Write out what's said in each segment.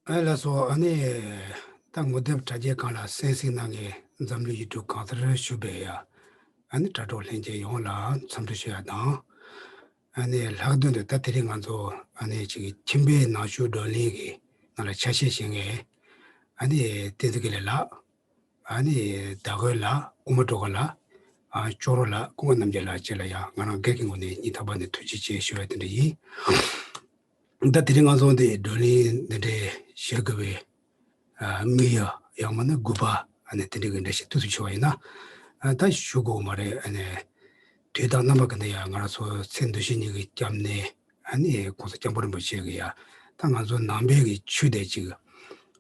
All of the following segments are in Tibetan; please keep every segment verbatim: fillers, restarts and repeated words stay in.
ཨ་ལགས་སོ། ཨ་ནི་ད་ངོ་དེབ་དྲ་རྒྱའི་སྒང་ལ་གསན་གཟིགས་གནང་མཁན་འཛམ་གླིང་ཡུལ་གྲུ་གང་སར་བཞུགས་པའི་ཡ་ཨ་ནི་དྲ་གྲོགས་ལྷན་རྒྱས་ཡོངས་ལ་འཚམས་འདྲི་ཞུ་ཡ་དང་། ཨ་ནི་ལྷག་དོན་དུ་ད་དེ་རིང་ང་ཚོ་ཨ་ནི་ཅིག་ཁྱིམ་པའི་ནང་ཆོས་བགྲོ་གླེང་གི་ནང་ལ་ཆ་ཤས་བཞེས་མཁན་ཨ་ནི་བསྟན་འཛིན་དགེ་ལེགས་ལགས། ཨ་ནི་ཟླ་འོད་ལགས། ཨུ་མ་ཀྲོ་ག་ལགས། ཨ་ཅོག་རོ་ལགས། ཀུན་དགའ་རྣམ་རྒྱལ་ལགས་བཅས་ལ་ཡང་ང་རང་སྒེར་གྱི་ངོས་ནས་སྙིང་ཐག་པ་ནས་ཐུགས་རྗེ་ཆེ་ཞུ་བ་དེ་འདྲ་ཡིན། ད་དེ་རིང་ང་ཚོ་འདི་བགྲོ་གླེང་འདི་འདྲའི་བྱེད་དགོས་པའི་ཨ་དམིགས་ཡུལ་ཡང་མིན་ན་དགོས་པ་ཨ་ནི་དེ་འདྲའི་གི་འགྲེལ་བཤད་ཏོག་ཙམ་ཞུ་བ་ཡིན་ན། ཨ་ད་ཞུ་དགོས་མ་རེད། ཨ་ནི་དུས་དང་རྣམ་པ་གི་འདི་ཡང་ང་རང་ཚོ་ཚེ་འདུ་བྱེད་གཉིས་ཀྱི་སྐྱབས་གནས་ཨ་ནི་གོང་ས་སྐྱབས་མགོན་རིན་པོ་ཆེ་གི་ཡ་ད་ང་ཚོ་ནང་པའི་གི་ཆོས་དེ་ཅིག་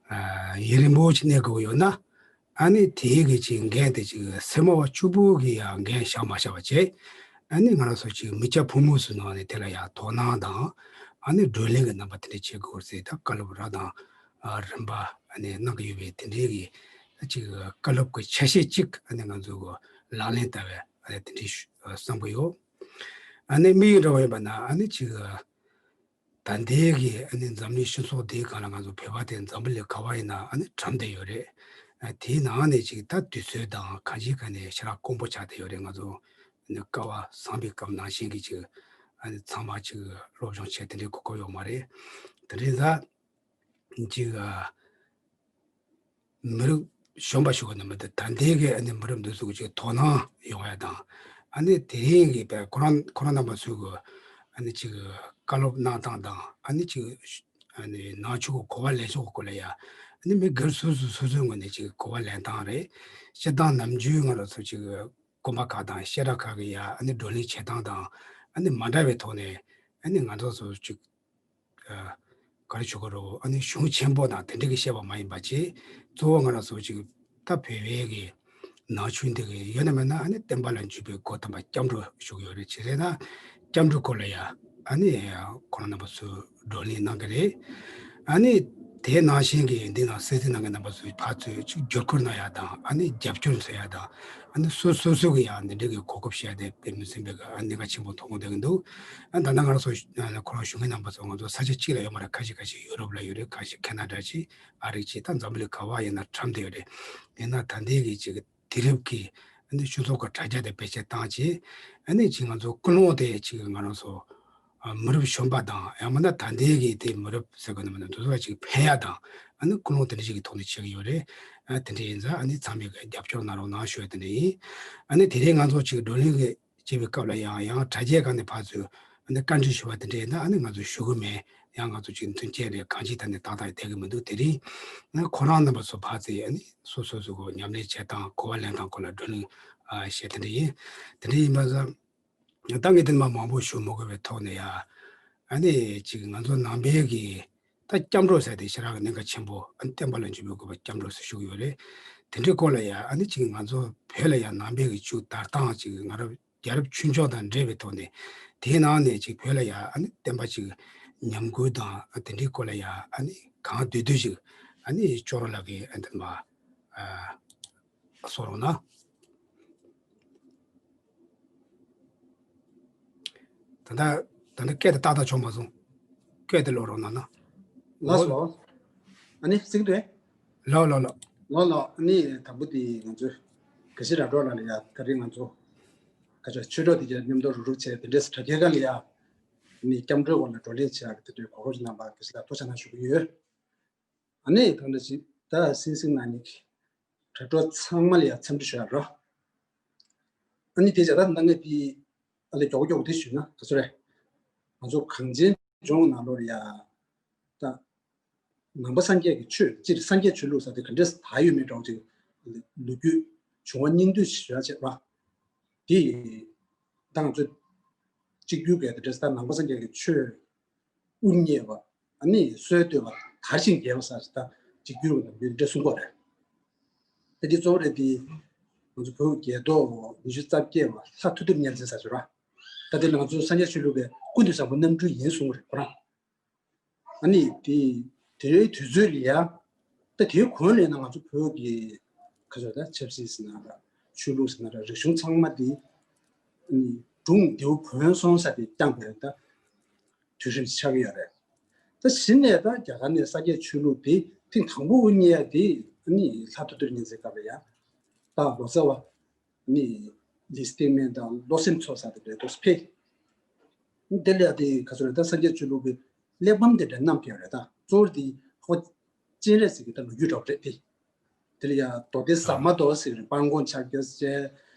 ཨ་ཡུན་རིང་པོ་ཅིག་གནས་དགོས་ཡོད་ན། ཨ་ནི་དེའི་གི་ཅིག་འགན་དེ་ཅིག་སེར་མོ་བ་གཅིག་པུ་གི་ཡང་འགན་བཞག་མ་བཞག་པ་བྱས། ཨ་ནི་ང་རང་ཚོ་ཅིག་མི་སྐྱ་ཕོ་མོ་ཚོའི་ནང་ནས་དེ་ལ་ཡང་དོ་སྣང་དང་ཨ་ནི་བགྲོ་གླེང་གི་རྣམ་པ་དེ་འདྲ་བྱེད་དགོས་ཟེར། ད་བཀའ་སློབ་ར་དང་ཨ་རིམ་པ་ཨ་ནི་གནང་གི་ཡོད་པའི་དེ་འདྲའི་གི་ཅིག་བཀའ་སློབ་ཀྱི་ཆ་ཤས་ཅིག་ཨ་ནི་ང་ཚོ་གི་ལག་ལེན་བསྟར་བའི་ཨ་ནི་དེ་འདྲའི་ཞུ་བསམ་གི་ཡོད། ཨ་ནི་དམིགས་ཡུལ་འདྲ་བོ་ཡིན་པ་ན་ཨ་ནི་ཅིག་ད་ལྟའི་གི་ཨ་ནི་འཛམ་གླིང་སྤྱི་ཚོགས་འདིའི་སྒང་ལ་ང་ཚོ་བོད་པ་དེ་འཛམ་བུ་གླིང་ག་བ་ཡིན་ན་ཨ་ནི་གྲམ་བསྡད་ཡོད་རེད། ཨ་དེའི་ནང་ནས་ཅིག་ད་དུས་ཚོད་དང་གང་ཅིའི་སྒང་ནས་ཞེ་དྲག་དཀོན་པོ་ཆགས་བསྡད་ཡོད་རེད། ང་ཚོ་ཨ་ནི་སྐལ་བ་བཟང་པའི་སྐབས་ནང་བཞིན་གི་ཅིག་ཨ་ནི་ཚང་མ་ཅིག་སློབ་སྦྱོང་བྱས་དེ་འདྲའི་གོ་སྐབས་ཡོད་མ་རེད། དེ་འདྲའི་ད་ཅིག་ཨ། མི་རབས་གཞོན་པ་ཞིག་གི་ནང་མི་འདི་ད་ལྟའི་གི་ཨ་ནི་མི་རབས་འདི་ཚོ་གི་ཅིག་དོ་སྣང་ཡོང་ཡ་དང་། ཨ་ནི་དེ་རིང་གི་བས་ཁོ་རང་ཁོ་རང་རྣམ་པ་ཚོའི་གི་ཨ་ནི་ཅིག་བཀའ་སློབ་གནང་སྟངས་དང་ཨ་ནི་ཅིག་ཨ་ནི་ནང་ཆོས་གི་གོ་བ་ལེན་ཕྱོགས་གི་སྐོར་ལ་ཡ་ཨ་ནི་མི་སྒེར་སོ་སོ་སོ་སོའི་ངོས་ནས་ཅིག་གོ་བ་ལེན་སྟངས་རེད། སྤྱིར་བཏང་ནམ་རྒྱུན་ང་རང་ཚོ་ཅིག་དགོན་པ་ཁག་དང་བཤད་གྲྭ་ཁག་གི་ཡ་ཨ་ནི་བགྲོ་གླེང་བྱེད་སྟངས་དང་ཨ་ནི་མ་འདྲ་བའི་ཐོག་ནས་ཨ་ནི་ང་ཚོ་ཚོ་ཅིག་ཨ་ག་རེ་ཞུ་དགོས་རེད། ཨ་ནི་གཞུང་ཆེན་པོ་དང་དེ་འདྲ་གི་བཤད་པ་མ་ཡིན་པ་བྱས། གཙོ་བོ་ང་རང་ཚོ་ཅིག་ད་བོད་པའི་གི་ནང་ཆོས་འདི་གི་ཡོད་ན་མེད་ན་ཨ་ནི་བསྟན་པ་ལ་འཇུག་པའི་སྒོ་དམ་པ་སྐྱབས་འགྲོ་ཞུ་གི་ཡོད་རེད། བྱས་ཙང་ན་སྐྱབས་འགྲོའི་སྐོར་ལ་ཡ་ཨ་ནི་ཁོང་རྣམ་པ་ཚོས་བགྲོ་གླེང་གནང་གི་རེད། ཨ་ནི་དེ་ནང་བཞིན་གི་འདི་ནང་གསན་གཟིགས་གནང་མཁན་རྣམ་པ་ཚོས་ཕར་ཚུར་ཅིག་བརྒྱུད་སྐུར་གནང་ཡ་དང་ཨ་ནི་རྒྱབ་སྐྱོར་མཛད་ཡ་དང་། ཨ་ནི་སོ་སོ་སོ་གི་ཡང་འདི་འདྲ་གི་གོ་སྐབས་བཤད་དེ་དཔེ་མི་སྲིད་པའི་གི་ཨ་གནད་འགག་ཆེན་པོ་མཐོང་གི་འདུག་ཨ་ད་ལྟ་ང་རང་ཚོ་ཁོ་རང་ཞུ་མཁན་རྣམ་པ་ཚོ་ང་ཚོ་ས་ཆ་གཅིག་ལ་ཡོད་མ་རེད། ཁ་ཤས་ཁ་ཤས་ཡུ་རོབ་ལ་ཡོད་རེད། ཁ་ཤས་ཁེ་ན་ཌ་ཅིག་ཨ་རི་ཅིག་ད་འཛམ་བུ་གླིང་ག་བ་ཡིན་ན་གྲམ་བསྡད་ཡོད་རེད། ཡིན་ན་ད་ལྟའི་གི་ཅིག་དུས་རབས་ཀྱི་ཨ་ནི་སྤྱི་ཚོགས་ཀྱི་དྲ་རྒྱ་དེ་བེད་སྤྱོད་བཏང་བྱས་ཨ་ནི་ཅིག་ང་ཚོ་ཀུན་སློང་དེ་ཅིག་ང་རང་ཚོ་ཨ་མི་རབས་གཞོན་པ་དང་ཡང་མིན་ན་ད་ལྟའི་གི་དེ་མི་རབས་ཟེར་དགོས་ན་མིན་ན་འདི་ཚོ་ལ་ཅིག་ཕན་ཡ་དང་ཨ་ནི་ཀུན་སློང་དེ་འདྲ་ཞིག་གི་ཐོག་ནས་བྱེད་ཀྱི་ཡོད་རེད། ཨ་དེ་འདྲ་ཡིན་ཙང་ཨ་ནི་ཚང་མས་གི་རྒྱབ་སྐྱོར་གནང་རོགས་གནང་ཞུ་བ་དེ་འདྲ་ཡིན། ཨ་ནི་དེ་རིང་ང་ཚོ་ཅིག་བགྲོ་གླེང་གི་བྱེད་པའི་སྐབས་ལ་ཡང་ཡང་དྲ་རྒྱའི་སྒང་ནས་ཕར་ཚུར་ཨ་ནི་བཀའ་འདྲི་ཞུ་བ་དེ་འདྲ་ཡིན་ན་ཨ་ནི་ང་ཚོ་ཞུ་གི་མེད། ཡང་ང་ཚོ་ཅིག་མཐུན་རྐྱེན་རེད། གང་ཅིའི་ཐད་ནས་ཏག་ཏག་བསྡད་ཀྱི་མི་འདུག་དེ་རིང་ཨ་ཁོ་རང་རྣམ་པ་ཚོ་ཕར་ཚུར་ཨ་ནི་སོ་སོ་སོ་གི་ཉམས་ལེན་བྱེད་སྟངས་གོ་བ་ལེན་སྟངས་སྐོར་ལ་བགྲོ་གླེང་ཨ་བྱས་དེ་འདྲ་ཡིན། དེ་འདྲ་ཡིན་པ་ཙང་། ད་ངས་དེ་མ་མང་པོ་ཞུ་མི་དགོས་པའི་ཐོག་ནས་ཡ། ཨ་ནི་ཅིག་ང་ཚོ་ནང་པའི་གི་ད་སྐྱབས་འགྲོ་ཟེར་དེ་ཞེ་དྲག་གི་གནད་འགག་ཆེན་པོ་ཨ་ནི་བསྟན་པ་ལ་འཇུག་པའི་དགོས་པ་སྐྱབས་འགྲོ་ཟེར་ཞུ་གི་ཡོད་རེད། དེ་འདྲའི་སྐོར་ལ་ཡ་ཨ་ནི་ཅིག་ང་ཚོ་བོད་ལ་ཡ་ནང་པའི་གི་ཆོས་དར་སྟངས་ཅིག་ང་རང་རྒྱལ་རབས་ཆོས་འབྱུང་དང་འབྲེལ་བའི་ཐོག་ནས་དེའི་ནང་ནས་ཅིག་བོད་ལ་ཡ་ཨ་ནི་བསྟན་པ་ཅིག་ཉམས་རྒུད་དང་ཨ་དེ་འདྲའི་སྐོར་ལ་ཡ་ཨ་ནི་གང་འདོད་འདོད་ཅིག་ཨ་ནི་ཅོག་རོ་ལགས་ཀྱིས་ཨ་འདི་མ་ཨ། གསུང་རོགས་གནང་། ད་ལྟ་ད་ལྟ་སྐད་དེ་ཏག་ཏག་བྱུང་མ་སོང་། སྐད་དེ་ཀློག་རོགས་གནང་ན། ལགས་སོ། ཨ་ནི་གསན་གྱི་རེད། ལགས་ལགས་ལགས། ལགས་ལགས། ཨ་ནི་དང་པོ་དེ་ང་ཚོས་དགེ་བཤེས་ར་སྒྲོག་ལགས་ལ་ཡ་ད་རེས་ང་ཚོ་ཁ་ཆོས་ཆོས་གྲོགས་དེ་གའི་མཉམ་དུ་རུབ་རུབ་བྱས་དེ་འདྲས་དྲ་རྒྱའི་སྒང་ལ་ཡ་ཨ་ནི་སྐྱབས་འགྲོའི་སྐོར་ལ་བགྲོ་གླེང་བྱེད་ཡག་གི་དེ་འདྲའི་གོ་སྐབས་ཅིག་གནང་བར་དགེ་བཤེས་ལ་ཐུགས་རྗེ་གནང་ཞུ་གི་ཡོད། ཨ་ནི་ད་ལྟ་ཅིག་ད་གསན་གཟིགས་གནང་མཁན་གྱི་དྲ་གྲོགས་ཚང་མ་ལ་ཡང་འཚམས་འདྲི་ཞུ་ཡ་རོ། ཨ་ནི་དེ་བྱས་ད་ལྟ་ངས་དེ་ཨ་ལས་མགྱོགས་པོ་མགྱོགས་པོ་དེ་ཞུས་ན་ག་ཚོད་རེད། ང་ཚོ་གངས་ཅན་ལྗོངས་ནང་ལོགས་ལ་ཡ་ད་ནང་པ་སངས་རྒྱས་ཀྱི་ཆོས་སྤྱིར་སངས་རྒྱས་ཆོས་ལུགས་ཟེར་དེ་ག་འདྲས་དར་ཡོད་མེད་འདྲ་བོ་ཅིག་ལོ་རྒྱུས་བྱུང་བ་སྙིང་བསྡུས་ཞུ་ཡ་བྱས་རོ། དེ་ད་ང་ཚོ་གཅིག་གྱུར་གྱི་དེ་འདྲས་ད་ནང་པ་སངས་རྒྱས་ཀྱི་ཆོས་དབུ་བརྙེས་པ། ཨ་ནི་སྲོལ་གཏོད་པ། དར་ཞིང་རྒྱས་པ་ཟེར་ད་གཅིག་གྱུར་ཡོད་འདྲ་གསུང་གི་རེད། ད་འདི་གཙོ་བོ་རེད་དེ། ང་ཚོ་བོད་རྒྱལ་ཐོག་ཉི་ཤུ་རྩ་བརྒྱད་པ་ལྷ་ཐུགས་སྟོབས་གཉན་བཙན་ཟེར་ཞུ་ར། ད་འདི་ལ་ང་ཚོ་སངས་རྒྱས་ཆོས་ལུགས་པའི་ཀུན་ཏུ་བཟང་པོ་རྣམ་འཕྲུལ་ཡིན་གསུང་གི་རེད་ཁོ་རང་། ཨ་ནི་དེ་དེའི་དུས་ཚོད་ལ་ཡ། ད་དེའི་གོང་ལ་ཡིན་ན་ང་ཚོ་བོད་ཀྱི་ཁ་ཕྱོགས་ད་ཆབ་སྲིད་ཟེར་ན་ར་ཆོས་ལུགས་ཟེར་ན་ར་རིག་གཞུང་ཚང་མ་དེ་ཨ་ནི་སྒྲུང་ལྡེའུ་བོན་སོང་ས་དེ་བསྐྱངས་པའི་ད་དུས་རིམ་ཆགས་ཀྱི་ཡོད་རེད། ད་གཞི་ནས་ད་རྒྱ་གར་ནས་སངས་རྒྱས་ཆོས་ལུགས་དེ་ཐེངས་དང་པོ་རྙེད་ཡ་དེ་ནི་ལྷ་ཐོ་ཐོ་རི་གཉན་བཙན་སྐབས་ལ་ཡ། ད་ལོ་ཙཱ་བ་ནི་ལིས་ཏེ་མེན་དང་ལོ་སེམས་ཚོགས་ས་དེ་འདྲ་འདུག་ཕེབས། དེ་ལ་ཡ་དེ་ག་ཚོད་རེད། ད་སངས་རྒྱས་ཆོས་ལུགས་ཀྱི་གླེགས་བམ་དེ་འདྲ་བསྣམས་ཕེབས་རེད། ད་གཙོ་བོ་དེ་ཧོ་སྤྱན་རས་གཟིགས་ཀྱི་ད་ལོ་རྒྱུས་འདྲ་བོ་རེད་དེ། དེ་ལ་ཡ་མདོ་སྡེ་ཟ་མ་ཏོག་ཟེར་རེད། སྤང་སྒོང་ཕྱག་རྒྱ་བཅས།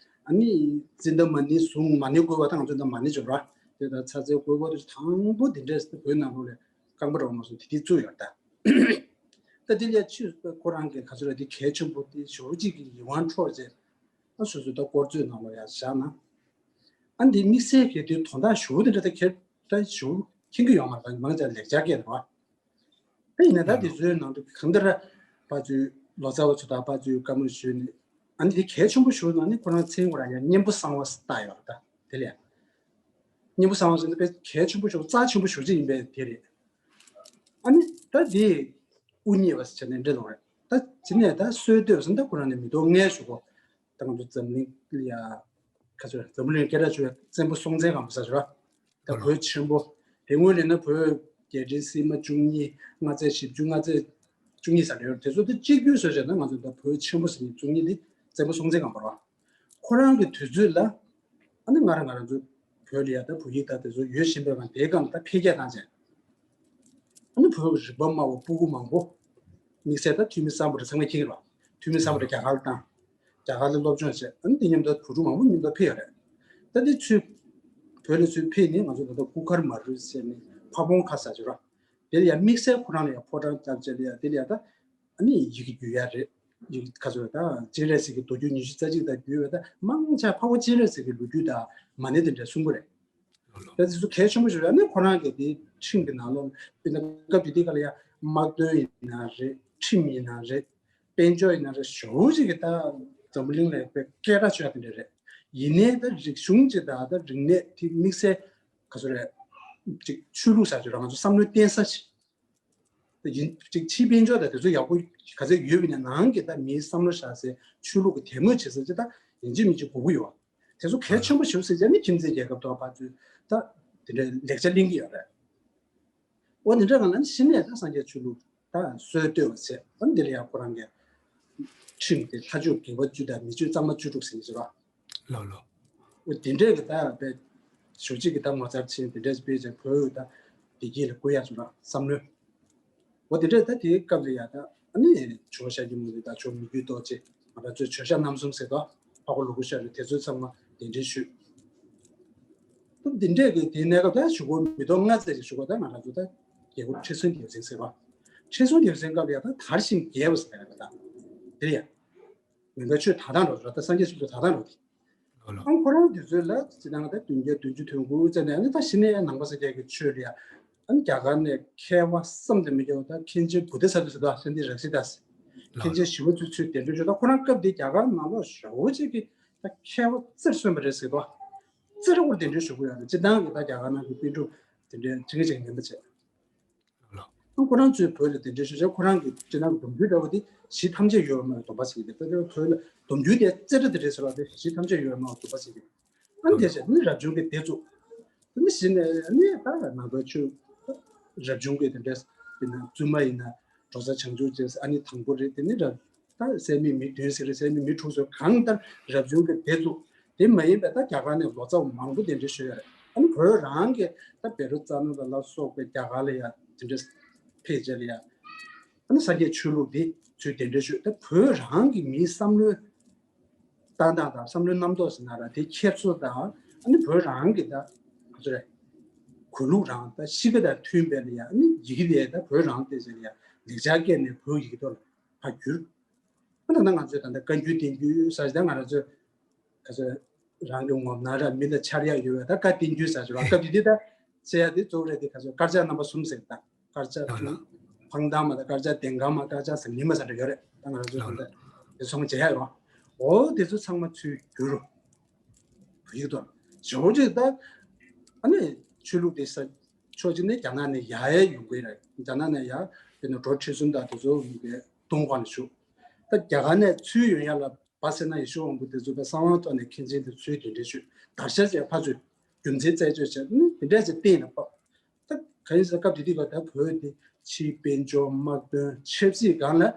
ཨ་ནི་ཙནྡྲ་མ་ཎི་གཟུངས། མ་ཎི་བགོ་བ་དང་ཚོ་ད་མ་ཎི་སྦྱོར་བ་དེ་དང་ཚར་ཚད་བགོ་བ་དེ་དང་པོ་དེ་འདྲས་བོད་ནང་ལོགས་ལ་རྐང་པ་རོ་མ་སོང་དེ་དེ་བཙུགས་ཡོད་ད། ད་དེ་ལ་ཡ་ཆུ་ཁོ་རང་གི་ག་ཚོད་རེད། དེ་གལ་ཆེན་པོ་དེ་ཞོ་གཅིག་གི་ཡིད་དབང་འཕྲོག་བྱས། ཨ་སོ་སོ་ད་སྐོར་ཚོད་ནང་ལོགས་ཡ་བཞག་ན། ཨ་འདི་དམིགས་བསལ་གྱི་དེ་དོན་དག་ཞུ་དེ་འདྲ་ད་ཁྱེད་ད་ཞུ་མཁྱེན་གྱི་ཡོད་མ་རེད། མང་ཆེ་ལེགས་སྦྱར་སྐད་རེད་བ། ད་ཡིན་ན་ད་དེ་ཚོའི་ནང་དུ་གང་ལྟར་ཕར་ཚུར་ལོ་ཙཱ་བ་ཚོ་དང་ཕར་ཚུར་བཀའ་མོལ་ཞུས་ནས། ཨ་ནི་དེ་གལ་ཆེན་པོ་ཞུ་ན་ནི་ཁོ་རང་མཚན་ཁོ་རང་ཡང་གཉན་པོ་གསང་བ་བཏགས་ཡོད་རེད། ད་དེ་ལས་གཉན་པོ་གསང་བ་ཟེར་ན་དཔེ་གལ་ཆེན་པོ་ཞུ་རྩ་ཆེན་པོ་ཞུ་ཅིག་ཡིན་པས་དེ་རེད། ཨ་ནི་ད་དེ་དབུ་བརྙེས་པ་ཟེར་ནས་འདྲ་ལོ་རེད། ད་དེ་ནས་ད་སྲོལ་གཏོད་ཟེར་ན་ད་ཁོ་རང་ནས་མི་ཐོག་ལྔའི་ཞུ་གོ། ད་ང་ཚོ་འཛམ་གླིང་ལ་ཡ་ག་ཚོད་འཛམ་བུ་གླིང་སྐད་གྲགས་ཆོད་བཙན་པོ་སྲོང་བཙན་སྒམ་པོ་ཟེར་ཞུ་ར། ད་བོད་ཆེན་པོ་དེ་སྔོན་ལས་ན་བོད་རྒྱལ་ཕྲན་སིལ་མ་བཅུ་གཉིས་མངའ་མཛད་བཞི་བཅུ་མངའ་མཛད་བཅུ་གཉིས་ཟེར་ཡོད། དེ་ཚོ་ད་གཅིག་གྱུར་བཟོས་བྱས་ན་ང་ཚོ་ད་བོད་ཆེན་པོ་ཟེར་ནས་བཅུ་གཉིས་དེ་བཙན་པོ་སྲོང་བཙན་སྒམ་པོ་ར། ཁོ་རང་གི་དུས་ཚོད་ལ་ཨ་ནི་ང་རང་ང་རང་ཚོ་བོད་ལ་ཡ་ད་བོད་ཡིག་ད་དེ་ཚོ་ཡོད་བཞིན་པའི་སྒང་དེའི་སྒང་ད་འཕེལ་རྒྱས་བཏང་བྱས། ཨ་ནི་བོད་རིག་པ་སྨྲ་བ་སྤུ་གུ་མང་པོ་དམིགས་བསལ་ད་ཐུ་མི་སམ་བྷོ་ཊ་ཚང་མས་མཁྱེན་གྱི་རེད་བ། ཐུ་མི་སམ་བྷོ་ཊ་རྒྱ་གར་ལ་བཏང་། རྒྱ་གར་ལ་སློབ་སྦྱོང་བྱས། ཨ་ནི་དེ་མཉམ་དུ་བོད་ཕྲུག་མང་པོ་མཉམ་དུ་ཕེབས་ཡོད་རེད། ད་དེ་ཚུར་བོད་ལ་ཚུར་ཕེབས་ནས་ང་ཚོ་ད་ལྟ་སྐུ་མཁར་མ་རུ་ཟེར་ནས་ཕ་བོང་ཁ་ཟེར་ཅིག་ར། དེ་ལ་ཡ་དམིགས་བསལ་ཁོ་རང་ལ་ཡ་ཕོ་བྲང་བཏབ་བྱས་ལ་ཡ་དེ་ལ་ཡ་ད་ཨ་ནི་ཡི་གེ་བརྒྱུད་ཡ་རེད། ཡི་གེ་ག་ཚོད་རེད། ད་སྤྱན་རས་གཟིགས་ཀྱི་མདོ་རྒྱུད་ཉི་ཤུ་རྩ་གཅིག་དང་བརྒྱུད་པའི་ད་མང་ཆེ་ཕ་བོང་སྤྱན་རས་གཟིགས་ཀྱི་ལོ་རྒྱུས་དང་མ་ཎི་དེ་འདྲ་གསུང་གི་རེད། ད་དེ་ཚོ་གལ་ཆེན་པོ་ཞིག་རེད། ཨ་ནི་ཁོ་རང་གི་དེ་ཁྲིམས་ཀྱི་ནང་ལོགས་དཔེར་ན་སྐབས་དེ་དུས་སྐབས་ལ་ཡ་དམག་དོན་ཡིན་ན་རེད། ཁྲིམས་ཡིན་ན་རེད། དཔལ་འབྱོར་ཡིན་ན་རེད། ཞེ་པོ་ཅིག་གི་ད་འཛམ་བུ་གླིང་ལ་དཔེ་སྐད་གྲགས་ཆོད་ཡ་དེ་འདྲ་རེད། ཡིན་ནའི་ད་རིག་གཞུང་ཅིག་དང་ད་རིག་གནས་དེ་དམིགས་བསལ་ག་ཚོད་རེད། ཅིག་ཆོས་ལུགས་ཟེར་ཆོག་ར། ང་ཚོ་བསམ་བློ་གཏད་ས་ཅིག་ཡིན་ཅིག་ཕྱིའི་དཔལ་འབྱོར་དང་དེ་ཚོ་ཡག་པོ་ག་ཚོད་ཡོད་པ་ཡིན་ན་ནང་གི་ད་མིའི་བསམ་བློ་བཞག་སའི་ཆོས་ལུགས་ཀྱི་དད་མོས་བྱེད་ས་ཅིག་ད་ཡིན་གཅིག་མིན་གཅིག་དགོས་ཀྱི་ཡོད། དེ་ཚོ་གལ་ཆེན་པོ་ཞེ་པོ་ཟེར་བྱས་ནི་ཁྱིམ་མཚེས་རྒྱལ་ཁབ་ཐོག་ཕར་ཚུར་ད་དེ་འདྲའི་ལེགས་ཆ་ལེན་གྱི་ཡོད་རེད། འོ་དེ་འདྲ་གང་ལ་གཞི་ནས་ད་སངས་རྒྱས་ཆོས་ལུགས་ད་སྲོལ་གཏོད་པ་བྱས། ཨ་འདི་ལ་ཡང་ཁོ་རང་གི་ཁྲིམས་དེ་ལྷ་ཆོས་དགེ་བ་བཅུ་དང་མི་ཆོས་གཙང་མ་བཅུ་དྲུག་ཟེར་གྱི་རེད་བ། ལགས་ལགས། འོ་དེ་འདྲས་ཀྱི་ད་དཔེ་ཞུ་གཅིག་གི་ད་ངོ་མཚར་ཆེན་དེ་འདྲས་དཔེ་བྱས་བོད་ད་བདེ་སྐྱིད་ལ་བཀོད་ཡག་བྱུང་ར་བསམ་བློ། འོ་དེ་འདྲས་ད་དེའི་སྐབས་ལ་ཡ་ད་ཨ་ནི་ཇོ་བོ་ཤཱཀྱ་མུ་ནི་དང་ཇོ་བོ་མི་བསྐྱོད་རྡོ་རྗེ། ང་རང་ཚོའི་ཇོ་ཤཱཀ་རྣམ་གསུམ་ཟེར་དོ། འཕགས་པ་ཀླུ་སྒྲུབ་ཤཱཀྱ་དེ་ཚོ་ཚང་མ་གདན་འདྲེན་ཞུས། ད་འདི་འདྲས་ཀྱི་དེའི་གནས་སྐབས་ད་ཞུ་སྒོ་མི་ཐོག་ལྔ་ཙམ་ཞིག་ཞུ་སྒོ་ད་ང་རང་ཚོ་ད་རྒྱལ་པོ་ཁྲི་སྲོང་ལྡེའུ་བཙན་ཟེར་བ། ཁྲི་སྲོང་ལྡེའུ་བཙན་སྐབས་ལ་ཡ་ད་དར་ཞིང་རྒྱས་པ་ཟེར་ཡ་ད་དེ་ཡ། མི་འགའ་ཆོས་དར་ཐང་འགྲོ་ར། ད་སངས་རྒྱས་ཆོས་ལུགས་དར་ཐང་འགྲོ་དེ། ཨང་ཁོ་རང་དུས་ཚོད་ལ་སྤྱི་བཏང་ད་བདུན་བརྒྱ་བདུན་ཅུ་དོན་དགུ་ཙམ་ནས་ཨ་ནི་ད་གཞི་ནས་ནང་པ་སངས་རྒྱས་ཀྱི་ཆོས་ལ་ཡ། ཨ་ནི་རྒྱ་གར་ནས་མཁས་པ་བསམ་དུ་མི་ཁྱབ་པ་ད་མཁན་ཆེན་བུ་དྷ་ས་ཏྭ་ཟེར་དུས་སན་དི་རཀྵི་ཏ་ཟེར། མཁན་ཆེན་ཞི་བ་འཚོས་ཚུར་གདན་འདྲེན་ཞུས། ད་ཁོ་རང་སྐབས་དེ་རྒྱ་གར་ནང་ལོགས་ཞེ་པོ་ཅིག་གི་ད་མཁས་པ་རྩེར་སོན་པ་རེད་ཟེར་དོ། རྩེ་རུ་བར་གདན་འདྲེན་ཞུ་དགོས་ཡ་རེད། སྤྱི་བཏང་གི་ད་རྒྱ་གར་ནང་གི་པཎ་གྲུབ་དེ་འདྲའི་ཁྲི་ངན་ཅིག་ངན་པ་བྱས། ལགས། ཁོ་རང་ཚོའི་བོད་ལ་གདན་འདྲེན་ཞུ་བྱས་ཁོ་རང་གི་སྤྱི་ནང་གི་སྡོམ་རྒྱུན་འདྲ་བོ་དེ་གཞི་ཐམས་ཅད་ཡོད་པར་སྨྲ་བའི་སྡོམ་པ་ཟེར་གྱི་འདུག་ད་ལྟ་བོད་ལ་སྡོམ་རྒྱུན་དེ་རྩེ་གྲ་དེ་རེད་ཟེར་བ་དེ་གཞི་ཐམས་ཅད་ཡོད་པར་སྨྲ་བའི་སྡོམ་པ་ཟེར་གྱི་འདུག་ཨ་ནི་དེ་བྱས་ནི་རབ་བྱུང་གི་སྡེ་བཙུགས། དེ་ནི་གཞི་ནས་ནི་ད་ནང་པའི་ཆོས་རབ་བྱུང་གི་དེ་འདྲ་ཡིན་ན་བཙུན་མ་ཡིན་ན་འབྲོ་བཟའ་བྱང་ཆུབ་ཅེས་ཨ་ནི་དང་པོ་རེད། དེ་ནི་རབ་ད་སད་མི་མི་བདུན་ཟེར་རེད། སད་མི་མི་དྲུག་ཟེར། གང་ལྟར་རབ་བྱུང་གི་སྡེ་བཙུགས། དེ་མ་ཡིན་པའི་ད་རྒྱ་གར་ནས་ལོ་ཙཱ་བ་མང་པོ་གདན་འདྲེན་ཞུས་ཡོད་རེད། ཨ་ནི་བོད་རང་གི་ད་བཻ་རོ་ཙ་ན་ད་ལ་སོགས་པའི་རྒྱ་གར་ལ་ཡ་དེ་འདྲ་ཕེབས་རྗེས་ལ་ཡ། ཨ་ནི་སངས་རྒྱས་ཆོས་ལུགས་འདི་ཚུར་གདན་འདྲེན་ཞུས། ད་བོད་རང་གི་མིའི་བསམ་བློའི་གཏོང་སྟངས་དང་བསམ་བློའི་རྣམ་རྟོག་ཟེར་ན་ར་དེ་འཁྱེར་སོ་དང་ཨ་ནི་བོད་རང་གི་ད་ག་ཚོད་རེད། གོས་ལུགས་རང་ད་གཤིས་ཀ་དང་མཐུན་པའི་ལ་ཡ། ཨ་ནི་ཡི་གེ་དེ་ད་བོད་རང་དེ་ཟེར་ལ་ཡ་ལེགས་སྦྱར་སྐད་ནས་བོད་ཡི་གེ་ཐོག་ལ་ཕར་བསྒྱུར། ཨ་ད་ལྟ་ང་ཚོས་ད་ལྟ་བཀའ་འགྱུར་བསྟན་འགྱུར་ཟེར་ཞིག་ད་ང་རང་ཚོས་ག་ཚོད་རང་གི་ངོ་ན་ར་མི་ལ་འཆར་ཡག་ཡོད་པའི་ད་བཀའ་བསྟན་འགྱུར་ཟེར་ཞིག་ར། སྐབས་དེ་དུས་ད་བཤད་ཡག་དེ་གཙོ་བོ་རེད་དེ་ག་ཚོད་དཀར་ཆག་རྣམ་པ་གསུམ་ཟེར། ད་དཀར་ཆག་ལགས་ལགས། འཕང་ཐང་མ་དང་དཀར་ཆག་ལྡན་གང་མ་དཀར་ཆག་ཟམ་ཉི་མ་ཟེར་འདྲ་ཡོད་རེད། ད་ང་རང་ཚོས་ད་ལྟ་དེ་ཚོ་མཇལ་ཡག་ཡོད། འོ་དེ་ཚོ་ཚང་མ་ཚུར་བསྒྱུར་རོ། བོད་ཡིག་ཐོག་ཞེ་པོ་ཅིག་ད་ཨ་ནི་ཆོས་ལུགས་དེ་ས་ཕྱོགས་གཅིག་ནས་རྒྱ་ནག་ནས་ཡར་ཡོང་གི་རེད། རྒྱ་ནག་ནས་ཡར་དཔེར་ན་འབྲོག་ཁྲི་སྲོང་ལྡེ་དེ་ཚོ་ཡོང་གི་ཏུན་ཧོང་ལ་བཞུགས། ད་རྒྱ་གར་ནས་ཚུར་ཡོང་ཡ་ལ་བ་སེ་ན་ཡེ་ཤེས་དབང་པོ་དེ་ཚོ་ད་གསང་བའི་ཐོག་ནས་མཁན་ཆེན་དེ་ཚུར་གདན་འདྲེན་ཞུས། དར་ཤ་བཅས་ཕར་ཚུར་རྒྱུ་མཚན་རྩད་གཅོད་བྱས་ནི་དེ་འདྲས་ཅིག་བསྟན་ནས་ཕབ། ད་ གང་ཡིན་ཟེར་སྐབས་དེ་དུས་ཀ་ད་བོད་དེ་ཕྱིའི་དཔལ་འབྱོར་དམག་དོན་ཆབ་སྲིད་སྒང་ལ་ཨ་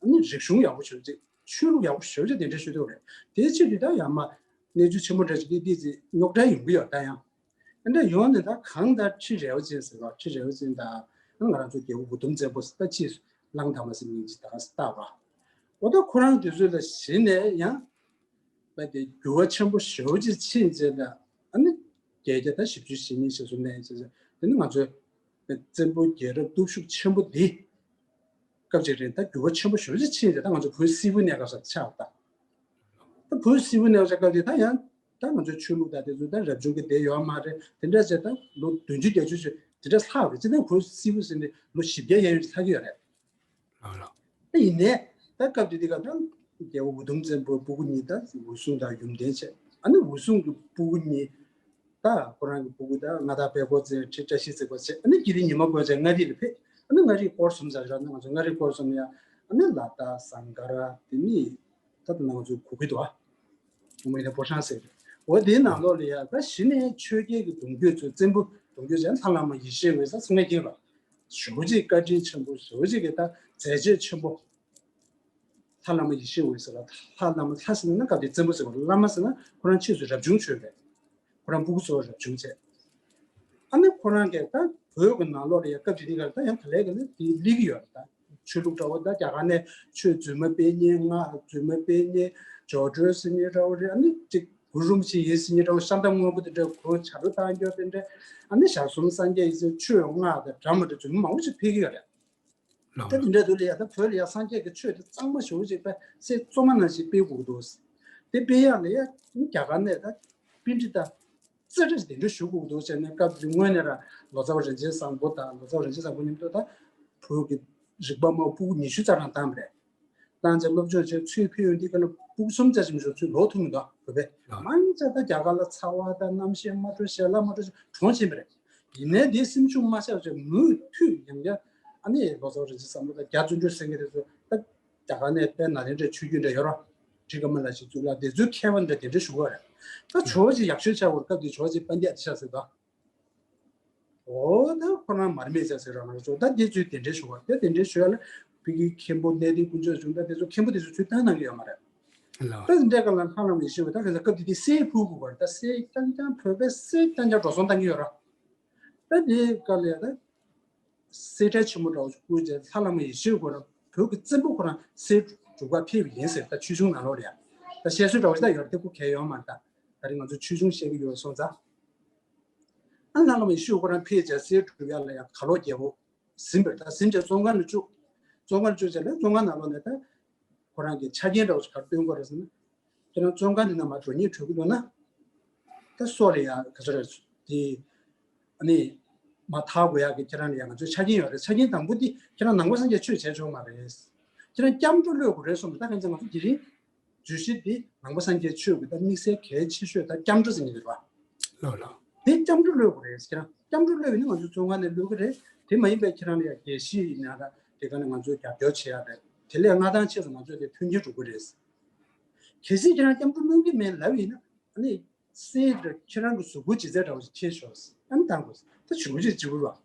ནི་རིག་གཞུང་ཡག་པོ་ཞེ་པོ་ཅིག་ཆོས་ལུགས་ཡག་པོ་ཞེ་པོ་ཅིག་དེ་འདྲ་ཞུ་ཐུབ་རེད། དེའི་ཆེད་དུ་ད་ཡར་མར་གནས་ཚུལ་ཆེན་པོ་འདྲ་ཞིག་དེ་དེ་ཅིག་རྙོག་དྲ་ཡོང་གི་ཡོད་ད་ཡང་། ཨ་འདྲ་ཡོང་ནས་ད་གང་ལྟར་ཁྲི་རལ་པ་ཅན་ཟེར་བ་ཁྲི་རལ་པ་ཅན་ད་ང་རང་ཚོ་རྒྱལ་པོ་འུ་དུམ་བཙན་པོ་ཟེར་ད་ཕྱིས་སུ་གླང་དར་མ་ཟེར་མིང་ཅིག་ད་ག་ཟེ་བཏགས་པ། འོ་ད་ཁོ་རང་དུས་ཚོད་ལ་གཞི་ནས་ཡང་། བ་དེ་འགྱུར་བ་ཆེན་པོ་ཞེ་པོ་ཅིག་ཕྱིན་རྗེས་ལ་ཨ་ནི་བརྒྱད་བརྒྱ་དང་བཞི་བཅུ་ཞེ་གཉིས་ཞེ་གསུམ་ནས་ཞེ་ཞེ་དེ་ནི་ང་ཚོའི་བཙན་པོ་རྒྱལ་རབས་སྟོབས་ཤུགས་ཆེན་པོ་འདི་སྐབས་ཅིག་རིང་ད་འགྱུར་བ་ཆེན་པོ་ཞེ་པོ་ཅིག་ཕྱིན་རྗེས་ད་ང་ཚོ་བོད་སིལ་བུ་གནས་སྐབས་སུ་ཆགས་པ་ད། ད་བོད་སིལ་བུ་གནས་སྐབས་ཅིག་སྐབས་དེ་ད་ཡང་ད་ང་ཚོའི་ཆོས་ལུགས་ད་དེ་ཚོ་ད་རབ་བྱུང་གི་དེ་ཡོད་མ་རེད། དེ་འདྲ་བྱས་ད་ལོ་བདུན་ཅུ་བརྒྱད་ཅུ་ཞིག་དེ་འདྲ་ལྷག་རེད། སྤྱིར་བཏང་བོད་སིལ་བུ་ཟེར་ནས་ལོ་བཞི་བརྒྱ་ཡན་ཡོད་ལྷག་གི་ཡོད་རེད། ལགས་ལགས། ད་ཡིན་ནའི་ད་སྐབས་དེ་དུས་ཀ་ད་རྒྱལ་པོ་འུ་དུམ་བཙན་པོའི་སྤུ་གུ་གཉིས་ད་འུ་སྲུང་དང་ཡུམ་བརྟན་བྱས། ཨ་ནི་འུ་སྲུང་གི་སྤུ་གུ་གཉིས་ད་ཁོ་རང་གི་སྤུ་གུ་ད་མངའ་བདག་དཔལ་འཁོར་བཙན་ཁྲི་བཀྲ་ཤིས་བརྩེགས་པ་བྱས། ཨ་ནི་དགེ་ལྡན་ཉི་མ་བཀོད་བྱས་མངའ་རིས་ལ་ཕེབས། ཨ་ནི་མངའ་རིས་སྐོར་གསུམ་ཟེར་ར་ནི་ང་ཚོ་མངའ་རིས་སྐོར་གསུམ་ཡ། ཨ་ནི་ལ་དྭགས་ཟངས་དཀར་དེ་ནི་ད་ད་ང་ཚོ་གུ་གེ་འདུག་ཨ། ཨོ་མ་ཡིན་ན་ཕོ་བྲང་ཟེར་རེད། འོ་དེའི་ནང་ལོགས་ལ་ཡ་ད་གཞི་ནས་ཆོས་རྒྱལ་གྱི་གདུང་རྒྱུད་ཚོའི་བཙན་པོ་གདུང་རྒྱུད་ཅན་ལྷ་བླ་མ་ཡེ་ཤེས་འོད་ཟེར་ཚང་མས་མཁྱེན་པ། ཞེ་པོ་ཅིག་བཀའ་དྲིན་ཆེན་པོ་ཞེ་པོ་ཅིག་གི་ད་མཛད་རྗེས་ཆེན་པོ། ལྷ་བླ་མ་ཡེ་ཤེས་འོད་ཟེར་ལ་ལྷ་བླ་མ་ལྷ་ཟེར་ན་སྐབས་དེ་བཙན་པོ་ཟེར་བ་བླ་མ་ཟེར་ན་ཁོ་རང་ཕྱིས་སུ་རབ་བྱུང་བྱོན་པས། ཁོ་རང་སྤུ་གུ་ཚོ་རབ་བྱུང་བྱས། ཨ་ནི་ཁོ་རང་གིས་ད་བོད་ཀྱི་ནང་ལོགས་ལ་ཡང་སྐབས་དེ་དུས་ཀ་ད་ཡང་ག་ལེ་ག་ལེ་དེ་སླེབས་ཀྱི་ཡོད་རེད། ད་ཆོས་ལུགས་འདྲ་བོ་ད་རྒྱ་གར་ནས་ཆོས་རྫུན་མ་སྤེལ་མཁན་སྔགས་རྫུན་མ་སྤེལ་མཁན་ཇོ་སྒྲོལ་ཟེར་མཁན་འདྲ་བོ་རེད། ཨ་ནི་ཅིག་གུ་རུ་རིན་པོ་ཆེ་ཡིན་ཟེར་མཁན་འདྲ་བོ་ཤ་འདབ་སྔོན་པོ་དེ་འདྲ་གུ་རུ་བྱ་རུ་བཏང་རྒྱུ་དེ་འདྲ། ཨ་ནི་ཞག་གསུམ་སངས་རྒྱས་ཡིན་ཟེར་ཆོས་སྔགས་དང་འདྲ་མི་འདྲ་རྫུན་མ་མང་པོ་ཞིག་ཕེབས་ཀྱི་ཡོད་རེད། ལགས་ད་དེ་འདྲ་འདུག་ལ་ཡ་ད་བོད་ལ་ཡ་སངས་རྒྱས་ཀྱི་ཆོས་དེ་གཙང་མ་ཞེ་པོ་ཅིག་ད་གསེར་བཙོ་མ་ནང་བཞིན་སྤེལ་དགོས་ཀྱི་འདུག་དེ་སྤེལ་ཡག་ལ་ཡ་རྒྱ་གར་ནས་ད་པཎྜི་ཏ་རྩ་ཁྲི་གདན་འདྲེན་ཞུ་དགོས་ཀྱི་འདུག་ཟེར་ནས་སྐབས་དེ་དུས་སྔོན་ནས་ར་ལོ་ཙཱ་བ་རིན་ཆེན་བཟང་པོ་དང་ལོ་ཙཱ་བ་རིན་ཆེན་བཟང་པོ་མཉམ་དུ་ད་བོད་ཀྱི་རིག་པ་དམའ་བོ་སྤུ་གུ་ཉི་ཤུ་རྩ་གྲངས་བཏང་བ་རེད། བཏང་རྗེས་སློབ་སྦྱོང་བྱས་ཚུར་ཕེབས་ཡོང་དུས་ཀ་ལ་སྤུ་གུ་གསུམ་ཙམ་ཞིག་མི་འཇོག་ཚུར་ལོག་ཐུབ་མི་འདུག་བོད་པས། ལགས། མང་ཆེ་ད་རྒྱ་གར་ལ་ཚ་བ་དང་རྣམ་ཤེས་མ་འཕྲོད་ཞལ་ལག་མ་འཕྲོད་ཅིག་གྲོངས་ཕྱིན་པ་རེད། ཡིན་ནའི་འདིའི་སེམས་ཤུགས་མ་ཆག་ཅིག་མུ་མཐུད་ཡང་བསྐྱར་ཨ་ནི་ལོ་ཙཱ་བ་རིན་ཆེན་བཟང་པོ་དང་རྒྱ་བརྩོན་འགྲུས་ཟེར་མཁན་དེ་ཚོ་ད་རྒྱ་གར་ནས་དཔལ་ནཱ་ལེནྡྲའི་ཆོས་བརྒྱུད་འདྲ་ཡོད་ར། ཁྲི་ཀ་མ་ལ་ཞིག་གཙུག་ལག་དེ་ཚོའི་མཁས་པ་འདྲ་དེ་འདྲ་ཞུ་གི་ཡོད་རེད། ད་ཇོ་བོ་རྗེ་ཡག་ཤོས་ཆགས་པར་སྐབས་དེ་ཇོ་བོ་རྗེ་པཎྜི་ཏ་ཆགས་ཟེར་ད། འོ་ད་ཁོ་རང་མར་མེ་བྱ་ཟེར་རང་རང་ཚོ་ད་དེ་ཚོའི་གདན་འདྲེན་ཞུ་བ་དེ་གདན་འདྲེན་ཞུ་ཡ་ལ་ཕ་གི་མཁན་པོ་གནས་བརྟན་དཀོན་མཆོག་བྱུང་ད་དེ་ཚོ་མཁན་པོ་དེ་ཚོ་ཚུར་བཏང་གནང་གི་ཡོད་མ་རེད། ལགས། ད་འདྲ་ག་ལ་ལྷ་བླ་མ་ཡེ་ཤེས་འོད་ད་ག་ཚ་སྐབས་དེ་དེ་གསེར་ཕུལ་དགོས་པ་རེད། ད་གསེར་རྐྱང་རྐྱང་བོད་པས་གསེར་རྐྱང་རྐྱང་འགྲོ་སོང་བཏང་གི་ཡོད་ར། ད་དེ་ག་ལ་ཡ་ད་གསེར་ཁྲལ་ཆེན་པོ་འདྲ་བོ་ཞིག་བསྐུར་རྗེས་ལྷ་བླ་མ་ཡེ་ཤེས་འོད་ཁོ་རང་བོད་ཀྱི་བཙན་པོ་ཁོ་རང་གསེར་སྒྲུབ་གར་ཕེབས་པ་ཡིན་ཟེར། ད་ཆོས་འབྱུང་ནང་ལོགས་ལ་ཡ་ད་བཤད་སྲོལ་འདྲ་བོ་ཞིག་ད་ཡོད་རེད། དེ་ཁོ་གལ་ཡོད་མ་རེད། ད་ད་རིང་ང་ཚོ་ཆོས་འབྱུང་བཤད་ཀྱི་ཡོད་སོང་ཙང་། ཨ་ནི་ལྷ་བླ་མ་ཡེ་ཤེས་འོད་ཁོ་རང་ཕེབས་རྗེས་གསེར་སྒྲུབ་ཡ་ལ་ཡང་གར་ལོག་རྒྱལ་པོ་ཟིན་པ་རེད། ད་ཟིན་རྗེས་བཙོན་ཁང་ལ་བཅུག་བཙོན་ཁང་ལ་བཅུག་རྗེས་ལ་བཙོན་ཁང་ནང་ལོགས་ནས་ད་ཁོ་རང་གི་ཆ་རྐྱེན་འདྲ་བོ་ཞིག་ག་རེ་བཏོན་དགོས་རེད་ཟེར་ན། ཁྱེད་རང་བཙོན་ཁང་འདི་ནང་མར་འགྲོ་སྙིང་བྲོ་གི་འདུག་ན། ད་སྲོག་ལ་ཡ་ག་ཚོད་རེད་དེ། ཨ་ནི་མར་ཐར་དགོས་ཡག་གི་ཁྱེད་རང་ལ་ཡ་ང་ཚོའི་ཆ་རྐྱེན་ཡོད་རེད། ཆ་རྐྱེན་དང་པོ་འདི་ཁྱེད་རང་ནང་པ་སངས་རྒྱས་ཆོས་བྱས་ཆོག་མ་རེད། ཁྱེད་རང་སྐྱབས་འགྲོ་གློད་དགོས་རེད་གསུངས་པ། ད་ཁ་སང་ང་ཚོ་དེ་རིང་བརྗོད་གཞི་འདི་ནང་པ་སངས་རྒྱས་ཆོས་ཀྱི་ད་དམིགས་བསལ་གལ་ཆེ་ཤོས་ད་སྐྱབས་འགྲོ་ཟེར་མཁན་འདི་རེད་པ། ལགས་ལགས། དེ་སྐྱབས་འགྲོ་གློད་དགོས་རེད། ཁྱེད་རང་སྐྱབས་འགྲོ་གློད་པ་ཡིན་ན་ང་ཚོ་བཙོན་ཁང་ནས་གློད་ཀྱི་རེད། དེ་མ་ཡིན་པའི་ཁྱེད་རང་ལ་ཡ་དགེ་བཤེས་ཡིན་ན་ད་དེ་ག་ནས་ང་ཚོས་རྒྱབ་སྐྱོར་བྱེད་ཡག་རེད། དེ་ལས་མངའ་ཐང་ཆེ་ཙམ་ང་ཚོས་དེ་མཐུན་རྐྱེན་སྒྲུབ་ཀྱི་རེད། གལ་སྲིད་ཁྱེད་རང་སྐྱབས་འགྲོ་གློད་ཀྱི་མེད་ལབ་ཡིན་ན་ཨ་ནི་གསེར་དེ་ཁྱེད་རང་གི་གཟུགས་པོ་ལྗིད་ཚད་འདྲ་བོ་ཞིག་ཁྱེར་ཤོག་ཨ་ནི་བཏང་དགོས། ད་ཞུ་ཅིག་བྱེད་དགོས་པ།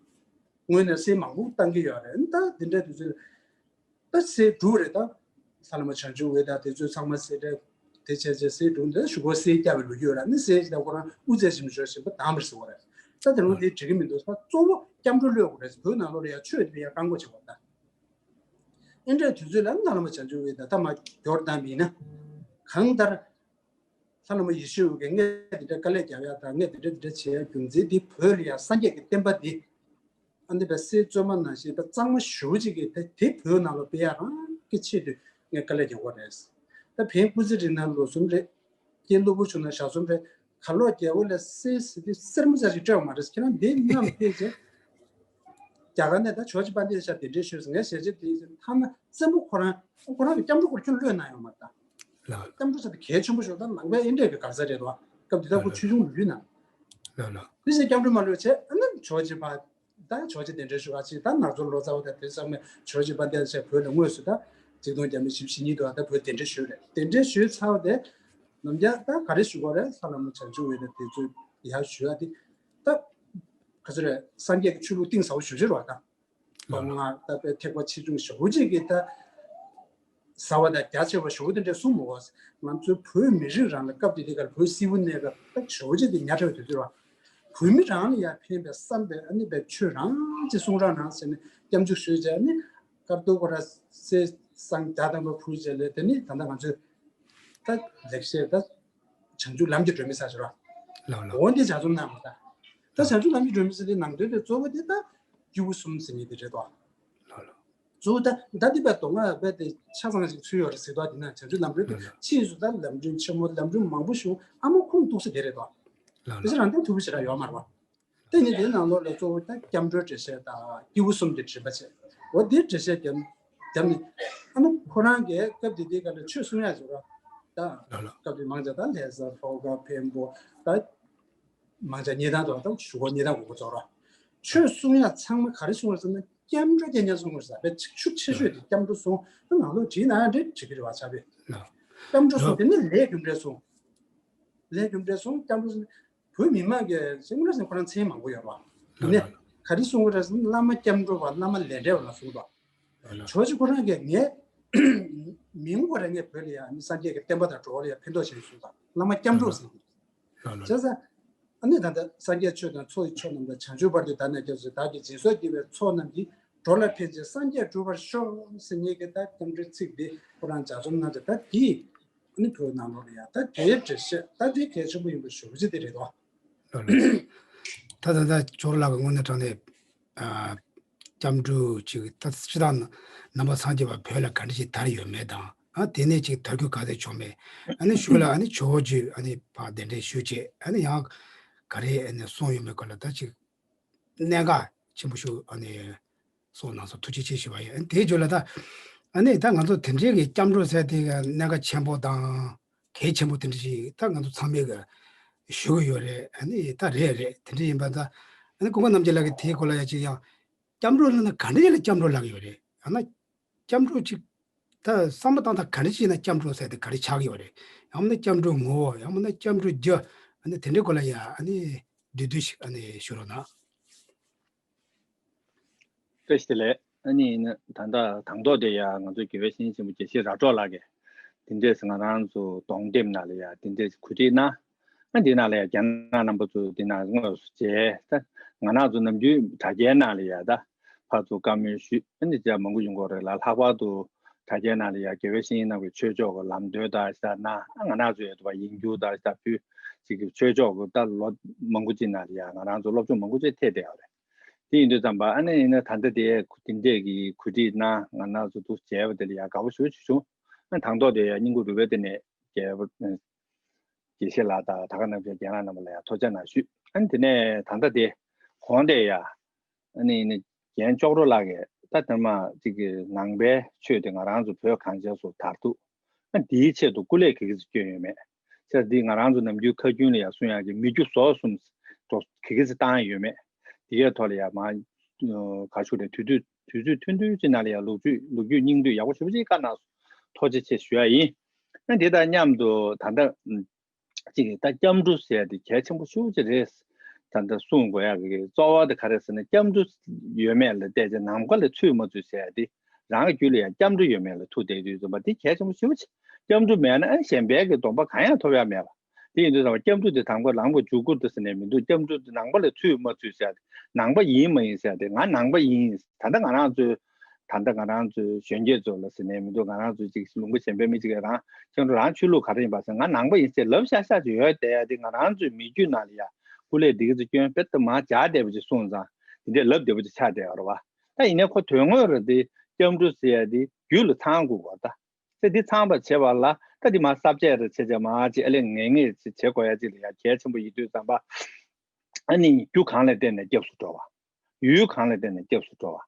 སྔོན་ནས་གསེར་མང་པོ་བཏང་གི་ཡོད་རེད། ཨ་ནི་ད་འདི་འདྲ་དུས་ཚོད་ད་གསེར་འགྲོ་རེད། ད་ལྷ་བླ་མ་བྱང་ཆུབ་འོད་དང་དེ་ཚོ་ཚང་མ་གསེར་རེད། དེ་བྱས་བྱས་གསེར་འགྲོ་འདི་ཞུ་གོ་གསེར་བརྒྱབ་པའི་ལོ་རྒྱུས་ཡོད་རེད། ཨ་ནི་གསེར་ཅིག་ད་ཁོ་རང་དབུ་རྩེ་ཞིམ་ཞོ་ཞིམ་པོ་དང་པར་ཟེར་བ་རེད། ད་དེ་རུང་དེ་འགྲིག་གི་མི་འདུག་ད་གཙོ་བོ་སྐྱབས་འགྲོ་གློད་དགོས་རེད། བོད་ནང་ལོགས་ལ་ཡ་ཆོས་དེ་ཡ་བཀག་འགོག་བྱེད་དགོས་ད། ཨེ་འདྲའི་དུས་ཚོད་ལ་ལྷ་བླ་མ་བྱང་ཆུབ་འོད་དང་ད་མ་འགྱུར་བཏང་བ་ཡིན་ན། གང་ལྟར་ལྷ་བླ་མ་ཡེ་ཤེས་འོད་ཀྱིས་ངས་འདི་འདྲ་དཀའ་ལས་རྒྱག་ཡག་དང་ངས་འདི་འདྲ་འདི་འདྲ་བྱེད་ཡག་རྒྱུ་མཚན་འདི་བོད་ལ་ཡང་སངས་རྒྱས་ཀྱི་བསྟན་པ་འདི་ཨ་འདི་པའི་གསེར་བཙོ་མ་ནང་བཞིན་པ་གཙང་མ་ཞེ་པོ་ཅིག་གིས་དེ་དེ་བོད་ནང་ལ་སྤེལ་ཡག་རང་གི་ཆེད་དུ་ངས་དཀའ་ལས་རྒྱག་དགོས་རེད། ད་བན་སྐུ་ཚེ་རིང་ན་ལོ་གསུམ་རེད། རྐྱེན་གློ་བུར་བྱུང་ན་ཞག་གསུམ་རེད། གར་ལོག་རྒྱལ་པོ་ལ་གསེར་ཟེར་དུས་གསེར་མོ་ཙམ་ཞིག་སྤྲད་པ་མ་རེད། ཁྱེད་རང་འདི་མཉམ་ཕེབས་རྗེས་རྒྱ་གར་ནས་ད་ཇོ་བོ་རྗེ་དཔལ་ལྡན་ལ་ཞབས་བདེ་འདྲེན་ཞུས་ཟེར་ངས་ཞལ་ཆེམས་དེ་ཐ་ན་བཙན་པོ་ཁོ་རང་ཁོ་རང་གི་སྐྱབས་འགྲོ་སྐོར་ཁྱོན་གློད་གནང་ཡོད་མ་རེད་ད། ལགས། སྐྱབས་འགྲོ་ཟེར་དུས་གལ་ཆེན་པོ་ཞིག་ད་ནང་པའི་ཨེ་འདྲས་ཀྱི་གར་ས་རེད་དོ། སྐབས་དེ་དག་ཁོ་ཆོས་འབྱུང་ལུས་ན། ལགས་ལགས། དེ་ཟེར་སྐྱབས་འགྲོ་མ་གློད་བྱས་ཨ་ནི་ཇོ་བོ་རྗེ་ཕར་ད་ཇོ་བོ་རྗེ་གདན་འདྲེན་ཞུ་ག་ཅིག་ད་ནག་ཚོ་ལོ་ཙཱ་བ་དང་དེ་ཚང་མས་ཇོ་བོ་རྗེ་དཔལ་ལྡན་ལ་ཞབས་བོད་ལ་དངོས་སུ་ད་ཆིག་སྟོང་བརྒྱ་མེད་བཞི་བཅུ་ཞེ་གཉིས་དུ་ད་བོད་གདན་འདྲེན་ཞུས་རེད། གདན་འདྲེན་ཞུས་ཚར་བ་དེ་ནམ་རྒྱ་ད་ག་རེ་ཞུ་དགོས་རེད། ལྷ་བླ་མ་བྱང་ཆུབ་འོད་དང་དེ་ཚོས་ཡར་ཞུ་ཡ་དེ་ད་ ག་ཚོད་རེད། སངས་རྒྱས་ཀྱི་ཆོས་ལུགས་གཏིང་ཟབ་པོ་ཞེ་པོ་ཅིག་རེད་བ་ད། མདོ་སྔགས་ད་དཔེ་ཐེག་པ་ཆེ་ཆུང་ཞེ་པོ་ཅིག་གི་ད་ཟབ་པ་དང་རྒྱ་ཆེ་བ་ཞེ་པོ་དེ་འདྲ་གསུངས་མ་གོ། ང་ཚོའི་བོད་མི་རིགས་རང་ལ་སྐབས་དེ་དུས་ཀ་ལ་བོད་སིལ་བུ་གནས་སྐབས་ད་ཞེ་པོ་ཅིག་དེ་ཉག་ཕྲ་བའི་དུས་ཚོད་རེད་བ། བོད་མི་རང་ལ་ཡང་ཕན་པའི་བསམ་པའི་ཨ་ནི་པའི་ཆོས་རང་ཅིག་གསུང་རོགས་གནང་ཟེར་ནས་སྐྱབས་འཇུག་ཞུས་བྱས། ཨ་ནི་ཀར་ཏོ་ཁོ་ར་སེ་སང་རྒྱ་དང་པོ་ཕུལ་བྱས་ལས། དེ་ནི་ད་ལྟ་ང་ཚོས་ད་ལེགས་བཤད་ད་བྱང་ཆུབ་ལམ་གྱི་སྒྲོན་མེ་ཟེར་ཞུ་ར། ལགས་ལགས། འོ་འདི་ལྗགས་རྩོམ་གནང་བ་ད། ད་བྱང་ཆུབ་ལམ་གྱི་སྒྲོན་མེ་ཟེར་དེ་ནང་དོན་དེ་གཙོ་བོ་དེ་ད་སྐྱེས་བུ་གསུམ་ཟེར་མཁན་དེ་རེད་དོ། ལགས་ལགས། གཙོ་བོ་ད་ད་འདི་པའི་མདོ་སྔགས་པའི་དེ་ཆ་ཚང་ཞིག་ཚུད་ཡོད་རེད་ཟེར་དོ། དེ་ན་བྱང་ཆུབ་ལམ་སྒྲོན་དེ་ལགས་ལགས། ཕྱིས་སུ་ད་ལམ་སྒྲོན་ཆེན་མོ་ལམ་སྒྲོན་མང་པོ་ཞིག་ཨ་མ་ཁུངས་གཏུགས་ས་དེ་རེད་དོ། ལགས་དེ་ལགས། ཕྱིར་རང་དོན་ཐུབ་པ་ཞིག་ར་ཡོད་མ་རེད་བ། དེ་ནི་དེའི་ནང་ལོགས་ལ་གཙོ་བོ་ད་སྐྱབས་འགྲོའི་འགྲེལ་བཤད་དང་སྐྱེས་བུ་གསུམ་གྱི་དྲན་པ་བྱས། འོ་དེའི་འགྲེལ་བཤད་བརྒྱབ་བརྒྱབ་ནས། ཨ་ནི་ཁོ་རང་གིས་སྐབས་དེ་དུས་ཀ་ལ་ཆོས་གསུང་ཡག་ཅིག་ར། ད་ལགས་ལགས། སྐབས་དེ་མང་ཆེ་ད་ལྷ་ས་ལྷོ་ཁ་འཕན་པོ་ད་མང་ཆེ་གཉན་ཐང་དུ་ད་ཞུ་གོ་གཉན་ཐང་གོ་གོ་ཚོ་ར། ཆོས་གསུང་ཡག་ཚང་མ་ག་རེ་གསུང་བ་ཟེར་ན་སྐྱབས་འགྲོ་རྐྱང་རྐྱང་གསུང་དགོས་ཟེར་བས། ཚིག་ཤུགས་ཆེ་ཤོས་དེ་སྐྱབས་འགྲོ་གསུང་། ད་ནང་ལོགས་བྲིས་ན་ཡང་འདྲ་བྲིས་ཀྱི་རེད་བ་ཆ་བས། ལགས། སྐྱབས་འགྲོ་གསུང་། དེ་ནི་ལས་རྒྱུ་འབྲས་གསུང་། ལས་རྒྱུ་འབྲས་གསུང་། སྐྱབས་འགྲོ་གསུང་། བོད་མི་མང་གིས་སེམས་ཁྲལ་སེམས་ཁོ་རང་མཚན་མང་པོ་ཡོད་རེད་བ། ལགས་ནས་ལགས། ག་རེ་གསུང་གི་རེད་ཟེར་ན་བླ་མ་སྐྱབས་འགྲོ་བ་བླ་མ་ལས་འབྲས་བ་ལ་གསུངས་པ། ལགས་ལགས། ཇོ་བོ་རྗེ་ཁོ་རང་གིས་ངའི་མིང་ཁོ་རང་ངའི་བོད་ལ་ཡང་ཨ་ནི་སངས་རྒྱས་ཀྱི་བསྟན་པ་དང་འགྲོ་བ་ལ་ཡང་ཕན་ཐོགས་བྱེད་གསུངས་པ། བླ་མ་སྐྱབས་འགྲོ་ཟེར། ལགས་ལགས། བྱས་ཙང་ཨ་ནི་ད་ལྟ་སངས་རྒྱས་ཆོས་དང་ཚོགས་ཀྱི་མཆོག་རྣམས་དང་། བྱང་ཆུབ་བར་དུ་བདག་ནི་སྐྱབས་སུ། བདག་གིས་སྦྱིན་སོགས་བགྱིས་པའི་ཚོགས་རྣམས་ཀྱིས། འགྲོ་ལ་ཕན་ཕྱིར་སངས་རྒྱས་འགྲུབ་པར་ཤོག་ཟེར་མཁན་གྱི་ད་སྐྱབས་འགྲོའི་ཚིག་འདི་ཁོ་རང་ལྗགས་རྩོམ་གནང་བྱས། ད་འདི་ཨ་ནི་བོད་ནང་ལོགས་ལ་ཡང་ད་དེའི་འགྲེལ་བཤད་ད་དེ་གལ་ཆེན་པོ་ཡིན་པ་ཞུ་རྒྱུ་དེ་རེད་དོ། ལགས་ལགས། ད་ད་ད་ཇོ་བོ་རྗེ་ལགས་ཀྱི་དངོས་གནས་དྲང་གནས་ཨ་སྐྱབས་འགྲོ་ཅིག་ད་སྤྱིར་བཏང་ནང་པ་སངས་རྒྱས་པ་བོད་ལ་ག་འདྲ་ཞིག་དར་ཡོད་མེད་དང་། ཨ་དེ་ནས་ཅིག་དར་རྒྱས་ག་ཚད་བྱུང་མེད། ཨ་ནི་གཞུག་ལ་ཨ་ནི་ཇོ་བོ་རྗེ་ཨ་ནི་ཕར་གདན་འདྲེན་ཞུས་བྱས། ཨ་ནི་ཡང་ག་རེ་ཨ་ནི་གསུངས་ཡོད་མེད་སྐོར་ལ་ད་ཅིག་གནད་འགག་ཆེན་པོ་ཞིག་ཨ་ནི་གསུངས་གནང་སོང་། ཐུགས་རྗེ་ཆེ་ཞུ་བ་ཡིན། ཨ་ནི་དེའི་རྗེས་ལ་ད་ཨ་ནི་ད་ང་ཚོ་དེ་འདྲའི་གི་སྐྱབས་འགྲོ་ཟེར་དེ་གི་གནད་འགག་ཆེན་པོ་དང་གལ་ཆེན་པོ་དེ་འདྲ་ཞིག་ད་ང་ཚོ་ཚང་མས་གི་ཞུ་གི་ཡོད་རེད། ཨ་ནི་ད་རེད་རེད། དེ་འདྲ་ཡིན་པ་ད་ཨ་ནི་ཀུན་དགའ་རྣམ་རྒྱལ་ལགས་ཀྱིས་དེའི་སྐོར་ལ་ཡང་ཅིག་ཡང་སྐྱབས་འགྲོ་ལབ་ན་ག་འདྲ་ཞིག་ལ་སྐྱབས་འགྲོ་ལབ་ཀྱི་ཡོད་རེད། ཡང་ན་སྐྱབས་འགྲོ་ཅིག་ད་བསམ་བློ་བཏང་སྟངས་ག་འདྲ་ཞིག་ན་སྐྱབས་འགྲོ་ཟེར་དེ་ག་རེ་ཆགས་ཀྱི་ཡོད་རེད། ཡང་མིན་ན་སྐྱབས་འགྲོ་ངོ་བོ། ཡང་མིན་ན་སྐྱབས་འགྲོ་རྒྱུ། ཨ་ནི་དེ་འདྲའི་སྐོར་ལ་ཡང་ཨ་ནི་བསྡུས་བསྡུས་ཤིག་ཨ་ནི་ཞུ་རོགས་གནང་། བཀྲ་ཤིས་བདེ་ལེགས། ཨ་ནི་ད་ལྟ་དང་ཐོག་དེ་ཡང་ང་ཚོའི་དགེ་བའི་བཤེས་གཉེན་ཆེན་པོ་དགེ་བཤེས་ར་ཀྲོག་ལགས་ཀྱིས་དེ་འདྲས་ང་རང་ཚོ་གདོང་དེབ་ནང་ལ་ཡང་དེ་འདྲས་གོ་སྒྲིག་གནང་། ཨ་འདི་ནང་ལ་ཡང་རྒན་རྣམ་པ་ཚོ་འདི་ནང་དངོས་སུ་མཇལ། ད་ང་རང་ཚོ་ནམ་རྒྱུན་དྲ་རྒྱའི་ནང་ལ་ཡང་ད་ཕར་ཚུར་བཀའ་མོལ་ཞུས། ཨ་ནི་ཅིག་མང་པོ་ཡོང་གི་རེད་ལ། ལྷག་པར་དུ་དྲ་རྒྱའི་ནང་ལ་ཡང་དགེ་བའི་བཤེས་གཉེན་རྣམས་ཀྱི་ཆོས་ཕྱོགས་ཀྱི་ལམ་སྟོན་དང་ཞེ་དྲག་གནང་། ཨ་ང་རང་ཚོ་ཡང་དུ་བ་ཡིན་རྒྱུ་དང་ཞེ་དྲག་ཕུལ། ཅིག་གི་ཆོས་ཕྱོགས་ཀྱི་ད་ལོ་མང་པོ་ཅིག་ནང་ལ་ཡང་ང་རང་ཚོ་སློབ་སྦྱོང་མང་པོ་ཅིག་ཐེབས་བསྡད་ཡོད་རེད། དེ་ཡིན་དུས་ཙམ་པ་ཨ་ནི་ཡིན་ན་ད་ལྟ་དེ་དེ་འདྲས་ཀྱི་གོ་སྒྲིག་གནང་། ང་རང་ཚོ་འདུག་མཇལ་བ་དེ་ལ་ཡང་དགའ་པོ་ཞེ་པོ་ཅིག་བྱུང་། ཨ་དང་ཐོག་དེ་ཡང་སྙིང་ཁུང་རུས་པའི་གཏིང་ནས་རྒྱལ་བ་དགེ་བཤེས་ལགས་དང་ད་ག་ནང་བཞིན་རྒན་ལགས་རྣམ་པ་ལ་ཡང་ཐུགས་རྗེ་གནང་ཞུས། ཨ་ནི་དེ་ནས་ད་ལྟ་དེ་གོང་དེ་ཡང་ཨ་ནི་ནི་རྒན་ཅོག་རོ་ལགས་ཀྱིས་ད་དེ་མ་ཅིག་གི་ནང་པའི་ཆོས་དེ་ང་རང་ཚོ་བོད་གངས་ཅན་སོགས་དར་ཐུབ། ཨ་འདིའི་ཆེད་དུ་སྐུ་ལས་ག་གི་ཚེ་བསྐྱོན་ཡོད་མེད། ཆ་འདི་ང་རང་ཚོ་ནམ་རྒྱུན་ཁ་རྒྱུན་ལ་ཡང་གསུང་ཡག་གི་མི་རྒྱུ་ཟོག་གསུམ་ག་གི་ཚེ་བཏང་ཡོད་མེད། དེ་གའི་ཐོག་ལ་ཡང་མ་ག་ཞུ་རེད། དུས་ཚོད་དུས་ཚོད་ཐུང་ཐུང་ཅིག་ནང་ལ་ཡང་ལོ་རྒྱུས་ལོ་རྒྱུས་སྙིང་བསྡུས་ཡག་པོ་ཞེ་པོ་ཅིག་བཀའ་གནང་སོང་། ཐུགས་རྗེ་ཆེ་ཞུ་ཡ་ཡིན། ཨ་འདི་དང་མཉམ་དུ་ད་ལྟ་ཅིག་ད་སྐྱབས་འགྲོ་ཟེར་ཡ་དེ་གལ་ཆེན་པོ་ཤུགས་ཅིག་རེད། ད་ལྟ་གསུང་དགོས་ཡ་གི་གཙོ་བོ་དེ་ག་རེ་ཟེར་ན་སྐྱབས་འགྲོ་ཡོད་མེད་ལ་བལྟས་ཏེ་ནང་པ་ལ་ཚུད་མ་ཚུད་ཟེར་ཡ་དེ། རང་གི་རྒྱུད་ལ་ཡང་སྐྱབས་འགྲོ་ཡོད་མེད་ལ་ཐུག་བསྡད་དུས་ཙམ་པ་དེ་གལ་ཆེན་པོ་ཞེ་པོ་ཅིག་སྐྱབས་འགྲོ་མེད་ན་ཨ་གཞན་པའི་གི་སྡོམ་པ་གང་ཡང་ཐོབ་ཡ་མེད་པ། དེ་ཡིན་དུས་ཙམ་པ་སྐྱབས་འགྲོ་དེ་དང་པོ་རང་ལ་འཇུག་དགོས་འདུག་ཟེར་ནས་མི་འདུག་སྐྱབས་འགྲོ་དེ་ནང་པ་ལ་ཚུད་མ་ཚུད་ཟེར་ཡ་དེ། ནང་པ་ཡིན་མ་ཡིན་ཟེར་ཡ་དེ། ང་ནང་པ་ཡིན། ད་ལྟ་ང་རང་ཚོའི་ད་ལྟ་ང་རང་ཚོའི་གཞོན་སྐྱེས་ཚོ་ལ་ཟེར་ནས་མི་འདུག་ང་རང་ཚོའི་ཅིག་ལུང་པ་གཞན་པའི་མི་ཅིག་གིས་རང་སྐྱབས་འགྲོ་རང་ཆོས་ལུགས་ག་རེ་ཡིན་པ་ཟེར། ང་ནང་པ་ཡིན་ཟེར་ལབ་ཤག་ཤག་ཅིག་ཡོད་བསྡད་ཡ་དེ། ང་རང་ཚོའི་མི་རྒྱུད་ནང་ལ་ཡ་སྐུ་ལས་འདི་ག་ཚོད་བསྐྱོན་དཔེ་ད་མ་འཇགས་བསྡད་པ་ཅིག་སོང་ཙང་དེ་འདྲས་ལབ་བསྡད་པ་ཅིག་ཆགས་བསྡད་ཡོད་རེད་བ། ད་ཡིན་ནའི་ཁོ་དོན་དངོས་རེད་དེ། སྐྱབས་འགྲོ་ཟེར་ཡ་དེ་རྒྱུད་ལ་ཚང་དགོས་པ་ད། ཚེ་འདི་ཚང་བར་བྱེད་པ་ལ་ད་འདི་མ་ས་བཅད་རེ་བྱེད་བྱེད་མ་ཅིག་ཨ་ལས་ངེས་ངེས་ཅིག་བྱེད་དགོས་ཡ་ཅིག་ལ་ཡ་གལ་ཆེན་པོ་ཡིན་དུས་ཙམ་པ། ཨ་ནི་རྒྱུ་གང་ལ་བརྟེན་ནས་སྐྱབས་སུ་འགྲོ་བ། ཡུལ་གང་ལ་བརྟེན་ནས་སྐྱབས་སུ་འགྲོ་བ།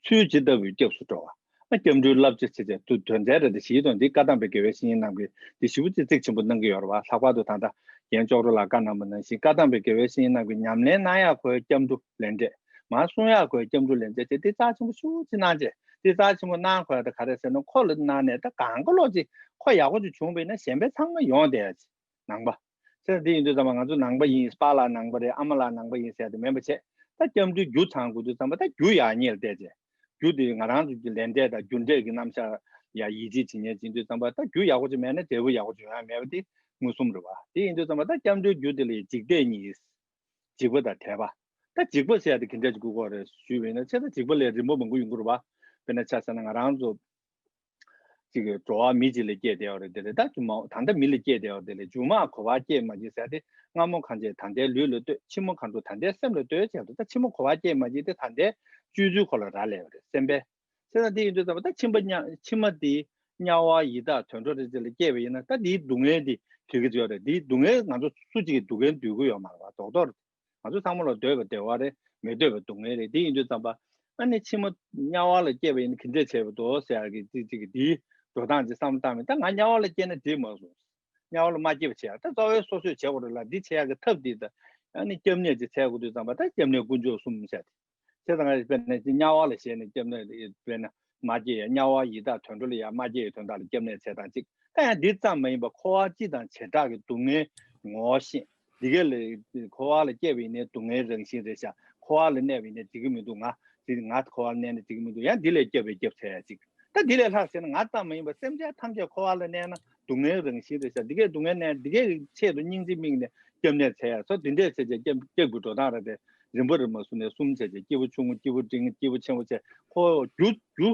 ཚུལ་ཇི་ལྟ་བུས་སྐྱབས་སུ་འགྲོ་བ། ཨ་སྐྱབས་འགྲོའི་བསླབ་བྱ་ཟེར་བྱས་དུ་དོན་ཚན་རེ་དང་བཞིའི་དོན་འདི་བཀའ་གདམས་པའི་དགེ་བའི་བཤེས་གཉེན་རྣམས་ཀྱིས་འདི་ཞེ་པོ་ཅིག་གཙིགས་ཆེན་པོ་གནང་གི་ཡོད་རེད་བ། ལྷག་པར་དུ་ད་ལྟ་རྒན་ཅོག་རོ་ལགས་བཀའ་གནང་བ་ནང་བཞིན་བཀའ་གདམས་པའི་དགེ་བའི་བཤེས་གཉེན་རྣམས་ཀྱིས་ཉམས་ལེན་གནང་ཡག་ཁོའི་སྐྱབས་འགྲོ་ལེན་འབྲས། མར་གསུང་ཡག་ཁོའི་སྐྱབས་འགྲོ་ལེན་འབྲས་བྱས། འདི་རྩ་ཆེན་པོ་ཤུགས་ཅིག་གནང་བྱས། འདི་རྩ་ཆེན་པོ་གནང་ཁོ་ཡ་ད་ག་རེ་ཟེར་ན་ཁོ་ལ་གནང་ནས་ད་གང་ག་ལོག་ཅིག་ཁོ་ཡག་པོ་ཅིག་བྱུང་བས་ན་གཞན་པའི་ཚང་མ་ཡོང་བསྡད་ཡ་ཅིག་ནང་པ། ཟེར་འདི་ཡིན་དུས་ཙམ་པ་ང་ཚོ་ནང་པ་ཡིན། པཱ་ལགས་ནང་པ་རེད། ཨ་མ་ལགས་ནང་པ་ཡིན་ཟེར་ཡ་དེ་མིན་པ་བྱས། ད་སྐྱབས་འགྲོའི་རྒྱུ་ཚང་དགོས་དུས་ཙམ་པ་ད་རྒྱུ་ཡག་ཉེས་ལ་བལྟས་ཚེ། རྒྱུ་དེ་ང་རང་ཚོ་གི་ལས་འབྲས་དང་རྒྱུ་འབྲས་ཀྱི་རྣམ་གཞག་ཡ་ཡིད་ཆེས་བྱེད་ཉེན་བྱེད་དུས་ཙམ་པ་ད་རྒྱུ་ཡག་པོ་ཅིག་མེད་ན་འབྲས་བུ་ཡག་པོ་ཅིག་ཡོང་ཡ་མེད་པ་དེ་མངོན་སུམ་རེད་བ། དེ་ཡིན་དུས་ཙམ་པ་ད་སྐྱབས་འགྲོའི་རྒྱུ་དེ་ལ་འཇིག་ལྟས་གཉིས། འཇིགས་པ་དང་དད་པ། ད་འཇིགས་པ་ཟེར་ཡ་དེ་ག་འདྲ་ཅིག་དགོས་ཀྱི་རེད་ཞུས་པ་ཡིན་ན་ཆེ་ད་འཇིགས་པ་ལ་རིམ་པ་མང་པོ་ཡོང་གི་རེད་བ། དཔེར་ན་ཆ་བཞག་ན་ང་རང་ཚོ། གཅིག་གི་འགྲོ་བ་མི་གཅིག་ལ་སྐྱེས་བསྡད་ཡོད་རེད་དེ་ལས་ད་རྒྱུ་མ་ད་ལྟ་མི་ལ་སྐྱེས་བསྡད་ཡོད་དེ་ལས་རྒྱུ་མ་གོ་བ་སྐྱེས་མ་སྐྱེས་ཟེར་ཏེ་སྔ་མོ་གང་བྱས་ད་ལྟའི་ལུས་ལ་ལྟོས། ཕྱི་མོ་གང་འགྲོ་ད་ལྟའི་སེམས་ལ་ལྟོས་བྱས་འདུག་ད་ཕྱི་མོ་གོ་བ་སྐྱེས་མ་སྐྱེས་དེ་ད་ལྟའི་སྤྱོད་ཚུལ་ཁོ་ལ་རག་ལས་པ་རེད་སེམས་པས། དེ་ལ་དེ་ཡིན་དུས་ཙམ་པ་ད་ཕྱི་མ་དམྱལ་ཕྱི་མ་དེ་དམྱལ་བ་ཡི་དྭགས་དུད་འགྲོ་རེ་ཅིག་ལ་སྐྱེས་པ་ཡིན་ན་ད་དེའི་སྡུག་བསྔལ་དེ་ག་གི་ཡོད་རེད། དེའི་སྡུག་བསྔལ་ང་ཚོ་སུ་གཅིག་གིས་སྡུག་བསྔལ་འདོད་ཀྱི་ཡོད་མ་རེད་བ། རྡོག་རྡོག་རེད། ང་ཚོ་ཚང་མ་ལ་འདོད་པ་བདེ་བ་རེད། མི་འདོད་པ་སྡུག་བསྔལ་རེད། དེ་ཡིན་དུས་ཙམ་པ་ཨ་ནི་ཕྱི་མ་དམྱལ་བ་ལ་སྐྱེས་པ་ཡིན་ན་ག་འདྲས་བྱས་པ་འདུག་ཟེར་ཡག་གི་ཅིག་ཅིག་གི་དེའི་འགྲོ་སྟངས་ཅིག་བསམ་བློ་བཏང་མིན་ད་ང་དམྱལ་བ་ལ་སྐྱེས་ན་འགྲིག་མ་སོང་། དམྱལ་བ་ལ་མ་སྐྱེས་པ་བྱས་ཡག་ད་རྩ་བའི་སོ་སོས་བྱེད་དགོས་རེད་ལ་འདི་བྱེད་ཡག་གི་ཐབས་འདི་ད་ཨ་ནི་སྐྱབས་གནས་ཅིག་འཚོལ་དགོས་དུས་ཙམ་པ་ད་སྐྱབས་གནས་དཀོན་མཆོག་གསུམ་བྱས་ཏེ། དེ་དང་དཔེར་ན་དམྱལ་བ་ལ་ཞེན་ནས་སྐྱབས་གནས་དཔེར་ན་མ་སྐྱེས་ཡ་དམྱལ་བ་ཡི་དྭགས་དུད་འགྲོ་ལ་ཡ་མ་སྐྱེས་ཡའི་དོན་དག་ལ་སྐྱབས་གནས་འཚོལ་སྟངས་གཅིག་ད་ཡང་འདི་ཙམ་མ་ཡིན་པར་འཁོར་བ་སྤྱི་དང་བྱེ་བྲག་གི་སྡུག་བསྔལ་ངོ་ཤེས། འདི་ག་ལ་འཁོར་བ་ལ་སྐྱེས་པ་ཡིན་ནའི་སྡུག་བསྔལ་རང་བཞིན་རེད་ཤག་འཁོར་བ་ལ་གནས་པ་ཡིན་ནའི་འགྲིག་གི་མི་འདུག་ང་འདི་ང་འཁོར་བ་ལ་གནས་ནའི་འགྲིག་གི་མི་འདུག་ཡང་འདི་ལས་སྐྱབས་པའི་སྐྱབས་འཚོལ་ཡ་གཅིག་ད་འདི་ལས་ལྷག་ཟེར་ན་ང་ཙམ་མ་ཡིན་པར་སེམས་ཅན་ཐམས་ཅད་འཁོར་བ་ལ་གནས་ན་སྡུག་བསྔལ་རང་བཞིན་རེད་ཤག་འདི་གའི་སྡུག་བསྔལ་གནས་འདི་གའི་ཆེད་དུ་སྙིང་རྗེ་དམིགས་ནས་སྐྱབས་གནས་འཚོལ་ཡ་སོགས་འདི་འདྲས་བྱས་བྱས་སྐྱབས་སྐྱབས་ཀྱི་འགྲོ་སྟངས་རེད་དེ། རིམ་པ་རིམ་པ་སུ་ནས་གསུམ་བྱས་བྱས་སྐྱེས་བུ་ཆུང་ངུ་སྐྱེས་བུ་འབྲིང་སྐྱེས་བུ་ཆེན་པོ་བྱས་ཁོ་རྒྱུ་རྒྱུ་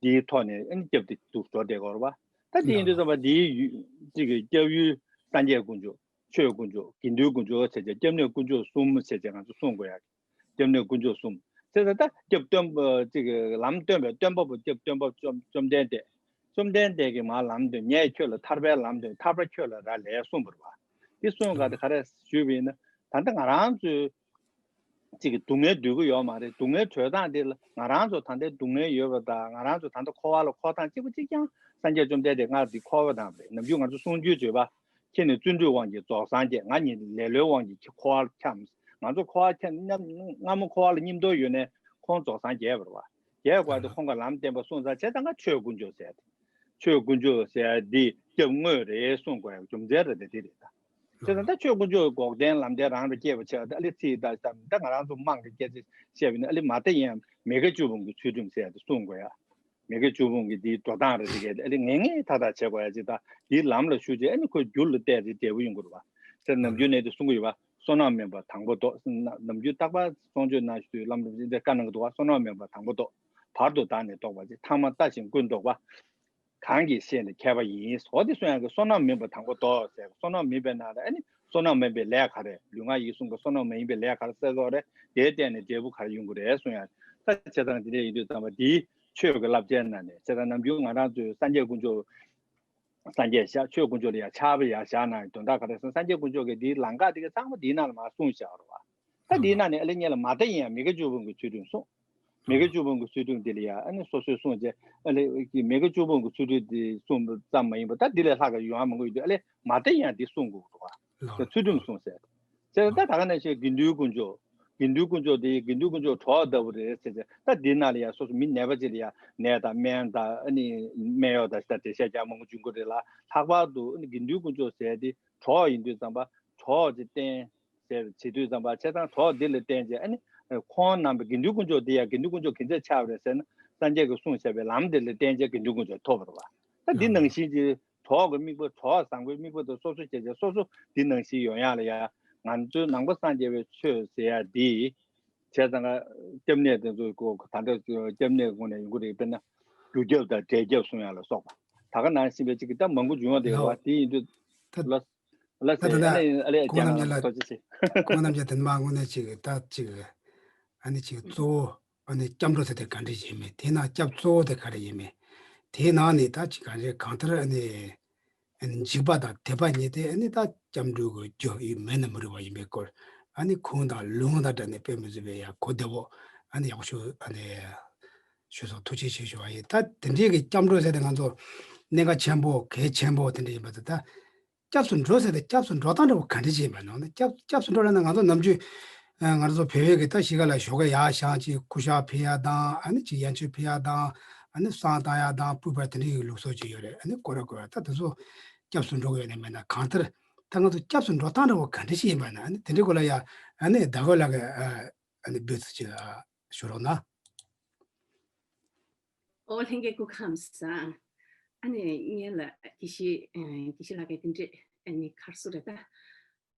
འདིའི་ཐོག་ནས་ཨ་ནི་སྐྱབས་དེ་འདུག་འགྲོ་བསྡད་ཀྱི་ཡོད་རེད་པ། ད་དེ་ཡིན་དུས་ཙམ་པ་འདིའི་ཡུལ་གཅིག་གི་སྐྱབས་ཡུལ་སངས་རྒྱས་དཀོན་མཆོག་ཆོས་དཀོན་མཆོག་དགེ་འདུན་དཀོན་མཆོག་བྱས་བྱས་སྐྱབས་གནས་དཀོན་མཆོག་གསུམ་བྱས་བྱས་ང་ཚོ་གསུང་དགོས་ཡ། སྐྱབས་གནས་དཀོན་མཆོག་གསུམ་བྱས་ཙང་ད་སྐྱབས་སྟོན་པ་གཅིག་གི་ལམ་སྟོན་པའི་སྟོན་པ་པོ་སྐྱབས་སྟོན་པ་བཅོམ་བཅོམ་ལྡན་འདས། བཅོམ་ལྡན་འདས་ཀྱིས་མར་ལམ་སྟོན། ངས་ཁྱོད་ལ་ཐར་པའི་ལམ་སྟོན། ཐར་པ་ཁྱོད་ལ་རག་ལས་གསུངས་པ་རེད་པ། འདི་གསུངས་ག་དེ་ག་རེ་ཞུས་པ་ཡིན་ན་ད་ལྟ་ང་རང་ཚོའི་གཅིག་གི་སྡུག་བསྔལ་འདོད་ཀྱི་ཡོད་མ་རེད། སྡུག་བསྔལ་གྲོལ་སྟངས་དེ་ལ་ང་རང་ཚོ་ད་ལྟའི་སྡུག་བསྔལ་ཡོད་པ་དང་ང་རང་ཚོ་ད་ལྟ་འཁོར་བ་ལ་འཁོར་སྟངས་གཅིག་པ་གཅིག་རྐྱང་སངས་རྒྱས་བཅོམ་ལྡན་འདས་སྔར་འདི་འཁོར་བ་དང་རེད། ནམ་རྒྱུན་ང་ཚོ་གསུང་རྒྱུན་བརྗོད་པ། ཁྱེད་ནི་བརྩོན་འགྲུས་དབང་གིས་རྫོགས་སངས་རྒྱས། ང་ཉིད་ལེ་ལོའི་དབང་གིས་འཁོར་བར་འཁྱམས། ང་ཚོ་འཁོར་བར་འཁྱམས་སྔ་སྔ་མོ་འཁོར་བ་ལ་སྙིང་སྟོབས་ཡོད་ནས་ཁོང་རྫོགས་སངས་རྒྱས་པ་རེད་པ། རྒྱས་དགོས་དེ་ཁོང་གི་ལམ་བསྟན་པ་སོང་ཙང་བྱས་ཙང་ང་ཆོས་དཀོན་མཆོག་ཟེར་ཏེ། ཆོས་དཀོན་མཆོག་ཟེར་འདི་སྐྱབས་དངོས་རེད་གསུང་དགོས་ཡ་རྒྱུ་མཚན་རེད་དེ་དེ་རེད་ད། བྱས་ཙང་ད་ཆོས་དཀོན་མཆོག་གི་འགོག་བདེན་ལམ་བདེན་རང་ལ་སྐྱེས་པ་བྱས་ད་ཨ་ལེ་ཚིག་ད་ད་ང་རང་ཚོ་དམངས་ཀྱི་སྐད་ཆ་བཤད་པ་ཡིན་ན་ཨ་ལེ་མ་ད་ཡིན་ཡང་མི་དགེ་བཅུ་སྤོང་གི་ཚུལ་ཁྲིམས་ཟེར་ཡ་དེ་གསུང་དགོས་ཡ། མི་དགེ་བཅུ་སྤོང་གི་འདིའི་འགྲོ་སྟངས་རེད་དེ་གས་ཨ་ནི་ངེས་ངེས་ཐག་ཐག་བྱེད་དགོས་ཡ་ཅིག་ད་འདིའི་ལམ་ལ་ཞུགས་རྗེས་ཨ་ནི་ཁོའི་རྒྱུ་ལ་བལྟས་ཏེ་འབྲས་བུ་ཡོང་གི་རེད་པ། ཟེར་ནམ་རྒྱུན་ནས་དེ་གསུང་གི་ཡོད་པ། བསོད་ནམས་དམན་པ་དང་པོ་བཟློག་ནམ་རྒྱུན་རྟག་པར་གསུང་ཆོས་གནང་བཞིན་དུ་བླ་མ་རིན་པོ་ཆེ་བཀའ་གནང་གི་འདུག་པ། བསོད་ནམས་དམན་པ་དང་པོ་བཟློག་བར་དུ་བདག་ནི་བཟློག་པ་ཅིག་ཐ་མ་ལྟ་ཞིང་ཀུན་བཟློག་པ། གང་གིས་ཤེས་ནས་མཁས་པ་ཡིན། འོ་དེ་གསུང་ཡག་གི་བསོད་ནམས་དམན་པ་དང་པོ་བཟློག་ཟེར། བསོད་ནམས་མིན་པའི་ནང་ལ་ཨ་ནི་བསོད་ནམས་མིན་པའི་ལས་ག་རེ་ལུས་ངག་ཡིད་གསུམ་གྱི་བསོད་ནམས་མ་ཡིན་པའི་ལས་ག་རེ་བསགས་ཡོད་རེད། དེའི་སྟེང་ནས་འབྲས་བུ་ག་རེ་ཡོང་གི་རེད་གསུང་ཡག་ད་བྱས་ཙང་དེ་འདྲ་ཡིན་དུས་ཙམ་པ་འདིའི་ཆོས་ཀྱི་བསླབ་བྱའི་ནང་ནས་བྱས་ཙང་ནམ་རྒྱུན་ང་རང་ཚོའི་སངས་རྒྱས་དཀོན་མཆོག་སངས་རྒྱས་ཞབས་ཆོས་དཀོན་མཆོག་ལ་ཡང་ཕྱག་དཔེ་ཡང་བཞག་གནང་ཡོད་དོན་དག་ག་རེ་ཟེར་ན་སངས་རྒྱས་དཀོན་མཆོག་གིས་འདིའི་ལམ་ཁ་དེ་ག་ཚང་མ་འདིའི་ནང་ལ་མར་གསུངས་བཞག་རེད་པ། ད་འདིའི་ནང་ནས་ཨ་ལེ་ངེད་ལ་མ་ད་ཡིན་ཡང་མི་དགེ་བཅུ་སྤོང་གི་ཚུལ་ཁྲིམས་གསུངས། མི་དགེ་བཅུ་སྤོང་གི་ཚུལ་ཁྲིམས་འདི་ལ་ཡང་ཨ་ནི་སོ་སོས་གསུངས་རྗེས་ཨ་ལེ་མི་དགེ་བཅུ་སྤོང་གི་ཚུལ་ཁྲིམས་འདི་གསུངས་པ་ཙམ་མ་ཡིན་པར་ད་འདི་ལས་ལྷག་ག་ཡོང་ཡ་མང་པོ་ཡོད་དུས་ཨ་ལེ་མ་ད་ཡིན་ཡང་འདི་གསུང་དགོས་འདུག་ག་ཚུལ་ཁྲིམས་གསུངས་ཟེར། ཟེར་ད་ད་ག་ནང་བཞིན་དགེ་འདུན་དཀོན་མཆོག་དགེ་འདུན་དཀོན་མཆོག་དེ་དགེ་འདུན་དཀོན་མཆོག་གྲོགས་ལྟ་བུ་རེད་ཟེར་ཟེར་ད་འདི་ནང་ལ་ཡང་སོ་སོ་མི་ནད་པ་ཅིག་ལ་ཡང་ནད་དང་སྨན་དང་ཨ་ནི་སྨན་གཡོག་དང་ད་འགྲེལ་བཤད་རྒྱག་མང་པོ་འབྱུང་གི་རེད་ལ་ལྷག་པར་དུ་ཨ་ནི་དགེ་འདུན་དཀོན་མཆོག་ཟེར་དེ་གྲོགས་ཡིན་དུས་ཙམ་པ་གྲོགས་ཀྱི་རྟེན་ཟེར་བྱེད་དུས་ཙམ་པ་བྱས་ཙང་གྲོགས་འདི་ལ་བརྟེན་བྱས་ཨ་ནི་ཁོང་རྣམ་པ་དགེ་འདུན་དཀོན་མཆོག་འདི་ཡང་དགེ་འདུན་དཀོན་མཆོག་ག་འདྲས་ཆགས་པ་རེད་ཟེར་ན་སངས་རྒྱས་ཀྱིས་གསུངས་བཞག་པའི་ལམ་འདི་ལ་བརྟེན་བྱས་དགེ་འདུན་དཀོན་མཆོག་ཐོབ་པ་རེད་བ། ད་འདི་ནང་བཞིན་གྱི་གྲོགས་ཀྱི་དམིགས་པ་གྲོགས་བཟང་པོའི་དམིགས་པ་དང་སོ་སོ་བྱས་བྱས་སོ་སོ་འདི་ནང་བཞིན་ཡོང་ཡག་ལ་ཡང་ང་ཚོའི་ནང་པ་སངས་རྒྱས་པའི་ཆོས་ཟེར་ཡག་འདི་བྱས་ཙང་ཀ་སྐྱབས་གནས་དེ་ཚོ་གོ་ད་ལྟ་སྐྱབས་གནས་ངོས་ནས་ཡོང་གི་རེད། དཔེར་ན་རྒྱུ་སྐྱབས་དང་འབྲས་སྐྱབས་གསུང་ཡག་ལ་སོགས་པ་ད་ག་ནང་བཞིན་པའི་ཅིག་གི་ད་མང་པོ་འབྱུང་བ་དེ་ཡོད་པ་དེ་ཡིན་དུས་ད་ལ། ལ་ད་ད་ད་ཨ་ལེ་ཨ་ལེ་ཁོང་རྣམས་ཀྱི་ལ་ཐོ་ཅི་ཆེ། ཁོང་རྣམས་ཀྱི་དེ་མ་དངོས་གནས་ཅིག་ད་ཅིག་ཨ་ནི་ཅིག་གཙོ་བོ་ཨ་ནི་སྐྱབས་འགྲོ་ཟེར་དེ་ག་འདྲ་ཡིན་མིན་དེ་ན་སྐྱབས་གཙོ་བོ་དེ་ག་རེ་ཡིན་མིན་དེའི་ནང་ནས་ད་ཅིག་ག་རེ་གང་ལྟར་ཨ་ནི་ཨ་ནི་འཇིགས་པ་དང་དད་པ་གཉིས་དེ་ཨ་ནི་ད་སྐྱབས་འགྲོ་གི་རྒྱུ་ཡིན་མིན་ནི་མི་རུང་བ་ཡིན་པའི་སྐོར་ཨ་ནི་ཁུངས་དང་ལུང་དང་སྦྲགས་ནས་དཔེ་མི་སྲིད་པའི་ཡ་གོ་བདེ་བོ་ཨ་ནི་ཡག་པོ་ཞུ་ཨ་ནི་ཞུ་སོང་། ཐུགས་རྗེ་ཆེ་ཞུ་བ་ཡིན། ད་དེ་འདྲའི་གི་སྐྱབས་འགྲོ་ཟེར་དེ་ང་ཚོ་གནད་འགག་ཆེན་པོ་གལ་ཆེན་པོ་དེ་འདྲ་ཡིན་པ་དེ་ད། སྐྱབས་སུ་འགྲོ་ཟེར་ཏེ་སྐྱབས་སུ་འགྲོ་སྟངས་འདྲ་བོ་ག་འདྲ་ཅིག་ཡིན་པ་ནང་ན་སྐྱབས་སྐྱབས་སུ་འགྲོ་ལབ་ན་ང་ཚོ་ནམ་རྒྱུན་ཨ་ང་ཚོ་བོད་པའི་གི་ད་གཞིས་ཀ་ལ་ཞོགས་ཀས་ཡར་བཞེངས་ཅིག་ཀུ་ཤག་ཕུལ་ཡ་དང་ཨ་ནི་ཅིག་ཡན་ཆོད་ཕུལ་ཡ་དང་ཨ་ནི་བསང་བཏང་ཡ་དང་སྤོས་ཕར་དེ་འདྲའི་གི་ལུགས་སྲོལ་ཅིག་ཡོད་རེད། ཨ་ནི་སྐོར་ར་སྐོར་ར་ད་དེ་ཚོ་སྐྱབས་སུ་འགྲོ་གི་ཡོད་ནི་མེད་ན་གང་ལྟར་ད་ང་ཚོ་སྐྱབས་སུ་འགྲོ་སྟངས་འདྲ་བོ་ག་འདྲ་ཅིག་ཡིན་པ་ན་ཨ་ནི་དེ་འདྲའི་སྐོར་ལ་ཡ་ཨ་ནི་ཟླ་འགོ་ལགས་ཀྱི་ཨ་ ཨ་ནི་འབོད་ཚིག་ཅིག་ཞུ་རོགས་གནང་། ཨོ་ལྷན་རྒྱས་སྐུ་ཁམས་བཟང་། ཨ་ནི་ངེད་ལ་དགེ་བཤེས་ཨ་དགེ་བཤེས་ལགས་ཀྱིས་དེ་འདྲས་ཨ་ནི་ག་རེ་ཟེར་རེད་ད།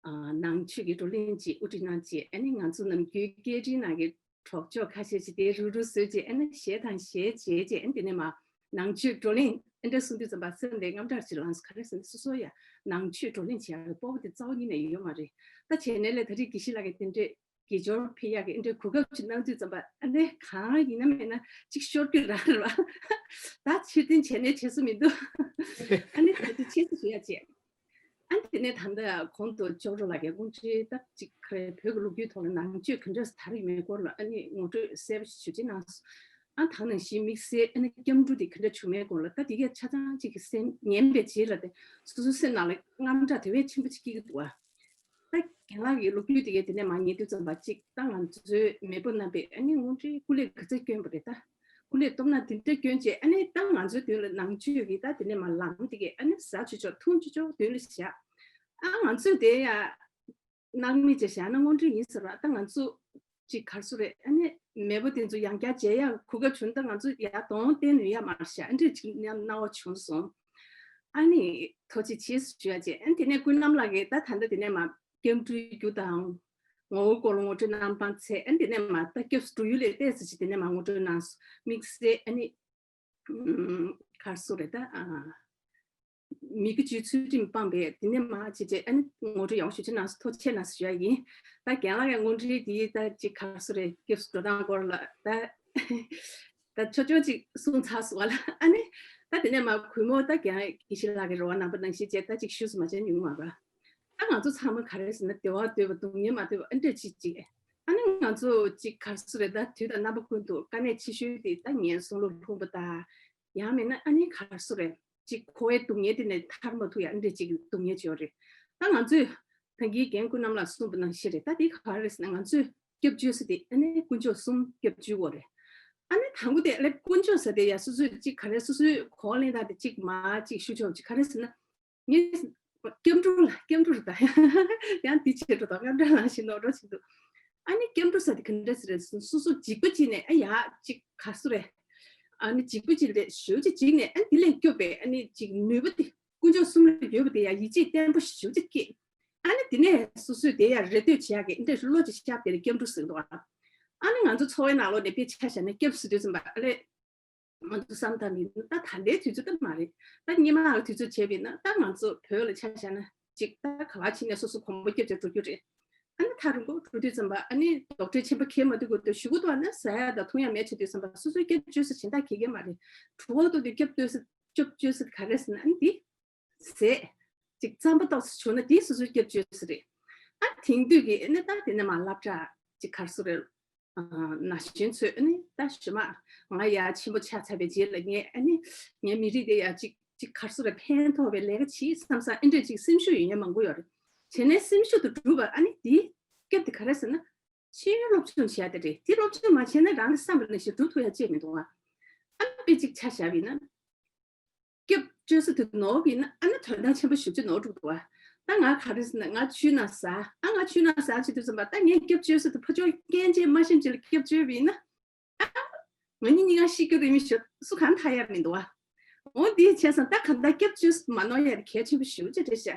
ཨ་ནང་ཆོས་ཀྱི་བགྲོ་གླེང་ཅིག་དབུ་ཁྲིད་གནང་རྗེས་ཨ་ནི་ང་ཚོ་ནམ་རྒྱུན་སྐད་འཕྲིན་ནང་གི་གྲོགས་མཆོག་ཁ་ཤས་ཅིག་དེ་རུག་རུག་བཟོས་རྗེས་ཨ་ནི་གཞས་དང་གཞས་བྱས་རྗེས་ཨ་ནི་དེ་ནས་མར་ནང་ཆོས་བགྲོ་གླེང་ཨ་འདྲ་གསུང་དུས་ཙམ་པ་སེམས་ལ་དངངས་སྐྲག་ཅིག་ལངས་སོང་། ག་རེ་ཟེར་ན་སོ་སོ་ཡ་ནང་ཆོས་བགྲོ་གླེང་བྱེད་ཡག་གི་སྤོབས་པ་དེ་རྩ་བ་ཉིད་ནས་ཡོད་མ་རེད། ད་བྱས་ནས་ལས་ད་རེས་དགེ་བཤེས་ལགས་ཀྱིས་དེ་འདྲས་དགེ་སྦྱོར་འཕེལ་ཡག་གི་ཨ་འདྲའི་གོ་སྐབས་ཅིག་གནང་དུས་ཙམ་པ་ཨ་ནི་གང་ཡིན་ན་མིན་ན་ཅིག་ཤོར་གྱི་རང་རེད་བ། ད་ཕྱིར་འཐེན་བྱས་ནས་བྱེད་སྲོལ་མི་འདུག་ཨ་ནི་ད་དེ་ཆེད་དུ་ཞུ་ཡ་བྱས། ཨ་ནི་དེ་ནས་ད་ལྟ་གོང་དུ་ཅོག་རོ་ལགས་ཀྱིས་དངོས་འབྲེལ་ད་ཅིག་ག་རེ་བོད་ཀྱི་ལོ་རྒྱུས་ཐོག་ལ་ནང་ཆོས་ག་འདྲ་དར་ཡོད་མེད་སྐོར་ལ་ཨ་ནི་ངོ་སྤྲོད་གསལ་པོ་ཞིག་ཞུ་རྩིས་གནང་སོང་། ཨ་ད་ནང་བཞིན་དམིགས་བསལ་ཨ་ནི་སྐྱབས་འགྲོ་དེ་ག་འདྲ་བྱུང་མེད་སྐོར་ལ་ད་དེ་གས་ཆ་ཚང་ཅིག་གི་སེམས་ཉན་པའི་རྗེས་ལ་དེ་སོ་སོའི་སེམས་ནང་ལ་དངངས་སྐྲག་དེ་བས་ཆེན་པོ་ཅིག་སྐྱེ་གི་འདུག་བ། ད་རྒན་ལགས་ཀྱི་ལོ་རྒྱུས་དེ་གས་དེ་ནས་མར་ཉན་དུས་ཙམ་པ་ཅིག་ད་ང་ཚོའི་མེས་པོ་རྣམ་པས་ཨ་ནི་དངོས་འབྲེལ་སྐུ་ལས་ག་ཚོད་བསྐྱོན་པ་རེད་ད། སྐུ་ལས་སྟོབས་ན་དེ་འདྲ་བསྐྱོན་བྱས་ཨ་ནི་ད་ང་ཚོའི་མདུན་ལ་ནང་ཆོས་ཀྱི་ད་དེ་ནས་མར་ལམ་དེ་གས་ཨ་ནི་ཟ་ཆོག་ཆོག་འཐུང་ཆོག་ཆོག་མདུན་ལ་བཞག་ཨ་ང་ཚོས་དེ་ཡ་སྣང་མེད་བྱས་བཞག་ན་དངོས་འབྲེལ་ཡིན་ཟེར་བ་ད་ང་ཚོ་ཅིག་ག་རེ་ཟེར་རེད། ཨ་ནི་མེས་པོ་དེ་ཚོ་ཡང་བསྐྱར་མཇལ་ཡག་གོ་སྐབས་བྱུང་ད་ང་ཚོ་ཡར་གདོང་བསྟན་ནུས་ཡ་མ་རེད་ཤག་ཨ་འདྲས་ཅིག་སྣང་སྣང་བ་བྱུང་སོང་། ཨ་ནི་ཐུགས་རྗེ་ཆེ་ཞུ་ཡ་བྱས་ཨ་ནི་དེ་ནས་ཀུན་རྣམ་ལགས་ཀྱིས་ད་ད་ལྟ་དེ་ནས་མར་སྐྱབས་འགྲོའི་རྒྱུ་དང་ངོ་བོ་སྐོར་ལ་ངོ་སྤྲོད་གནང་སྤང་ཚེ་ཨ་ནི་དེ་ནས་མར་ད་སྐྱབས་སུ་འགྲོ་ཡུལ་ལས་ཏོག་ཙམ་ཅིག་དེ་ནས་མར་ངོ་སྤྲོད་གནང་སོང་། དམིགས་བསལ་ཨ་ནི་ཨམ་ག་རེ་ཟེར་རེད་ད། ཨ་མི་དགེ་བཅུའི་ཚུལ་ཁྲིམས་སྤངས་པས་དེ་ནས་མར་བྱས་རྗེས་ཨ་ནི་ངོ་སྤྲོད་ཡག་པོ་ཞུ་ཆེད་གནང་སོང་། ཐུགས་རྗེ་ཆེ་གནང་ཞུ་ཡ་ཡིན། ད་རྒན་ལགས་ཀྱི་དངོས་འབྲེལ་དེ་ད་ཅིག་ག་རེ་ཟེར་རེད། སྐྱབས་སུ་འགྲོ་སྟངས་སྐོར་ལ་ད་ད་ཆོག་ཆོག་ཅིག་གསུངས་ཚར་སོང་བ་ལ་ཨ་ནི་ད་དེ་ནས་མར་གུས་མོ་ད་རྒན་དགེ་བཤེས་ལགས་ཀྱི་རེ་བ་གནང་པ་ནང་བཞིན་བྱས་ད་ཅིག་ཞུས་སུ་མ་བྱས་ཉུང་མ་ར། ད་ང་ཚོ་ཚང་མ་ག་རེ་ཟེར་ན་བདེ་བ་འདོད་པ་སྡུག་བསྔལ་མ་འདོད་པ་ཨ་འདྲ་ཅིག་ཅིག་ཨ་ནི་ང་ཚོ་ཅིག་ག་རེ་ཟེར་རེད། ད་དུས་དང་རྣམ་པ་ཀུན་ཏུ་དཀའ་གནད་ཆེ་ཤོས་དེ་ད་ངན་སོང་ལ་ལྷུང་པ་དང་། ཡང་མིན་ན་ཨ་ནི་ག་རེ་ཟེར་རེད། ཅིག་འཁོར་བའི་སྡུག་བསྔལ་དེ་ནས་ཐར་མ་ཐུབ་ཡ་ཨ་འདྲ་ཅིག་སྡུག་བསྔལ་ཅིག་ཡོད་རེད། ད་ང་ཚོས་ད་གིན་རྒན་ཀུན་རྣམ་ལགས་གསུངས་པ་ནང་བཞིན་རེད། ད་དེ་ག་རེ་ཟེར་ན་ང་ཚོས་སྐྱབས་བཅོལ་ས་དེ་ཨ་ནི་དཀོན་མཆོག་གསུམ་སྐྱབས་བཅོལ་དགོས་རེད། ཨ་ནི་དང་པོ་དེ་ཨ་ལས་དཀོན་མཆོག་ཟེར་དེ་ཡ་སོ་སོས་ཅིག་ག་རེ་སོ་སོའི་གོ་གླེང་དང་དེ་ཅིག་མ་ཅིག་ཞུ་ཆོག་ཅིག་ག་རེ་ཟེར་ན། ངས་སྐྱབས་འགྲོ་ལ་སྐྱབས་འགྲོ་རེད་ད། ཡང་འདི་བྱེད་འགྲོ་དང་སྐྱབས་འགྲོ་ལ་ཞིག་ནོར་འགྲོ་བྱེད་འདུག་ཨ་ནི་སྐྱབས་འགྲོ་ཟེར་དེ་ག་འདྲ་ཟེར་རེད། སོ་སོ་འཇིགས་པ་ཅིག་ནས་ཨ་ཡ་ཅིག་ག་རེ་ཟེར་རེད། ཨ་ནི་འཇིགས་པ་ཅིག་རེད་ཞེ་པོ་ཅིག་འཇིགས་ནས་ཨ་ནི་འདི་ལས་སྐྱོབ་པའི་ཨ་ནི་ཅིག་ནུས་པ་དེ་དཀོན་མཆོག་གསུམ་ལ་ཡོད་པ་དེ་ཡ་ཡིད་ཆེས་བརྟན་པོ་ཞེ་པོ་ཅིག་སྐྱེས། ཨ་ནི་འདི་ནས་སོ་སོས་དེ་ཡ་རེ་ལྟོས་བྱེད་ཡག་གི་འདི་འདྲ་བློ་ཅིག་ཤར་དེ་ལ་སྐྱབས་འགྲོ་ཟེར་འདུག་ཨ་ནི་ང་ཚོ་འཚོ་བའི་ནང་ལོགས་ནས་དཔེ་ཆ་བཞག་ན་སྐྱབས་ཟེར་དུས་ཙམ་པ་ཨ་ལས། ང་ཚོ་བསམ་བཏང་མིན་ད་ད་ལྟའི་དུས་ཚོད་ད་མ་རེད། ད་སྔོན་མ་གི་དུས་ཚོད་བྱས་པ་ཡིན་ན་ད་ང་ཚོ་བོད་ལ་ཆ་བཞག་ན་ཅིག་ད་ག་བ་ཕྱིན་ནས་སོ་སོ་གོམ་པ་རྒྱབ་བྱས་འགྲོ་རྒྱུ་རེད། ཨ་ནི་ཐག་རིང་པོ་འགྲོ་དུས་ཙམ་པ་ཨ་ནི་ཌོག་ཊར་ཆེན་པོ་ཁྱེར་མ་ཐུབ་དགོས་དུས་གཞུག་གུ་ཐོག་ན་ཟ་ཡ་དང་འཐུང་ཡ་མེད་བྱས་དུས་ཙམ་པ་སོ་སོའི་སྐྱབས་བཅོལ་ས་གཞན་དག་ག་གེ་མ་རེད། གྲོད་ཁོག་ལྟོགས་དུས་སྐྱབས་བཅོལ་ས་སྐྱབས་བཅོལ་ས་ག་རེ་ཟེར་ན་ཨ་ནི་འདི། ཟས། ཅིག་རྩམ་པ་ཏོག་ཙམ་བྱུང་ན་དེ་སོ་སོའི་སྐྱབས་བཅོལ་ས་རེད། ཨ་དེང་དུས་ཀྱི་ཨ་ནི་ད་དེ་ནས་མར་སློབ་གྲྭ་ཅིག་ག་རེ་ཟེར་རེད། ན་གཞོན་ཚོས་ཨ་ནི་ད་གཞུག་མ་ང་ཡར་ཆེན་པོ་ཆགས་ཚར་བའི་རྗེས་ལ་ངས་ཨ་ནི་ངའི་མི་རིགས་དེ་ཡར་ཅིག་ཅིག་ག་རེ་ཟེར་རེད། ཕན་ཐོགས་པའི་ལས་ཀ་བྱེད་བསམ་བསམ་ཨ་འདྲ་ཅིག་སེམས་ཤུགས་ཡོད་མཁན་མང་པོ་ཡོད་རེད། བྱས་ནས་སེམས་ཤུགས་དེ་གྲུབ་པ་ཨ་ནི་དེའི་སྐབས་དེ་ག་རེ་ཟེར་ན། ཤེས་ཡོན་སློབ་སྦྱོང་བྱས་ཏེ་རེད། དེ་སློབ་སྦྱོང་མ་བྱས་ན་རང་གི་བསམ་པ་ནང་བཞིན་འགྲུབ་ཐུབ་ཡ་ཅིག་མི་འདུག་ཨ། ཨ་དཔེ་ཅིག་ཆ་བཞག་པ་ཡིན་ན། སྐྱབས་བཅོལ་ས་དེ་ནོར་བ་ཡིན་ན་ཨ་ནི་དོན་དག་ཆེན་པོ་ཞེ་པོ་ཅིག་ནོར་འགྲོ་འདུག་ཨ། ད་ང་ག་རེ་ཟེར་ན་ང་ཆུའི་ནང་ཟག་ཨ་ང་ཆུའི་ནང་ཟག་བྱེད་དུས་ཙམ་པ་ད་ངས་སྐྱབས་བཅོལ་ས་དེ་ཕར་ཕྱོགས་སྐྱེལ་བྱས་མ་ཤེས་ཅིག་ལ་སྐྱབས་བཅོལ་བ་ཡིན་ན། ང་གཉིས་གཉིས་ཀ་ཤི་རྒྱུ་རེད་མི་ཞོ་སུ་གང་ཐ་ཡ་མི་འདུག་ཨ། འོ་འདི་བྱས་ཙང་ད་གང་ལྟར་སྐྱབས་བཅོལ་ས་མ་ནོར་ཡ་དེ་གལ་ཆེན་པོ་ཞེ་པོ་ཅིག་རེད་ཤག་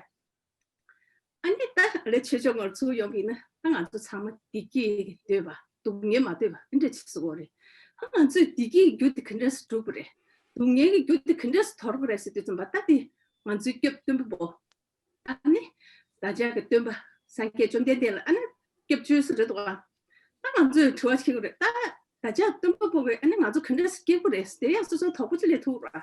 ཨ་ནི་ད་ལས་ཆོས་ཕྱོགས་ངོར་ཚུར་ཡོང་གི་ཡིན་ན་ད་ང་ཚོ་ཚང་མ་བདེ་སྐྱིད་འདོད་པ་སྡུག་བསྔལ་མ་འདོད་པ་ཨེ་འདྲ་ཅིག་བཟོ་དགོས་རེད། ཨ་ང་ཚོས་བདེ་སྐྱིད་རྒྱུ་དེ་ག་འདྲས་སེ་སྒྲུབ་དགོས་རེད། སྡུག་བསྔལ་གྱི་རྒྱུ་དེ་ག་འདྲས་སེ་དོར་དགོས་རེད་ཟེར་དུས་ཙམ་པ་ད་དེ་ང་ཚོའི་སྐྱབས་སྟོན་པ་པོ། ཨ་ནི་བདག་ཅག་གི་སྟོན་པ་སངས་རྒྱས་བཅོམ་ལྡན་འདས་ལ་ཨ་ནི་སྐྱབས་བཅོལ་ས་རེད་དོ། ཨ་ང་ཚོས་དྲི་བ་བྱེད་དགོས་རེད་ད། བདག་ཅག་སྟོན་པ་པོ་གིས་ཨ་ནི་ང་ཚོ་ག་འདྲས་སེ་སྐྱེལ་དགོས་རེད་དེ་ཡང་སོ་སོ་དོགས་པ་ཅིག་སླེབས་ཐུབ་ར།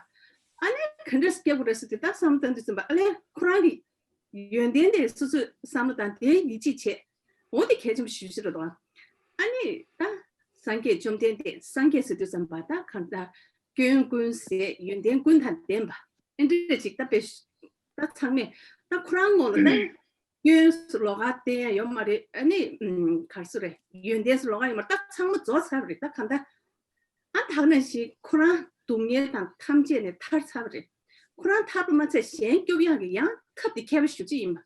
ཨ་ནི་ག་འདྲས་སེ་སྐྱེལ་དགོས་རེད་ཟེར་དུས་ད་བསམ་བློ་བཏང་དུས་ཙམ་པ་ཨ་ལས་ཁོ་རང་གི་ཡོན་ཏན་དེ་སོ་སོས་བསམ་བློ་བཏང་དེ་ཡིད་ཆེས་བྱེད། འོ་དེ་གལ་ཆེན་པོ་ཞེ་པོ་ཅིག་རེད་དོ། ཨ་ནི་ད་སངས་རྒྱས་བཅོམ་ལྡན་འདས་སངས་རྒྱས་ཟེར་དུས་ཙམ་པ་ད་གང་ལྟར་སྐྱོན་ཀུན་ཟད་ཡོན་ཏན་ཀུན་དང་ལྡན་པ་ཨེ་འདྲ་ཅིག་ད་དཔེ་ད་ཚང་མས་ད་ཁོ་རང་ངོ་ལ་ད་སྐྱོན་ལོགས་ཀ་བསྟན་ཡ་ཡོད་མ་རེད། ཨ་ནི་ག་རེ་ཟེར་རེད། ཡོན་ཏན་ལོགས་ཀ་ཡོད་མ་རེད། ད་ཚང་མ་རྫོགས་ཚར་བ་རེད། ད་གང་ལྟར་ཨ་ད་ག་ནང་བཞིན་ཁོ་རང་སྡུག་བསྔལ་དང་ཐམས་ཅད་ནས་ཐར་ཚར་བ་རེད། ཁོ་རང་ཐར་པ་མ་ཚད་གཞན་སྐྱོབ་ཡག་གི་ཡང་ཐབས་དེ་མཁས་པ་ཞེ་པོ་ཅིག་ཡིན་པ།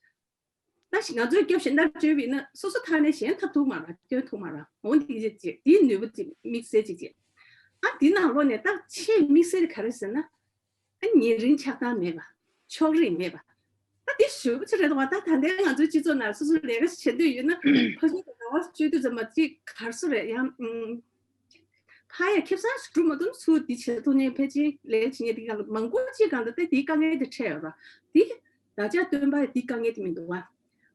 ད་ཞིག་ང་ཚོས་སྐྱབས་གཞན་དག་བཅོལ་བ་ཡིན་ན་སོ་སོ་ཐོག་ནས་གཞན་ཐོབ་ཐུབ་མ་རེད། སྐྱོན་ཐུབ་མ་རེད། འོ་འདི་ཅིག་ཅིག་འདིའི་ནུས་པ་ཅིག་དམིགས་བསལ་ཅིག་ཅིག་ཨ་འདི་ནང་ལོགས་ནས་ད་ཆེས་དམིགས་བསལ་ག་རེ་ཟེར་ན། ཨ་ཉེ་རིང་ཆགས་སྡང་མེད་པ། ཕྱོགས་རིས་མེད་པ། ད་འདི་ཞེ་པོ་ཅིག་རེད་འདུག་བ། ད་ད་ལྟའི་ང་ཚོའི་སྤྱི་ཚོགས་ནང་སོ་སོ་ལས་ཀ་བྱེད་འདོད་ཡོད་ན་ཕ་གཞུང་དང་ཟླ་བ་བཅུ་དུས་ཙམ་པ་ཅིག་གར་སོ་རེད་ཡང་། ཕ་ཡ་ཁེ་བཟང་ཞིག་སྒྲུབ་མ་ཐུབ་ན་ཚུར་འདི་བྱེད་ཐུབ་ནས་ཕལ་ཆེར་ལས་བྱེད་མཁན་དེ་ག་ལ་མང་པོ་ཅིག་གང་ལྟར་ད་འདིའི་དཀའ་ངལ་དེ་འཕྲད་ཡོད་ར། འདི་ད་ཆ་སྟོན་པ་འདི་དཀའ་ངལ་དེ་མི་འདུག་བ།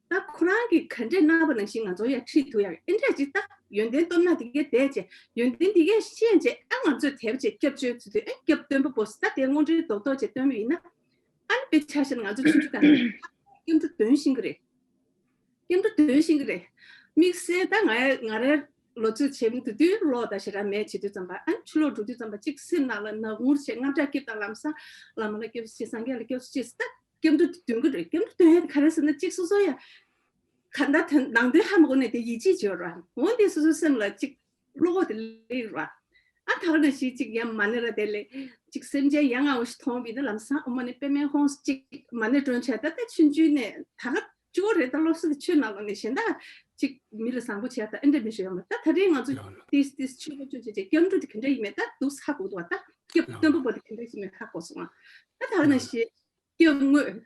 ད་ཁོ་རང་གིས་ག་འདྲས་གནང་བ་ནང་བཞིན་ང་ཚོ་ཡང་ཁྲིད་ཐུབ་ཡག་ཨེ་འདྲས་ཅིག་ད་ཡོན་ཏན་སྟོབས་ན་དེ་གས་བསྡད་བྱས་ཡོན་ཏན་དེ་གས་ཤེས་བྱས་ཨ་ང་ཚོས་དེབ་བྱས་སྐྱབས་བཅོལ་ཚུལ་དུ་ཨེ་སྐྱབས་སྟོན་པ་པོ་ད་དེ་དངོས་འབྲེལ་རྡོག་རྡོག་བྱས་སྟོན་པ་ཡིན་ན་ཨ་ནི་དཔེ་ཆ་བཞག་ན་ང་ཚོ་ཆུང་ཆུང་ག་སྐྱབས་འགྲོ་འདོན་བཞིན་གི་རེད། སྐྱབས་འགྲོ་འདོན་བཞིན་གི་རེད། དམིགས་བསལ་ད་ང་ང་རའི་ལོ་ཚོད་བྱེད་མི་དུས་དུས་ལོག་ད་ཞེ་དྲག་མེད་བྱེད་དུས་ཙམ་པ་ཨ་ནི་ཕྱི་ལོགས་འགྲོ་དུས་ཙམ་པ་གཅིག་སེམས་ནང་ལ་ནག་ངུར་བྱས་དངངས་སྐྲག་སྐྱེབས་དང་ལམ་སང་བླ་མ་ལ་སྐྱབས་སུ་མཆི། སངས་རྒྱས་ལ་སྐྱབས་སུ་མཆི་ཟེར་ད་སྐྱབས་འགྲོ་དེ་འདོན་གི་རེད། སྐྱབས་འགྲོ་འདོན་ཡ་དེ་ག་རེ་ཟེར་ན་གཅིག་སོ་སོ་ཡ་ག་འདྲ་དོན་ནང་དོན་ཧ་མ་གོ་ནས་དེ་ཡིད་ཆེས་བྱེད་ར་འོན་ཏེ་སོ་སོའི་སེམས་ལ་གཅིག་བློ་ཁོག་དེ་སླེབས་ར། ཨ་ད་ག་ནང་བཞིན་གཅིག་ཡ་མ་ཎི་ར་དེ་ལས་གཅིག་སེམས་ཅན་ཡ་ང་འོ་ཞིག་མཐོང་བས་ན་ལམ་སང་ཨོཾ་མ་ཎི་པདྨེ་ཧཱུྃ་གཅིག་མ་ཎི་སྒྲོན་བྱས་ད་ལྟ་ཆུང་ཆུང་ནས་ད་ག་ཅུ་བོ་རེད། ད་སློབ་གསོ་དེ་ཆོས་ནང་ལོགས་ནས་གཞན་དག་ཅིག་མི་ལ་བཟང་པོ་བྱས་ད་ཨེ་འདྲ་མི་ཞིག་ཡོད་མ་རེད། ད་ད་རེས་ང་ཚོ་ཡང་ལ་ཏིས་ཏིས་ཆོས་པ་ཅུང་ཅིག་ཅིག་སྐྱབས་འགྲོ་དེ་ག་འདྲ་ཡིན་མེད་ད་འདུག་ཧ་གོ་འདུག་བ། ད་སྐྱབས་སྟོན་པ་པོ་དེ་ག་འདྲ་ཡིན་མེད་ཧ་གོ་སོང་ང་། ད་ད་ག་ནང་བཞིན་སྐྱབས་དངོས།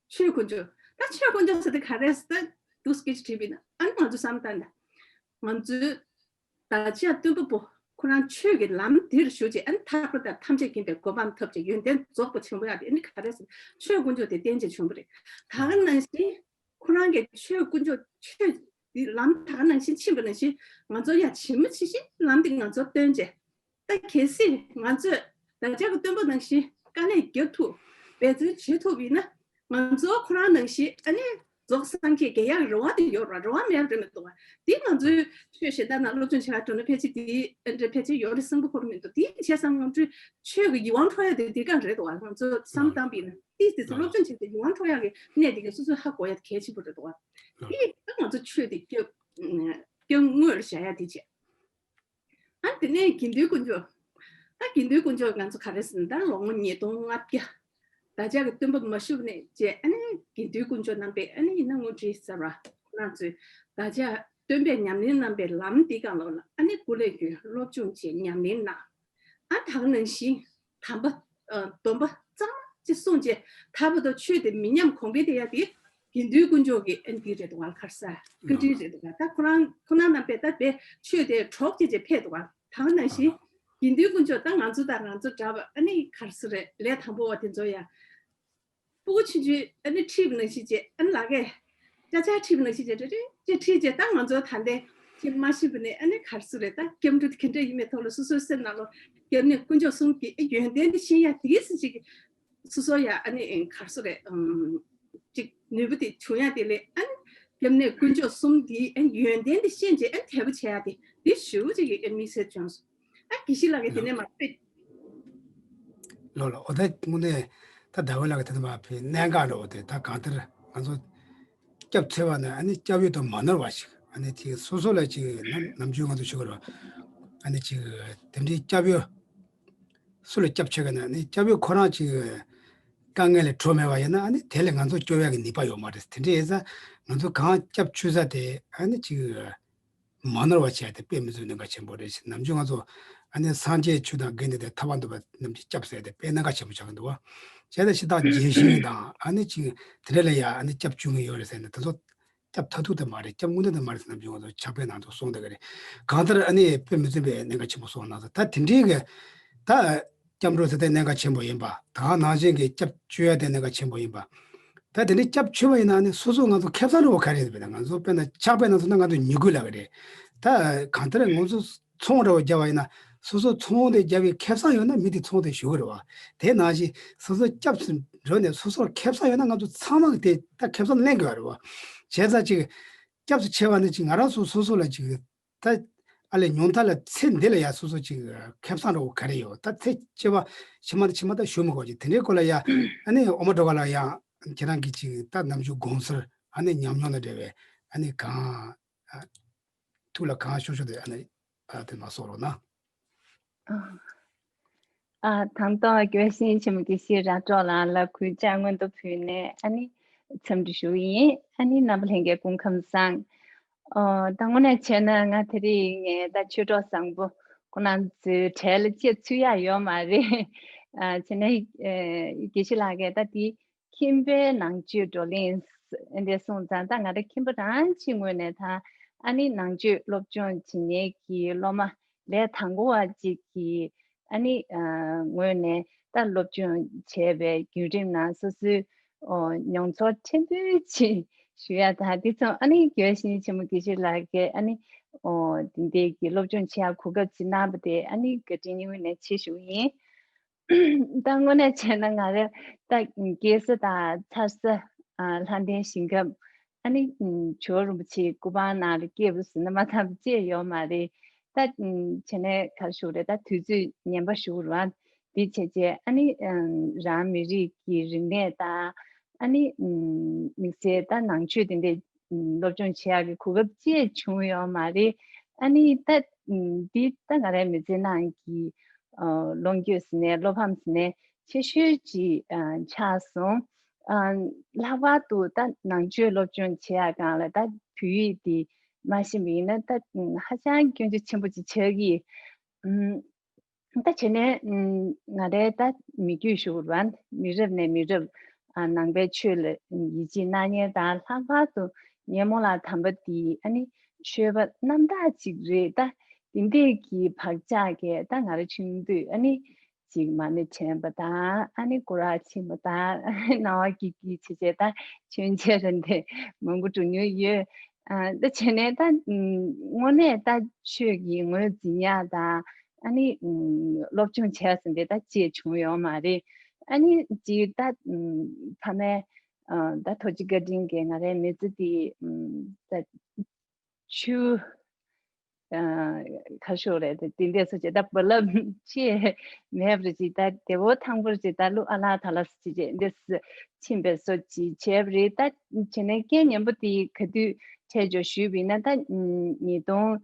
ཆོས་དཀོན་མཆོག་ད་ཆོས་དཀོན་མཆོག་ཟེར་དེ་ག་རེ་ཟེར་ད་འདུག་སྐད་ཆ་དྲིས་པས་ན་ཨ་ནི་ང་ཚོ་བསམ་བཏང་ན་ང་ཚོའི་ད་ཆ་སྟོན་པ་པོ་ཁོ་རང་ཆོས་ཀྱི་ལམ་འདིར་ཞུགས་བྱས་ཨ་ནི་ཐར་པ་དང་ཐམས་ཅད་མཁྱེན་པའི་གོ་འཕང་ཐོབ་བྱས་ཡོན་ཏན་རྫོགས་པ་ཆེན་པོ་ཡག་དེ་ཨ་ནི་ག་རེ་ཟེར་ཆོས་དཀོན་མཆོག་དེ་བསྟན་བྱས་བྱུང་བ་རེད། ད་ག་ནང་བཞིན་ཁོ་རང་གིས་ཆོས་དཀོན་མཆོག་ཆོས་འདི་ལམ་ད་ག་ནང་བཞིན་ཕྱིན་པ་ནང་བཞིན་ང་ཚོ་ཡང་ཇི་མ་ཇི་བཞིན་ལམ་འདི་ང་ཚོར་སྟོན་བྱས། ད་གལ་སྲིད་ང་ཚོས་ད་ཆ་གི་སྟོན་པ་ནང་བཞིན་དཀའ་ལས་རྒྱག་ཐུབ་འབད་བརྩོན་བྱེད་ཐུབ་ཡིན་ན་ང་ཚོ་ཁོ་རང་ནང་བཞིན་ཨ་ནི་རྫོགས་སངས་རྒྱས་རྒྱལ་ཡག་རེ་བ་དེ་ཡོད་ར་རེ་བ་མེད་རེད་མི་འདུག་བ། དེ་ང་ཚོའི་ཆོས་གཞན་དག་ནང་སློབ་སྦྱོང་བྱེད་ག་འགྲོ་ན་ཕལ་ཆེར་དེ་ཨ་འདྲ་ཕལ་ཆེར་ཡོད་རེད་བསམ་གི་ཁོ་རང་མི་འདུག་དེ་བྱས་ཙང་ང་ཚོའི་ཆོས་ཀྱི་ཡིད་དབང་འཕྲོག་ཡ་དེ་དེ་ག་རེད་འདུག་བ། ང་ཚོ་བསམ་བཏང་པ་ཡིན་ན་ཏིས་ཏིས་སློབ་སྦྱོང་བྱེད་དེ་ཡིད་དབང་འཕྲོག་ཡ་གི་གནས་དེ་ག་སོ་སོས་ཧ་གོ་ཡ་དེ་གལ་ཆེན་པོ་རེད་འདུག་བ། དེ་ད་ང་ཚོ་ཆོས་དེ་སྐྱབས་སྐྱབས་དངོས་ལ་བཞག་ཡ་དེ་བྱས། ཨ་དེ་ནས་དགེ་འདུན་དཀོན་མཆོག་ད་དགེ་འདུན་དཀོན་མཆོག་ང་ཚོ་ག་རེ་ཟེར་ན་ད་ལོ་ངོ་ཉིས་སྟོང་ལྔ་བརྒྱ་ད་ཆ་གི་སྟོན་པ་མ་བཞུགས་ནས་བྱས་ཨ་ནི་དགེ་འདུན་དཀོན་མཆོག་རྣམ་པས་ཨ་ནི་ཡིན་ན་དངོས་བྲིས་ཟེར་བ་ཁོ་རང་ཚོས་ད་ཆ་སྟོན་པས་ཉམས་ལེན་གནང་པའི་ལམ་འདི་སྒང་ལོགས་ལ་ཨ་ནི་སྐུ་ལས་བསྐྱོན་སློབ་སྦྱོང་བྱས་ཉམས་ལེན་གནང་། ཨ་ད་ག་ནང་བཞིན་དམ་པ་ཨ་སྡོམ་པ་གཙང་མ་ཅིག་སྲུང་བྱས་ད་བར་དུ་ཆོས་དེ་མི་ཉམས་གོང་འཕེལ་དེ་ཡ་དེ་དགེ་འདུན་དཀོན་མཆོག་གི་ཨ་ནི་འདི་རེད་འདུག་བ། ག་རེ་ཟེར་བཀའ་དྲིན་རེད་འདུག་བ། ད་ཁོ་རང་ཁོ་ན་རྣམ་པས་ད་དཔེ་ཆོས་དེ་གྲོགས་བྱས་བྱས་ཕེབས་འདུག་བ། ད་ག་ནང་བཞིན་དགེ་འདུན་དཀོན་མཆོག་ད་ང་ཚོ་དང་ང་ཚོ་འདྲ་བ་ཨ་ནི་ག་རེ་ཟེར་རེད་ལས་དང་པོ་བ་དེ་ཚོ་ཡ། སྤུ་གུ་ཆུང་ཆུང་ཨ་ནི་ཁྲིད་པ་ནང་བཞིན་བྱས་ཨ་ནི་ལག་གས་ཅ་ཆ་ཁྲིད་པ་ནང་བཞིན་བྱས་རེ་རེ་བྱས་ཁྲིད་བྱས་ད་ང་ཚོ་ད་ལྟའི་ཅིག་མ་ཤེས་པ་ནས་ཨ་ནི་ག་རེ་ཟེར་རེད། ད་སྐྱབས་འགྲོ་དེ་ག་འདྲ་ཡིན་མིན་ཐོག་ལ་སོ་སོའི་སེམས་ནང་ལོགས་སྐྱབས་གནས་དཀོན་མཆོག་གསུམ་གྱི་ཨ་ཡོན་ཏན་དེ་ཤེས་ཡ་དེ་གས་ཅིག་སོ་སོ་ཡ་ཨ་ནི་ག་རེ་ཟེར་རེད་ཨམ་ཅིག་ནུས་པ་དེ་བྱུང་ཡ་དེ་ལས་ཨ་ནི་སྐྱབས་གནས་དཀོན་མཆོག་གསུམ་དེའི་ཨ་ནི་ཡོན་ཏན་དེ་ཤེས་བྱས་ཨ་ནི་དད་པ་བྱེད་ཡ་དེ་དེ་ཞེ་པོ་ཅིག་གི་ཨ་དམིགས་བསལ་བྱུང་སོང་། ཨ་དགེ་བཤེས་ལགས་ཀྱིས་དེ་ནས་མ་དཔེ། ལོ་ལོ་འོ་ད་དངོས་གནས་ད་ཟླ་བ་ལགས་ཀྱིས་དེ་ནས་མ་ཕའི་གནད་འགག་འགྲོ་བ་དེ་ད་གང་ལྟར་ང་ཚོ་སྐྱབས་འཚོལ་བ་ནི་ཨ་ནི་སྐྱབས་ཡུལ་དུ་མ་ནོར་བ་ཞིག་ཨ་ནི་དེ་སོ་སོ་ལ་ཅིག་ནམ་ནམ་རྒྱུན་ང་ཚོ་ཞུ་དགོས་རེད་བ། ཨ་ནི་ཅིག་དེ་འདྲའི་སྐྱབས་ཡུལ་སུ་ལ་སྐྱབས་འཚོལ་ག་ན་ཨ་ནི་སྐྱབས་ཡུལ་ཁོ་རང་ཅིག་དཀའ་ངལ་ལས་གྲོལ་མེད་པ་ཡིན་ན་ཨ་ནི་དེ་ལས་ང་ཚོ་སྐྱོབ་ཡག་གི་ནུས་པ་ཡོད་མ་རེད། དེ་འདྲའི་ཡིན་ཙང་ང་ཚོ་གང་སྐྱབས་འཚོལ་ས་དེ་ཨ་ནི་ཅིག་མ་ནོར་བ་བྱས་ཏེ་དཔེ་མི་སྲིད་གནད་འགག་ཆེན་པོ་རེད་ཟེར། ནམ་རྒྱུན་ང་ཚོ་ཨ་ནི་སངས་རྒྱས་ཆོས་དང་དགེ་འདུན་དེ་ཐར་པ་འདོད་པ་རྣམས་ཀྱི་སྐྱབས་ཟེར་ཏེ་དཔེ་གནད་འགག་ཆེན་པོ་ཆགས་ཀྱི་འདུག་བ། བྱས་ཙང་ཞེ་དྲག་རྒྱལ་ཞེན་དང་ཨ་ནི་ཅིག་དེ་འདྲ་ལ་ཡ་ཨ་ནི་སྐྱབས་བཅོལ་མཁན་ཡོད་རེད་ཟེར་ནས་དེ་ཚོ་སྐྱབས་མཐར་ཐུག་དེ་མ་རེད། སྐྱབས་དངོས་གནས་དེ་མ་རེད་ཟེར་ནམ་རྒྱུན་ང་ཚོ་ཕྱག་དཔེ་ནང་དུ་གསུངས་བསྡད་ཀྱི་རེད། གང་ལྟར་ཨ་ནི་དཔེ་མི་སྲིད་པའི་གནད་འགག་ཆེན་པོ་གསུངས་གནང་སོང་། ད་དེ་འདྲའི་གི་ད་སྐྱབས་འགྲོ་ཟེར་དེ་གནད་འགག་ཆེན་པོ་ཡིན་པ་དང་ནང་བཞིན་གྱི་སྐྱབས་བཅོལ་ཡ་དེ་གནད་འགག་ཆེན་པོ་ཡིན་པ། ད་དེ་འདྲའི་སྐྱབས་བཅོལ་བ་ཡིན་ན་ནི་སོ་སོ་ང་ཚོ་ཁེ་བཟང་འདྲ་བོ་ག་རེ་རེད་པས་ན། ང་ཚོ་དཔེར་ན་ཕྱག་དཔེ་ནང་སོང་ན་ང་ཚོ་མྱུ་གུ་ལབ་ཀྱི་རེད། ད་གང་ལྟར་ང་ཚོ་ཚོང་འདྲ་བོ་རྒྱབ་པ་ཡིན་ན་སོ་སོ་ཚོང་དེ་རྒྱབ་པའི་ཁེ་བཟང་ཡོད་ན་མི་དེ་ཚོང་དེ་ཞུ་གི་རེད་བ། དེ་ནང་བཞིན་སོ་སོ་སྐྱབས་སུ་འགྲོ་ནས་སོ་སོར་ཁེ་བཟང་ཡོད་ན་ང་ཚོ་ཚང་མ་གི་དེ་ད་ཁེ་བཟང་ལེན་དགོས་རེད་བ། བྱས་ཙང་ཅིག་སྐྱབས་སུ་མཆི་བ་ནི་ཅིག་ང་རང་ཚོ་སོ་སོ་ལ་ཅིག་ད་ཨ་ལས་ཉུང་མཐའ་ལ་ཚེ་འདི་ལ་ཡ་སོ་སོ་ཅིག་ཁེ་བཟང་འདྲ་བོ་ག་རེ་ཡོད། ད་ཚེ་སྐྱེ་བ་ཕྱི་མ་དང་ཕྱི་མ་ད་ཞུ་མི་དགོས་ཅིག་དེ་འདྲའི་སྐོར་ལ་ཡ་ཨ་ནི་ཨོ་མ་སྒྲོལ་དཀར་ལགས་ཡང་ཁྱེད་རང་གིས་ཅིག་ད་ནམ་རྒྱུན་དགོངས་ཚུལ་ཨ་ནི་ཉམས་མྱོང་དང་འབྲེལ་བའི་ཨ་ནི་གང་ཨ་ཐུགས་ལ་གང་ཤོར་ཤོར་དེ་ཨ་ནི་ཨ་དེ་མར་གསུང་རོགས་གནང་། ཨ་ཨ་དང་ཐོག་དགེ་བཤེས་ཆེན་མོ་དགེ་བཤེས་ར་སྒྲོགས་ལགས་ལ་གུས་ཕྱག་སྔོན་དུ་ཕུལ་ནས་ཨ་ནི་ འཚམས་འདྲི་ཞུ་གི་ཡིན། ཨ་ནི་རྣམ་པ་ལྷན་རྒྱས་སྐུ་ཁམས་བཟང་། ཨོ། ད་དངོས་གནས་བྱས་ན་ང་དེ་རིང་ངས་ད་ཆོས་གྲོགས་བཟང་པོ་ཁོ་རང་ཚོའི་གྲལ་ལ་ཅིག་ཚུད་ཡག་ཡོད་མ་རེད། ཨ། བྱས་ན་ཨེ་དགེ་བཤེས་ལགས་ཀྱིས་ད་དེ་ཁྱིམ་པའི་ནང་ཆོས་བགྲོ་གླེང་འདི་གསུངས་ཙང་ད་ང་རང་ཁྱིམ་པ་རང་གཅིག་ངོས་ནས་ད་ཨ་ནི་ནང་ཆོས་སློབ་སྦྱོང་བྱེད་མཁན་གྱི་སློབ་མ་ལས་དང་པོ་བ་གཅིག་གི་ཨ་ནི་ཨ་ངོས་ནས་ད་སློབ་སྦྱོང་བྱས་པའི་བརྒྱུད་རིམ་ནང་སོ་སོའི་ཨོ་མྱོང་ཚོར་ཕྲན་བུ་ཅིག་ཞུ་ཡ་དང་། དེ་མཚུངས་ཨ་ནི་དགེ་བཤེས་ཆེན་མོ་དགེ་བཤེས་ལགས་ཀྱིས་ཨ་ནི་ཨོ་དེ་འདྲའི་གི་སློབ་སྦྱོང་བྱེད་ཡ་གོ་སྐབས་ཅིག་གནང་བ་དེ་ཨ་ནི་བཀའ་དྲིན་སྙིང་དབུས་ནས་ཆེ་ཞུ་གི་ཡིན། ད་དངོས་གནས་བྱས་ན་ང་རང་ད་སྐྱེས་ས་དང་འཚར་ས་ཨ་ལྷ་ལྡན་ཞིང་ཁམས། ཨ་ནི་ཇོ་བོ་རིན་པོ་ཆེའི་སྐུ་པར་ནང་ལ་སྐྱེས་པ་ཟེར་ན་མ་ཐག་ཏུ་ཅི་ཡོད་མ་རེད། ད་བྱས་ནས་ག་རེ་ཞུ་དགོས་རེད། ད་དུས་ཚོད་ངན་པ་ཞུ་རུང་འདི་བྱས་རྗེས་ཨ་ནི་རང་མི་རིགས་ཀྱི་རིག་གནས་དང་ཨ་ནི་དམིགས་བསལ་ད་ནང་ཆོས་དེ་འདྲའི་སློབ་སྦྱོང་བྱེད་ཡག་གི་གོ་སྐབས་ཅི་བྱུང་ཡོད་མ་རེད། ཨ་ནི་ད་འདི་ད་ང་རའི་མི་ཚེ་ནང་གི་ལོ་རྒྱུས་ཟེར་ནས་བློ་ཕམ་ཟེར་ནས་ཆེ་ཤོས་ཅིག་ཆགས་སོང་། ལྷག་པར་དུ་ད་ནང་ཆོས་སློབ་སྦྱོང་བྱེད་ཡག་སྒང་ལ་ད་བོད་ཡིག་འདི་མ་ཤེས་པ་ཡིན་ན་ད་ཧ་ཅང་སྐྱོན་ཆ་ཆེན་པོ་ཅིག་ཆགས་ཀྱི། ད་བྱས་ནས་ང་རའི་ད་མི་རྒྱུད་ཞུ་བ་མི་རབས་ནས་མི་རབས་ནང་པའི་ཆོས་ལ་ཡིད་ཆེས་གནང་མཁན་དང་ལྷག་པར་དུ་ངའི་རྨོ་ལགས་དམ་པ་འདི་ཨ་ནི་ཆོས་པ་རྣམ་དག་ཅིག་རེད། ད་འདི་འདྲས་ཀྱི་བག་ཆགས་ཀྱིས་ད་ང་རང་ཆུང་དུས་ཨ་ནི་ཅིག་མ་ཎི་དྲན་པ་དང་ཨ་ནི་སྐོར་ར་ཕྱིན་པ་དང་སྣང་བ་སྐྱིད་སྐྱིད་བྱེད་བྱེད་ད་མཆོད་མཇལ་ར་འདི་མང་པོ་འགྲོ་མྱོང་ཡོད། ཨ་ད་བྱས་ནས་ད་དངོས་གནས་ད་ཆོས་ཀྱི་ངོས་འཛིན་ཡག་དང་ཨ་ནི་སློབ་སྦྱོང་བྱས་ཟིན་དེ་ད་ཅི་བྱུང་ཡོད་མ་རེད། ཨ་ནི་ཅིག་ད་ཕ་མའི་ད་ཐུགས་རྗེ་བཀའ་དྲིན་གྱིས་ང་རའི་མི་ཚེ་འདི་ད་ཆུ་ག་ཤོག་རེད་དེ་དེ་འདྲས་སོ་བྱས་ད་རྦ་རླབས་ཆེ་མེད་པར་ཅིག་ད་དེ་བོ་ཐང་པོར་ཅིག་ད་ལུ་ཨ་ལ་ད་ལ་སི་ཅིག་ཅེ་འདྲས་ཕྱིན་པའི་སོ་ཅིག་བྱས་པ་རེད། ད་བྱས་ནས་རྐྱེན་ངན་པ་དེ་ག་དུས་འཕྲད་འཇོག་ཞུས་པ་ཡིན་ན་ད་ཉིས་སྟོང་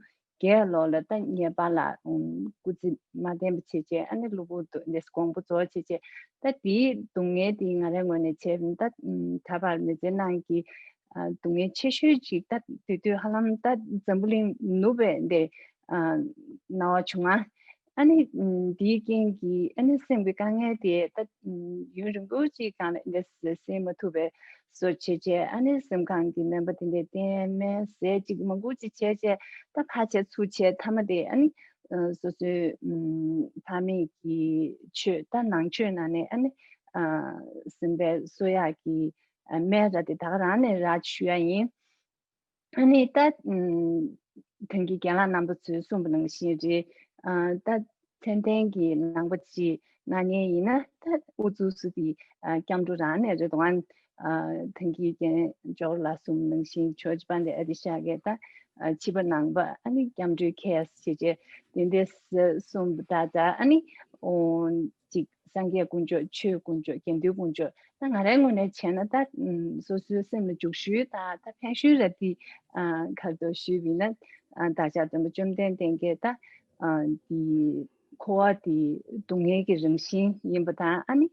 བརྒྱད་ལོ་ལ་ད་ངའི་པཱ་ལགས་སྐུ་ཚེ་མ་བརྟན་པ་བྱས་བྱས་ཨ་ནི་གློ་བུར་དུ་འདྲས་དགོངས་པ་རྫོགས་བྱས་བྱས་ད་དེའི་སྡུག་བསྔལ་དེ་ང་རའི་ངོས་ནས་བྱས་པ་ཡིན་ད་ད་བར་མི་ཚེ་ནང་གི་སྡུག་བསྔལ་ཆེ་ཤོས་ཅིག་ད་དེ་དུས་ཧ་ལམ་ད་འཛམ་བུ་གླིང་ནུབ་པའི་འདྲས་སྣང་བ་བྱུང་ང་། ཨ་ནི་འདིའི་རྐྱེན་གྱིས་ཨ་ནི་སེམས་ཀྱི་དཀའ་ངལ་དེ་ད་ཡུན་རིང་པོ་ཅིག་སྒང་ལ་འདྲས་སེལ་མ་ཐུབ་པའི་བཟོ་བྱས་བྱས་ཨ་ནི་སེམས་ཁམས་ཀྱི་སྨན་པ་དེ་འདྲས་བསྟེན་སྨན་ཟས་ཅིག་མང་པོ་ཅིག་བྱས་བྱས་ད་ཕར་བྱས་ཚུར་བྱས་མཐའ་མ་དེ་ཨ་ནི་སོ་སོའི་ཕ་མེས་ཀྱི་ཆོས་ད་ནང་ཆོས་ནང་ནས་ཨ་ནི་སེམས་པའི་གསོ་ཡག་གི་སྨན་ར་དེ་ད་ག་རང་ནས་རག་ཞུ་ཡ་ཡིན། ཨ་ནི་ད་ཐང་གི་རྒན་ལགས་རྣམ་པ་ཚོས་གསུངས་པ་ནང་བཞིན་རེད། ད་མཚན་ལྡན་གྱི་ནང་པ་ཅིག་གནང་མཁན་ཡིན་ན་ད་ཨུ་ཚུགས་སུ་དེ་སྐྱབས་འགྲོ་རང་ནས་རེད་དོ། ཐང་གི་རྒན་ཇོ་ལགས་གསུངས་པ་ནང་བཞིན་ཇོ་ཇི་པན་དེ་ཨ་དི་ཤ་གས་ད་ཕྱི་པ་ནང་པ་ཨ་ནི་སྐྱབས་འགྲོའི་ཁེ་ཡས་བྱེད་བྱེད་དེ་འདྲས་གསུངས་པ་ད་ད་ཨ་ནི་ཅིག་སངས་རྒྱས་དཀོན་མཆོག་ཆོས་དཀོན་མཆོག་དགེ་འདུན་དཀོན་མཆོག་ད་ང་རའི་ངོས་ནས་བྱས་ན་ད་སོ་སོའི་སེམས་ལ་འཇུག་ཤོས་དང་ད་ཕན་ཤོས་ར་དེ་ག་རེ་འདུག་ཞུས་པ་ཡིན་ན་བདག་ཅག་སྟོན་པ་བཅོམ་ལྡན་འདས་ཀྱིས་ད་འདི་འཁོར་བ་དེ་སྡུག་བསྔལ་གྱི་རང་བཞིན་ཡིན་པ་དང་ཨ་ནི་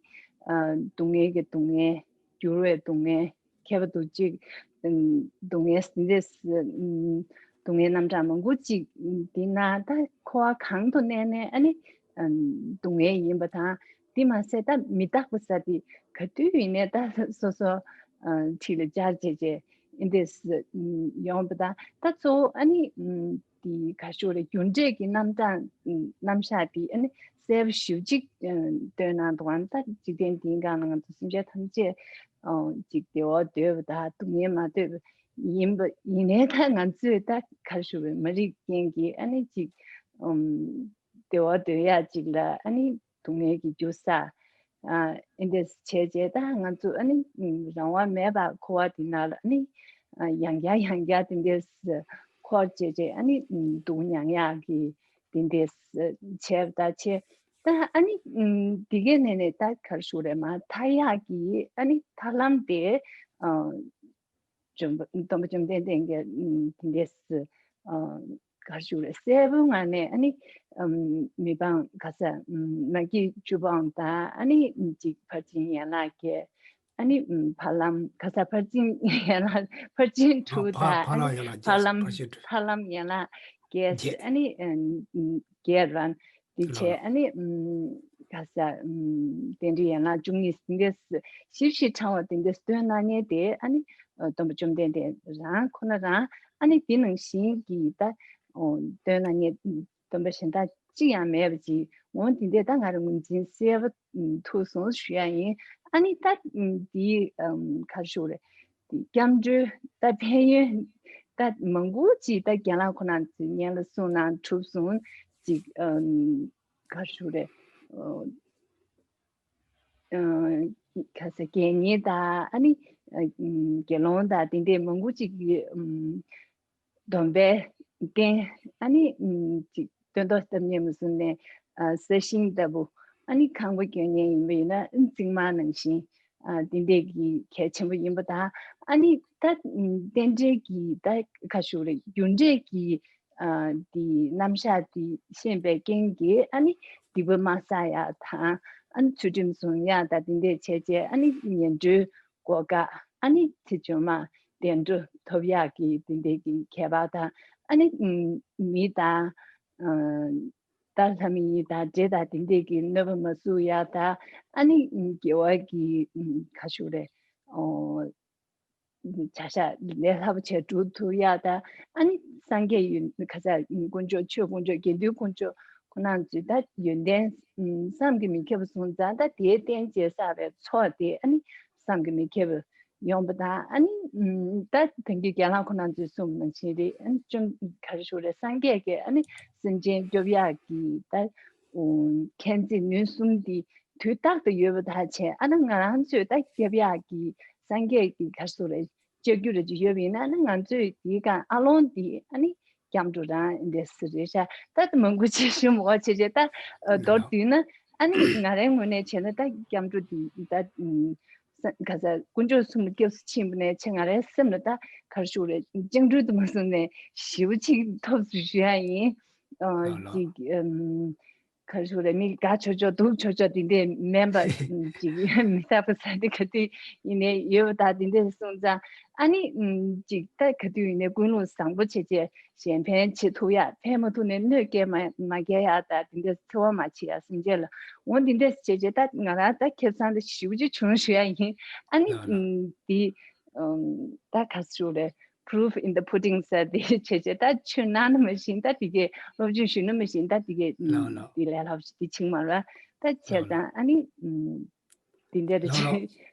སྡུག་བསྔལ་གྱི་སྡུག་བསྔལ་འགྱུར་བའི་སྡུག་བསྔལ་ཁྱད་པར་དུ་གཅིག་སྡུག་བསྔལ་འདི་སྡུག་བསྔལ་རྣམ་གྲངས་མང་པོ་གཅིག་འདི་ན་ད་འཁོར་བ་གང་དུ་གནས་ནས་ཨ་ནི་སྡུག་བསྔལ་ཡིན་པ་དང་། དེ་མ་ཟད་ད་མི་རྟག་པ་ཟེར་དེ་ག་དུས་ཡིན་ནའི་ད་སོ་སོ་འཁྲིས་ལ་སྦྱར་བྱས་བྱས་ཨེ་འདྲས་ཡོང་བ་དང་ད་གཙོ་བོ་ཨ་ནི་དེ་ག་ཞུ་རེ་རྒྱུ་འབྲས་ཀྱི་རྣམ་གྲངས་རྣམ་གཞག་དེ་ཨ་ནི་གསལ་པོ་ཞེ་ཅིག་སྟོན་གནང་འདུག་ཨ་ནི་ད་འཇིག་རྟེན་འདིའི་སྒང་ལ་ང་ཚོ་སེམས་ཅན་ཐམས་ཅད་ཅིག་བདེ་བ་འདོད་པ་དང་སྡུག་བསྔལ་མ་འདོད་པ་ཡིན་པ་ཡིན་ནའི་ད་ང་ཚོས་ད་ག་ཞུ་རེ་མ་རིག་རྐྱེན་གྱིས་ཨ་ནི་ཅིག་བདེ་བ་འདོད་ཡག་ཅིག་ལ་ཨ་ནི་སྡུག་བསྔལ་གྱི་རྒྱུ་ས། ཨ་ཨེ་འདྲས་བྱས་བྱས་ད་ང་ཚོ་ཨ་ནི་རང་དབང་མེད་པར་འཁོར་བ་འདི་ནང་ལ་ཨ་ནི་ཡང་བསྐྱར་ཡང་བསྐྱར་དེ་འདྲས་འཁོར་བྱས་བྱས་ཨ་ནི་སྡུག་མྱངས་ཡག་གི་དེ་འདྲས་བྱས་ད་བྱས་ད་ཨ་ནི་འདི་གའི་ནས་ནས་ད་ག་རེ་ཞུ་རེད་མ་ཐར་ཡག་གི་ཨ་ནི་ཐར་ལམ་དེ་ཨ། བཅོམ་པ་སྟོན་པ་བཅོམ་ལྡན་འདས་ཀྱིས་དེ་འདྲས་ག་རེ་ཞུ་རེད་གསལ་པོའི་ངང་ནས་ཨ་ནི་མི་འབངས་ག་ས་མ་སྐྱེས་བཅུ་སྤོང་དང་ཨ་ནི་ཅིག་ཕར་ཕྱིན་ཡན་ལག་བརྒྱད་ ཨ་ནི་ཨམ་ཕ་ལམ་ག་ས་ཕར་ཕྱིན་ཡན་ལག་ཕར་ཕྱིན་དྲུག་དང་ཕ་ཨ་ནི་ལམ་ཡན་ལག་ཕ་ལམ་ཕར་ཕྱིན་དྲུག་ཕ་ལམ་ཡན་ལག་བརྒྱད། བརྒྱད། ཨ་ནི་ཨམ་བརྒྱད་རང་དེ་ལ་བྱས། ཨ་ནི་ཨམ་ག་ས་ཨམ་རྟེན་འབྲེལ་ཡན་ལག་བཅུ་གཉིས་དེ་འདྲས་ཞིབ་ཞིབ་ཕྲ་བ་དེ་འདྲས་སྟོན་གནང་མཁན་དེ་ཨ་ནི་ཨ་སྟོན་པ་བཅོམ་ལྡན་འདས་རང་ཁོ་ན་རང་ཨ་ནི་དེ་ནང་བཞིན་གྱི་ད་ཨོ་སྟོན་གནང་མཁན་སྟོན་པ་གཞན་དག་གཅིག་ཡང་མེད་པ་ཅིག་འོ་དེ་འདྲས་ད་ང་རང་ངོས་འཛིན་གསལ་པོ་ཐུབ་སོང་ཞུ་ཡ་ཡིན། ཨ་ནི་ད་འདི་ཨམ་ག་རེ་ཞུ་དགོས་རེད། འདི་སྐྱབས་འགྲོའི་ད་ཕན་ཡོན་ད་མང་པོ་ཅིག་ད་རྒན་ལགས་ཁོ་རང་ཚོས་སྙན་ལ་གསུངས་གནང་གྲུབ་སོང་ཅིག་ཨམ་ག་རེ་ཞུ་དགོས་རེད། ཨོ་ཨ་ག་ས་དགེ་བསྙེན་དང་ཨ་ནི་ཨ་ཨམ་དགེ་སློང་དང་དེ་འདྲས་མང་པོ་ཅིག་གིས་ཨམ་སྡོམ་པའི་རྟེན་ཨ་ནི་ཨམ་ཅིག་སྟོན་ཐོག་བཏབ་མཁན་མ་སོང་ནས་ཨ་ས་ཞིང་ལྟ་བུ་ཨ་ནི་ཁང་པ་སྐྱོན་མཁན་ཡིན་པ་ཡིན་ན་ཨ་ནི་རྩིག་དམར་ནང་བཞིན་ཨ་དེ་འདྲས་ཀྱི་གལ་ཆེན་པོ་ཡིན་པ་དང་ཨ་ནི་ད་ཨམ་རྟེན་འབྲེལ་གྱི་ད་ག་ཞུ་རེད་རྒྱུ་འབྲས་ཀྱི་ཨ་དེ་རྣམ་གཞག་དེ་ཤེས་པའི་རྐྱེན་གྱིས་ཨ་ནི་སྡིག་པ་མ་བསགས་ཡག་དང་ཨ་ནི་ཚུལ་ཁྲིམས་སྲུང་ཡག་དང་དེ་འདྲས་བྱས་རྗེས་ཨ་ནི་ངན་འགྲོའི་སྒོ་འགག་ཨ་ནི་དེ་བྱུང་མ་བདེ་འགྲོ་ཐོབ་ཡག་གི་དེ་འདྲས་ཀྱི་ཁྱད་པར་དང་ཨ་ནི་ཨམ་མི་དང་ཨ་ད་ལྷ་མི་ཡི་དང་འདྲེ་དང་དེ་འདྲས་ཀྱི་གནོད་པ་མ་བཟོ་ཡག་དང་ཨ་ནི་ཨམ་དགེ་བ་གི་ཨམ་ག་ཞུ་རེད་ཨོ་བྱ་བཞག་ལས་སླ་པོ་བྱས་སྒྲུབ་ཐུབ་ཡག་དང་ཨ་ནི་སངས་རྒྱས་ཡོན་ག་ས་དཀོན་མཆོག་ཆོས་དཀོན་མཆོག་དགེ་འདུན་དཀོན་མཆོག་ཁོ་རང་ཚོས་ད་ཡོན་ཏན་ཨམ་བསམ་གྱིས་མི་ཁྱབ་པ་སོང་ཙང་ད་དེའི་རྟེན་བྱས་བསགས་པའི་ཚོགས་དེ་ཨ་ནི་བསམ་གྱིས་མི་ཁྱབ་པ་ཡོང་པ་དང་ཨ་ནི་ཨམ་ད་དེང་གི་རྒན་ལགས་ཁོ་རང་ཚོས་གསུངས་པ་ནང་བཞིན་རེད། ཨ་ནི་ཅུང་ག་རེ་ཞུ་རེད་སངས་རྒྱས་ཀྱིས་ཨ་ནི་སེམས་ཅན་སྐྱོབ་ཡག་གི་ད་ཨོ་མཁྱེན་བརྩེ་ནུས་གསུམ་འདི་དུས་རྟག་ཏུ་ཡོད་པ་དག་བྱས་ཨ་ནི་ང་རང་ཚོས་ད་སྐྱོབ་ཡག་གི་སངས་རྒྱས་ཀྱི་ག་རེ་ཟེར་རེད་ལྕགས་ཀྱུ་རེ་ཅིག་ཡོད་པ་ཡིན་ན་ཨ་ནི་ང་ཚོས་དེའི་སྒང་ཨ་ལོང་འདི་ཨ་ནི་སྐྱབས་འགྲོ་རང་འདི་སུ་རེད་ཤག་ད་ད་མང་པོ་ཅིག་ཞུ་མི་དགོས་བྱས་བྱས་ད་ཨ་མདོར་བསྡུས་ན་ཨ་ནི་ང་རའི་ངོས་ནས་བྱས་ན་ད་སྐྱབས་འགྲོ་འདི་ད་ཨུམ་ས་ག་ས་དཀོན་མཆོག་གསུམ་ལ་སྐྱབས་སུ་ཕྱིན་པ་ནས་ཆེ་ང་རའི་སེམས་ལ་ད་ག་རེ་ཞུ་རེད་བཅིངས་འགྲོལ་དུ་མ་སོང་ནས་ཞེ་པོ་ཅིག་ཐོབ་སོང་ཞུ་ཡ་ཡིན། ཨ་ལ། ཅིག་ཨམ། ག་རེ་ཞུ་རེད་མི་དགའ་ཆོག་ཆོག་སྡུག་ཆོག་ཆོག་དེ་འདྲས་མིན་པ་ཅིག་མི་རྟག་པ་ས་དེ་ག་དུས་ཡིན་ནའི་ཡོད་པ་དང་དེ་འདྲས་སོང་ཙང་ཨ་ནི་ཨམ་ཅིག་ད་ག་དུས་ཡིན་ནའི་ཀུན་སློང་བཟང་པོ་བྱེད་བྱེད་གཞན་ཕན་བྱེད་ཐུབ་ཡག་ཕན་མ་ཐུབ་ནའི་གནོད་སྐྱེལ་མ་མ་སྐྱེལ་ཡག་དང་དེ་འདྲས་འཚེ་བ་མ་བྱེད་ཡག་སེམས་ཅན་ལ་འོ་དེ་འདྲས་བྱེད་བྱེད་ད་ང་རང་ད་ཁེ་བཟང་དེ་ཞེ་པོ་ཅིག་བྱུང་ཞུ་ཡག་ཡིན་ཨ་ནི་ལ་ལ། ཨམ་དེ་ཨམ་ད་ག་རེ་ཞུ་རེད། Proof in the pudding ཟེར་དེ་བྱས་བྱས་ད་ཆོས་གནང་ན་མ་ཤེས་ད་དེ་གས་སློབ་སྦྱོང་ཞུས་ན་མ་ཤེས་ད་དེ་གས་ལགས་ལགས། དེ་ལས་སླ་པོ་ཞིག་དེ་ཕྱིན་མ་རེད་ད་བྱས་ལགས་ལགས། ཙང་ཨ་ནི་དེ་འདྲ་རེད་ལགས་ལགས། ཅེས།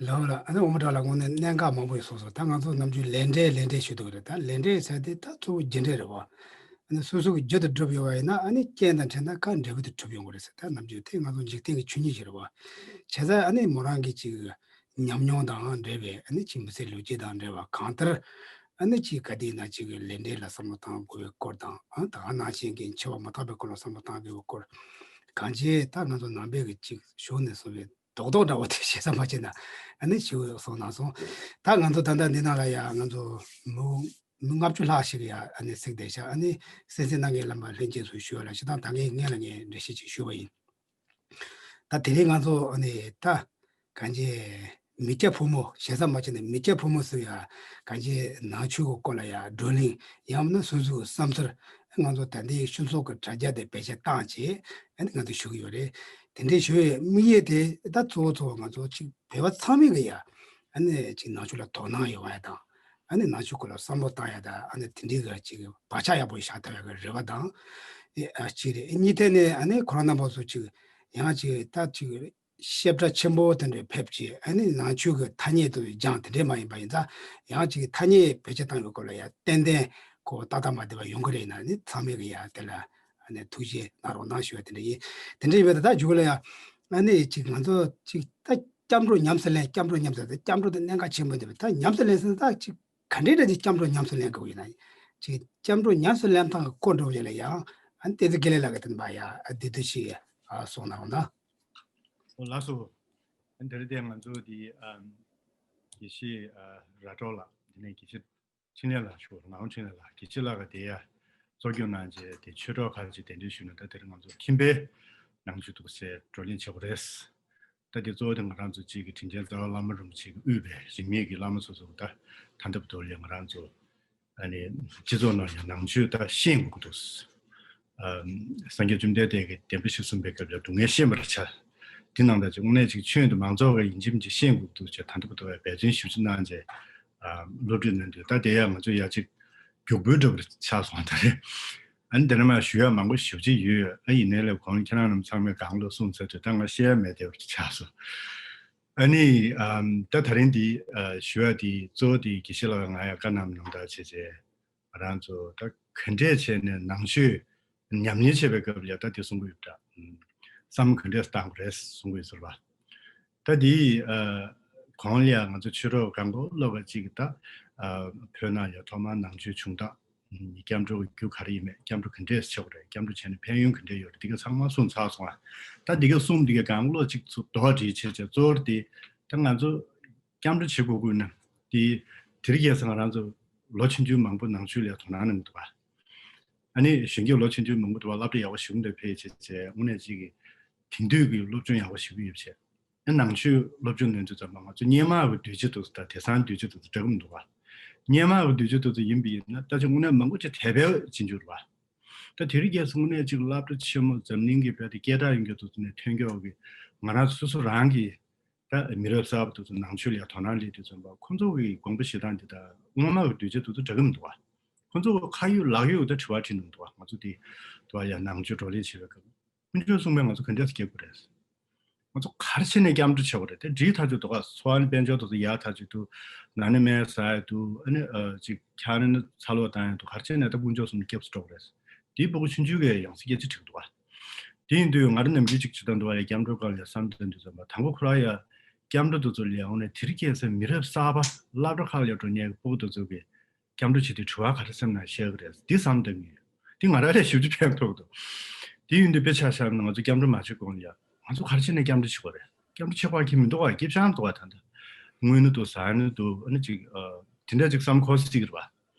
ལགས་ལགས། ཨ་ནི་འོ་མ་དྲག་ལ་དངོས་གནས་གནད་འགག་མང་པོ་ཡོད་སོང་སོང་ད་ང་ཚོ་ནམ་རྒྱུན་ལས་འབྲས་ལས་འབྲས་ཞུ་འདུག་རེད་ད་ལས་འབྲས་ཟེར་དེ་ད་གཙོ་བོ་རྒྱུ་འབྲས་རེད་བ། ཨ་ནི་སོ་སོ་གི་རྒྱུ་དང་སྒྲུབ་ཡོད་བ་ཡིན་ན་ཨ་ནི་རྐྱེན་དང་འཕྲད་ན་གང་འབྲས་བུ་དེ་གྲུབ་ཡོང་གི་རེད་ཟེར་ད་ནམ་རྒྱུན་དེ་ང་ཚོ་འཇིག་རྟེན་གྱི་ཆོས་ཉིད་ཞིག་རེད་བ། བྱས་ཙང་ཨ་ནི་མོ་རང་གི་ཅིག་ཉམས་མྱོང་དང་འབྲེལ་བའི་ཨ་ནི་ཅིག་མི་ཚེའི་ལོ་རྒྱུས་དང་འབྲེལ་བ་གང་ལྟར་ཨ་ནི་ཅིག་ག་དེ་ན་ཅིག་ལས་འབྲས་ལ་བསམ་བློ་བཏང་དགོས་པའི་སྐོར་དང་ཨ་ད་ག་ནང་བཞིན་གྱི་འཆི་བ་མ་ཐག་པའི་སྐོར་ལ་བསམ་བློ་བཏང་དགོས་པའི་སྐོར་གང་ཅི་ད་ང་ཚོ་ནང་པའི་གི་ཅིག་གཞུང་ནས་གསུངས་པའི་རྡོག་རྡོག་འདྲ་བོ་དེ་ཞེ་ས་མ་བྱས་ན་ཨ་ནི་ཞུ་སོང་ན་སོང་ད་ང་ཚོ་ད་ལྟ་འདི་ནང་ལ་ཡ་ང་ཚོ་མི་མི་ལྔ་བཅུ་ལྷག་ཞིག་ཡ་ཨ་ནི་གཟིགས་བསྡད་ཤག་ཨ་ནི་གསན་གཟིགས་གནང་མཁན་རྣམ་པ་ལྷན་རྒྱས་ཚོ་ཞུ་བ་ལ་ཞེ་ད་ད་ངས་སྔན་ལ་ངས་འགྲེལ་བཤད་ཅིག་ཞུ་བ་ཡིན། ད་དེ་རིང་ང་ཚོ་ཨ་ནི་ད་གང་ཅི་མི་སྐྱ་ཕོ་མོ་ཞེ་ས་མ་བྱས་ནས་མི་སྐྱ་ཕོ་མོ་ཚོ་ཡ་གང་ཅི་ནང་ཆོས་ཀྱི་སྐོར་ལ་ཡ་བགྲོ་གླེང་ཡང་མིན་ན་སོ་སོའི་བསམ་ཚུལ་ང་ཚོ་ད་ལྟའི་སྤྱི་ཚོགས་ཀྱི་དྲ་རྒྱ་དེ་བེད་སྤྱོད་བཏང་བྱས་ཨ་ནི་ང་ཚོ་ཞུ་གི་ཡོད་རེད། དེ་འདྲའི་ཞུ་བའི་དམིགས་ཡུལ་དེ་ད་གཙོ་བོ་གཙོ་བོ་ང་ཚོ་གཅིག་བོད་པ་ཚང་མས་གི་ཡ་ཨ་ནི་གཅིག་ནང་ཆོས་ལ་དོ་སྣང་ཡོང་བ་དང་། ཨ་ནི་ནང་ཆོས་སྐོར་ལ་བསམ་བློ་བཏང་ཡ་དང་ཨ་ནི་དེ་འདྲའི་གི་ཅིག་བག་ཆགས་ཡག་པོ་བཞག་ཐུབ་ཡ་གི་རེ་བ་དང་། ཨེ་ཨ་གཅིག་རེད། གཉིས་ཐད་ནས་ཨ་ནི་ཁོ་རང་རྣམ་པ་ཚོ་ཅིག་ཡང་ཅིག་ད་ཅིག་བཤད་གྲྭ་ཆེན་པོ་དེ་འདྲ་ཕེབས་ཀྱི་ཨ་ནི་ནང་ཆོས་ཀྱི་ཐ་སྙད་དུ་སྦྱང་དེ་འདྲས་མ་ཡིན་པ་ཡིན་ཙང་ཡང་ཅིག་ཐ་སྙད་བེད་སྤྱོད་བཏང་བའི་སྐོར་ལ་ཡ་ཏན་ཏན་གོ་ཏག་ཏག་མ་བསྡད་པ་ཡོང་གི་རེད་ན་ཨ་ནི་ཚང་མས་གི་ཡ་དེ་ལ་ཨ་ནི་ཐུགས་རྗེ་གནང་རོགས་གནང་ཞུ་བ་དེ་འདྲ་ཡིན། དེ་འདྲ་ཡིན་པ་ད་ད་མཇུག་ལ་ཡ་ཨ་ནི་ཅིག་ང་ཚོ་ཅིག་ད། སྐྱབས་འགྲོ་ཉམས་སུ་ལེན་སྐྱབས་འགྲོ་ཉམས་སུ་ལེན་སྐྱབས་འགྲོ་དེ་གནད་འགག་ཆེན་པོ་འདུག་ད་ཉམས་སུ་ལེན་ཟེར་ན་ད་ཅིག་ག་འདྲའི་འདྲ་ཅིག་སྐྱབས་འགྲོ་ཉམས་སུ་ལེན་དགོས་ཡིན་ན་ཅིག་སྐྱབས་འགྲོ་ཉམས་སུ་ལེན་སྟངས་ཀྱི་སྐོར་འགྲོ་བ་ལ་ཡང་ཨ་ནི་བསྟན་འཛིན་དགེ་ལེགས་ལགས་ཀྱི་དེ་འབའ་ཡ་བདེ་སྡུག་ཞིག་གསུང་གནང་རོགས་གནང་། ཨོ་ལགས་སོ། ཨ་ནི་དེ་རིང་དེ་ང་ཚོ་དེ་དགེ་བཤེས་ར་ཀྲོ་ལགས་དེ་ནས་དགེ་བཤེས་འཕྲིན་ལས་ལགས་ཞུ་ངག་དབང་འཕྲིན་ལས་ལགས་དགེ་བཤེས་ལགས་ཀྱི་དེ་ཡ་གཙོ་སྐྱོང་གནང་རྗེས་དེ་ཆོས་གྲོགས་ཁག་ཅིག་གདན་འདྲེན་ཞུས་ནས་ད་དེ་རིང་ང་ཚོ་ཁྱིམ་པའི་ནང་ཆོས་ཐུགས་སྲས་བགྲོ་གླེང་བྱེད་དགོས་རེད། ད་དེ་གཙོ་བོ་དེ་ང་རང་ཚོ་གཅིག་གི་དྲིན་ཅན་རྩ་བ་བླ་མ་རིན་པོ་ཆེ་གིས་དབུས་པའི་རིས་མེད་ཀྱི་བླ་མ་སོ་སོ་ད་ད་ལྟ་བར་དུ་ལ་ང་རང་ཚོ་ཨ་ནི་སྤྱི་ཚོགས་ནང་ཡང་ནང་ཆོས་ད་ཤེས་དགོས་ཀྱི་འདུག་ཨ། སངས་རྒྱས་བཅོམ་ལྡན་འདས་ཀྱིས་བདེན་པ་བཞི་གསུངས་པའི་སྐབས་ལ་སྡུག་བསྔལ་ཤེས་པར་བྱ། དེ་ནང་ད་ཅིག་དངོས་གནས་ཅིག་ཆོས་འདི་མང་ཚོགས་ཀྱིས་ཡིན་གཅིག་མིན་གཅིག་ཤེས་དགོས་ཀྱི་འདུག་ཅེས་ད་ལྟ་བར་དུ་བའི་འབད་བརྩོན་ཞེ་པོ་ཅིག་གནང་བྱས། ཨ། སློབ་ཁྲིད་གནང་དུས་ད་དེ་ཡང་ང་ཚོ་ཡ་གཅིག་རྒྱུགས་སྤྲོད་འདྲ་པོ་ཆགས་སོང་ད་རེད། ཨ་ནི་དེ་ནས་མར་ཞུ་ཡག་མང་པོ་ཞེ་པོ་ཅིག་ཡོད། ཨ། ཡིན་ནའི་ལས་གོང་ཁྱེད་རང་རྣམས་ཚང་མས་གང་ལ་གསུངས་ཚར་དུས་ད་ང་བཤད་ཡག་མེད་བསྡད་པ་ཆགས་སོང་། ཨ་ནི། ཨམ། ད་ད་རིང་འདི། ཨ། ཞུ་ཡག་འདི་གཙོ་བོ་འདི་དགེ་བཤེས་ལགས་ང་ཡང་བཀའ་གནང་གནང་ད་བྱས་བྱས། ང་རང་ཚོ་ད་ག་འདྲས་བྱས་ནས་ནང་ཆོས་ཉམས་ལེན་བྱེད་པའི་སྐབས་ལ་ད་དེ་གསུང་གི་ཡོད་ད། ཨམ། བསམ་བློ་ག་འདྲས་བཏང་དགོས་རེད་གསུང་གི་ཡོད་ཟེར་བ། ད་འདི། ཨ། གོང་ལ་ཡང་ང་ཚོ་ཆོས་གྲོགས་གང་གོ་སློབ་པ་གཅིག་གིས་ད། ཨ། བོད་ནང་ཡང་ཐོག་མར་ནང་ཆོས་བྱུང་སྟངས། སྐྱབས་འགྲོ་གི་རྒྱུ་ག་རེ་ཡིན་མེད། སྐྱབས་འགྲོ་ག་འདྲས་ཆགས་པ་རེད། སྐྱབས་འགྲོ་བྱས་ནས་ཕན་ཡོན་ག་འདྲས་ཡོད་རེད། འདི་ག་ཚང་མ་གསུངས་ཚར་སོང་ཨ། ད་འདི་ག་གསུངས་འདི་ག་གང་བློ་གཅིག་ཚུར་དོགས་འདྲི་བྱས་བྱས་གཙོ་བོར་དེ། ད་ང་ཚོ་སྐྱབས་འགྲོ་བྱེད་དགོས་དགོས་ན། དེ་དེ་རིང་ཁ་སང་ང་རང་ཚོ་ལོ་ཆུང་ཆུང་མང་པོ་ནང་ཆོས་ལ་དོ་སྣང་གནང་གི་འདུག་ག་ཨ་ནི་གཞོན་སྐྱེས་ལོ་ཆུང་ཆུང་མང་པོ་འདུག་ག་སློབ་གྲྭ་ཡག་པོ་ཞིག་འདུག་ཕེབས་བྱས་བྱས་དངོས་གནས་གཅིག་གི་དེང་དུས་ཀྱི་སློབ་སྦྱོང་ཡག་པོ་ཞིག་ཡོད་བྱས། ཨ། ནང་ཆོས་སློབ་སྦྱོང་གནང་དུས་ཙམ་པ་ང་ཚོ་སྔོན་མ་གི་འདུས་བྱས་དེ་ཚོ་དང་དེང་སང་འདུས་བྱས་དེ་ཚོ་འདྲ་གི་མི་འདུག་ག་སྔོན་མ་གི་འདུས་བྱས་དེ་ཚོ་ཡིན་པ་ཡིན་ན་ད་ཆ་དངོས་གནས་མང་པོ་ཅིག་དེ་སྦེ་ཕྱིན་འགྱུར་བ། ད་དེ་རིང་ཁ་སང་དངོས་གནས་ཅིག་སློབ་གྲྭ་ཆེན་མོ་འཛམ་གླིང་གི་བོད་དེ་སྐད་གྲགས་ཡོད་མཁན་དེ་ཚོ་ནས་ཐོན་མཁན་གྱི་ང་རང་ཚོ་སོ་སོ་རང་གི་ད་མི་རབས་གསར་པ་དེ་ཚོ་ནང་ཆོས་ལ་ཡ་དོ་སྣང་སླེབས་དུས་ཙམ་པ་ཁོང་ཚོ་གི་དགོངས་པ་བཞེས་སྟངས་དེ་དང་སྔོན་མ་གི་འདུས་བྱས་དེ་ཚོ་འདྲ་གི་མི་འདུག་ག་ཁོང་ཚོ་ཁ་ཡོད་ལག་ཡོད་ད་དྲི་བ་དྲིས་གནང་འདུག་ག་ང་ཚོ་དེ་དུ་བ་ཡ་ནང་ཆོས་བགྲོ་གླེང་བྱེད་པའི་སྐབས། དཀོན་མཆོག་གསུངས་པས་ང་ཚོ་ག་འདྲས་སེ་སྐྱེ་དགོས་རེད། ང་ཚོ་ག་རེ་བྱས་ནས་སྐྱབས་འགྲོ་བྱེད་དགོས་རེད། དེ་འདྲའི་ཐག་གཅོད་འདུག་ག་སོ་ཨ་ནི་དཔལ་འབྱོར་དེ་ཚོ་ཡག་ཐག་གཅོད་འདུག་ན་ནི་མེད་ས་ཡ་འདུག་ཨ་ནི་ཨ་ཅིག་ཁྱག་ནི་ཚ་ལོག་བཏང་ཡ་འདུག་ག་རེ་བྱས་ནས་ད་དཀོན་མཆོག་གསུམ་སྐྱབས་སུ་འགྲོ་དགོས་རེད། དེའི་སྤུ་གུ་ཆུང་ཆུང་གིས་ཡང་སེ་སྐད་ཆ་དྲིས་འདུག་ག་དེ་ཡིན་དུས་ང་རང་ནམ་རྒྱུན་ཅིག་བྱེད་སྟངས་འདུག་ག་ཡ་སྐྱབས་འགྲོའི་སྐབས་ལ་བསམ་དོན་དུས་ཙམ་པ་དང་པོ་ཁོ་རང་ཡ་སྐྱབས་འགྲོ་དེ་ཚོ་ལ་ཡ་འོ་ནས་དེ་རིང་ཁ་སང་མི་རབས་གསར་པ་སློབ་གྲྭ་ཁག་ལ་འགྲོ་མཁན་གྱི་སྤུ་གུ་དེ་ཚོ་གིས། སྐྱབས་འགྲོ་བྱེད་དུས་དྲི་བ་ག་རེ་སེམས་ནང་བཤད་ཀྱི་རེད། འདི་བསམ་བཏང་གི་ཡོད། འདི་ང་རང་ལ་ཞེ་པོ་ཅིག་ཕན་ཐོགས་འདུག་དེ་ཡིན་དུས་དཔེ་ཆ་བཞག་ན་ང་ཚོ་སྐྱབས་འགྲོ་མ་བྱེད་གོང་ལ་ཡ་ང་ཚོ་ག་རེ་བྱས་ནས་སྐྱབས་འགྲོ་བྱེད་དགོས་རེད། སྐྱབས་འགྲོ་བྱེད་དགོས་ཀྱི་མི་འདུག་ག་སྐྱིད་ཤང་འདུག་ག་ད་ལྟ་དངུལ་ནི་འདུག་ཟ་ནི་འདུག་ཨ་ནི་ཅིག་ཨ་དེ་འདྲ་ཅིག་བསམ་འཁོར་སྲིད་ཀྱི་རེད་པ།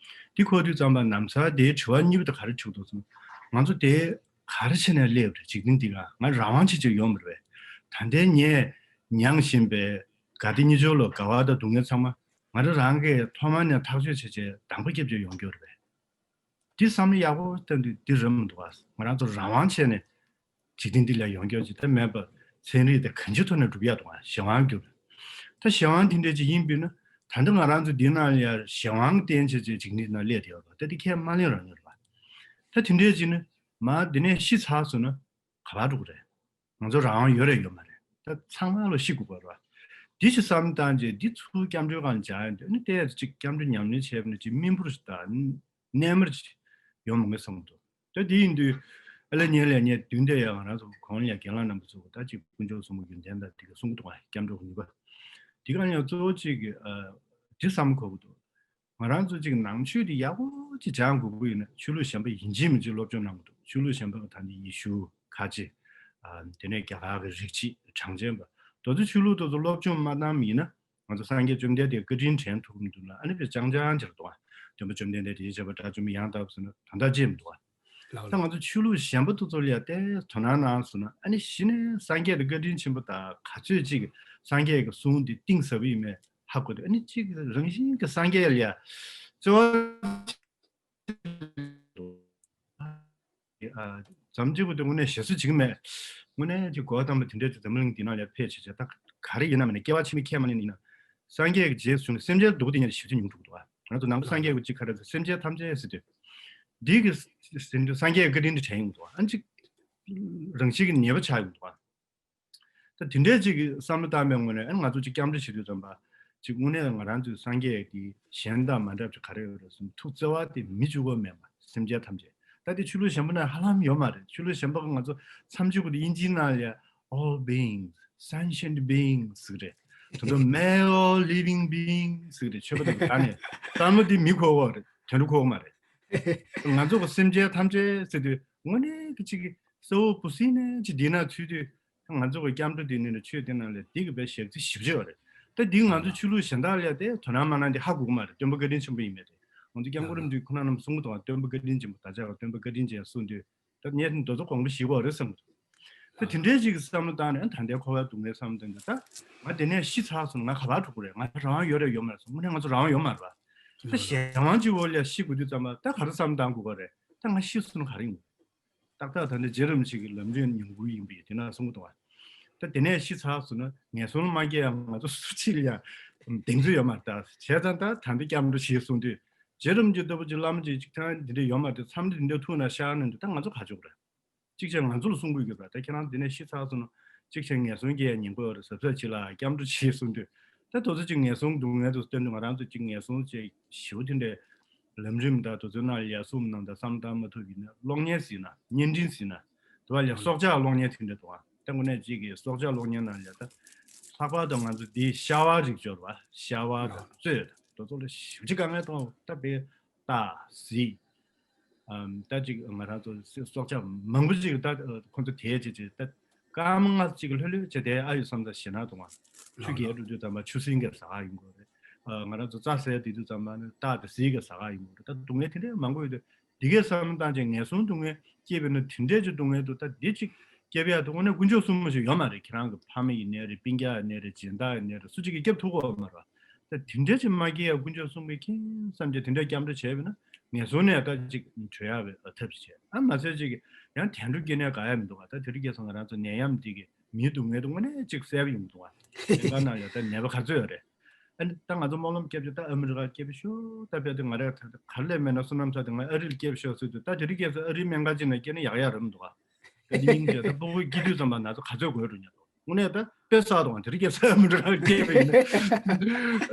འདི་འཁོར་དུས་ཙམ་པ་ནམ་ས་དེའི་དྲི་བ་གཉིས་པ་དེ་ག་རེ་བྱུང་འདུག་ཟེར་ན། ང་ཚོ་དེ་ག་རེ་བྱས་ནས་སླེབས་རེད། འཇིག་རྟེན་འདི་ག་ང་རང་དབང་ཆེ་ཆེར་ཡོང་མི་རེད་པས། ད་ལྟའི་ངས་མྱངས་བཞིན་པའི་དགའ་བདེ་གཉིས་སྦྱོར་ལོ་དགའ་བ་དང་སྡུག་བསྔལ་ཚང་མ། ང་རང་རང་གིས་ཐོག་མ་ནས་ཐག་གཅོད་བྱས་བྱས་དང་པོ་སྐྱབས་བཅོལ་ཡོང་རྒྱུ་རེད་པས། འདི་བསམ་བློ་ཡག་པོ་བཏང་དུས་འདི་རེད་མི་འདུག་ག་ང་རང་ཚོ་རང་དབང་བྱས་ནས་འཇིག་རྟེན་འདི་ལ་ཡོང་རྒྱུ་ཅིག་ད་མེད་པར་ཚན་རིག་དེ་གང་ཅིའི་ཐོག་ནས་སྒྲུབ་ཡག་འདུག་ག་གཞན་དབང་རྒྱུ་རེད། ད་གཞན་དབང་དེ་འདྲས་ཅིག་ཡིན་པས་ན་ད་ལྟ་ང་རང་ཚོ་འདི་ནང་ལ་ཡ་གཞན་དབང་བརྟེན་བྱས་བྱས་འཇིག་རྟེན་འདི་ན་སླེབས་བསྡད་ཡོད་རེད་པ། ད་འདི་ཁས་མ་ལེན་རང་ཡོད་རེད་པ། ད་དེ་འདྲས་ཅིག་ནི་མ་འདི་ནས་ཤི་ཚར་སོང་ན་ག་པར་འགྲོ་གི་རེད། ང་ཚོ་རང་དབང་ཡོད་རེད་ཡོད་མ་རེད། ད་ཚང་མ་ལོ་ཤི་དགོས་པ་རེད་པ། འདི་ཞིག་བསམ་བཏང་རྗེས་འདི་ཚུར་སྐྱབས་འགྲོའི་སྒང་སྦྱར་ཡོང་དུས་ཨ་ནི་ཏོག་ཙམ་ཅིག་སྐྱབས་འགྲོ་ཉམས་ལེན་བྱས་པ་ན་ཅིག་སྨིན་པོ་ཞིག་དང་རྣལ་མ་ཞིག་ཡོང་མི་འོང་བསམ་གྱི་འདུག་ད་འདི་ཡིན་དུས་ཨ་ལས་ཉེ་ལས་ཉེ་བདུན་དེ་ཡང་ང་རང་ཚོ་གོང་ལ་ཡང་རྒན་ལགས་རྣམ་པ་ཚོ་ད་ཅིག་དཀོན་མཆོག་གསུམ་པོ་རྒྱུ་མཚན་དང་འདི་ག་གསུང་གི་འདུག་ག་སྐྱབས་འགྲོ་གི་ནུས་པ། འདི་ག་ཡང་གཙོ་བོ་གཅིག་གི་ཨ་འདི་བསམ་གྱི་འདུག་ང་རང་ཚོ་གཅིག་ནང་ཆོས་འདི་ཡག་པོ་ཅིག་སྦྱང་དགོས་ཀྱི་ཡོད་ན་ཆོས་ལུགས་གཞན་པ་ཡིན་གཅིག་མིན་གཅིག་སློབ་སྦྱོང་གནང་དགོས་འདུག་ཆོས་ལུགས་གཞན་པ་ད་ནི་ཡེ་ཤུ་ཁ་ཆེ། ཨ་དེ་ནས་རྒྱ་གར་གྱི་རིག་བྱེད་གྲངས་ཅན་པ། དེ་ཚོ་ཆོས་ལུགས་དེ་ཚོ་སློབ་སྦྱོང་མ་གནང་བ་ཡིན་ན་ང་ཚོ་སངས་རྒྱས་བཅོམ་ལྡན་འདས་བཀའ་དྲིན་དྲན་ཐུབ་ཀྱི་མི་འདུག་ལ། ཨ་ནི་དཔེ་རྐྱང་རྐྱང་ཅིག་རེད་འདུག་ག་སྟོན་པ་བཅོམ་ལྡན་འདས་དེའི་བྱེད་པ་དགྲ་བཅོམ་པའི་ཡང་དག་པ་ཟེར་ན་ད་ལྟ་ཅིག་མི་འདུག་ག་ལགས་ད་ལགས། ང་ཚོ་ཆོས་ལུགས་གཞན་པ་དེ་ཚོ་ལ་ཡ་ཏོག་ཙམ་དོ་སྣང་གནང་སོང་ན་ཨ་ནི་གཞི་ནས་སངས་རྒྱས་དེ་བཀའ་དྲིན་ཆེན་པོ་དང་ག་ཚོད་ཅིག་སངས་རྒྱས་ཀྱི་གསུང་འདི་གཏིང་ཟབ་པོ་ཡིན་མེད་ཧ་གོ་འདུག་ཨ་ནི་གཅིག་རང་བཞིན་གྱི་སངས་རྒྱས་ལ་ཡ་བརྩེ་བ། ཨ་འཛམ་གཅིག་པུ་དེ་དངོས་གནས་ཞེ་སུ་བྱེད་ཀྱི་མེད། དངོས་གནས་ཀྱི་གོ་བ་དམ་པ་དེ་འདྲས་ཀྱི་འཛམ་གླིང་འདི་ནང་ལ་ཕེབས་བྱས་བྱས་ད་ག་རེ་ཡིན་ན་མིན་ན་སྐྱེ་བ་ཕྱི་མའི་ཁས་མ་ལེན་ཡིན་ན། སངས་རྒྱས་ཀྱི་རྗེས་སུ་བྱུང་ནས་སེམས་ཅན་སྡུག་དེ་ཉིད་ཞེ་པོ་ཅིག་མྱོང་འགྲོ་གི་འདུག་ག་ང་ཚོ་ནང་པ་སངས་རྒྱས་ཀྱི་གཅིག་ཁ་རེ་ཚོ་སེམས་ཅན་ཐམས་ཅད་ཟེར་དུས། འདི་གི་ཟེར་དུས་སངས་རྒྱས་ཀྱི་བཀའ་དྲིན་དེ་དྲན་ཡོང་འདུག་ག་ཨ་ནི་གཅིག་རང་བཞིན་གྱི་ཉེས་པ་ཆགས་ཡོང་འདུག་ག་ད་དེ་འདྲས་ཅིག་གི་བསམ་བློ་བཏང་པའི་ངོས་ནས་ཨ་ནི་ང་ཚོ་ཅིག་སྐྱབས་འགྲོ་བྱེད་དུས་ཙམ་པ་ཅིག་དངོས་གནས་ང་རང་ཚོའི་སངས་རྒྱས་ཀྱི་གཞན་དང་མ་འདྲ་བ་ཅིག་ག་རེ་ཡོད་རེད་ཟེར་ན་ཐུགས་བརྩེ་བ་དེ་མི་གཅིག་པོ་མེད་པ་སེམས་ཅན་ཐམས་ཅད། ད་དེ་ཆོས་ལུགས་གཞན་པ་ན་ཧ་ལམ་ཡོད་མ་རེད། ཆོས་ལུགས་གཞན་པ་གི་ང་ཚོ་མཚམས་གཅིག་པུ་དེ་དབྱིན་ཇིའི་ནང་ལ་all beings, sentient beings ཟེར་གི་རེད། ད་དུང་may all living beings ཟེར་གི་རེད། ཆོས་པ་དེ་ག་ནས་ལྟད་མོ་དེ་མི་གོ་བ་རེད། དོན་དུ་གོ་བ་མ་རེད། ང་ཚོ་གི་སེམས་ཅན་ཐམས་ཅད་ཟེར་དུས་དངོས་གནས་ཀྱི་ཅིག་གི་གསལ་བོ་བུ་སྲིད་ནས་ཅིག་འདི་ན་ཚུད་དུས། ང་ཚོ་གི་སྐྱབས་འགྲོ་འདི་ནི་ཆོས་འདི་ནང་ལས་འདི་གི་བའི་ཞག་ཚི་ཞིབ་ཆེ་བ་རེད། ད་འདི་ང་ཚོ་ཆོས་ལུགས་གཞན་དག་ལས་དེ་དོ་སྣང་མ་གནང་འདི་ཧ་གོ་གི་མ་རེད། སྟོན་པ་བཀའ་དྲིན་ཆེན་པོ་ཡིན་མེད་དེ། ང་ཚོ་སྐྱབས་མགོན་རིན་པོ་ཆེ་ཁོ་ན་རྣམས་གསུང་གི་འདུག་ག་སྟོན་པ་བཀའ་དྲིན་ཆེན་པོ་ད་ཆ་ག་སྟོན་པ་བཀའ་དྲིན་ཆེ་གསུང་དུས་ད་ངས་འདི་ཚོ་དགོངས་པ་ཞིག་གོ་རེད་བསམ་གི་འདུག་ད་དེ་འདྲའི་ཅིག་གི་བསམ་བློ་བཏང་ནས་ད་ལྟའི་འཁོར་བའི་སྡུག་བསྔལ་བསམ་བློ་བཏང་ནས་ད་ང་དེ་ནས་ཤི་ཚར་སོང་ང་ག་པར་འགྲོ་གི་རེད། ང་རང་དབང་ཡོད་རེད་ཡོད་མ་རེད་སོང་དངོས་གནས་ང་ཚོ་རང་དབང་ཡོད་མ་རེད་པ། ད་གཞན་དབང་གཅིག་པོ་ལ་ཤི་དགོས་དུས་ཙམ་པ་ད་ག་རེ་བསམ་བློ་བཏང་དགོས་ཀྱི་རེད། ད་ང་ཤི་སོང་ན་ག་རེ་ཡིན། ཏག་ཏག་ད་ནི་རྗེ་རིན་པོ་ཆེ་གི་ལམ་རིམ་ཉམས་རྒུད་ཡིན་པས་དེ་ན་གསུང་གི་འདུག་བ། ད་དེ་ནས་ཤི་ཚར་སོང་ན་ངན་སོང་མ་སྐྱེ་ཡང་ང་ཚོ་སུ་གཅིག་ལ་ཡང་གདེང་ཚོད་ཡོད་མ་རེད། ད་བྱས་ཙང་ད་ད་འདི་སྐྱབས་འགྲོ་བྱེད་གསུང་དུས་རྗེ་རིན་པོ་ཆེ་ལྟ་བུ་ཅིག་བླ་མ་ཅིག་ཅིག་ཐང་འདི་འདྲ་ཡོད་མ་རེད། མཚམས་འདི་འདྲ་ཐུག་ན་ཤར་ནས་འདི་ད་ང་ཚོ་ག་ཆོག་རེད། གཅིག་བྱས་ང་ཚོ་ལ་གསུང་དགོས་ཀྱི་རེད། ད་ཁྱེད་རང་འདི་ནས་ཤི་ཚར་སོང་ན་གཅིག་བྱས་ངན་སོང་སྐྱེ་ཡ་ཉེན་ཁ་ཡོད་རེད། གཟབ་གཟབ་བྱེད་ལ་སྐྱབས་འགྲོ་བྱེད་གསུང་དུས་ད་དོ་ཚོ་ཅིག་ངན་སོང་སྡུག་བསྔལ་དུ་བསྟན་དུས་ང་རང་ཚོ་ཅིག་ངན་སོང་ཅིག་ཞེ་པོ་དེ་འདྲའི་ལམ་རིམ་དང་དུས་ཚོད་ནང་ལ་ཡ་གསུམ་ནང་དུ་བསམ་བཏང་མ་ཐུབ་ཡིན་ན་གློག་བརྙན་ཟིན་ན་བརྙན་འཕྲིན་ཟིན་ན་དུ་བ་ལ་སྲོག་ཆགས་གློག་བརྙན་དེ་འདྲ་འདུག་ཨ། ད་དངོས་གནས་ཅིག་གི་སྲོག་ཆགས་གློག་བརྙན་ནང་ལ་ད་ལྷག་པར་དུ་ང་ཚོ་འདིའི་ཤ་བ་རིགས་སྦྱོར་བ་ཤ་བ་དང་གཙོད་དང་དུ་ཚོ་ལ་ཞིབ་ཅིག་དཀའ་ངལ་གཏོང་ད་པའི་རྟ་གཟིག་ཨམ་ད་ཅིག་ང་རང་ཚོ་སྲོག་ཆགས་མང་པོ་ཅིག་ད་ཁོང་ཚོ་དེའི་ཅིག་ཅིག་ད་སྐར་མ་ལྔ་ཅིག་ལྷོད་ལྷོད་བྱས་དེ་ཨ་ཡོད་བསམ་ད་ཞེ་ན་དུ་ང་ཆུ་རྒྱལ་འགྲོ་དུས་ཙམ་པ་ཆུ་སྲིན་གྱི་ཟ་ཁང་ཡིན་དགོས་རེད། ང་རང་ཚོ་རྩྭ་ཟས་དེ་དུས་ཙམ་པ་ནི་སྟག་དང་གཟིག་གི་ཟ་ཁང་ཡིན་དགོས་རེད། ད་སྡུག་བསྔལ་དེ་འདྲའི་མང་པོ་ཡོད་དུས་འདི་གའི་བསམ་བློ་བཏང་ཅིག་ངན་སོང་སྡུག་བསྔལ་སྐྱེས་པས་ན་དེ་འདྲའི་ཅིག་སྡུག་བསྔལ་འདུག་ད་འདི་ཅིག་སྐྱེ་བའི་ཡག་དུ་དངོས་གནས་དཀོན་མཆོག་གསུམ་མ་ཞིག་ཡོད་མ་རེད། ཁྱེད་རང་གི་ཕ་མ་ཡིན་ནའི་རེད། སྤུན་ཀྱག་ཡིན་ནའི་རེད། སྦྱིན་བདག་ཡིན་ནའི་རེད། སུ་གཅིག་གིས་སྐྱབས་ཐུབ་ཀྱི་ཡོད་མ་རེད་པ། ད་དེ་འདྲ་ཅིག་མ་སྐྱེ་ཡ་དཀོན་མཆོག་གསུམ་གྱིས་མཁྱེན་བསམ་གྱི་དེ་འདྲ་སྐྱབས་འགྲོ་བྱས་པས་ན་ངན་སོང་ནས་ད་ཅིག་གྲོལ་ཡ་བའི་ཐབས་ཤིག་བྱས། ཨ་མ་ཟད་ཅིག་ཡང་དལ་འགྲོ་སྐྱེ་ནས་དགའ་ཡ་མི་འདུག་ག་ད་དེ་རིང་ཁ་སང་ང་རང་ཚོ་ནད་ཡམས་འདི་གི་མིའི་སྡུག་བསྔལ་དུ་དངོས་གནས་ཅིག་གསལ་པོ་ཡོང་གི་འདུག་ག་ལེན་ག་ནང་ཡོད་ད་ནད་པ་ག་ཚོད་ཡོད་རེད། ཨ་ནི་ད་ང་ཚོ་སྨོན་ལམ་སྐྱབས་ཀྱི་ད་ཨ་མི་རི་ཀ་སྐྱབས་ཤོག་ད་དཔེ་དེ་ང་རེ་ག་ལ་མེད་ན་བསོད་ནམས་ཚ་དེ་ང་ཨ་རི་ལ་སྐྱབས་ཤོག་ཟེར་དུས་ད་དེ་རིང་ཁ་སང་ཨ་རིའི་སྨན་ཁང་ཅིག་ནང་སྐྱེས་ན་ཡག་ཡག་རེད་མི་འདུག་ག་ད་དེ་སྙིང་རྗེ་ད་སྤུ་གུ་སྐྱེ་དུས་ཙམ་པ་ན་ཚ་ག་ཚོད་དགོས་རུ་ཉག་དངོས་གནས་ད་དཔེ་བསགས་དང་དེ་རིང་ཁ་སང་མི་འགྲོ་རང་སྐྱེས་པ་ཡིན་ན་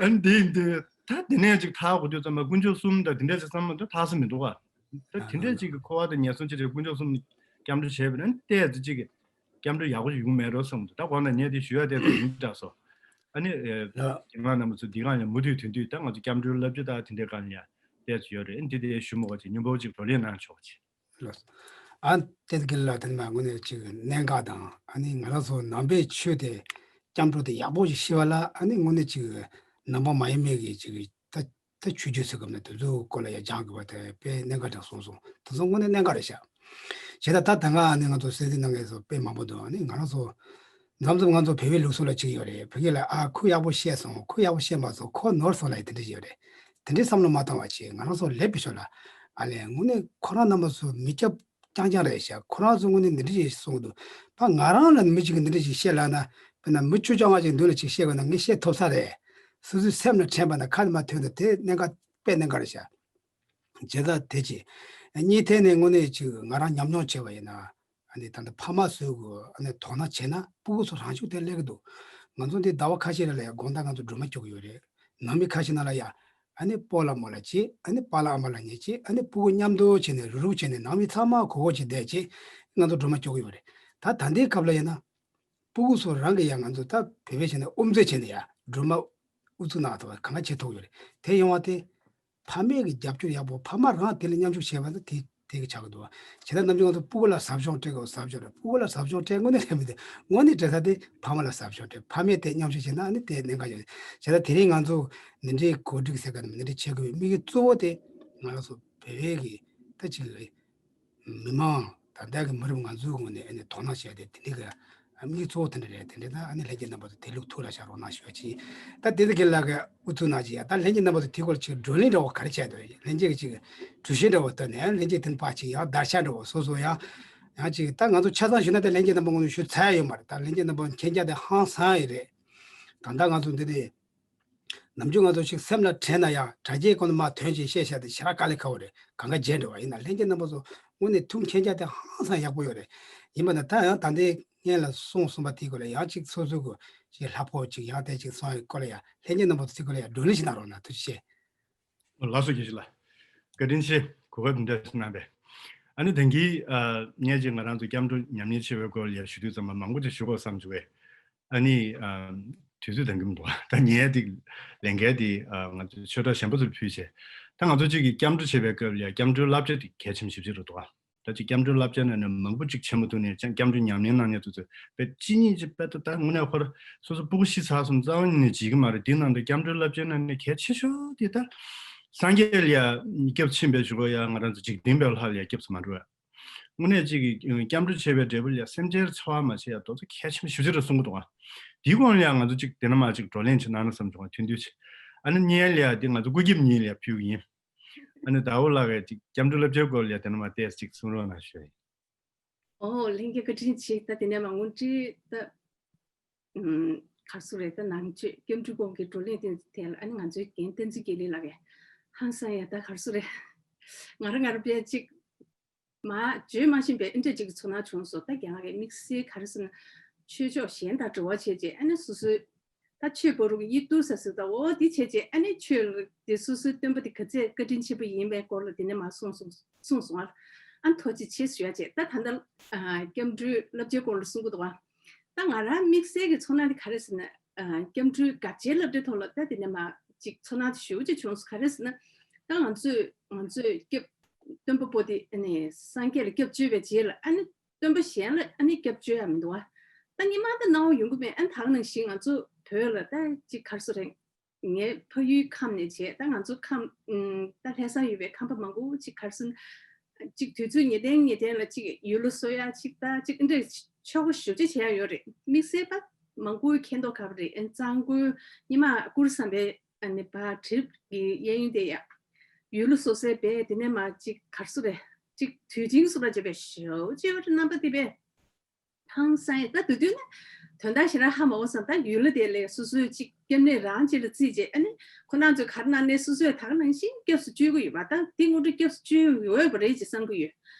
ཨ་ནི་དེ་ཡིན་དུས་ད་དེ་ནས་ཅིག་ཐག་གོ་དུས་ཙམ་པ་དཀོན་མཆོག་གསུམ་དང་དེ་འདྲས་ཅིག་བསམ་བློ་ད་ཐག་ས་མི་འདུག་ག་ད་དེ་འདྲས་ཅིག་གི་འཁོར་བ་དང་ངན་སོང་ཅི་རེད་དཀོན་མཆོག་གསུམ་སྐྱབས་འགྲོ་བྱས་པ་ན་ཏོག་ཙམ་ཅིག་གི་སྐྱབས་འགྲོ་ཡག་པོ་ཞིག་ཡོང་མེད་འགྲོ་བསམ་གི་འདུག་ད་གོང་ན་ངས་དེ་ཞུ་ཡ་དེ་ཚོ་ཡིན་འདྲ་སོ། ཨ་ནི་ཨེ་རྒན་ལགས་རྣམ་པ་ཚོ་འདི་གང་ཡང་མུ་མཐུད་དོན་དུས་ད་ང་ཚོ་སྐྱབས་འགྲོའི་བསླབ་བྱ་ད་དེ་འདྲས་གང་ཡང་ཏོག་ཙམ་ཡོད་རེད། ཨ་ནི་དེ་དེ་ཞུ་མོ་ག་ཅིག་སྙོམས་པོ་ཅིག་བགྲོ་གླེང་གནང་ཆོག་ཅིག་ལགས། ཨ་དེ་དགེ་ལ་དེ་ནི་མ་དངོས་གནས་ཅིག་གནད་འགག་དང་ཨ་ནི་ང་རང་ཚོ་ནང་པའི་ཆོས་དེ་སྐྱབས་འགྲོ་དེ་ཡག་པོ་ཞིག་ཤེས་པ་ལ་ཨ་ནི་དངོས་གནས་ཅིག་ནང་པ་མ་ཡིན་མིན་གྱི་ཅིག་ད་ད་ཆོས་བརྒྱུད་ཟེར་སྐབས་ནས་དེ་ཚོའི་སྐོར་ལ་ཡང་སྦྱང་དགོས་པ་དེ་དཔེ་གནད་འགག་ཅིག་གསུངས་སོང་། དེ་ཚོ་དངོས་གནས་གནད་འགག་རེད་ཤག་བྱས་ད་ད་ད་ང་ཨ་ནི་ང་ཚོ་གསན་གཟིགས་གནང་མཁན་ཚོ་དཔེ་མང་པོ་འདུག་ཨ་ནི་ང་རང་ཚོ་མཚམས་མཚམས་ང་ཚོ་བོད་པའི་ལུགས་སྲོལ་ལ་ཅིག་ཡོད་རེད། བོད་སྐད་ལ་ཨ་ཁོས་ཡག་པོ་བཤད་སོང་། ཁོས་ཡག་པོ་བཤད་མ་སོང་། ཁོ་ནོར་སོང་ལབ་ཡ་དེ་འདྲ་ཅིག་ཡོད་རེད། དེ་འདྲའི་བསམ་བློ་མ་བཏང་བ་བྱས་ང་རང་ཚོ་ལེགས་པའི་ཕྱོགས་ལ་ཨ་ལས་དངོས་གནས་ཁོ་རང་རྣམ་པ་ཚོ་མི་སྐྱབས་རྐྱང་རྐྱང་རེད་ཤག་ཁོ་རང་ཚོ་དངོས་གནས་འདི་འདྲ་ཅིག་གསུང་གི་འདུག་ད་ང་རང་ལ་མི་གཅིག་གིས་འདི་འདྲ་ཅིག་བཤད་ལབ་ན་དཔེར་ན་མི་བཅུ་བཅོ་ལྔ་ཅིག་མདུན་ལ་ཅིག་བཤད་དགོས་ན་ངས་བཤད་ཐུབ་ས་རེད། སོ་སོའི་སེམས་ལ་དྲན་པ་ན་ཁ་ནས་མ་ཐོན་ན་དེ་གནད་འགག་དཔེ་གནད་འགག་རེད་ཤག་བྱས་ཙང་དེ་ཅི། གཉིས་ཐད་ནས་དངོས་གནས་ཅིག་ང་རང་ཉམས་མྱོང་བྱས་པ་ཡིན་ན། ཨ་ནི་ད་ལྟ་ཕ་མ་བཟོ་དགོས་ཨ་ནི་དོ་སྣང་བྱས་ན་སྤུ་གུ་ཚོ་རང་ཤུགས་དེ་སླེབས་ཀྱི་འདུག་ང་ཚོ་འདི་ཟླ་བ་ཁ་ཤས་རེ་ལ་ཡང་དགོང་དག་ང་ཚོ་སྒྲོལ་མ་སྐྱོར་གྱི་ཡོད་རེད། ནང་མི་ཁ་ཤས་ནང་ལ་ཡང་ཨ་ནི་སྤོ་ལགས་རྨོ་ལགས་བྱེད། ཨ་ནི་པཱ་ལགས་ཨ་མ་ལགས་གཉིས་བྱེད། ཨ་ནི་སྤུ་གུ་མཉམ་དུ་བྱས་ནས་རུག་རུག་བྱས་ནས་ནང་མི་ཚང་མ་གོ་གོ་བྱས་བསྡད་བྱས་ང་ཚོ་སྒྲོལ་མ་སྐྱོར་གྱི་ཡོད་རེད། ད་ད་ལྟའི་སྐབས་ལ་ཡིན་ན། སྤུ་གུ་ཚོ་རང་གིས་ཡང་ང་ཚོ་ད་བོད་པའི་ཆ་ནས་དབུ་མཛད་བྱས་ནས་ཡང་སྒྲོལ་མ་དབུ་བཙུགས་གནང་ཐུབ་པ་གང་ག་བྱེད་ཐུབ་ཡོད་རེད། དེ་ཡོང་བ་དེ་ཕ་མས་ཀྱི་རྒྱབ་སྐྱོར་ཡག་པོ་ཕ་མ་རང་དེ་ལ་མཉམ་ཞུགས་བྱས་པ་ད་དེ་དེ་གི་ཆགས་ཀྱི་འདུག་བ། བྱས་ཙང་ནམ་རྒྱུན་ང་ཚོ་སྤུ་གུ་ལ་ཟབ་སྦྱོང་སྤྲད་དགོས་ཟབ་སྦྱོང་རེད། སྤུ་གུ་ལ་ཟབ་སྦྱོང་སྤྲད་དངོས་གནས་རེད་མི་འདུག་དངོས་གནས་སྤྲད་ས་དེ་ཕ་མ་ལ་ཟབ་སྦྱོང་སྤྲད་ཕ་མས་དེ་མཉམ་ཞུགས་བྱས་ན་ཨ་ནི་དེ་གནད་འགག་ཡོད་རེད། བྱས་ཙང་དེ་རིང་ང་ཚོ་འདི་འདྲའི་གོ་སྒྲིག་ཟེར་ག་ནས་འདི་འདྲའི་བྱེད་དགོས་པའི་དམིགས་ཡུལ་གཙོ་བོ་དེ་ང་རང་ཚོ་བོད་པའི་གི་ད་ཅིག་རེད། མི་མང་ད་ལྟ་གི་མི་རབས་ང་ཚོའི་ངོས་ནས་ཨ་ནི་དོ་སྣང་བྱས་ཏེ་དེ་འདྲའི་གི་དམིགས་ཡུལ་གཙོ་བོ་དེ་འདྲ་རེད། དེ་འདྲ་ད་ཨ་ནི་ལྷན་རྒྱས་རྣམ་པ་ཚོ་དེ་ལུགས་ཐུགས་ལ་བཞག་རོགས་གནང་ཞུ་བ་ཅིག་ད་དེ་ཚོ་གི་ལ་གི་ཨུ་ཚུགས་གནང་ཅིག་ཡ། ད་ལྷན་རྒྱས་རྣམ་པ་ཚོ་དེ་སྐོར་ཅིག་བགྲོ་གླེང་འདྲ་བོ་ག་རེ་བྱས་འདུག་ལྷན་རྒྱས་ཀྱི་ཅིག་གྲོས་གཞི་འདྲ་བོ་བཏོན་ནས་ལྷན་རྒྱས་དེ་ཕར་ཅིག་ཡང་བརྡར་ཤ་འདྲ་བོ་སོ་སོ་ཡང་ཡང་ཅིག་ད་ང་ཚོ་ཆ་ཚང་ཞུས་ན་ད་ལྷན་རྒྱས་རྣམ་པ་ངོས་ནས་ཞུ་ཚར་ཡོད་མ་རེད། ད་ལྷན་རྒྱས་རྣམ་པ་མཁྱེན་རྒྱ་དེ་ཧང་སང་ཡོད་རེད། ད་ལྟ་ང་ཚོ་འདི་ནས། ནམ་རྒྱུན་ང་ཚོ་ཞིག་སེམས་ལ་དྲན་ན་ཡང་དྲ་རྒྱའི་སྐོར་ནས་མར་ཐོན་ཅིག་བཤད་བཤད་དེ་ཞེ་དྲག་དཀའ་ལས་ཁག་པོ་རེད། གང་ག་བརྗེད་འགྲོ་བ་ཡིན་ན་ལྷན་རྒྱས་རྣམ་པ་ཚོ་དངོས་གནས་ཐུགས་མཁྱེན་རྒྱ་དེ་ཧང་སང་ཡག་པོ་ཡོད་རེད། ཡིན་པ་ན་ད་ཡང་ད་ལྟའི་སྔན་ལ་གསུངས་གསུངས་པ་དེའི་སྐོར་ལ་ཡང་ཅིག་སོ་སོའི་སྐོར་ཅིག་ལྷག་པོ་ཅིག་ཡང་དེ་ཅིག་གསུངས་ཡོད་སྐོར་ལ་ཡང་ལྷན་རྒྱས་རྣམ་པ་ཚོ་དེའི་སྐོར་ལ་ཡང་བགྲོ་གླེང་ཞིག་གནང་རོགས་གནང་། ཐུགས་རྗེ་ཆེ། ལགས་སོ་དགེ་བཤེས་ལགས། བཀའ་དྲིན་ཆེ། གོ་སྐབས་འདི་འདྲ་གནང་བས། ཨ་ནི་ད་གིན་ཨ་ངས་ཅིག་ང་རང་ཚོ་སྐྱབས་འགྲོ་ཉམས་ལེན་བྱེད་པའི་སྐོར་ལ་ཡང་ཞུ་དུས་ཙམ་པ་མང་པོ་ཅིག་ཞུ་དགོས་བསམ་བྱུང་བས། ཨ་ནི་ཨ་དུས་ཚོད་འདང་གི་མི་འདུག་ད་ངས་འདི་ལས་འགན་འདི་ཨ་ང་ཚོ་ཆོས་གྲོགས་གཞན་པ་ཚོར་ཕུལ་བྱས། ད་ང་ཚོ་གཅིག་གིས་སྐྱབས་འགྲོ་བྱེད་པའི་སྐབས་ལ་སྐྱབས་འགྲོའི་བསླབ་བྱ་འདི་གལ་ཆེན་པོ་ཞེ་པོ་ཅིག་རེད་འདུག་ད་ཅིག་སྐྱབས་འགྲོའི་བསླབ་བྱ་ནང་ནས་མང་པོ་ཅིག་བྱེད་མ་ཐུབ་ནས་ཀྱང་སྐྱབས་འགྲོ་ཉམས་ལེན་གནང་མཁན་ཚོ་ཚོས་དཔེ་གཅིག་གཉིས་ཅིག་དཔེ་ད་ད་དངོས་གནས་ཁོ་ར་སོ་སོ་སྤུ་གུ་ཤི་ཚར་སོང་རྩ་བ་ཉིད་ནས་བརྗེད་ཀྱི་མ་རེད། དེའི་ནང་དུ་སྐྱབས་འགྲོའི་བསླབ་བྱའི་ནང་ནས་གལ་ཆེ་ཤོས་དེ་ད་སངས་རྒྱས་ལ་ཡ་སྐྱབས་ཕྱིན་པའི་གཞུག་གུ་ཡ་ང་རང་ཚོ་འཇིག་རྟེན་པའི་ལྷ་ལ་ཡ་སྐྱབས་སུ་མ་འགྲོ་བ། དངོས་གནས་ཅིག་གི་སྐྱབས་འགྲོ་བྱས་པའི་འབྲས་བུ་ལ་སེམས་ཅན་འཚེ་བ་མ་བྱེད་ཡ་དེ་ཚོ་གལ་ཆེན་པོ་ཞེ་པོ་ཅིག་རེད་གསུང་གི་འདུག་ག། དེའི་སྐོར་ལ་ཡང་ང་ཚོ་ཅིག་དེ་ནས་མར་ཅིག་བགྲོ་གླེང་ཅིག་གནང་ན་བསམ་བྱུང་བ། དེ་དུས་ཅིག་ཨ་ནི་གཉིས་ལ་ཡ་དེ་ང་ཚོ་སྐུ་ཁྱབ་གཉིས་ལ་ཡ་ཕུལ་གི་ཡིན། ཨ་ནི་ཟླ་བོ་ལགས་ཀྱིས་ཅིག་སྐྱབས་འགྲོ་བསླབ་བྱའི་སྐོར་ལ་ཡ་དེ་ནས་མར་ཏོག་ཙམ་ཅིག་གསུང་རོགས་གནང་ཞུ་ཡ་ཡིན། ཨོ་ལྷན་རྒྱས་བཀའ་དྲིན་ཆེ། ད་དེ་ནས་མར་དངོས་འབྲེལ་ད་ཨུམ་ག་རེ་ཟེར་རེད། ད་ནང་ཆོས་སྐྱབས་འགྲོའི་སྐོར་གྱི་བགྲོ་གླེང་དེ་ཐད་ལ་ཨ་ནི་ང་ཚོའི་རྒན་བསྟན་འཛིན་དགེ་ལེགས་ལགས་ཀྱིས་ཧང་སང་ཡ་ད་ག་རེ་ཟེར་རེད། ང་རང་ང་རང་དཔེ་ཅིག་མར་བརྗོད་མ་ཤེས་པའི་ཨེ་འདྲ་ཅིག་གི་ཚོར་སྣང་བྱུང་སོང་། ད་རྒན་ལགས་ཀྱིས་དམིགས་བསལ་ག་རེ་ཟེར་ན་ཆོས་ཕྱོགས་གཞན་དང་འབྲེལ་བ་བྱས་རྗེས་ཨ་ནི་སོ་སོའི་ད་ཆོས་པ་རུ་གི་ཡིད་སྡུག་ས་ཟེར་ད་འོ་དེ་བྱས་རྗེས་ཨ་ནི་ཆོས་ལ་དེ་སོ་སོའི་སྟོན་པ་དེ་ག་ཚད་བཀའ་དྲིན་ཆེན་པོ་ཡིན་པའི་སྐོར་ལ་དེ་ནས་མར་གསུངས་སོང་གསུངས་སོང་ཨ། ཨ་ཐུགས་རྗེ་ཆེ་ཞུ་ཡ་བྱས། ད་ད་ལྟ་ཨ་སྐྱབས་འགྲོའི་བསླབ་བྱའི་སྐོར་ལ་གསུང་གི་འདུག་བ། ད་ང་རང་དམིགས་བསལ་གྱི་ཚོར་སྣང་དེ་ག་རེ་ཟེར་ན། ཨ་སྐྱབས་འགྲོའི་དགག་བྱའི་བསླབ་བྱའི་ཐོག་ལ་ད་དེ་ནས་མར་ཅིག་ཚོར་སྣང་དེ་ཞེ་པོ་ཅིག་བྱུང་སོང་། ག་རེ་ཟེར་ན། ད་ང་ཚོས་ང་ཚོས་སྐྱབས་སྟོན་པ་པོ་དེ་ཨ་ནི་སངས་རྒྱས་ལ་སྐྱབས་བཅོལ་བའི་རྗེས་ལ་ཨ་ནི་སྟོན་པ་གཞན་ལ་ཨ་ནི་སྐྱབས་བཅོལ་ཡ་མི་འདུག་བ། ད་སྔོན་མ་ད་སྣང་བ་ཡོང་གི་མེད། ཨ་ནི་ད་ག་ནང་བཞིན་ང་ཚོ་བོད་ལ་ད་ཅིག་ག་རེ་ཟེར་རེད། ངའི་ཕ་ཡུལ་ཁམས་ནས་བྱས་ད་ང་ཚོ་ཁམས་ཨུམ་ད་ལྷ་ས་ཡོད་པའི་ཁམས་པ་མང་པོ་ཅིག་ག་རེ་ཟེར་ན། ཅིག་དུས་ཚོད་ངེས་གཏན་ངེས་གཏན་ལ་ཅིག་ཡུལ་ལ་སོ་ཡ་ཅིག་ད་ཅིག་འདྲ་ཆོག་པ་ཞེ་པོ་ཅིག་བྱས་ཡ་ཡོད་རེད། དམིགས་བསལ་ད་མང་པོས་མཁྱེན་རྟོགས་དཀའ་བ་རེད། ཨ་གཙང་པོའི་སྔོན་མ་གུར་བཟང་པོའི་ཨ་ནི་བ་གྲིབ་ཀྱི་གཡས་གཡོན་དེ་ཡ་ཡུལ་ལ་སོ་སའི་བས་དེ་ནས་མར་ཅིག་ག་རེ་ཟེར་རེད། ཅིག་དུས་ཆེན་སོགས་ལ་བྱས་པའི་ཞེ་པོ་ཅིག་ཡོད་རེད། རྣམ་པ་དེ་བས། ཧང་སང་ཡིན། ད་དེ་དུས་ནི་དོན་དག་ཞེ་དྲག་ཧ་མ་གོ་བསམ། ད་ཡུལ་ལ་དེ་ལས་སོ་སོའི་ཅིག་སྐྱབས་གནས་རང་ཅིག་ལ་བརྩིས་རྗེས་ཨ་ནི་ཁོ་རང་ཚོས་ག་རེ་གནང་ནའི་སོ་སོས་ད་ག་ནང་བཞིན་སྐྱབས་སུ་བཅོལ་གྱི་ཡོད་པ། ད་དེ་དངོས་འབྲེལ་སྐྱབས་སུ་བཅོལ་འོས་པ་རེད་ཅེས་བསམ་གྱི་ཡོད།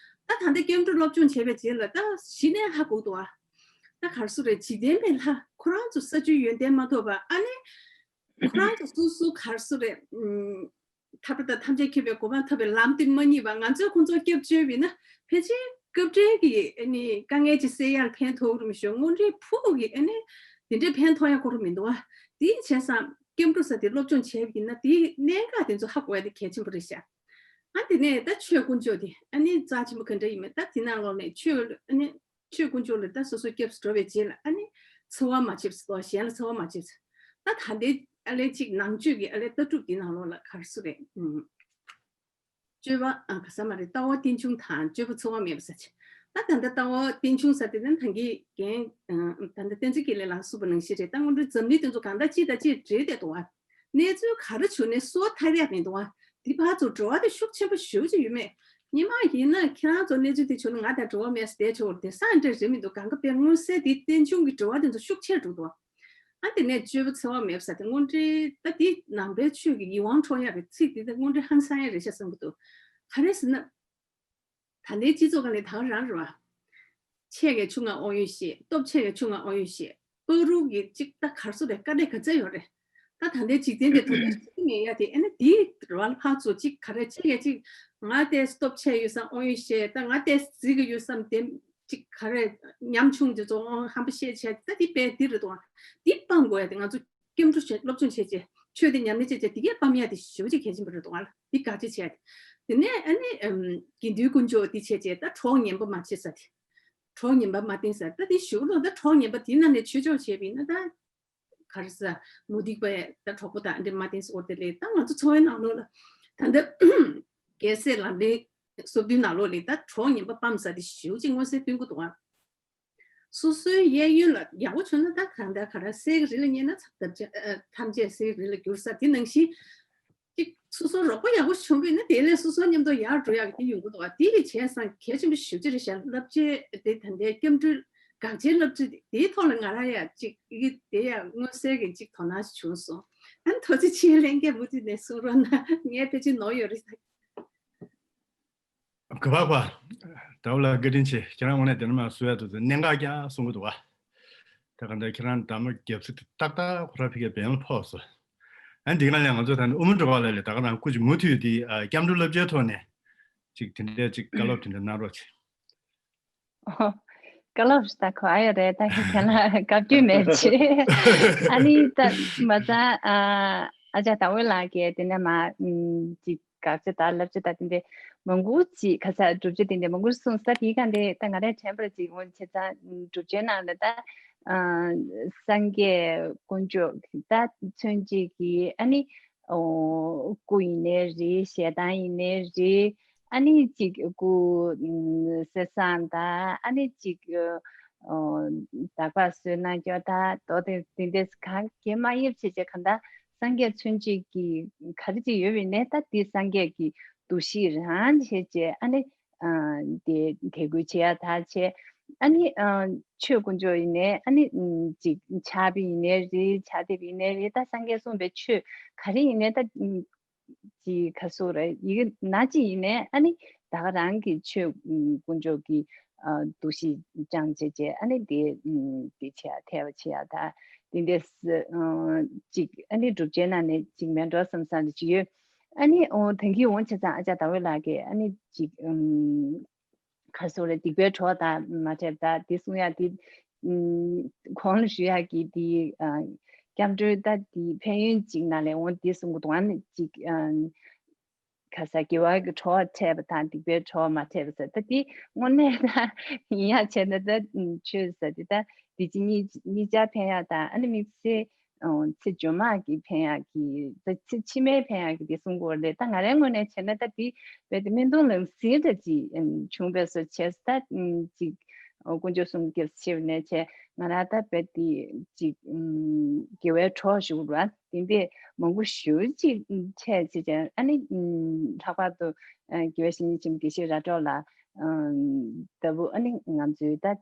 ད་ད་ལྟ་སྐྱབས་འགྲོ་སློབ་སྦྱོང་བྱས་པའི་རྗེས་ལ་ད་གཞི་ནས་ཧ་གོ་འདུག་ཨ། ད་ག་རེ་ཟེར་རེད། འཇིག་རྟེན་པའི་ལྷ་ཁོ་རང་ཚོ་ས་བཅུའི་ཡོན་ཏན་མ་ཐོབ་པ་ཨ་ནི་ཁོ་རང་ཚོ་སོ་སོ་ག་རེ་ཟེར་རེད། ཨུམ། ཐར་པ་དང་ཐམས་ཅད་མཁྱེན་པའི་གོ་འཕང་ཐོབ་པའི་ལམ་དེ་མ་རྙེད་པ་ང་ཚོས་ཁོང་ཚོར་སྐྱབས་བཅོལ་བ་ཡིན་ན་ཕལ་ཆེར་སྐབས་འབྲེལ་གྱི་ཨ་ནི་དཀའ་ངལ་ཅིག་སེལ་ཡག་ཕན་ཐོགས་རུ་མི་ཤོག་དངོས་འབྲེལ་ཕུགས་ཀྱི་ཨ་ནི་དེ་འདྲའི་ཕན་ཐོགས་ཡག་ཁོ་རང་མི་འདུག་ཨ། དེ་བྱས་ཙང་སྐྱབས་འགྲོ་ཟེར་དེ་སློབ་སྦྱོང་བྱས་པ་ཡིན་ན་དེའི་གནད་འགག་དེ་ཚོ་ཧ་གོ་ཡ་དེ་གལ་ཆེན་པོ་རེད་ཤག་ཨ་དེ་ནས་ད་ཆོས་དཀོན་མཆོག་དེ་ཨ་ནི་རྩ་ཆེན་པོ་ག་འདྲ་ཡིན་མིན་ད་དེ་ནང་ལོགས་ནས་ཆོས་ཨ་ནི། ཆོས་དཀོན་མཆོག་ལ་ད་སོ་སོ་སྐྱབས་སུ་འགྲོ་བའི་རྗེས་ལ་ཨ་ནི་འཚེ་བ་མ་བྱེད་པ་ཟེར་བ། གཞན་ལ་འཚེ་བ་མ་བྱེད་པ་ཟེར། ད་ད་ལྟའི་ཨ་ལས་ཅིག་ནང་ཆོས་ཀྱི་ཨ་ལས་ལྟ་གྲུབ་འདི་ནང་ལོགས་ལ་ག་རེ་ཟེར་རེད། ཨུམ། སྤྱོད་པ་ཨ་ག་ས་མ་རེད། ལྟ་བ་རྟེན་འབྱུང་དང་སྤྱོད་པ་འཚེ་བ་མེད་པ་ཟེར་ཅིག་ད་ད་ལྟ་ལྟ་བ་རྟེན་འབྱུང་ཟེར་དེ་ནི་ད་གིན་རྒན་ཨ་ད་ལྟ་བསྟན་འཛིན་དགེ་ལེགས་ལགས་གསུངས་པ་ནང་བཞིན་རེད། ད་སྔོན་འགྲོའི་འཛམ་གླིང་དེ་ཚོ་གང་ལྟར་གཅིག་དང་གཅིག་འབྲེལ་བསྡད་འདུག་བ། གནས་ཚུལ་ག་རེ་བྱུང་ནའི་གསོ་ཐར་ཡག་མི་འདུག་བ། འདི་ཕར་ཚུར་འབྲེལ་བ་དེ་ཤུགས་ཆེན་པོ་ཞེ་པོ་ཅིག་ཡོད་མེད། སྔོན་མ་ཡིན་ན་ཁྱེད་རང་ཚོ་གནས་ཚུལ་དེ་བྱུང་ན་ང་དང་འབྲེལ་བ་མེད་ཟེར་བསྡད་ཆོག་རེད། དེང་སང་འདྲ་རེད་མི་འདུག་གང་ག་དཔེ་མངོན་གསལ་དེ་རྟེན་འབྱུང་གི་འབྲེལ་བ་དེ་ཚོ་ཤུགས་ཆེར་འགྲོ་འདུག་ཨ་དེ་ནས་སྤྱོད་པ་འཚེ་བ་མེད་པ་ཟེར་དེ་དངོས་འབྲེལ་ད་དེ་ནང་པའི་ཆོས་ཀྱི་ཡིད་དབང་འཕྲོག་ཡག་གི་ཚིག་དེ་ད་དངོས་འབྲེལ་ཧང་སང་ཡག་རེད་ཤག་བསམ་གྱི་འདུག་ག་རེ་ཟེར་ན། ད་ལྟའི་སྤྱི་ཚོགས་ཀ་ནས་ད་ག་རང་རེད་བ། ཆེ་གེ་ཆུང་ང་དབང་ཡོད་ཤེས། སྟོབས་ཆེ་གེ་ཆུང་ང་དབང་ཡོད་ཤེས། པ་རུ་གི་གཅིག་ད་གར་སོ་རེ་དཀའ་ལས་ག་ཚད་ཡོད་རེད། ད་ད་ལྟའི་འཇིག་རྟེན་དེ་དོ་སྣང་ཞིག་མེད་ཡ་དེ་ཨ་ནི་དེའི་ར་ལ་ཕར་ཚུར་གཅིག་ག་རེ་ཆེ་གེ་གཅིག་ང་དེ་སྟོབས་ཆེ་ཡོད་བསམ་དབང་ཡོད་ཤེས། ད་ང་དེ་རྫིག་གི་ཡོད་བསམ་དེ་གཅིག་ག་རེ་ཉམ་ཆུང་དེ་ཚོ་དབང་ཧམ་པ་བཤད་བྱས་ད་དེ་དཔེ་འདི་རེད་དོ། འདི་སྤང་དགོས་ཡ་དེ་ང་ཚོ། སྐྱབས་འགྲོ་བྱས་སློབ་སྦྱོང་བྱས་རྗེས་ཆོས་དེ་ཉམས་ལེན་བྱས་རྗེས་དེ་གས་སྤང་ཡ་དེ་ཞེ་པོ་ཅིག་གལ་ཆེན་པོ་རེད་འདུག་ཨ། འདི་དགག་བྱ་བྱས་ཏེ། དེ་ནས་ཨ་ནི་ཨམ་དགེ་འདུན་དཀོན་མཆོག་འདི་བྱས་རྗེས་ད་གྲོགས་ངན་པ་མ་བྱེད་ཟེར་ཏེ། གྲོགས་ངན་པ་མ་བསྟེན་ཟེར་ད་དེ་ཞུ་ལོ། ད་གྲོགས་ངན་པ་དེ་རྣམས་ནས་ཆོས་ཕྱོགས་བྱས་པ་ཡིན་ན་ད་ག་རེ་ཟེར་མུ་སྟེགས་པ་ད་གྲོགས་པོ་དང་འདྲེ་མ་བསྟེན་ཟེར་འོ་དེ་ལས་ད་ང་ཚོ་འཚོ་བའི་ནང་ལོགས་ལ་ད་ལྟ་རྒྱལ་སྲས་ལམ་རིམ་སོ་བདུན་ནང་ལོགས་ལས་ད་གྲོགས་ངན་པ་སྤང་ཟེར་དེ་ཞེ་པོ་ཅིག་མངོན་གསལ་སྟོན་གྱི་འདུག་ཨ། སོ་སོའི་གཡས་གཡོན་ལ་ཡག་པོ་བྱུང་ན་ད་གང་ལྟར་ག་རེ་སའི་རི་ལ་ཉལ་ན་ཐམས་ཅད་ཨ་ཐམས་ཅད་སའི་རི་ལ་འགྱུར་ས་དེ་ནང་བཞིན་ཅིག་སོ་སོ་རོགས་པ་ཡག་པོ་བྱུང་བས་ན་དེ་ལས་སོ་སོ་མཉམ་དུ་ཡར་འགྲོ་ཡག་གི་དེ་ཡོང་གི་འདུག་བ། དེ་ཡི་བྱས་ཙང་གལ་ཆེན་པོ་ཞེ་པོ་ཅིག་རེད་ཤག་བསླབ་བྱའི་དེ་ད་ལྟའི་སྐྱབས་འགྲོའི་དགག་བྱའི་བསླབ་བྱ་དེའི་ཐོག་ལ་ང་རང་ཡང་ཅིག་ཡིད་དེ་ཡང་མངོན་གསལ་གྱི་ཅིག་དོ་སྣང་ཞིག་བྱུང་སོང་། ཨ་ནི་ཐུགས་རྗེ་ཆེ། ལྷན་རྒྱས་མུ་མཐུད་ནས་གསུང་རོགས་གནང་། ངས་ཕལ་ཆེར་ནོར་ཡོད་རེད། ག་པ་ག་པ། ཟླ་བོ་ལགས་བཀའ་དྲིན་ཆེ། ཁྱེད་རང་དངོས་གནས་དེ་ནས་མར་གསུང་ཡ་འདུག་ཚེ་གནད་འགག་རྐྱང་གསུང་གི་འདུག་བ། ད་ག་འདྲ་ཁྱེད་རང་གདམས་ངག་རྒྱབ་ཚིག་དེ་ཏག་ཏག་ཁོ་རང་ཕ་གིར་འབེན་ལ་ཕོག་སོང་། ཨ་འདི་ག་ལས་ང་ཚོ་ད་ནི་དབུ་མ་འགྲོ་བ་ལ་ལས་ད་ག་རང་སྐུ་མཁྱེན་མུ་མཐུད་དེ་ཨ་སྐྱབས་འགྲོ་བསླབ་བྱའི་ཐོག་ནས་ཅིག་དེ་འདྲའི་ཅིག་བཀའ་སློབ་དེ་འདྲ་གནང་རོགས་བྱེད། ཨོ། བཀའ་སློབ་ཞིག་ད་གོ་ཨ་ཡོད་རེད། ད་ཁྱེད་ལ་བཀའ་བཀྱོན་མེད་ཅེས། ཨ་ནི་ད་མ་ཚད་ཨ་ཨ་ཅག་ཟླ་བོ་ལགས་ཀྱིས་དེ་ནས་མར་ཅིག་དགག་བྱ་དང་བསླབ་བྱ་དང་དེ་འདྲའི་མང་པོ་ཅིག་ག་ས་སྒྲུབ་བྱེད་དེ་འདྲའི་མང་པོ་གསུངས་ས། དེའི་སྒང་དེ་ད་ང་རས་དྲན་པར་ཅིག་འོང་བྱས་ཙང་སྒྲུབ་བྱེད་ནང་ལ་ད་ཨ་སངས་རྒྱས་དཀོན་མཆོག་ད་མཚོན་བྱེད་ཀྱི་ཨ་ནི་ཨོ་སྐུ་ཡིན་ནའི་རེད། ཞལ་ཐང་ཡིན་ནའི་རེད། ཨ་ནི་ཅིག་སྐུ་ཨམ་གསེར་སྲང་དང་ཨ་ནི་ཅིག་ཨ་འོ་དག་པ་གསོལ་གནང་རྒྱུ་དང་དོ་དེ་དེ་འདྲས་གང་གས་མ་ཡིབ་བྱས་བྱས་གང་ལྟར་སངས་རྒྱས་མཚོན་བྱེད་ཀྱི་ག་རེ་ཅིག་ཡོད་པ་ཡིན་ནའི་ད་དེ་སངས་རྒྱས་ཀྱི་འདུ་ཤེས་རང་བྱས་བྱས་ཨ་ནི་ཨ་དེ་དད་གུས་བྱེད་ཡ་ད་བྱས། ཨ་ནི་ཨ་ཆོས་དཀོན་མཆོག་ཡིན་ནའི་ཨ་ནི་ཨམ་ཅིག་ཕྱག་དཔེ་ཡིན་ནའི་རེད། ཕྱག་དེབ་ཡིན་ནའི་རེད། ད་སངས་རྒྱས་གསུངས་པའི་ཆོས་ག་རེ་ཡིན་ནའི་ད་ཨམ་ཅིག་ག་སོགས་རེད། ཡི་གེ་ན་ཅིག་ཡིན་ནའི་ཨ་ནི་ད་ག་རང་གི་ཆོས་ཨམ་དཀོན་མཆོག་གི་ཨ་འདུ་ཤེས་བཅངས་བྱས་བྱས་ཨ་ནི་དེ་ཨམ་དེ་བྱེད་ཡ་ཐལ་བ་བྱེད་ཡ་ད་དེ་འདྲས་ཨ་ཅིག་ཨ་ནི་སྒྲུབ་བྱེད་ནང་ནས་ཅིག་མེད་འགྲོ་བསམ་བསམ་རེ་ཅིག་ཡོད། ཨ་ནི་འོ་ད་གིན་འོང་བྱས་ཙང་ཨ་ཅག་ཟླ་འོད་ལགས་ཀྱིས་ཨ་ནི་ཅིག་ཨམ་ག་སོགས་རེད། སྡིག་པའི་གྲོགས་དང་མ་འཕྲད་པ་དང་དེ་གསུང་ཡ་དེ་ཨམ་གོང་ལ་ཞུ་ཡ་གི་དེ་ཨ་སྐྱབས་འགྲོའི་ད་དེ་ཕན་ཡོན་ཅིག་ནང་ལས་འོང་དེ་གསུང་གི་འདུག་ཨ་ནི་ཅིག་ཨ་ག་ས་དགེ་བ་གི་གྲོགས་འཕྲད་པ་དང་སྡིག་པའི་གྲོགས་མ་འཕྲད་པ་ཟེར་ད་དེ་དངོས་གནས་ད་ཡིན་ཡ་བྱས་ན་ད་ཨམ་ཆོས་ཟེར་དེ་ད་དེ་ཅི་གཉིས་གཉིས་ཆ་ཕན་ཡ་དང་ཨ་ནི་དམིགས་བསལ་ཨོ་ཚེ་འཇོག་མ་གི་ཕན་ཡག་གི་ད་ཚེ་ཕྱི་མའི་ཕན་ཡག་གི་དེ་གསུང་གི་ཡོད་རེད། ད་ང་རའི་ངོས་ནས་བྱས་ན་ད་དེ་རྦད་དེ་སྨན་གདུང་ལམ་སྲོལ་འདྲ་ཅིག་བྱུང་བས་སོ་བྱས་ད་ཅིག་ཨོ་དཀོན་མཆོག་གསུམ་སྐྱབས་ཆེ་བ་ནས་བྱས་ང་རང་ད་རྦད་དེ་ཅིག་དགེ་བའི་གྲོགས་ཞུ་ར་དེ་འདྲས་མང་པོ་ཞུ་ཅིག་འཕྲད་ཅིག་ཅན་ཨ་ནི་ལྷག་པར་དུ་དགེ་བའི་བཤེས་གཉེན་ཆེན་མོ་དགེ་བཤེས་ར་ཀྲོག་ལགས་ལྟ་བུ་ཨ་ནི་ང་ཚོའི་ད་དེ་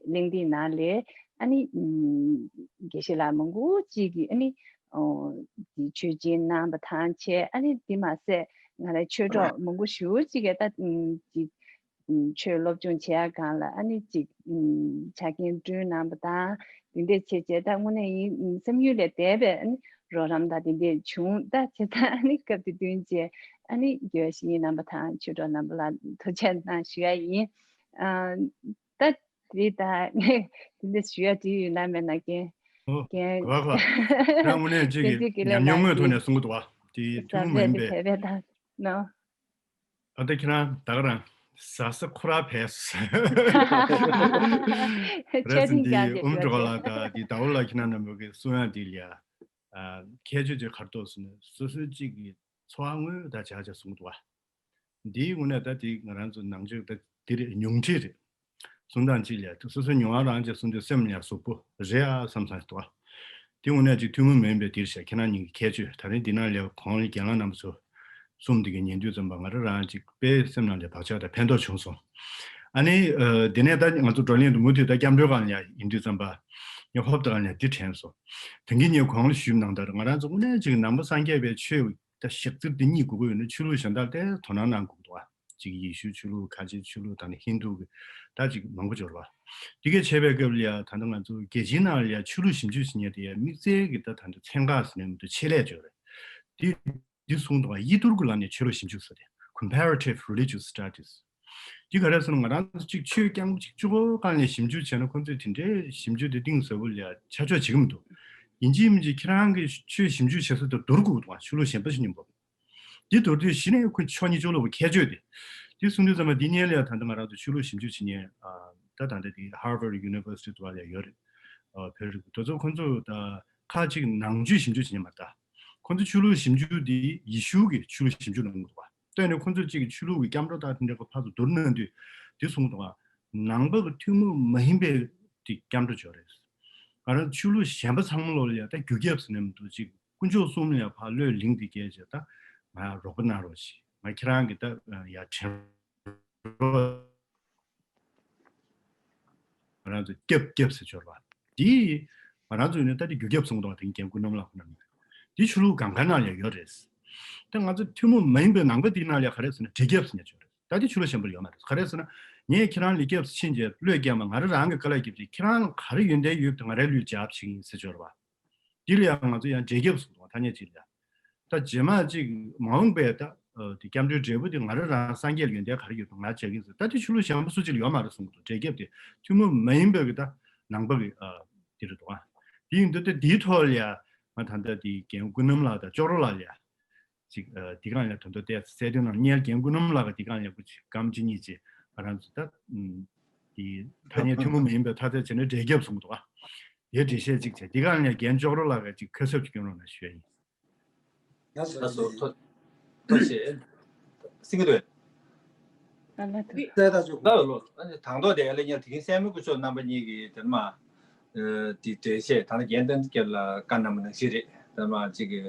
གླེང་སྟེགས་ནང་ལས་ཨ་ནི་དགེ་བཤེས་ལགས་མང་པོ་ཅིག་གིས་ཨ་ནི་དེ་ཆོས་སྦྱིན་གནང་བ་དང་བྱས་ཨ་ནི་དེ་མ་ཟད་ང་རའི་ཆོས་གྲོགས་མང་པོ་ཞེ་པོ་ཅིག་གིས་ད་ཅིག་ཆོས་སློབ་སྦྱོང་བྱེད་ཡ་སྒང་ལ་ཨ་ནི་ཅིག་ཆ་རྐྱེན་བསྐྲུན་གནང་བ་དང་དེ་འདྲས་བྱས་བྱས་ད་དངོས་གནས་ཡིན་བསམ་ཡུལ་ལས་འདས་པའི་ཨ་ནི་རོགས་རམ་དང་དེ་འདྲས་བྱུང་ད་བྱས་ཙང་ཨ་ནི་སྐབས་དེ་བསྟུན་བྱས་ཨ་ནི་དགེ་བའི་བཤེས་གཉེན་རྣམ་པ་དང་ཆོས་གྲོགས་རྣམ་པ་ལ་ཐུགས་རྗེ་གནང་ཞུ་ཡ་ཡིན། ཨ་ད་དེ་ད་དེ་འདྲ་ཞུ་ཡ་དེ་ཡོད་ན་མེད་ན་རྒན། ཨོ། རྒན། ག་བ་ག་བ། ཁྱེད་རང་དངོས་གནས་གཅིག་རྒན་གཅིག་གིས་ཉམས་མྱོང་དངོས་ཐོག་ནས་གསུང་གི་འདུག་བ། དེ་ཐུན་མོང་མ་ཡིན་པའི། ཟབ་རྒྱས་དེ་བས་ད་ནོ། ཨ་ད་ཁྱེད་རང་ད་ག་རང་ཟ་ས་ཁོ་ར་བས། ཆ་རེད་ཟིན་རྒྱུན་དེ་བསྐྱར་ཨུམ་ཏྲོ་ལ་ད་དེ་ཟླ་བོ་ལ་ཁྱེད་རང་རྣམ་པ་གི་གསུང་ཡ་དེ་ལ་ཡ། ཁྱད་ཆོས་ཅིག་གར་ཐོག་སོང་ནས་སོ་སོའི་གཅིག་གི་འཚོ་བ་དངོས་དང་བྱ་བྱ་གསུང་གི་འདུག་བ། འདིའི་དངོས་གནས་ད་དེ་ང་རང་ཚོ་ནང་ཆོས་ད་འདི་རེད་ཉུང་འཕྲི་རེད། གསུང་སྟངས་གཅིག་ལས་སོ་སོའི་མྱོང་བ་རང་གཅིག་གསུང་དུས་སེམས་ལ་ཡང་ཟུག་པོ་རེད་ཨ་བསམ་བསམ་ཞིག་འདུག་ཨ། དེ་དངོས་གནས་གཅིག་ཐུན་མོང་མིན་པའི་འདིར་བཤད་ཁྱེད་རང་གཉིས་ཀྱི་ཁྱད་ཆོས་ད་རིང་འདི་ནང་ལས་གོང་ལ་རྒན་ལགས་རྣམ་པ་ཚོ་གསུམ་འདི་གི་ཉན་དུས་ཙམ་པ་ང་རང་རང་གཅིག་དཔེ་སེམས་ནང་ལ་བག་ཆགས་དང་ཕན་ཐོགས་བྱུང་སོང་། ཨ་ནི་འདི་ནས་ད་ང་ཚོ་བགྲོ་གླེང་དུ་མུ་མཐུད་ད་སྐྱབས་འགྲོའི་སྒང་ལ་ཡིན་དུས་ཙམ་པ་ངས་ཧོབ་ཏེ་སྒང་ལ་འདི་དྲན་སོང་། ད་གིན་ངས་གོང་ལ་ཞུས་ནང་ལྟར་ང་རང་ཚོ་དངོས་གནས་གཅིག་ནང་པ་སངས་རྒྱས་པའི་ཆོས། ད་ཞག་རྩིབ་འདི་གཉིས་དགོས་ཀྱི་ཡོད་ན་ཆོས་ལུགས་གཞན་དག་ལ་དོ་སྣང་གནང་དགོས་འདུག་བ། གཅིག་ཡེ་ཤུའི་ཆོས་ལུགས་ཁ་ཆེའི་ཆོས་ལུགས་དང་ནི་ཧིན་དུ་གི་ད་གཅིག་མང་པོ་འབྱོར་བ། འདི་གས་བྱས་པའི་སྐབས་ལ་ཡ་ད་ལྟ་ང་ཚོ་རྒྱལ་སྤྱིའི་ནང་ལ་ཡ་ཆོས་ལུགས་ཞིབ་འཇུག་བྱེད་མཁན་དེ་ཡ་དམིགས་བསལ་གྱི་ད་ད་ལྟ་ཚན་ཁག་ཟེར་ནས་མི་འདུག་ཆེད་ལས་འབྱོར་རེད། འདི་འདི་གསུངས་འདུག་བ། གཡས་གཏེར་གྱི་ལམ་ནས་ཆོས་ལུགས་ཞིབ་འཇུག་ཟེར་ཏེ་Comparative Religious Studies། འདི་ག་རེ་ཟེར་ན་ང་རང་ཚོ་གཅིག་ཆོས་རྐྱང་གཅིག་གཅིག་པོ་སྒང་ནས་ཞིབ་འཇུག་བྱས་ན་ཁོང་ཚོས་དེ་འདྲའི་ཞིབ་འཇུག་དེ་གཏིང་ཟབ་པོ་ལ་ཆ་འཇོག་བྱེད་ཀྱི་མི་འདུག་ཡིན་གཅིག་མིན་གཅིག་ཁྱེད་རང་གིས་ཆོས་ཞིབ་འཇུག་བྱེད་ས་དེ་བསྡུར་དགོས་འདུག་ཆོས་ལུགས་གཞན་པ་ཞིག་མཉམ་པོ། འདི་བསྡུར་དུས་གཞི་ནས་ཁོ་ཕྱོགས་གཉིས་ཕྱོགས་ལ་ཁྱད་ཆོས་དེ། འདི་གསུང་དུས་ཙམ་པ་འདི་སྔོན་ལ་ད་ལྟ་ང་རང་ཚོ་ཆོས་ལུགས་ཞིབ་འཇུག་བྱེད་མཁན་ད་ད་ལྟ་དེ་Harvard University དུ་བ་ལ་ཡོད་རེད། བོད་རིགས་དེ་ཚོ་ཁོ་ཚོ་ད་ཁ་ཅིག་ནང་ཆོས་ཞིབ་འཇུག་བྱེད་མཁན་མ་རེད་ད། ཁོ་ཚོ་ཆོས་ལུགས་ཞིབ་འཇུག་འདི་ཡེ་ཤུ་གི་ཆོས་ལུགས་ཞིབ་འཇུག་ལ་ངོས་འདུག་བ། ལྟོས་ནས་ཁོ་ཚོས་གཅིག་གི་ཆོས་ལུགས་ཀྱི་སྐྱབས་འགྲོ་དང་དེ་འདྲ་གི་ཕར་ཚུར་བསྡུར་གནང་དུས་དེ་གསུངས་འདུག་བ། ནང་པ་གི་ཐུན་མོང་མ་ཡིན་པའི་དེ་སྐྱབས་འགྲོ་ཅིག་ཡོད་རེད། ང་རང་ཆོས་ལུགས་གཞན་པ་ཚང་མ་ལོ་ལ་ཡ་ད་རྒྱུ་རྒྱབ་ཟེར་ནས་མི་འདུག་གཅིག་དཀོན་མཆོག་གསུམ་ལ་ཡ་ཕར་བློས་ལིང་དེ་བསྐྱལ་བྱས་ད་ང་ཡ་རོགས་པ་གནང་རོགས་ཞེས་ང་ཁྱེད་རང་གི་ད་ཡ་དྲན་རོགས། ང་རང་ཚོ་སྐྱབས་སྐྱབས་ཟེར་སྦྱོར་བ། འདི་ང་རང་ཚོ་ཡིན་ན་ད་དེ་རྒྱུ་རྒྱབ་གསུངས་འདུག་བ། དེ་རྒན་ཀུན་ནམ་ལགས་ཁོ་ན་མིན། འདི་ཆོས་ལུགས་གང་ག་ནང་ལ་ཡོད་རེད། ད་ང་ཚོ་ཐུན་མོང་མ་ཡིན་པའི་ནང་པ་འདི་ནང་ལ་ག་རེ་ཟེར་ན་འབྲས་རྒྱབ་ཟེར་ནས་སྦྱོར་རེད། ད་དེ་ཆོས་ལུགས་གཞན་པ་ལ་ཡོད་མ་རེད། ག་རེ་ཟེར་ན་ངས་ཁྱེད་རང་ལ་སྐྱབས་སུ་ཕྱིན་རྗེས་བློས་བསྐྱལ་མ་ང་རང་རང་གི་དཀའ་ལས་བརྒྱབ་རྗེས་ཁྱེད་རང་ལ་ག་རེ་ཡོན་ཏན་ཡོད་པ་དེ་ང་རའི་བློས་འཇགས་བྱེད་ཀྱི་ཡིན་ཟེར་སྦྱོར་བ། འདི་ལ་ཡང་ང་ཚོ་ཡང་འབྲས་རྒྱབ་གསུངས་འདུག་བ། ཐ་སྙད་གཅིག་ལ་ཡང་། ད་རྗེས་མ་གཅིག་མ་འོངས་པའི་ད་དེ་སྐྱབས་འགྲོའི་འབྲས་བུ་དེ་ང་རང་རང་སངས་རྒྱས་ལ་ཡོན་ཏན་ག་རེ་ཡོད་པ་ང་བྱེད་ཀྱི་ཡིན་ཟེར། ད་དེ་ཆོས་ལུགས་གཞན་པ་སུ་གཅིག་ལ་ཡོད་མ་རེད་གསུངས་འདུག་འབྲས་རྒྱབ་དེ་ཐུན་མོང་མ་ཡིན་པའི་གི་ད་ནང་པ་གི་དེ་རེད་འདུག་བ། དེ་ཡིན་དུས་ད་དེའི་ཐོག་ལ་ཡང་ང་ད་ལྟ་དེ་རྒན་ཀུན་ནམ་ལགས་དང་ཅོག་རོ་ལགས་ལ་ཡང་། ཅིག་ཨ་འདི་གང་ལ་དོན་དུ་བལྟས་གསལ་སྟོན་གནང་སྔོན་རྒན་ཀུན་ནམ་ལགས་ཀྱིས་འདི་གང་ལ་ཀུ་ཅིག་སྐམ་ཅི་གཉིས་ཅིག་ང་རང་ཚོ་ད་ཨམ་དེ་ཐ་སྙད་ཐུན་མོང་མ་ཡིན་པའི་མཐའ་ཚད་བྱས་ནས་འབྲས་རྒྱབ་གསུངས་འདུག་ཨ། དེ་འགྲེལ་བཤད་ཅིག་བྱས་འདི་གང་ལ་རྒན་ཅོག་རོ་ལགས་ཀྱིས་ཅིག་ཁ་གསབ་ཅིག་སྐྱོན་རོགས་གནང་ཞུ་ཡ་ཡིན། ཡ་སོ་ཐོ་ཐོ་ཞེས་སིང་གི་རེད། ཨ་ལ་དུ། ད་ད་ཅུ། ད་ལོ། དང་ཐོག་དེ་ལ་ཉལ་དེ་གིན་སྲས་མོ་སྐུ་ཞབས་རྣམ་པ་གཉིས་ཀྱིས་དེ་མ། དེ་འགྲེལ་བཤད་ད་ནི་རྒན་བསྟན་འཛིན་རྒྱལ་ལ་བཀའ་གནང་བ་ནང་བཞིན་རེད། དེ་མ་གཅིག་གི་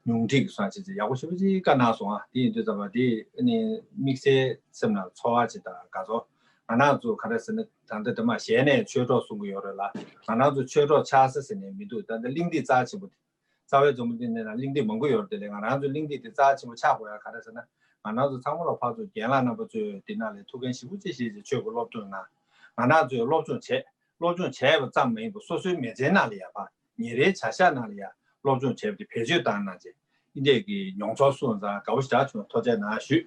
ཉུང་འཕྲི་གི་སོང་ཅིག་ཅིག་ཡག་པོ་ཞེ་པོ་ཅིག་བཀའ་གནང་སོང་ཨ། དེ་ཡིན་དུས་ཙམ་པ་དེ་ནི་དམིགས་བསལ་སེམས་ནང་ཚོར་བ་ཅིག་དང་དགའ་ཚོར། ང་རང་ཚོ་ག་རེ་ཟེར་ན་ད་ལྟ་དེ་མ་ཞལ་ནས་ཆོས་གྲོགས་གསུང་གི་ཡོད་རེད་ལ། ང་རང་ཚོ་ཆོས་གྲོགས་ཆགས་ས་ཟེར་ནས་མི་འདུག་ད་ལྟ་གླེང་སྟེགས་རྩ་ཆེན་པོ་དེ། རྩ་བའི་འཛམ་བུ་གླིང་འདི་ན་གླེང་སྟེགས་མང་པོ་ཡོད་རེད། དེ་ལས་ང་རང་ཚོའི་གླེང་སྟེགས་དེ་རྩ་ཆེན་པོ་ཆགས་དགོས་ཡ་ག་རེ་ཟེར་ན། ང་རང་ཚོ་ཚང་མ་ལ་ཕར་ཚུར་རྒན་ལགས་རྣམ་པ་ཚོས་འདི་ནང་ལ་ཐུགས་འགན་ཞེ་པོ་ཅིག་བཞེས་བྱས་ཆོས་ཀྱི་སློབ་སྦྱོང་གནང་། ང་རང་ཚོས་སློབ་སྦྱོང་བྱས། སློབ་སྦྱོང་བྱས་པ་ཙམ་མ་ཡིན་པར་སོ་སོའི་མི་ཚེའི་ནང་ལ་ཡ་ཕར་ཉིན་རེའི་བྱ་གཞག་ནང་ལ་ཡ་སློབ་སྦྱོང་བྱས་པ་དེ་བེད་སྤྱོད་བཏང་གནང་བྱས་འདི་འདྲས་ཀྱི་མྱོང་ཚོར་གསུངས་ཙང་དགའ་པོ་ཞེ་དྲག་བྱུང་། ཐུགས་རྗེ་གནང་ཞུས།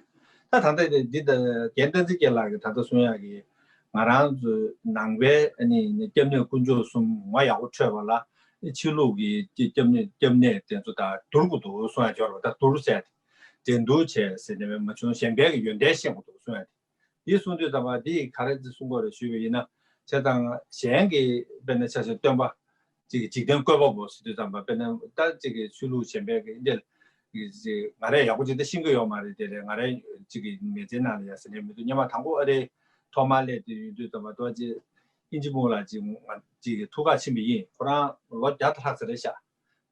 ད་ད་ལྟ་འདི་ལྟ་རྒན་བསྟན་འཛིན་རྒྱལ་ལགས་ཀྱིས་ད་ལྟ་གསུང་ཡག་གི་ང་རང་ཚོའི་ནང་པའི་ཨ་ནི་སྐྱབས་གནས་དཀོན་མཆོག་གསུམ་ངོ་ཡག་པོ་འཕྲོད་པ་ལ་ཕྱི་ལུགས་ཀྱི་སྐྱབས་གནས་སྐྱབས་གནས་དེ་ཚོ་དང་བསྡུར་དགོས་འདུག་གསུང་ཡག་འབྱོར་བ་དང་བསྡུར་བྱས་ཏེ་འགྲན་བསྡུར་བྱས་ཟེར་ནས་མ་བྱུང་། གཞན་པའི་གི་ཡོན་ཏན་ཤེས་དགོས་འདུག་གསུང་ཡག་དེ། འདི་གསུང་དུས་ཙམ་པ་འདི་ག་རེ་གསུང་དགོས་རེད་ཞུས་པ་ཡིན་ན། བྱས་ཙང་གཞན་གྱི་དཔེར་ན་ཆ་བཞག་སྟོན་པ་ཅིག་འཇིག་རྟེན་བཀོད་པ་པོ་ཟེར་དུས་ཙམ་པ་དཔེར་ན་ད་ཅིག་གི་ཆོས་ལུགས་གཞན་པའི་གི་འདི་ང་རས་ཡག་པོ་ཅིག་ད་ཤེས་ཀྱི་ཡོད་མ་རེད། དེ་རེད་ང་རས་ཅིག་གི་མི་ཚེ་ནང་ལ་ཡ་ཟེར་ནས་མི་འདུག་སྔོན་མ་དང་པོ་ཨ་རིའི་ཐོག་མར་སླེབས་དུས་ཡིན་དུས་ཙམ་པ་ཏོ་ཅིག་ཨིན་ཇི་མུག་ལ་ཅིག་ང་ཅིག་གི་ཐུག་ག་ཕྱིན་པ་ཡིན། ཁོ་རང་ལོ་བརྒྱ་ལྷག་ཙམ་རེད་ཤག་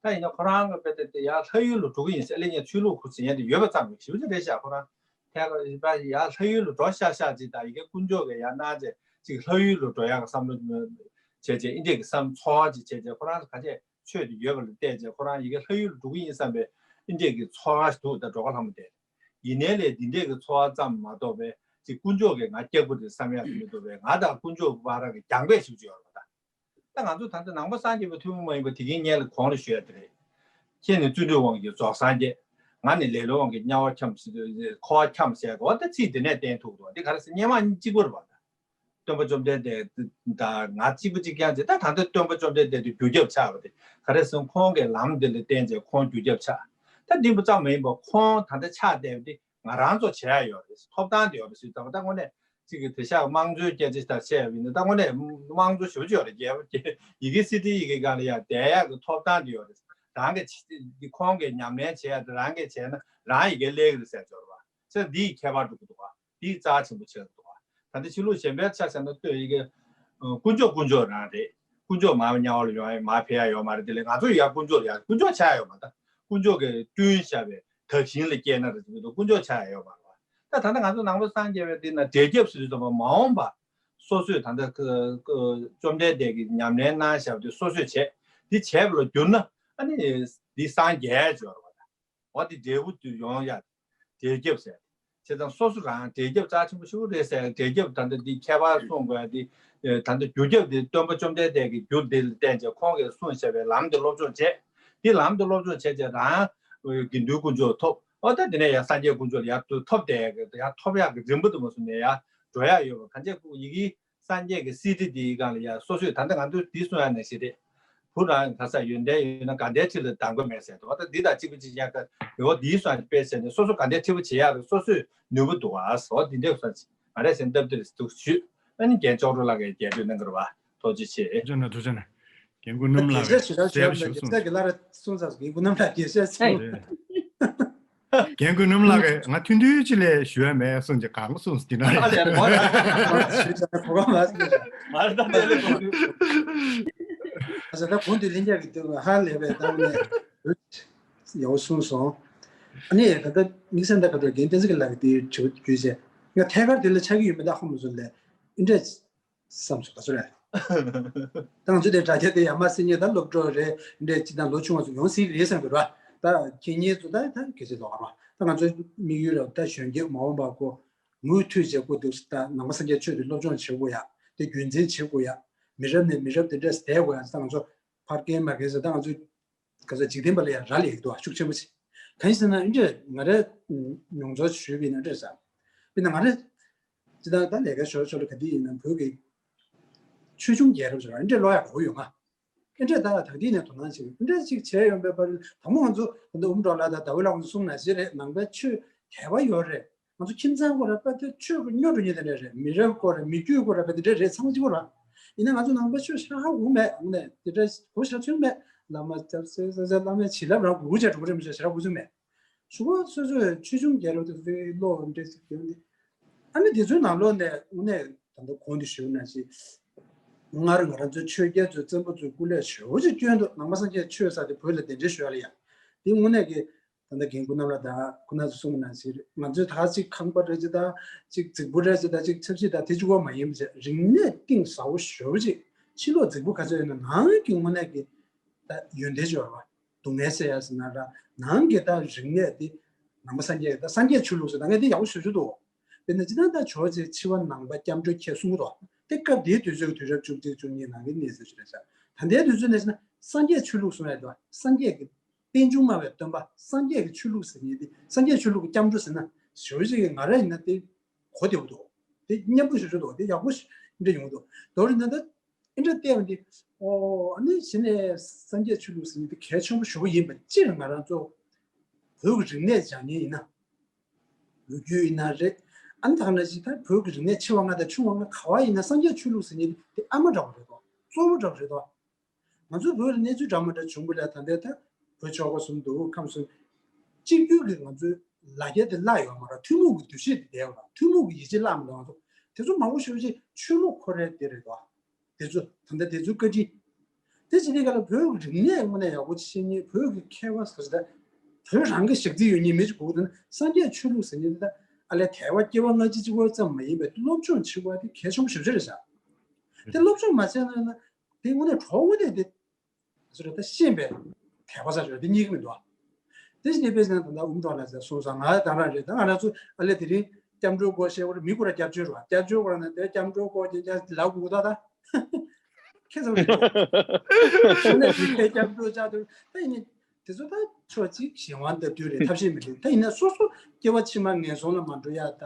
ད་ཡིན་ན་ཁོ་རང་གི་དཔེ་དེ་དེ་ཡར་ལྷ་ཡུལ་ལ་འགྲོ་གི་ཡིན་ཟེར་སླེབས་ཉེ་ཆོས་ལུགས་ཁུར་ཟིན་ཡ་དེ་ཡོད་པ་ཙམ་གྱིས་ཞེ་པོ་ཅིག་རེད་ཤག་ཁོ་རང་ཐད་ཀར་ཡར་ལྷ་ཡུལ་ལ་འགྲོ་ཤག་ཤག་ཅིག་དང་ཡི་གེ་དཀོན་མཆོག་གི་ཡར་གནང་བྱས་ཅིག་ལྷ་ཡུལ་ལ་འགྲོ་ཡག་གི་བསམ་བློ་བྱས་བྱས་ཨིན་འདྲས་ཀྱི་བསམ་ཚོར་བ་ཅིག་བྱས་བྱས་ཁོ་རང་ཚོ་ག་ཅེ་ཆོས་དེ་ཡོད་པ་ལ་བལྟས་བྱས་ཁོ་རང་ཡི་གེ་ལྷ་ཡུལ་ལ་འགྲོ་གི་ཡིན་བསམ་པའི་ཨིན་འདྲས་ཀྱི་ཚོར་བ་ཞིག་འདུག་ད་འགྲོ་ཁ་ལྷ་མོ་དེ། ཡིན་ནའི་ལས་འདི་འདྲས་ཀྱི་ཚོར་བ་ཙམ་མ་གཏོགས་པའི་ཅིག་དཀོན་མཆོག་གིས་ང་སྐྱབས་དགོས་རེད་བསམ་ཡག་གི་མི་འདུག་པས། ང་དང་དཀོན་མཆོག་བར་གྱི་རྒྱང་བལ་ཞིག་ཅིག་ཡོད་རེད་པ་ད། ད་ང་ཚོ་ད་ལྟ་ནང་པ་སངས་རྒྱས་པའི་ཐུན་མོང་མ་ཡིན་པ་དེ་གིན་སྔོན་ལ་གོང་ལ་ཞུས་ཡ་དེ་རེད། ཁྱེད་ནི་བརྩོན་འགྲུས་དབང་གིས་རྫོགས་སངས་རྒྱས། ང་ནི་ལེ་ལོའི་དབང་གིས་དམྱལ་བར་འཁྱམས་ཟེར་དུས་འཁོར་བར་འཁྱམས་ཟེར་གོ་ད་ཚིག་འདི་ནས་བསྟན་ཐུབ་འདུག་འདི་ག་རེ་ཟེར་སྔོན་མ་གཉིས་གཅིག་པ་རེད་པ། སྟོན་པ་བཅོམ་ལྡན་འདས་དང་ང་གཅིག་པ་གཅིག་རྐྱང་བྱས་ད་ད་ལྟ་སྟོན་པ་བཅོམ་ལྡན་འདས་དེ་རྒྱུ་ཁྱབ་ཆགས་པ་དེ་ག་རེ་ཟེར་ཁོང་གི་ལམ་འདི་ལ་བརྟེན་བྱས་ཁོང་རྒྱུ་ཁྱབ་ཆགས། ད་འདི་པོ་ཙམ་མ་ཡིན་པ་ཁོང་ད་ལྟ་ཆགས་བསྡད་པ་དེ་ང་རང་ཚོ་བྱེད་ཡ་ཡོད་རེད། ཐོབ་ཐང་དེ་ཡོད་རེད་ཟེར་ད་ད་དངོས་གནས། གཅིག་གིས་དེ་ཤག་དམངས་གཙོའི་སྐད་ཆ་ཞིག་བཤད་པ་ཡིན་ན་ད་དངོས་གནས་དམངས་གཙོ་ཞེ་པོ་ཅིག་ཡོད་རེད། རྒྱལ་པོ་ཡི་གེ་སྲིད་ཁྲིའི་ཡི་གེ་སྒང་ལ་ཡ་བསྡད་ཡག་གི་ཐོབ་ཐང་དེ་ཡོད་རེད། རང་གི་ཁོང་གིས་ཉམས་ལེན་བྱེད་ཡ་དེ་རང་གིས་བྱས་ན་རང་ཡི་གེ་སླེབས་ཀྱི་རེད་ཟེར་འབྱོར་བ་ཚེ་འདིའི་ཁྱད་པར་འགྲོ་གི་འདུག་བ། འདིའི་རྩ་ཆེན་པོ་ཆགས་འདུག་བ། ད་ལྟ་ཕྱི་ལུགས་གཞན་པའི་ཆ་བཞག་ན་ལྟོས་ཡི་གེ་དཀོན་མཆོག་དཀོན་མཆོག་རང་རེད། དཀོན་མཆོག་མར་དམྱལ་བ་ལ་ཡོང་ཡ་མར་ཕེབས་ཡ་ཡོད་མ་རེད། དེ་ལས་ང་ཚོ་ཡ་དཀོན་མཆོག་ལ་ཡ་དཀོན་མཆོག་ཆགས་ཡ་ཡོད་མ་ད། དཀོན་མཆོག་གིས་བསྐྲུན་བཞག་པའི་དག་ཞིང་ལ་སྐྱེས་ན་རེད་ཟེར་གྱི་འདུག་དཀོན་མཆོག་ཆགས་ཡ་ཡོད་མ་རེད་བ། ད་ད་ལྟ་ང་ཚོ་ནང་པ་སངས་རྒྱས་པའི་འདི་ན་འབྲས་སྐྱབས་ཟེར་དུས་ཙམ་པ་མ་འོངས་པ་སོ་སོས་ད་ལྟ་བཅོམ་ལྡན་འདས་ཀྱིས་ཉམས་ལེན་གནང་བཞག་པ་དེ་སོ་སོས་བྱས་འདི་བྱས་པ་ལ་འགྱུར་ན་ཨ་ནི་འདི་སངས་རྒྱས་ཡ་ཅིག་ཡོད་རེད་བ། འོ་དེ་འབྲས་བུ་དུ་ཡོང་ཡ། འབྲས་སྐྱབས་ཟེར། བྱས་ཙང་སོ་སོ་རང་འབྲས་སྐྱབས་རྩ་ཆེན་པོ་ཞིག་རེད་ཟེར། འབྲས་སྐྱབས་ད་ལྟ་འདི་ཁྱད་པར་གསུངས་དགོས་ཡ་འདི། ད་ལྟ་རྒྱུ་སྐྱབས་འདི་སྟོན་པ་བཅོམ་ལྡན་འདས་ཀྱི་རྒྱུ་འདི་ལ་བརྟེན་བྱས་ཁོང་གིས་གསུངས་བཞག་པའི་ལམ་འདི་སློབ་སྦྱོང་བྱས། འདི་ལམ་འདི་སློབ་སྦྱོང་བྱས་བྱས་རང་དགེ་འདུན་དཀོན་མཆོག་ཐོབ། འོ་ད་འདི་ནས་ཡང་སངས་རྒྱས་དཀོན་མཆོག་ལ་ཡར་ཐོབ་བསྡད་ཡ་ཡར་ཐོབ་ཡག་གི་རིམ་པ་དུ་མ་སོང་ནས་ཡར་འགྲོ་ཡ་ཡོད་པ་གང་ཅི་ཡི་གེ་སངས་རྒྱས་ཀྱི་སྲིད་ཁྲི་འདིའི་སྒང་ལ་ཡ་སོ་སོས་ད་ལྟ་ང་ཚོས་འདི་གསུང་ཡ་ནང་བཞིན་རེད། བུ་རང་ག་ས་ཡོན་ཏན་ཡོད་ན་དགའ་ལྡན་ཁྲི་ལ་གདམས་དགོས་མེད་ཟེར་འདུག་ད་འདི་དང་གཅིག་པ་གཅིག་རྐྱང་ཀ་འོ་འདིའི་སང་དཔེ་བྱས་ནས་སོ་སོ་དགའ་ལྡན་ཁྲི་པ་བྱེད་ཡག་རེད། སོ་སོས་ནུས་པ་འདུག་ཨ་ཟེར་འོ་འདི་འདྲས་སོང་ང་རས་སེམས་སྟབས་བདེ་རེད་འདུག་ཞུས། ཨ་ནི་རྒན་ལྕོག་རོ་ལགས་ཀྱིས་རྒྱབ་སྐྱོར་གནང་གི་རེད་བ། ཐུགས་རྗེ་ཆེ། ཐུགས་རྗེ་གནང་། ཐུགས་རྗེ་གནང་། རྒན་རྒོན་ནམ་ལགས་ཀྱིས་གསལ་པོ་ཞུ་སོང་། རྒན་ལགས་ལ་གསུངས་ཚར་སོང་། རྒན་རྒོན་ནམ་ལགས་རྒྱལ་སྲས་སོང་། རྒན་རྒོན་ནམ་ལགས་ཀྱིས་ང་ཐུང་ཐུང་ཅིག་ལས་ཞུ་ཡ་མེད་གསུངས་ཀྱི་གང་གསུངས་འདི་ན་རེད། ཞུ་ཡ་གོ་ག་མ་སོང་། མ་རེད་ད་དེ་ལས་གོ་དུས། ཨ་ས་ད་གོང་དུ་ལྷན་རྒྱས་ཀྱི་དུས་ཧ་ལས་པའི་ད་ནས་ཡག་པོ་གསུངས་སོང་། ཨ་ནི་ད་ལྟ་དམིགས་བསལ་ད་ག་ད་རྒན་བསྟན་འཛིན་གྱི་ལགས་ཀྱི་དེའི་དྲི་བ་བརྒྱུད་བྱས་ང་ཐད་ཀར་དེ་ལ་ཆགས་ཀྱི་ཡོད་མེད་ད་ཧ་མ་སོང་ལས་འདི་འདྲས། བསམ་སོང་ད་ཚོ་རེད། ད་ང་ཚོ་དེ་དྲ་རྒྱ་དེ་ཡ་མ་སེ་ཉེ་ད་སློབ་གྲོགས་རེད་འདྲས་ཅི་དང་ལོ་ཆུང་བ་ཚོ་ཡོང་སྲིད་རེད་བསམ་གི་ར། ད་ཁྱེད་ཉིད་ཚོ་ད་ད་གལ་སྲིད་ལོག་ར། ད་ང་ཚོ་དམིགས་ཡུལ་ར་ད་གཞོན་སྐྱེས་མ་འོངས་པ་ཁོ་མུ་མཐུད་བྱེད་དགོས་འདུག་ད་ནང་པ་སངས་རྒྱས་ཆོས་དེ་སློབ་སྦྱོང་བྱེད་དགོས་ཡ། དེ་རྒྱུན་འཛིན་བྱེད་དགོས་ཡ། མི་རབས་ནས་མི་རབས་དེ་འདྲས་བསྡད་དགོས་ཡ། ད་ང་ཚོ་ཕར་སྐྱེལ་མར་སྐྱེལ་ཟེར་ད་ང་ཚོ་ག་ཚོད་འཇིག་རྟེན་པ་ལ་ཡང་རག་ལས་ཡོད་འདུག་ཤུགས་ཆེན་པོ་ཆེ། གང་ཡིན་ཟེར་ན་འདི་ང་རའི་མྱོང་ཚོར་ཞུས་པ་ཡིན་ན་འདྲ་ཟེར། དཔེར་ན་ང་རེ་ཇི་ལྟར་ད་ལས་ཀ་ཞོར་ཞོར་ལ་ག་དུས་ཡིན་ན་བོད་ཀྱི་ཆོས་འབྱུང་རྒྱལ་རབས་ཟེར་བ་འདི་འདྲ་ཀློག་ཡག་དགའ་པོ་ཡོད་ང་། འདི་འདྲ་ད་ད་ལྟ་ནས་དོ་སྣང་བྱེད་འདི་འདྲ་ཅིག་བྱས་ཡོང་པའི་བར་དང་པོ་ང་ཚོ་ད་ལྟ་ཨུམ་གྲོགས་ལགས་དང་ཟླ་བའི་ལགས་ཀྱིས་གསུངས་ནང་བཞིན་རེད། ནང་པའི་ཆོས་དད་པ་ཡོད་རེད། ང་ཚོ་ཁྱིམ་ཚང་སྐོར་ར་དཔེ་དེ་ཆོས་ཀྱི་སྨྱོ་འགྲོ་མཁན་དེ་འདྲ་རེད། མི་རབས་སྐོར་ར་མི་རྒྱུད་སྐོར་ར་དཔེ་དེ་འདྲ་རེད། ཚང་མ་གཅིག་པ་ར། ཡིན་ན་ང་ཚོ་ནང་པའི་ཆོས་ཧྲ་ཧ་གོ་མེད། འོ་ནས་དེ་འདྲ་གོ་ཤ་ཚུན་མེད། བླ་མ་སྐྱབས་སེ་ས་ས་བླ་མའི་བྱིན་རླབས་ར་གོ་གོ་བྱས་འགྲོ་གི་རེད་མི་ཤེས་ཤ་ར་གོ་ཚུན་མེད། ཞུ་གོ་སོ་སོས་ཆོས་འབྱུང་རྒྱལ་རབས་དེ་ཚོའི་ཀློག་འདྲེ་ཚིག་དེ་འདི་ ཨ་ནི་དེ་ཚོའི་ནང་ལོགས་ནས་དངོས་གནས་ད་ལྟ་གོང་དུ་ཞུས་ནང་བཞིན། སྔར་ང་རང་ཚོའི་ཆོས་རྒྱལ་ཚོས་བཙན་པོ་ཚོའི་སྐུ་ལས་ཞེ་པོ་ཅིག་བསྐྱོན་འདུག་ནང་པ་སངས་རྒྱས་ཆོས་ཟེར་དེ་བོད་ལ་གདན་འདྲེན་ཞུ་ཡ་ལ་ཡ། དེ་དངོས་གནས་ཀྱི་ད་ལྟ་རྒན་སྐུ་ནམ་ལ་དང་ཁོ་ན་ཚོ་གསུངས་པ་ནང་བཞིན་རེད། ང་ཚོས་ད་གཅིག་ཁང་པ་རེད་ཅེ་དང་གཅིག་རྫིག་པོ་རེད་ཅེ་དང་གཅིག་ཆབ་སྲིད་དང་དེ་གཅིག་པོ་མ་ཡིན་པ་བྱས་རིག་གནས་གཏིང་ཟབ་པོ་ཞེ་པོ་ཅིག་ཕྱི་ལོགས་རྫིག་པོ་ག་ཚོད་ཡོད་ན་ནང་གི་དངོས་གནས་ཀྱི་ད་ཡོན་ཏན་ཅིག་ཡོད་རེད་བ། སྡུག་བསྔལ་སེལ་ཡ་ཟེར་ན་ར་ནང་གི་ད་རིག་གནས་དེ་ནང་པ་སངས་རྒྱས་ཀྱི་ད་སངས་རྒྱས་ཆོས་ལུགས་ཟེར་ད་ངས་དེ་ཡག་པོ་ཞེ་པོ་ཅིག་འདུག་དཔེར་ན་སྤྱིར་བཏང་ད་ཇོ་བོ་རྗེ་འཆི་བ་ནང་པ་སྐྱབས་འགྲོ་ཁྱེད་གསུང་གི་འདུག་དེ་སྐབས་དེའི་དུས་ཚོད་ཀྱི་དུས་རབས་བཅུ་གཅིག་བཅུ་གཉིས་ནང་གི་གནས་ཚུལ་ཞིག་རེད་ཤག་ད་ལྟའི་དུས་ཚོད་ནས་ཟེར་ན་སངས་རྒྱས་ཆོས་ལུགས་གསུང་ཡ་འདུག་སངས་རྒྱས་ཀྱི་རྟེན་འབྱུང་སྨྲ་བའི་སྟོན་པ་སངས་རྒྱས་ཀྱི་ཆོས་ལུགས་ཟེར་མཁན་དེ་སངས་རྒྱས་ཆོས་ལུགས་ཀྱི་སྐྱབས་འགྲོ་ཟེར་ན་ཇོ་བོ་རྗེ་གི་ང་རང་ཡིན་ན་དེ་གོ་བདེ་པོ་འདུག་དེ་སྙན་པོ་ཞེ་པོ་ཅིག་འདུག་དེ་ཡག་པོ་ཞིག་འདྲ་ཡོང་གི་འདུག་མདོར་ན་ད་ཨེ་འདྲ་བལྟས་པ་འདི། ཨོ་ཨ་ནི་གཞི་ནས་སངས་རྒྱས་ཆོས་ལུགས་ཟེར་མཁན་དེ་གལ་ཆེན་པོ་ཞེ་པོ་ཡིན་པ་སྤྱིར་ང་རང་ཚོ་བོད་ཀྱི་རིག་གནས་སྦྱང་མཁན་ཡིན་ན། ལོ་རྒྱུས་ཡིན་ན་རེད། ཨ་ནི་ད་ག་ནང་བཞིན་ད་བོད་ཀྱི་རིག་གནས་ཆེ་བ་ལྔ་དང་ཆུང་བ་ལྔ་ག་བ་ཡིན་ན་སངས་རྒྱས་ཆོས་ལུགས་ཟེར་མཁན་དེ་ཨ་མ་འདྲ་བོ་རེད་དོ། གཙོ་བོ་འདྲ་བོ་རེད་དོ། ང་ཚོའི་བོད་ལ་གནས་ཚུལ་འདྲ་མི་འདྲ་བྱུང་བ་ལ་ད་ལྟའི་ད་བོད་ཆོལ་ཁ་གསུམ་འདུག་ཁམས་གསུམ། གཅིག་གྱུར་གྱི་ང་ཚོའི་ལ་རྒྱ་དེ་བརླག་ཡོད་མ་རེད། ཐུན་མོང་གི་འདུ་ཤེས་དེ་བསྡད་ཡོད་རེད། ཐུན་མོང་གི་ཡིད་ཆེས་བརླག་མི་འདུག་ང་ཚོ་དེ་ཚོ་མང་པོ་ཞེ་པོ་ཅིག་ཆོས་ལུགས་ཁོ་རའི་དེ་རེད་དོ། དེ་ཚོ་ད་ལྟ་དེ་ཚོའི་བཀའ་དྲིན། དེ་བྱེད་དུས་ག་ལ་བོད་ཀྱི་རིག་གནས་དངོས་གནས་ཡག་པོ་ཤེས་མཁན། བོད་ཀྱི་མཁས་པ་ཟེར་ད་བོད་རང་གི་ཞག་རྩི་ཡོད་མཁན་མི་ཅིག་དགོས་ཀྱི་འདུག་ན། སངས་རྒྱས་ཆོས་ལུགས་ཟེར་མཁན་དེ་ད་ཨ་ལས་དལ་བ་སྐྱེ་བ་སྔ་ཕྱི་གཅིག་པོ་ཙམ་མ་ཡིན་པའི་སློབ་སྦྱོང་བྱེད་དགོས་པ་དེ་གལ་ཆེན་པོ་ཞེ་པོ་ཅིག་རེད་ཤག་དེ་སློབ་སྦྱོང་མ་བྱས་ན་ན་དེ་དངོས་གནས་གྲོགས་དངོས་གནས་དེ་ཟེར་ད་ཤེས་པའི་དད་པ་ཟེར་ད་དེ་གཉིས་ཀ་མི་འདུག་དེ་བཞིན་དཔེ་ན་ད་ལྟ་ཨུམ་གྲོགས་ལགས་ཀྱིས་གསུངས་སོང་། ང་དང་རང་རེད། ད་ང་རང་ཚོ་ཨ་ལས་དེ་རིང་སྐྱབས་འགྲོའི་སྐོར་བཤད་པར་མི་ཁོ་ར་སྐྱབས་བཅོལ་རེད་བ། སྐྱབས་བཅོལ་སྐོར་ན་དེ་སྐྱབས་འགྲོའི་སྐོར་གྱི་ཅག་ལབ་དགོས་ད་ད། ཁྱེད་ཚོ་རེད། ཁྱོད་ནས་དེ་སྐྱབས་འགྲོ་ཅག་དུ་ད་ཡིན་ནི་དེ་ཚོ་ད་ཕྱོགས་གཅིག་གཞན་དབང་སྟབས་བསྟུན་རེད། ཐབས་ཤེས་མི་འདུག་ད་ཡིན་ན་སོ་སོ་སྐྱེ་བ་ཕྱི་མ་ངན་སོང་ལ་མ་འགྲོ་ཡ་ད་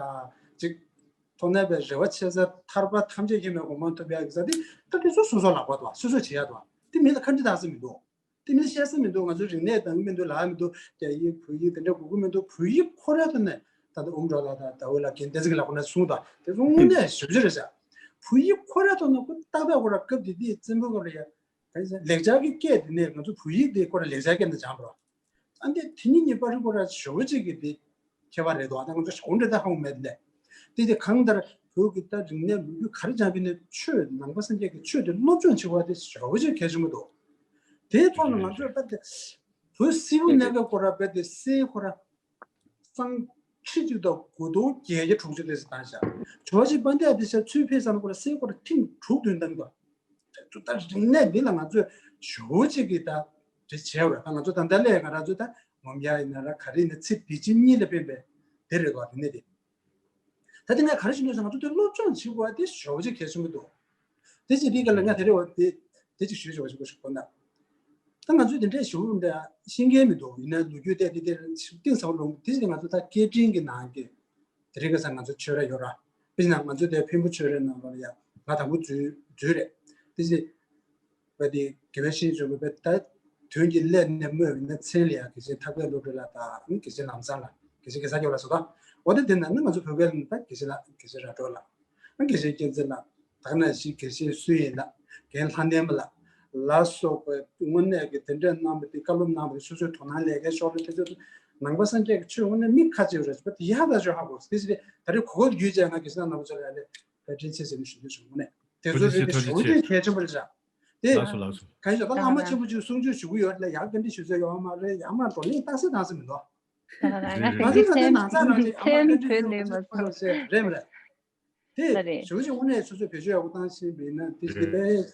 ཅིག་ཐོག་མཐའ་བའི་རེ་བ་ཆེ་ས་ཐར་པ་ཐམས་ཅད་མཁྱེན་པའི་གོ་འཕང་ཐོབ་ཡག་གི་ས་དེ་ད་དེ་ཚོ་སོ་སོ་ལག་པ་དང་སོ་སོས་བྱེད་ཡག་དང་དེ་མི་ལ་ཁ་འདྲི་གཏོང་ས་མི་འདུག་དེ་མི་ལ་བཤད་ས་མི་འདུག་ང་ཚོའི་རིག་གནས་དང་མི་འདུག་ལབ་མི་འདུག་རྒྱ་ཡིག་བོད་ཡིག་དེ་འདྲ་དགོས་ཀྱི་མི་འདུག་བོད་ཡིག་ཁོ་རའི་ཐོག་ནས་ད་ལྟ་ཨུམ་གྲོགས་ལགས་དང་ཟླ་འོད་ལགས་རྒན་བསྟན་འཛིན་ལགས་ཁོ་ན་གསུངས་དང་དེ་ཚོ་དངོས་གནས་ཞེ་པོ་ཅིག་རེད་ཤག་བོད་ཡིག་ཁོ་རའི་ཐོག་ནས་ཁོ་ཏག་ཏག་ཁོ་ར་སྐབས་དེ་དུས་བཙན་པོའི་སྐབས་ལ་ཡ། ལེགས་སྦྱར་གྱི་སྐད་དེ་ནས་ང་ཚོ་བོད་ཡིག་དེ་ཁོ་ར་ལེགས་སྦྱར་སྐད་ནས་སྦྱངས་པ་རེད། ཨ་འདི་དེ་གཉིས་གཉིས་བར་ཁོ་ར་ཞེ་པོ་ཅིག་གི་དེ་ཁྱད་པར་རེད་དོ། ཨ་ད་ང་ཚོ་ཞེ་པོ་འདྲ་ད་ཧ་གོ་མེད་ལས། དེ་དེ་གང་ལྟར་བོད་ཀྱི་ད་རིག་གནས་ལོ་རྒྱུས་ག་རེ་སྦྱངས་པའི་ནས་ཆོས་ནང་པ་སངས་རྒྱས་ཀྱི་ཆོས་དེ་སློབ་སྦྱོང་བྱེད་པ་དེ་ཞེ་པོ་ཅིག་གལ་ཆེན་པོ་འདུག་དེའི་ཐོག་ནས་ང་ཚོས་ད་དེ་བོད་སིལ་བུ་གནས་སྐབས་ཁོ་ར་བོད་དེ་སིལ་ཁོ་ར། སྲང་ཁྲི་གཅིག་དང་དགུ་སྟོང་བརྒྱད་བརྒྱ་དྲུག་ཅུ་དེ་ཙམ་བཏང་བཞག་ཇོ་བོ་རྗེ་དཔལ་ལྡན་ཨ་ཏི་ཤ་ཚུར་ཕེབས་ཙམ་ཁོ་ར་སའི་སྐོར་ཐེངས་དྲུག་བདུན་བཏང་གི་འདུག་ད་རིག་གནས་འདི་ལ་ང་ཚོས་ཞེ་པོ་ཅིག་གི་ད་དེ་བྱས་པ་རེད། ད་ང་ཚོ་ད་ལྟ་ལས་ང་རང་ཚོ་ད་ངོམ་ཡ་ཡིན་ན་ར་ག་རེ་ཡིན་ན་ཚེ་འདི་ཕྱི་གཉིས་ལ་ཕན་པའི་དེ་རེད་དོ། རིག་གནས་དེ་ད་དེ་ང་ག་རེ་ཞུ་འདོད་ཟེར་ན་ང་ཚོ་དེ་སློབ་སྦྱོང་བྱེད་དགོས་པ་དེ་ཞེ་པོ་ཅིག་གལ་ཆེན་པོ་འདུག་དེ་ཅི་དེ་ག་ལ་ང་དེ་རེ་བ་དེ་དེ་ཅིག་ཞུས་ཆོག་ཅིག་གོ་ཞིག་གོ་ན། ད་ང་ཚོས་དེ་འདྲའི་ཞུ་འདྲ་ཤེས་མཁན་མི་འདུག་ཡིན་ན་ལོ་རྒྱུས་དེ་དེ་དེ་གཏིང་ཟབ་ལོང་དེ་ཅི་ང་ཚོ་ད་སྐད་འཕྲིན་གྱི་ནང་གི་དེ་རིང་ཁ་སང་ང་ཚོ་ཆོས་ར་ཡོད་ར། དཔེར་ན་ང་ཚོ་དེ་འཕན་པོ་ཆོས་རའི་ནང་ལོགས་ལ་ཡ་ང་དང་པོ་འཛུལ་འཛུལ་རེད། དེ་ཅི་བ་དེ་དགེ་བའི་བཤེས་གཉེན་ཆོས་གོས་པའི་ད་དོན་གྱི་སླད་ནས་སྨོས་པ་ཡིན་ན་མཚན་ལ་ཡ་དགེ་བཤེས་ཐར་པའི་སློབ་གྲྭ་ལ་ད་དགེ་བཤེས་ལམ་བཟང་ལ་དགེ་བཤེས་གེ་སར་རྒྱལ་ལ་སོགས་ད་འོ་དེ་དེ་ན་ནི་ང་ཚོ་བོད་སྐད་ལ་ད་དགེ་བཤེས་ལ་དགེ་བཤེས་ར་སྒྲོལ་ལ། དགེ་བཤེས་བསྟན་འཛིན་ལགས། ད་ག་ནང་བཞིན་དགེ་བཤེས་སུ་ཡིན་ལགས། རྒན་ལྷ་ལྡན་པ་ལགས། ལ་སོགས་པའི་དངོས་གནས་ཀྱི་དེ་འདྲའི་གནང་བ་དེ་བཀའ་སློབ་གནང་བ་དེ་སོ་སོའི་དོ་སྣང་ལས་ཀའི་ཕྱོགས་ལ་དེ་ཚོ་ནང་པ་སངས་རྒྱས་ཀྱི་ཆོས་དངོས་གནས་མི་ཁ་ཅིག་རེད་པ་དེ་ཡག་ད་ཆོས་ཧ་གོ་དེ་ཞིག་རེད། ད་རེས་གོ་སྐབས་བརྒྱུད་བྱས་ང་དགེ་བཤེས་རྣམ་པ་ཚོ་ལ་ཡ་ལས་བཀའ་དྲིན་ཆེ་ཟེར་ནས་ཞུ་འདོད་བྱུང་ནས་དེ་ཚོ་རེད་དེ་ཞུ་རྒྱུ་གལ་ཆེན་པོ་རེད་ཤག་དེ་ལགས་སོ་ལགས་སོ། གང་ཡིན་ཟེར་ན་བླ་མ་ཆེན་པོ་ཅིག་གསུང་ཆོས་ཞུ་གི་ཡོད་ལ་ཡག་བཀའ་དྲིན་ཞུ་ཚོད་ཡོད་མ་རེད། ཡག་མ་བགྲོ་གླེང་རྟགས་གསལ་བཏང་ས་མི་འདུག་རེད་རེད། ང་ཚོ་ད་ལྟའི་ནང་ཚང་རང་ཅིག་ཨ་མ་བཀའ་དྲིན་ཆེ་ཟེར་ཚོད་ཕར་ལ་བཤད་རེད་མ་རེད། དེ་ལ་རེད། ཞུ་ཞུ་དངོས་གནས་སོ་སོས་བེད་སྤྱོད་ཡག་པོ་བཏང་ཤེས་པ་ཡིན་ན་དེ་ཞིག་དེ་དཔེ་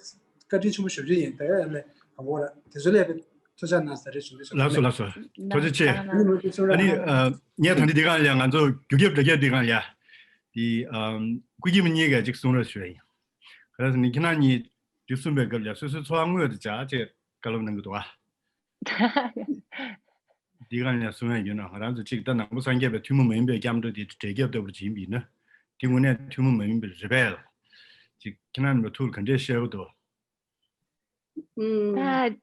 བཀའ་དྲིན་ཆེན་པོ་ཞེ་པོ་ཅིག་ཡིན། དེ་ལས་དང་པོ་ར་དེ་ཚོ་ལས་དཔེ་ཐུགས་ཅག་གནང་ས་རེད་ཞུ་འདོད་ཞུ། ལགས་སོ་ལགས་སོ། ཐུགས་རྗེ་ཆེ། ཨ་ནི་ངས་ད་ལྟ་འདི་སྒང་ལ་ང་ཚོ་རྒྱུ་རྒྱབ་འདྲ་རྒྱབ་འདི་སྒང་ལ་དེ་སྐུ་སྐྱེས་མི་གཉིས་ཀ་ཅིག་གསུང་རོགས་ཞུ་ཡ་ཡིན། ག་རེ་ཟེར་ན་ཁྱེད་རང་གཉིས་འདི་གསུངས་པའི་སྐབས་ལ་སོ་སོའི་འཚོ་བ་དངོས་དང་སྦྱར་བྱས་བཀའ་སློབ་གནང་གི་འདུག་ཨ། འདི་ག་ནས་གསུང་ཡ་ཡོད་ན་ང་རང་ཚོ་གཅིག་ད་ནང་པ་སངས་རྒྱས་པའི་ཐུན་མོང་མ་ཡིན་པའི་སྐྱབས་འགྲོ་དེ་འབྲས་རྒྱབ་ལྟ་བུར་བྱིན་པ་ཡིན་ན་དེ་དངོས་གནས་ཐུན་མོང་མ་ཡིན་པ་རེད་པས་ལ། གཅིག་ཁྱེད་རང་ཚོ་ཐུགས་ལ་ག་འདྲས་བཤད་ཀྱི་འདུག་ཨུམ། ད་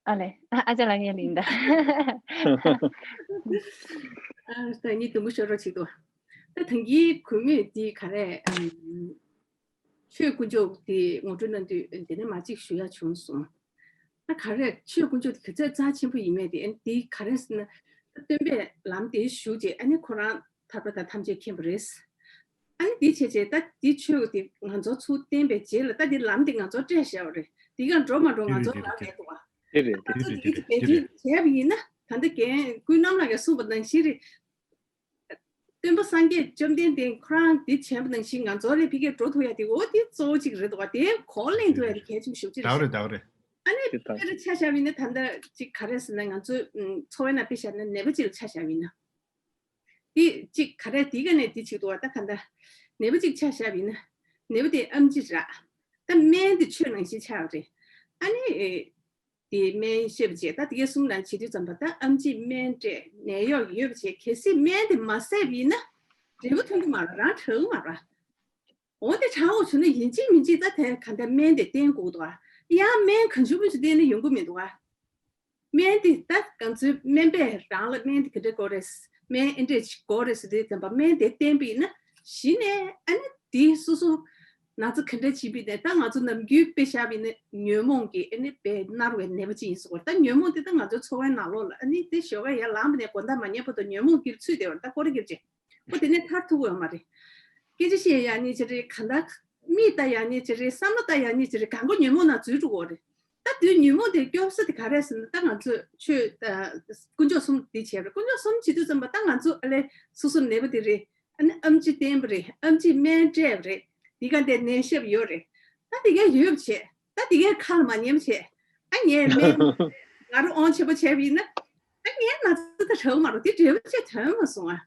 ཨ་ལེ་ཨ་ཅག་ལགས་ངས་ལན་ད། ཨ་ད་ངས་དུམ་བུ་ཤོར་རོགས་བྱེད་དོ། ད་ད་གིན་གུས་མོས་འདི་ག་རེ་ཨམ། ཆོས་དཀོན་མཆོག་དེ་ངོ་སྤྲོད་གནང་དུས་འདི་ནས་མ་གཅིག་ཞུ་ཡ་བྱུང་སོང་། ད་ག་རེ་ཆོས་དཀོན་མཆོག་དེ་ག་ཚད་རྩ་ཆེན་པོ་ཡིན་མེད་དེ་ཨ་ནི་དེ་ག་རེ་ཟེར་ན་ད་སྟོན་པས་ལམ་དེ་ཞུགས་རྗེས་ཨ་ནི་ཁོ་རང་ཐར་པ་དང་ཐམས་ཅད་མཁྱེན་པ་རེད། ཨ་ནི་འདི་བྱས་བྱས་ད་འདི་ཆོས་འདི་ང་ཚོ་ཚུར་བསྟན་པའི་རྗེས་ལ་ད་འདི་ལམ་འདི་ང་ཚོ་སྤྲད་བཞག་པ་རེད། འདི་ག་འགྲོ་མ་འགྲོ་ང་ཚོ་ལ་རེད་འདུག་བ། དེ་རེད། ད་ཚོ་འདི་གི་བེད་སྤྱོད་བྱས་པ་ཡིན་ན་ད་ལྟ་རྒན་ཀུན་རྣམ་ལགས་ཀྱིས་གསུངས་པ་ནང་བཞིན་རེད། སྟོན་པ་སངས་རྒྱས་བཅོམ་ལྡན་འདས་ཁོ་རང་འདི་བྱས་པ་ནང་བཞིན་ང་ཚོ་ལ་ཕ་གིར་འགྲོ་ཐུབ་ཡ་དེ་འོ་དེ་གཙོ་བོ་གཅིག་རེད་འདུག་བ། དེ་གོ་ལེན་ཐུབ་ཡ་དེ་གལ་ཆེན་པོ་ཞེ་པོ་ཅིག་རེད་ཤག། ད་རེད་ད་རེད། ཨ་ནི་དཔེར་ཆ་བཞག་པ་ཡིན་ན་ད་ལྟ་ཅིག་ག་རེ་ཟེར་ན་ང་ཚོ་ཚོ་བའི་ནང་དཔེ་བཞག་ན་ནད་པ་ཅིག་ལ་ཆ་བཞག་པ་ཡིན་ན། འདི་གཅིག་ག་རེ་འདི་ག་ནས་འདི་བྱེད་འདུག་བ། ད་ག་འདྲ་ནད་པ་གཅིག་ཆ་བཞག་པ་ཡིན་ན་ནད་པ་དེ་ཨེམ་ཆི་རག། ད་སྨན་དེ་ཆོས་ནང་བཞིན་ཆགས་པ་རེད། ཨ་ནི་དེ་སྨན་བཤད་པ་བྱས་ད་དེ་གའི་གསུམ་ནང་བྱེད་དུས་ཙམ་པ་ད་ཨེམ་ཆི་སྨན་སྤྲད་ནད་གཡོག་ཡོད་པ་བྱས་གལ་སྲིད་སྨན་དེ་མ་བཟས་པ་ཡིན་ན་འབྲས་བུ་ཐོན་གི་མ་རེད། རང་དྲག་གི་མ་རེད། འོ་དེ་དྲག་འོ་བྱུང་ན་ཡིན་གཅིག་མིན་གཅིག་ད་དེ་ག་འདྲ་སྨན་དེ་བསྟེན་དགོས་འདུག་ཨ། ཡང་སྨན་གང་བྱུང་མང་བྱུང་བསྟེན་ན་ཡོང་གི་མི་འདུག་ཨ། སྨན་དེ་ད་ང་ཚོའི་སྨན་པས་རང་ལ་སྨན་དེ་ག་འདྲ་དགོས་རེད། སྨན་ཨེ་འདྲས་ཅིག་དགོས་རེད་ཟེར་དུས་ཙམ་པ་སྨན་དེ་བསྟེན་པ་ཡིན་ན་གཞི་ནས་ཨ་ནི་དེ་སོ་སོ་ན་ཚ་ག་འདྲ་བྱེད་པ་ཡིན་ན་ད་ང་ཚོ་ནམ་རྒྱུན་དཔེ་བཞག་པ་ཡིན་ན་ཉོན་མོངས་ཀྱི་ཨ་ནི་དཔེ་མནར་བའི་ནད་པ་ཅིག་ཡིན་ཟེར་གོ། ད་ཉོན་མོངས་དེ་ད་ང་ཚོའི་འཚོ་བའི་ནང་ལོགས་ལ་ཨ་ནི་དེ་ཞོགས་ཀས་ཡར་ལངས་པ་ནས་དགོང་དག་མ་ཉལ་བར་དུ་ཉོན་མོངས་དེར་ཚུད་བསྡད་པ་རེད། ད་ཁོ་རེ་སྐྱེ་བྱས། ཁོ་དེ་ནས་ཐར་ཐུབ་ཀྱི་ཡོད་མ་རེད། སྐད་ཆ་བཤད་ཡག་ཉེ་ཅིག་རེད། གང་ལྟར་མིག་ལྟ་ཡག་ཉེ་ཅིག་རེད། བསམ་བློ་ལྟ་ཡག་ཉེ་ཅིག་རེད། གང་ག་ཉོན་མོངས་ནང་འཛུལ་འགྲོ་གི་རེད། ད་དུས་ཉོན་མོངས་དེ་སྐྱོབ་ས་དེ་ག་རེད་ཟེར་ན་ད་ང་ཚོས་ཆོས་དཀོན་མཆོག་གསུམ་འདི་བྱས་པ་རེད། དཀོན་མཆོག་གསུམ་བྱེད་དུས་ཙམ་པ་ད་ང་ཚོ་ཨ་ལས་སོ་སོ་ནད་པ་དེ་རེད། ཨ་ནི་ཨེམ་ཆི་བསྟེན་པ་རེད། ཨེམ་ཆི་སྨན་སྤྲད་པ་རེད། དེ་ག་དེ་ནད་ཤེས་པ་ཡོད་རེད། ད་དེ་ག་ཡོད་པ་བྱས་ད་དེ་གའི་ཁ་ལ་མ་ཉན་པ་བྱས་ཨ་ངས་སྨན་ང་རང་དབང་ཆེན་པོ་བྱས་པ་ཡིན་ན་ཨ་ངའི་ན་ཚ་ད་དྲག་མ་རེད། དེ་འབྲས་བུ་ཅིག་ཐོན་མ་སོང་ཨ།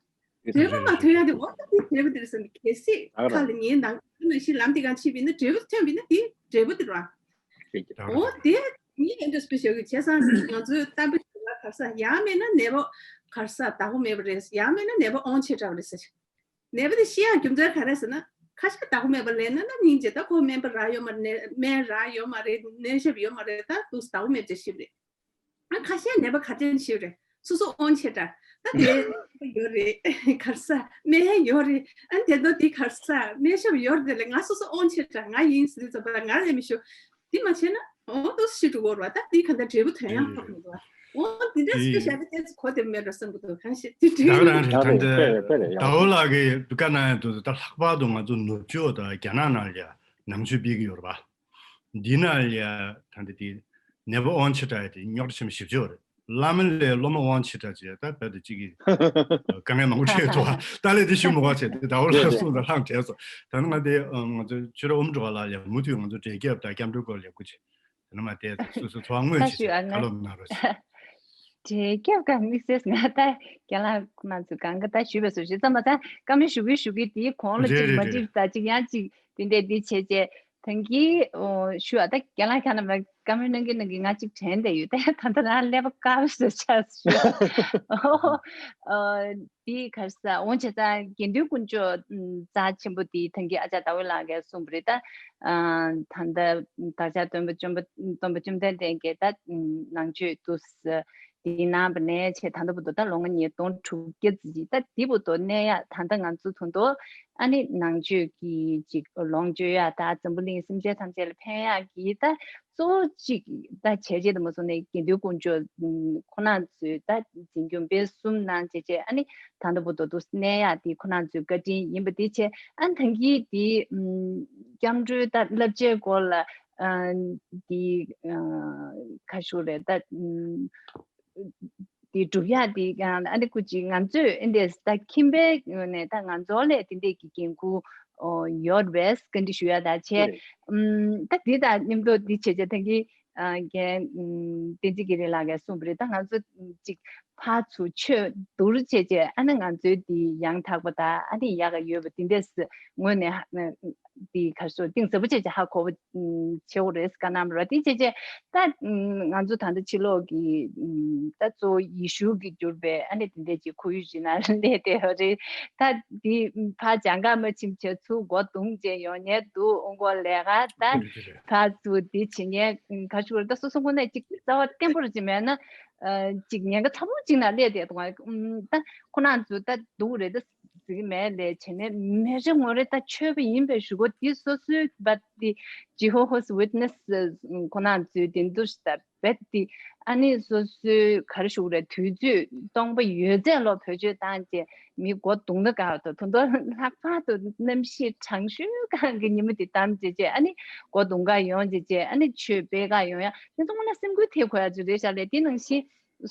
འབྲས་བུ་མ་ཐོན་ཡ་དེ་འོ་ད་དེ་འབྲས་བུ་དེ་རེད་ཟེར་ནས་གལ་སྲིད་ཁ་ལ་ཉན་དང་ནང་བཞིན་ལམ་དེ་གང་ཕྱིན་པ་ཡིན་ན་འབྲས་བུ་ཐོན་པ་ཡིན་ན་དེ་འབྲས་བུ་དེ་རེད་བ། འོ་དེ་ངས་ཨེ་འདྲ་སྤེ་ཤལ་གྱི་བྱས་ཙང་ང་ཚོའི་གཏམ་དཔེ་ཞིག་ལ་ག་རེ་ཟེར། ཡང་མེད་ན་ནད་པ་ག་རེ་ཟེར་བདག་པོ་མེད་པ་རེད། ཡང་མེད་ན་ནད་པ་དབང་ཆེ་དྲགས་པ་རེད་ཟེར། ནད་པ་དེ་ཤི་ཡག་རྒྱུ་མཚན་ག་རེ་ཟེར་ན་ཁ་ཤས་བདག་པོ་མེད་པ་ལབ་ན་ན་སྙིང་རྗེ། ད་ཁོ་སྨན་པ་རག་ཡོད་མ་རེད། སྨན་རག་ཡོད་མ་རེད། སྨན་ཞབས་ཡོད་མ་རེད། ད་དུས་བདག་པོ་མེད་པ་བྱས་ཤི་བ་རེད། ཨ་ཁ་ཤས་ནད་པ་ག་དྲན་ཤེས་རེད། སོ་སོ་དབང་ཆེ་དྲགས། ད་དེ་ཡོད་རེད། ག་རེ་ཟེར་སྨན་ཡོད་རེད། ཨ་དེ་ནོ་དེ་ག་རེ་ཟེར་སྨན་ཞབས་ཡོད་རེད་ལས་ང་སོ་སོ་དབང་ཆེ་དྲགས་ང་ཡིན་ཟེར་དུས་ཙམ་པ་ང་ལས་མི་ཤོ་དེ་མ་བྱས་ན་འོ་དོ་ཤི་འགྲོ་གོ་ར། ད་དེ་ག་འདྲ་འབྲས་བུ་ཐོན་ཡག་ཐོག་མི་འདུག་འོ་དེ་འདྲ་སི་ཀ་ཤ་ད་ཏེ་གོ་དེ་མེད་ར་བསམ་གི་འདུག་གང་ཤེས་དེ་འདྲ་ད་རང་རེད། ད་འདི་ཟླ་བོ་ལགས་ཀྱིས་བཀའ་གནང་ཡག་འདུག་ད་ལྷག་པར་དུ་ང་ཚོ་ནུབ་ཕྱོགས་དང་རྒྱ་ནག་ནང་ལ་ཡ་ནང་ཆོས་སྤེལ་གི་ཡོད་རེད་པ། འདི་ན་ལ་ཡ་ད་འདི་དེ་ནད་པ་དབང་ཆེ་དྲགས་ཡ་དེ་རྙོག་དྲ་ཆེན་པོ་ཞེ་པོ་ཅིག་ཡོད་རེད། བླ་མ་ལས་སློབ་མ་དབང་ཆེ་དྲགས་བྱས་ད་བོད་དུ་གཅིག་གིས་དཀའ་ངལ་མང་པོ་འཕྲད་འདུག་ད་ལས་དེ་ཞུ་མི་དགོས་བྱས་དེ་ཟླ་བོ་ལགས་གསུངས་དང་ལྷང་བྲལ་སོང་། ད་ནི་ང་དེ་ང་ཚོ་ཆོས་ར་ཨོམ་འགྲོ་བ་ལ་ཡ་མུ་མཐུད་ང་ཚོ་འབྲས་རྒྱབ་དང་སྐྱབས་འགྲོའི་སྐོར་ལ་ཡ་སྐུ་མཁྱེན། དེ་ནི་མ་དེ་སོ་སོ་འཚོ་བ་དངོས་ཆེད་དུ་བཀའ་སློབ་གནང་རོགས་ཞེས། འབྲས་རྒྱབ་ག་དམིགས་བསལ་ང་ད་རྒན་ལགས་ཁོང་རྣམ་ཚོ་གང་ག་ད་ཞུས་པའི་སོ་ཞེས་ཙམ་མ་ཚང་བཀའ་མོལ་ཞུ་གི་ཞུ་གི་དེའི་གོང་ལ་རེད་ཅིག་རེད་མ་རེད་འགྲིག་རེད། ད་ཅིག་ཡང་ཅིག་དེ་འདྲས་འདི་བྱས་རྗེས་ད་གིན་ཞུ་ཨ་ད་རྒན་ལགས་ཁྱེད་རྣམ་པ་བཀའ་མོལ་གནང་གི་གནང་གི་ང་ཅིག་དྲན་བསྡད་ཡོད། ད་ད་ད་རང་ཀླད་པ་དཀར་པོ་བཟོས་ཆགས་ཞུ། འདི་ག་རེ་ཟེར་འོང་བྱས་ཙང་དགེ་འདུན་དཀོན་མཆོག་རྩ་ཆེན་པོ་འདི་ཐང་གི་ཨ་ཅག་ཟླ་བོ་ལགས་ཀྱིས་གསུངས་པ་རེད། ད་ད་ལྟ་བདག་ཅག་སྟོན་པ་བཅོམ་པ་སྟོན་པ་བཅོམ་ལྡན་འདས་ཀྱིས་ད་ནང་ཆོས་འདུག་སེ་འདི་གནང་བ་ནས་བྱས་ད་ལྟ་བར་དུ་ད་ལོ་ངོ་ཉིས་སྟོང་དྲུག་བརྒྱ་ཙམ་ཅིག་ད་འདི་བར་དུ་གནས་ཡག་ད་ལྟ་ང་ཚོ་ད་དུང་ཨ་ནི་ནང་ཆོས་ཀྱི་ཅིག་ལོངས་སྤྱོད་ཡག་ད་འཛམ་བུ་གླིང་སེམས་ཅན་ཐམས་ཅད་ལ་ཕན་ཡག་གི་ད། གཙོ་བོ་གཅིག་ད་བྱས་རྗེས་དུ་མ་སོང་ནས་དགེ་འདུན་དཀོན་མཆོག་ཁོ་ན་ཚོས་ད་འཛིན་སྐྱོང་སྤེལ་གསུམ་གནང་བྱས་རྗེས་ཨ་ནི་ད་ལྟ་བར་དུ་འདུག་གནས་ཡག་དེ་ཁོ་ན་ཚོའི་བཀའ་དྲིན་ཡིན་པ་དེ་བྱས་ཨ་ནི་ད་གིན་དེ་སྐྱབས་འགྲོའི་ད་བསླབ་བྱའི་སྐོར་ལ་དེ་ག་ཞུ་རེད་ད། དེ་སྒྲུབ་ཡག་དེ་ཡང་ཨ་ནི་སྐུ་མཁྱེན་ང་ཚོས་ཨེ་འདྲས་ད་ཁྱིམ་པའི་ངོས་ནས་ད་ང་ཚོ་ལས་དེ་འདྲས་ཀྱི་འགན་ཁུར་ཡོད་པས་བཀའ་འདྲི་ཞུ་ཡག་ད་བྱས། ད་དེ་དང་མཉམ་དུ་འདི་བྱས་རྗེས་ད་གིན་རྒན་བསྟན་འཛིན་གྱི་རིང་ལགས་ཀྱིས་གསུངས་པ་རེད། ད་ང་ཚོ་ཅིག་ཕར་ཚུར་ཆོས་བསྡུར་བྱས་རྗེས་ཨ་ནི་ང་ཚོའི་འདི་ཡང་དག་པ་ད་ཨ་ནི་ཡག་ག་ཡོད་པ་དེ་འདྲས་ངོས་ནས་འདི་ག་རེ་ཟེར་གཏིང་ཟབ་པོ་བྱས་རྗེས་ཧ་གོ་བ་བྱེད་དགོས་རེད་བཀའ་གནང་བ་རེད། དེ་བྱས་རྗེས་ད་ང་ཚོ་ད་ལྟ་ཕྱི་ལོགས་ཀྱི་ད་གཙོ་བོ་ཡེ་ཤུ་གིས་བསྒྱུར་བའི་ཨ་ནི་དེ་འདྲས་ཀྱི་ཁོར་ཡུག་ཅིག་ནང་སླེབས་བསྡད་ཡོད་རེད། ད་དེ་ཕར་སྦྱང་ག་མ་ཕྱིན་བྱས་ཚུར་སྒོ་རྡུང་བྱས་ཡོང་མཁན་འདུག་ཨོ་མགོ་ལས་ཀ་ད་ཕར་ཚུར་དེ་བྱེད་མཁན་ག་ཞུ་རེད། ད་སོ་སོ་ཁོ་ནས་ཅིག་རྩ་བ་བརྟན་པོ་རེ་ཅིག་མེད་ན་ཅིག་ཉེན་ཁ་ཚ་པོ་ཅིག་ནང་སླེབས་བསྡད་འདུག་ད་ཁོ་རང་ཚོ་ད་སྡུག་རེད་ད། ཟེར་གྱི་མེད་ལས་བྱས་ནས་མི་རེ་ངོ་རེ་ད་ཆོས་པ་ཡིན་པའི་ཞུ་སྒོ་འདི་སོ་སོའི་བ་དེ་Jehovah's Witness་ཁོ་ན་ཚོའི་དེ་འདུ་ཤ་རྦད་དེ་ཨ་ནི་སོ་སོའི་ག་རེ་ཞུ་དགོས་རེད། དུས་ཚོད་སྟོང་པ་ཡོད་ཚད་ལོ་བེད་སྤྱོད་བཏང་རྗེས་མི་སྒོ་རྡུང་ན་དགའ་བ་དང་། དོན་དུ་ལྷག་པར་དུ་གནམ་གཤིས་གྲང་ཤོས་སྒང་གི་ཉིན་མོ་དེ་བདམས་བྱས་རྗེས་ཨ་ནི་སྒོ་རྡུང་ག་ཡོང་བྱས་རྗེས་ཨ་ནི་ཆོས་སྤེལ་ག་ཡོང་ཡ་དེ་ཚོ་ང་ལ་སེམས་འགུལ་ཐེབས་དགོས་ཡ་ཅིག་རེད་ཤག་ལས། དེ་ནང་བཞིན་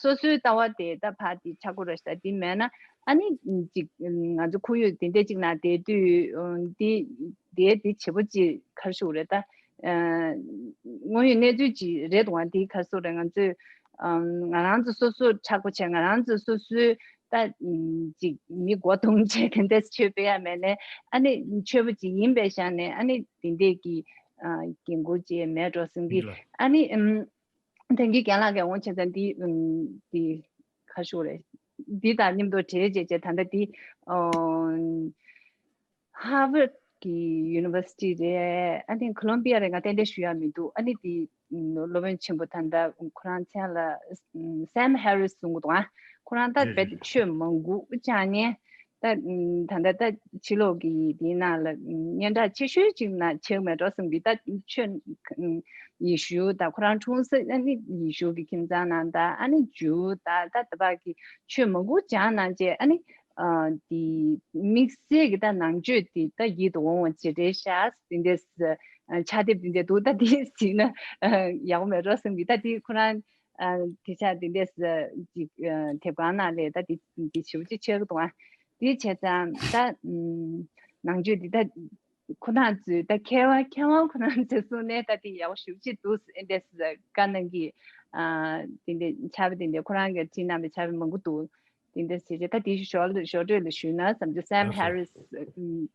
སོ་སོའི་ལྟ་བ་དེ་ད་ཕར་དེ་ཆག་སྒོ་རེད་ཤག་དེ་མེད་ན་ཨ་ནི་ཅིག་ང་ཚོ་ཁོར་ཡུག་དེ་འདྲ་ཅིག་ནང་བསྡད་དུས་དེ་དེ་དེ་བྱེད་པོ་ཅིག་ག་རེ་ཞུ་དགོས་རེད་ད། དངོས་ཡོད་གནས་ཚུལ་ཅིག་རེད་འདུག་ཨ། དེ་ག་རེ་ཞུ་དགོས་རེད། ང་ཚོས་ང་རང་ཚོ་སོ་སོ་ཆག་སྒོ་བྱས། ང་རང་ཚོ་སོ་སོའི་ད་ཅིག་མི་སྒོ་རྡུང་བྱས་དེ་འདྲ་ཆོས་སྤེལ་ཡ་མེད་ནས་ཨ་ནི་ཆོས་པ་ཅིག་ཡིན་པའི་ཆ་ནས་ཨ་ནི་དེ་འདྲས་ཀྱི་འགན་འཁུར་ཅིག་མེད་འགྲོ་བསམ་གི། ཨ་ནི་ད་གིན་རྒན་ལགས་ཀྱིས་འོང་བྱས་ཙང་འདི་འདི་ག་རེ་ཞུ་དགོས་རེད། འདི་དང་མཉམ་དུ་འབྲེལ་བྱས་བྱས་ད་ལྟ་འདི་Harvard་གི་University་རེད། ཨ་ནི་Columbia་རེད། ང་ཏན་ཏན་ཞུ་ཡ་མི་འདུག་ཨ་ནི་དེ་སློབ་དཔོན་ཆེན་པོ་ད་ལྟ་ཁོ་རང་མཚན་ལ་Sam Harris་གསུང་གི་འདུག་ཨ། ཁོ་རང་ད་རྦད་ཆོས་མང་པོ་སྦྱངས་ནས་ད་ད་ལྟ་ད་ཕྱི་ལོགས་ཀྱི་དེའི་ནང་ལ་སྙན་གྲགས་ཆེ་ཤོས་ཅིག་ན་ཆེ་མེད་འགྲོ་བསམ་གི། ད་ཆོས་ཡེ་ཤུ་ད་ཁོ་རང་འཁྲུངས་ས་ཨ་ནི་ཡེ་ཤུ་གི་ཁྱིམ་ཚང་ནང་ད་ཨ་ནི་ཇུ་ད་ད་ད་བར་གི་ཆོས་མང་པོ་སྦྱངས་གནང་བྱས་ཨ་ནི། དེ་དམིགས་བསལ་གྱི་ད་ནང་ཆོས་དེ་ད་ཡིད་དུ་འོང་བ་ཅིག་རེད་ཤག་དེ་འདྲས་ཕྱག་དེབ་དེ་འདྲས་འདུག་ད་དེ་གཟིགས་ན་ཡག་པོ་མེད་འགྲོ་བསམ་གི། ད་དེ་ཁོ་རང་དེ་ཆ་དེ་འདྲས་ཅིག་དེབ་ཁང་ནང་ལས་ད་དེ་དེ་ཞེ་པོ་ཅིག་ཆགས་ཀྱི་འདུག་ཨ། དེ་བྱས་ཙང་ད་ནང་ཆོས་དེ་ད་ཁོ་རང་ཚོས་ད་མཁས་དབང་མཁས་དབང་ཁོ་རང་ཚོས་གསུངས་ནས་ད་དེ་ཡག་པོ་ཞེ་པོ་ཅིག་འདུག་དེ་འདྲས་བཀའ་གནང་གི། དེ་འདྲས་ཕྱག་དེབ་དེ་འདྲས་ཁོ་རང་གིས་བྲིས་གནང་བའི་ཕྱག་དེབ་མང་པོ་འདུག་དེ་འདྲ་བྱས་རྗེས་ད་དེ་ཞོར་ཞོར་འཕྲོས་ལ་ཞུས་ན་བསམ་རྒྱུ། Sam Harris་རྒན་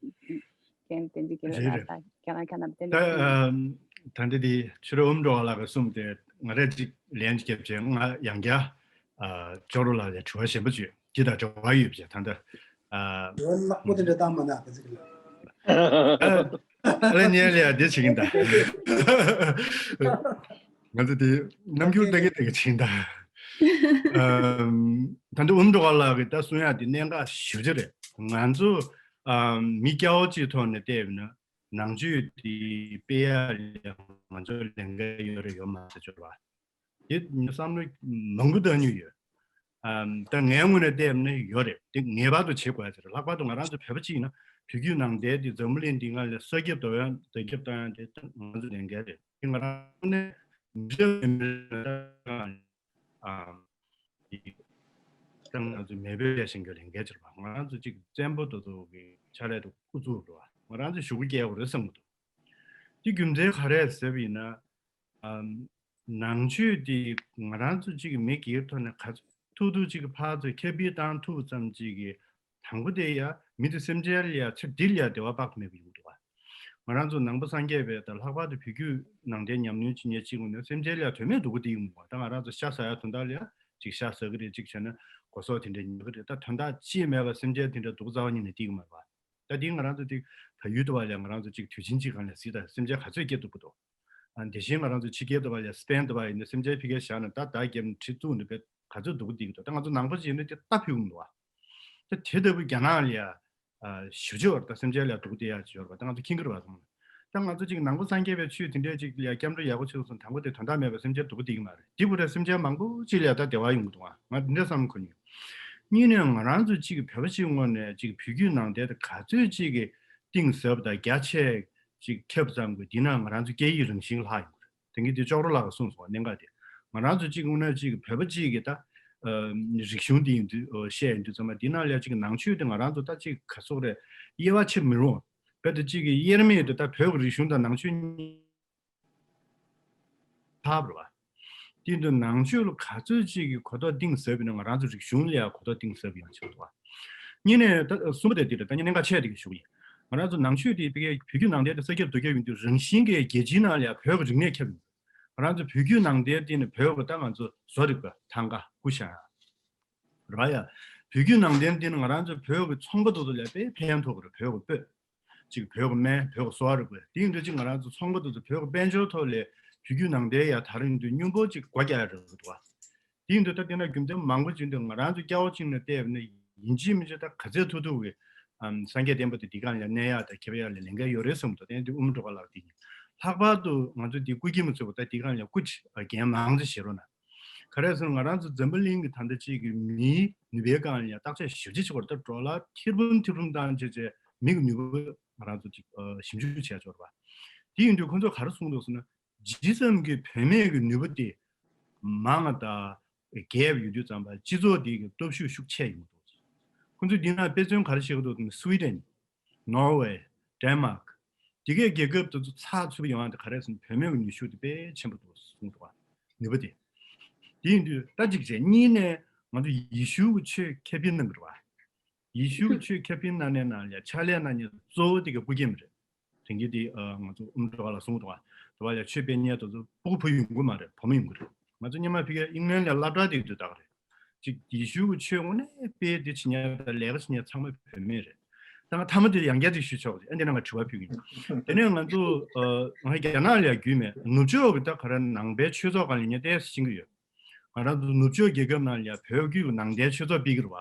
བསྟན་འཛིན་རྒན་ལགས་ལགས་དང་རྒན་ལགས་ཁྱེད་རྣམས་བསྟན་འཛིན། ད་ལྟ་དེ་ཕྱི་རོལ་འུམ་འགྲོ་བ་ལགས་ཀྱིས་གསུངས་ཏེ་ང་རས་ཅིག་ལན་ཅིག་བརྒྱབ་བྱས་ང་ཡང་བསྐྱར་ཅོག་རོ་ལགས་ལ་དྲི་བ་གཞན་པ་བཅོས་ཀྱི་དང་འབྲེལ་བ་ཡོད་པ་བྱས་ད་ལྟ་དྲི་བ་ནག་པོ་དེ་འདྲ་བཏང་མ་ན་ག་ཚོད་ལ། ཨ་ལེ་ཉེ་ལེ་ཡ་དེ་བྱེད་ཀྱིན་ད། ང་ཚོ་དེ་ནམ་རྒྱུན་ལྟ་གི་ལྟ་གི་བྱེད་ཀྱིན་ད། ད་འདི་འུམ་འགྲོ་བ་ལགས་ཀྱི་ད་གསུང་ཡག་དེ་གནད་འགག་ཞེ་པོ་ཅིག་རེད། ང་ཚོ་མི་སྐྱ་བོ་གཅིག་ཐོག་ནས་བལྟས་ཡོད་ན་ནང་ཆོས་དེ་སྤེལ་ཡག་ལ་ང་ཚོ་ལས་འགན་ཡོད་རེད་ཡོད་མ་རེད་ཟེར་ཅོག་ར། དེ་བསམ་བློ་མང་པོ་བཏང་མྱོང་ཡོད། ཨམ། ད་ངའི་ངོས་ནས་བལྟས་ན་ཡོད་རེད། དེ་ངེས་པར་དུ་བྱེད་དགོས་ཟེར། ལྷག་པར་དུ་ང་རང་ཚོ་བོད་པ་གཅིག་ཡིན་ན་བོད་བརྒྱུད་ནང་བསྟན་དེ་འཛམ་བུ་གླིང་འདི་སྒང་ལ་གསར་ཁྱབ་གཏོང་ཡ་དར་ཁྱབ་གཏོང་ཡ་དེ་ད་ང་ཚོ་ལས་འགན་རེད། དེ་ང་རང་ནས་མི་རེ་ངོས་ནས་ཨམ། དེ་ད་ང་ཚོ་མེས་པོའི་ལས་བྱེད་མཁན་ལས་འགན་ཆེ་བ། ང་རང་ཚོ་གཅིག་བཙན་པོ་དེ་ཚོ་གི་ཕྱག་ལས་དེ་ཨུ་ཚུགས་འགྲོ་བ། ང་རང་ཚོ་ཞུ་སྒོ་སྐྱེལ་དགོས་རེད་བསམ་གི་འདུག་དེ་རྒྱུ་མཚན་ག་རེ་ཟེར་བ་ཡིན་ན། ཨམ། ནང་ཆོས་དེ་ང་རང་ཚོ་གཅིག་གི་མི་སྒེར་ཐོག་ནས་ག་ཚོད་ཐུབ་ཐུབ་གཅིག་གི་ཕར་ཚུར་ཁྱབ་སྤེལ་བཏང་ཐུབ་ཙམ་གཅིག་གི་དང་པོ་དེ་ཡ་མི་དེ་སེམས་ཅན་ལ་ཡ་ཚེ་འདི་ལ་ཡ་བདེ་བ་དཔག་ཏུ་མེད་པ་ཡོང་གི་འདུག་བ། ང་རང་ཚོ་ནང་པ་སངས་རྒྱས་པའི་དང་ལྷག་པར་དུ་བོད་བརྒྱུད་ནང་བསྟན་ཉམས་མྱོང་ཅིག་ངས་གཅིག་ངོས་ནས་སེམས་ཅན་ལ་ཡ་དོན་མེད་སྡུག་པོ་དེ་ཡོང་གི་འདུག་བ། ད་ང་རང་ཚོ་ཤ་ཟ་ཡ་དོན་དག་ལ་ཡ་གཅིག་ཤ་ཟ་གི་རེད། གཅིག་བྱས་ན་གོ་སོགས་དེ་འདྲ་ཉོ་གི་རེད། ད་དོན་དག་ཅིག་མེད་པ་སེམས་ཅན་དེ་འདྲ་སྡུག་ཙམ་ཉིད་ནས་བསྡད་ཀྱི་མ་རེད་བ། ད་འདི་ང་རང་ཚོ་ཅིག་བལ་ཡུལ་དུ་བ་ལས་ང་རང་ཚོ་ཅིག་དུས་ཆེན་གཅིག་སྒང་ལ་གཟིགས་དང་སེམས་ཅན་ག་ཚོད་སྐྱེ་སྡུག་པོ་འདུག་ཨ། དེ་བཞིན་ང་རང་ཚོ་ཕྱི་རྒྱལ་དུ་བ་ལས་སི་པེན་དུ་བ་ཡིན་ན་སེམས་ཅན་ཕ་གིར་བཞག་ན་ད་ཟླ་བརྒྱད་ཁྲི་བཙུགས་ནས་བས་ག་ཚོད་སྡུག་པོ་བསྡད་ཀྱི་འདུག་ད་ང་ཚོ་ནང་པ་ཅིག་ཡིན་ན་དེ་ལྟ་ཕོད་ཀྱི་མི་འདུག་བ། ད་དེ་ལྟ་བུ་རྒྱ་ནག་ལ་ཡ་ཞུ་ཆོག་ད་སེམས་ཅན་ལ་སྡུག་པོ་བསྡད་ཡ་ཅིག་ཡོད་རེད་བ། ད་ང་ཚོ་ཁྱིམ་གྱི་རེད་བ་སོང་། ད་ང་ཚོ་ཅིག་ནང་པ་སངས་རྒྱས་པའི་ཆོས་དེ་འདྲས་ཅིག་ལ་ཡ་སྐྱབས་འགྲོ་ཡག་པོ་བྱུང་སོང་། དང་པོ་དེ་དོན་དག་མེད་པ་སེམས་ཅན་སྡུག་པོ་བསྡད་ཀྱི་མ་རེད། དེ་བུ་ར་སེམས་ཅན་མང་པོ་ཅིག་ལ་ཡ་ད་བདེ་བ་ཡོང་གི་འདུག་བ། ང་འདི་འདྲ་བསམ་གྱི་ཡོད། གཉིས་ནས་ང་རང་ཚོ་གཅིག་བོད་པ་གཅིག་ངོས་ནས་གཅིག་བོད་བརྒྱུད་ནང་བསྟན་དེ་ག་ཚོད་གཅིག་གི་གཏིང་ཟབ་དང་རྒྱ་ཆེ་གཅིག་ཁྱབ་ཙམ་གྱི་འདི་ན་ང་རང་ཚོ་སྐད་ཡིག་རང་བཞིན་ལྷག་ཡོང་གི་རེད། དེང་གི་དེ་ཅོག་རོ་ལགས་ཀྱིས་གསུངས་སོང་། གནད་འགག་དེ་ང་རང་ཚོ་གཅིག་དངོས་གནས་གཅིག་བོད་པ་གཅིག་གི་ད་རིག་གཞུང་འདི་ཡིན་དུས་བཤད་ཡིན་དུས་ཙམ་པ་འདི་ནང་ལ་གཅིག་ནང་ཆོས་དེ་ང་རང་ཚོ་ད་གཅིག་ག་སོག་རེད། དབྱེ་བ་ཕྱེ་མི་རུང་། རྦད་དེ་གཅིག་གི་དབྱེར་མེད་དུ་ད་བོད་ཀྱི་རིག་གཞུང་དང་ནང་ཆོས་གཉིས། ཐབས་རེད་བ། དེ་འདུག་ནང་ཆོས་ལ་ག་ཚོད་ཅིག་གི་གོ་རྟོགས་གཏིང་ཟབ་ཡིན་ན་ང་རང་ཚོ་རིག་གཞུང་ལ་ཡང་གོ་རྟོགས་གཏིང་ཟབ་ཡོང་ཆེད་དུ་བ། གཉིས་ནས་ད་གསུམ་པ་དེ་དེ་རེད། ད་ནི་གནད་འགག་ཆེ་དེ་གི་ཞུ་གི་ཡིན། ང་རང་ཚོ་ནང་ཆོས་དེ་བོད་བརྒྱུད་ནང་བསྟན་དེ་ས་ཁྱབ་རྡོ་ཁྱབ་ཡིན་དུས་རང་བཞིན་གྱི་རྒྱལ་སྤྱིའི་ནང་ལ་ཡང་བོད་ཀྱི་རིག་གནས་ཁྱབ་ཡོང་། ང་རང་ཚོ་བོད་བརྒྱུད་ནང་བསྟན་དེ་ནི་བོད་ཀྱི་ད་ང་ཚོ་བཟོ་རིག་པ་ཐང་ག་ཀུ་ཤ་རེད་བ་ཡ། བོད་བརྒྱུད་ནང་བསྟན་དེ་ནི་ང་རང་ཚོ་བོད་ཀྱི་ཚོང་པ་དེ་ཚོ་ལ་དཔེ་ཕན་ཐོགས་ཀྱི་རེད། བོད་ཀྱི་སྤོས། གཅིག་བོད་ཀྱི་སྨན། བོད་ཀྱི་གསོ་བ་རིག་པ། དེ་ཡིན་དུས་གཅིག་ང་རང་ཚོ་ཚོང་པ་དེ་ཚོ་བོད་ཀྱི་དཔལ་འབྱོར་ཐོག་ལས་བོད་བརྒྱུད་ནང་བསྟན་ཡ་དར་ཡོང་དུས་སྙོམས་པོ་གཅིག་སྒོ་རྒྱག་ཡ་རེད་འདུག་བ། དེ་ཡིན་དུས་ད་དེ་ན་རྒྱུ་མཚན་མང་པོ་ཅིག་འདུག་ང་རང་ཚོ་སྐྱ་བོ་གཅིག་ནས་བལྟས་པ་ན་ཡིན་གཅིག་མིན་གཅིག་ད་ག་ཚད་ཐུབ་ཐུབ་ཀྱི་ ཨམ་སངས་རྒྱས་བསྟན་པ་དེ་འདི་གང་ལ་གནས་ཡག་དང་ཁྱབ་ཡག་ལ་ལས་འགན་ཡོད་རེད་བསམ་འདུག་དེ་འདི་དབུ་མ་སྒྲོལ་དཀར་ལགས་དེ་ཡིན། ལྷག་པར་དུ་ང་ཚོ་འདི་སྐུ་སྐྱེས་མ་ཚོས་པ་ད་འདི་གང་ལ་སྐུ་འགན་མང་ཙམ་བཞེས་རོགས་གནང་། ག་རེ་ཟེར་ན་ང་རང་ཚོ་འཛམ་བུ་གླིང་གི་ད་ལྟ་ཅིག་གི་མིའི་ནུས་པའི་སྒང་ལ་ཡང་བརྟག་དཔྱད་ཞེ་པོ་ཅིག་བྱེད་དགོས་རེད། ད་ཌོ་ལར་ཐེར་འབུམ་ཐེར་འབུམ་བཏང་བྱས་བྱས་མི་གི་ནུས་པ་ང་རང་ཚོ་ཅིག་ཞིབ་འཇུག་བྱས་ཆོག་རེད་པ། དེ་ཡིན་དུས་ཁོ་ཚོ་ག་རེ་གསུངས་འདུག་ཟེར་ན། ཇི་ཙམ་གྱི་བུད་མེད་ཀྱི་ནུས་པ་དེ་མང་ང་དང་རྒྱས་པ་ཡོད་དུས་ཙམ་པ་སྤྱི་ཚོགས་དེ་གི་སྟོབས་ཤུགས་ཤུགས་ཆེ་ཡོང་གི་འདུག་ཁོ་ཚོས་འདི་ན་དཔེ་མཚོན་ག་རེ་བཤད་ཀྱི་འདུག་ཟེར་ན། སུའི་ཌེན། ནོར་ཝེ། ཌེན་མཱག་དེ་གའི་རྒྱལ་ཁབ་དེ་ཚོ་ཚགས་ཚུད་པ་ཡོང་ཡ་དེ་ག་རེ་ཟེར་ན་བུད་མེད་ཀྱི་ནུས་ཤུགས་དེ་དཔེ་ཆེན་པོ་འདུག་གསུངས་འདུག་བ། ནུས་པ་དེ། དེ་ཡིན་དུས་ད་གཅིག་བྱས། གཉིས་ནས་ང་ཚོ་ཡེ་ཤུ་གི་ཆོས་ཁྱབ་སྤེལ་གནང་གི་རེད་བ། ཡེ་ཤུ་གི་ཆོས་ཁྱབ་སྤེལ་གནང་ནས་ནང་ལ་ཕྱག་ལས་གནང་མཁན་གཙོ་བོ་དེ་ག་སྐུ་སྐྱེས་མ་རེད། དེང་གི་དེ་ཨ་ང་ཚོ་དབུ་མ་སྒྲོལ་དཀར་ལགས་གསུངས་འདུག་བ། དེ་བ་ལ་ཆོས་སྤེལ་མཁན་དེ་ཚོ་སྤུ་གུ་བུ་ཡོང་གི་མ་རེད། བུ་མོ་ཡོང་གི་རེད། ང་ཚོ་སྔོན་མ་ཕ་གིར་ཨིང་ལན་ལ་སློབ་གྲྭ་དེ་དུས་ད་ག་རེད། ཅིག་ཡེ་ཤུ་གི་ཆོས་དངོས་གནས་སྤེལ་དེ་བྱེད་མཁན་དང་ལས་ཀ་བྱེད་མཁན་ཚང་མ་བུད་མེད་རེད། ད་ང་མཐའ་མ་དེ་ཡང་བསྐྱར་ཅིག་ཞུ་ཆོག་ཅིག་ཨ་འདི་ན་ང་དྲི་བ་ཕུལ་གྱི་ཡིན། དེ་ནས་ང་ཚོ་ཨ་ང་རྒྱ་ནག་ལ་ཡ་བརྒྱུད་མེད། ནུབ་ཕྱོགས་ཀྱི་ད་ག་རེ་ནང་པའི་ཆོས་ཚོགས་སྒང་ལ་ངས་ཏོག་ཙམ་ཤེས་ཀྱི་ཡོད། ང་རང་ཚོ་ནུབ་ཕྱོགས་རྒྱལ་ཁབ་ནང་ལ་ཡ་བོད་བརྒྱུད་ཀྱི་ནང་བསྟན་ཆོས་ཚོགས་སྤེལ་གྱི་རེད་བ།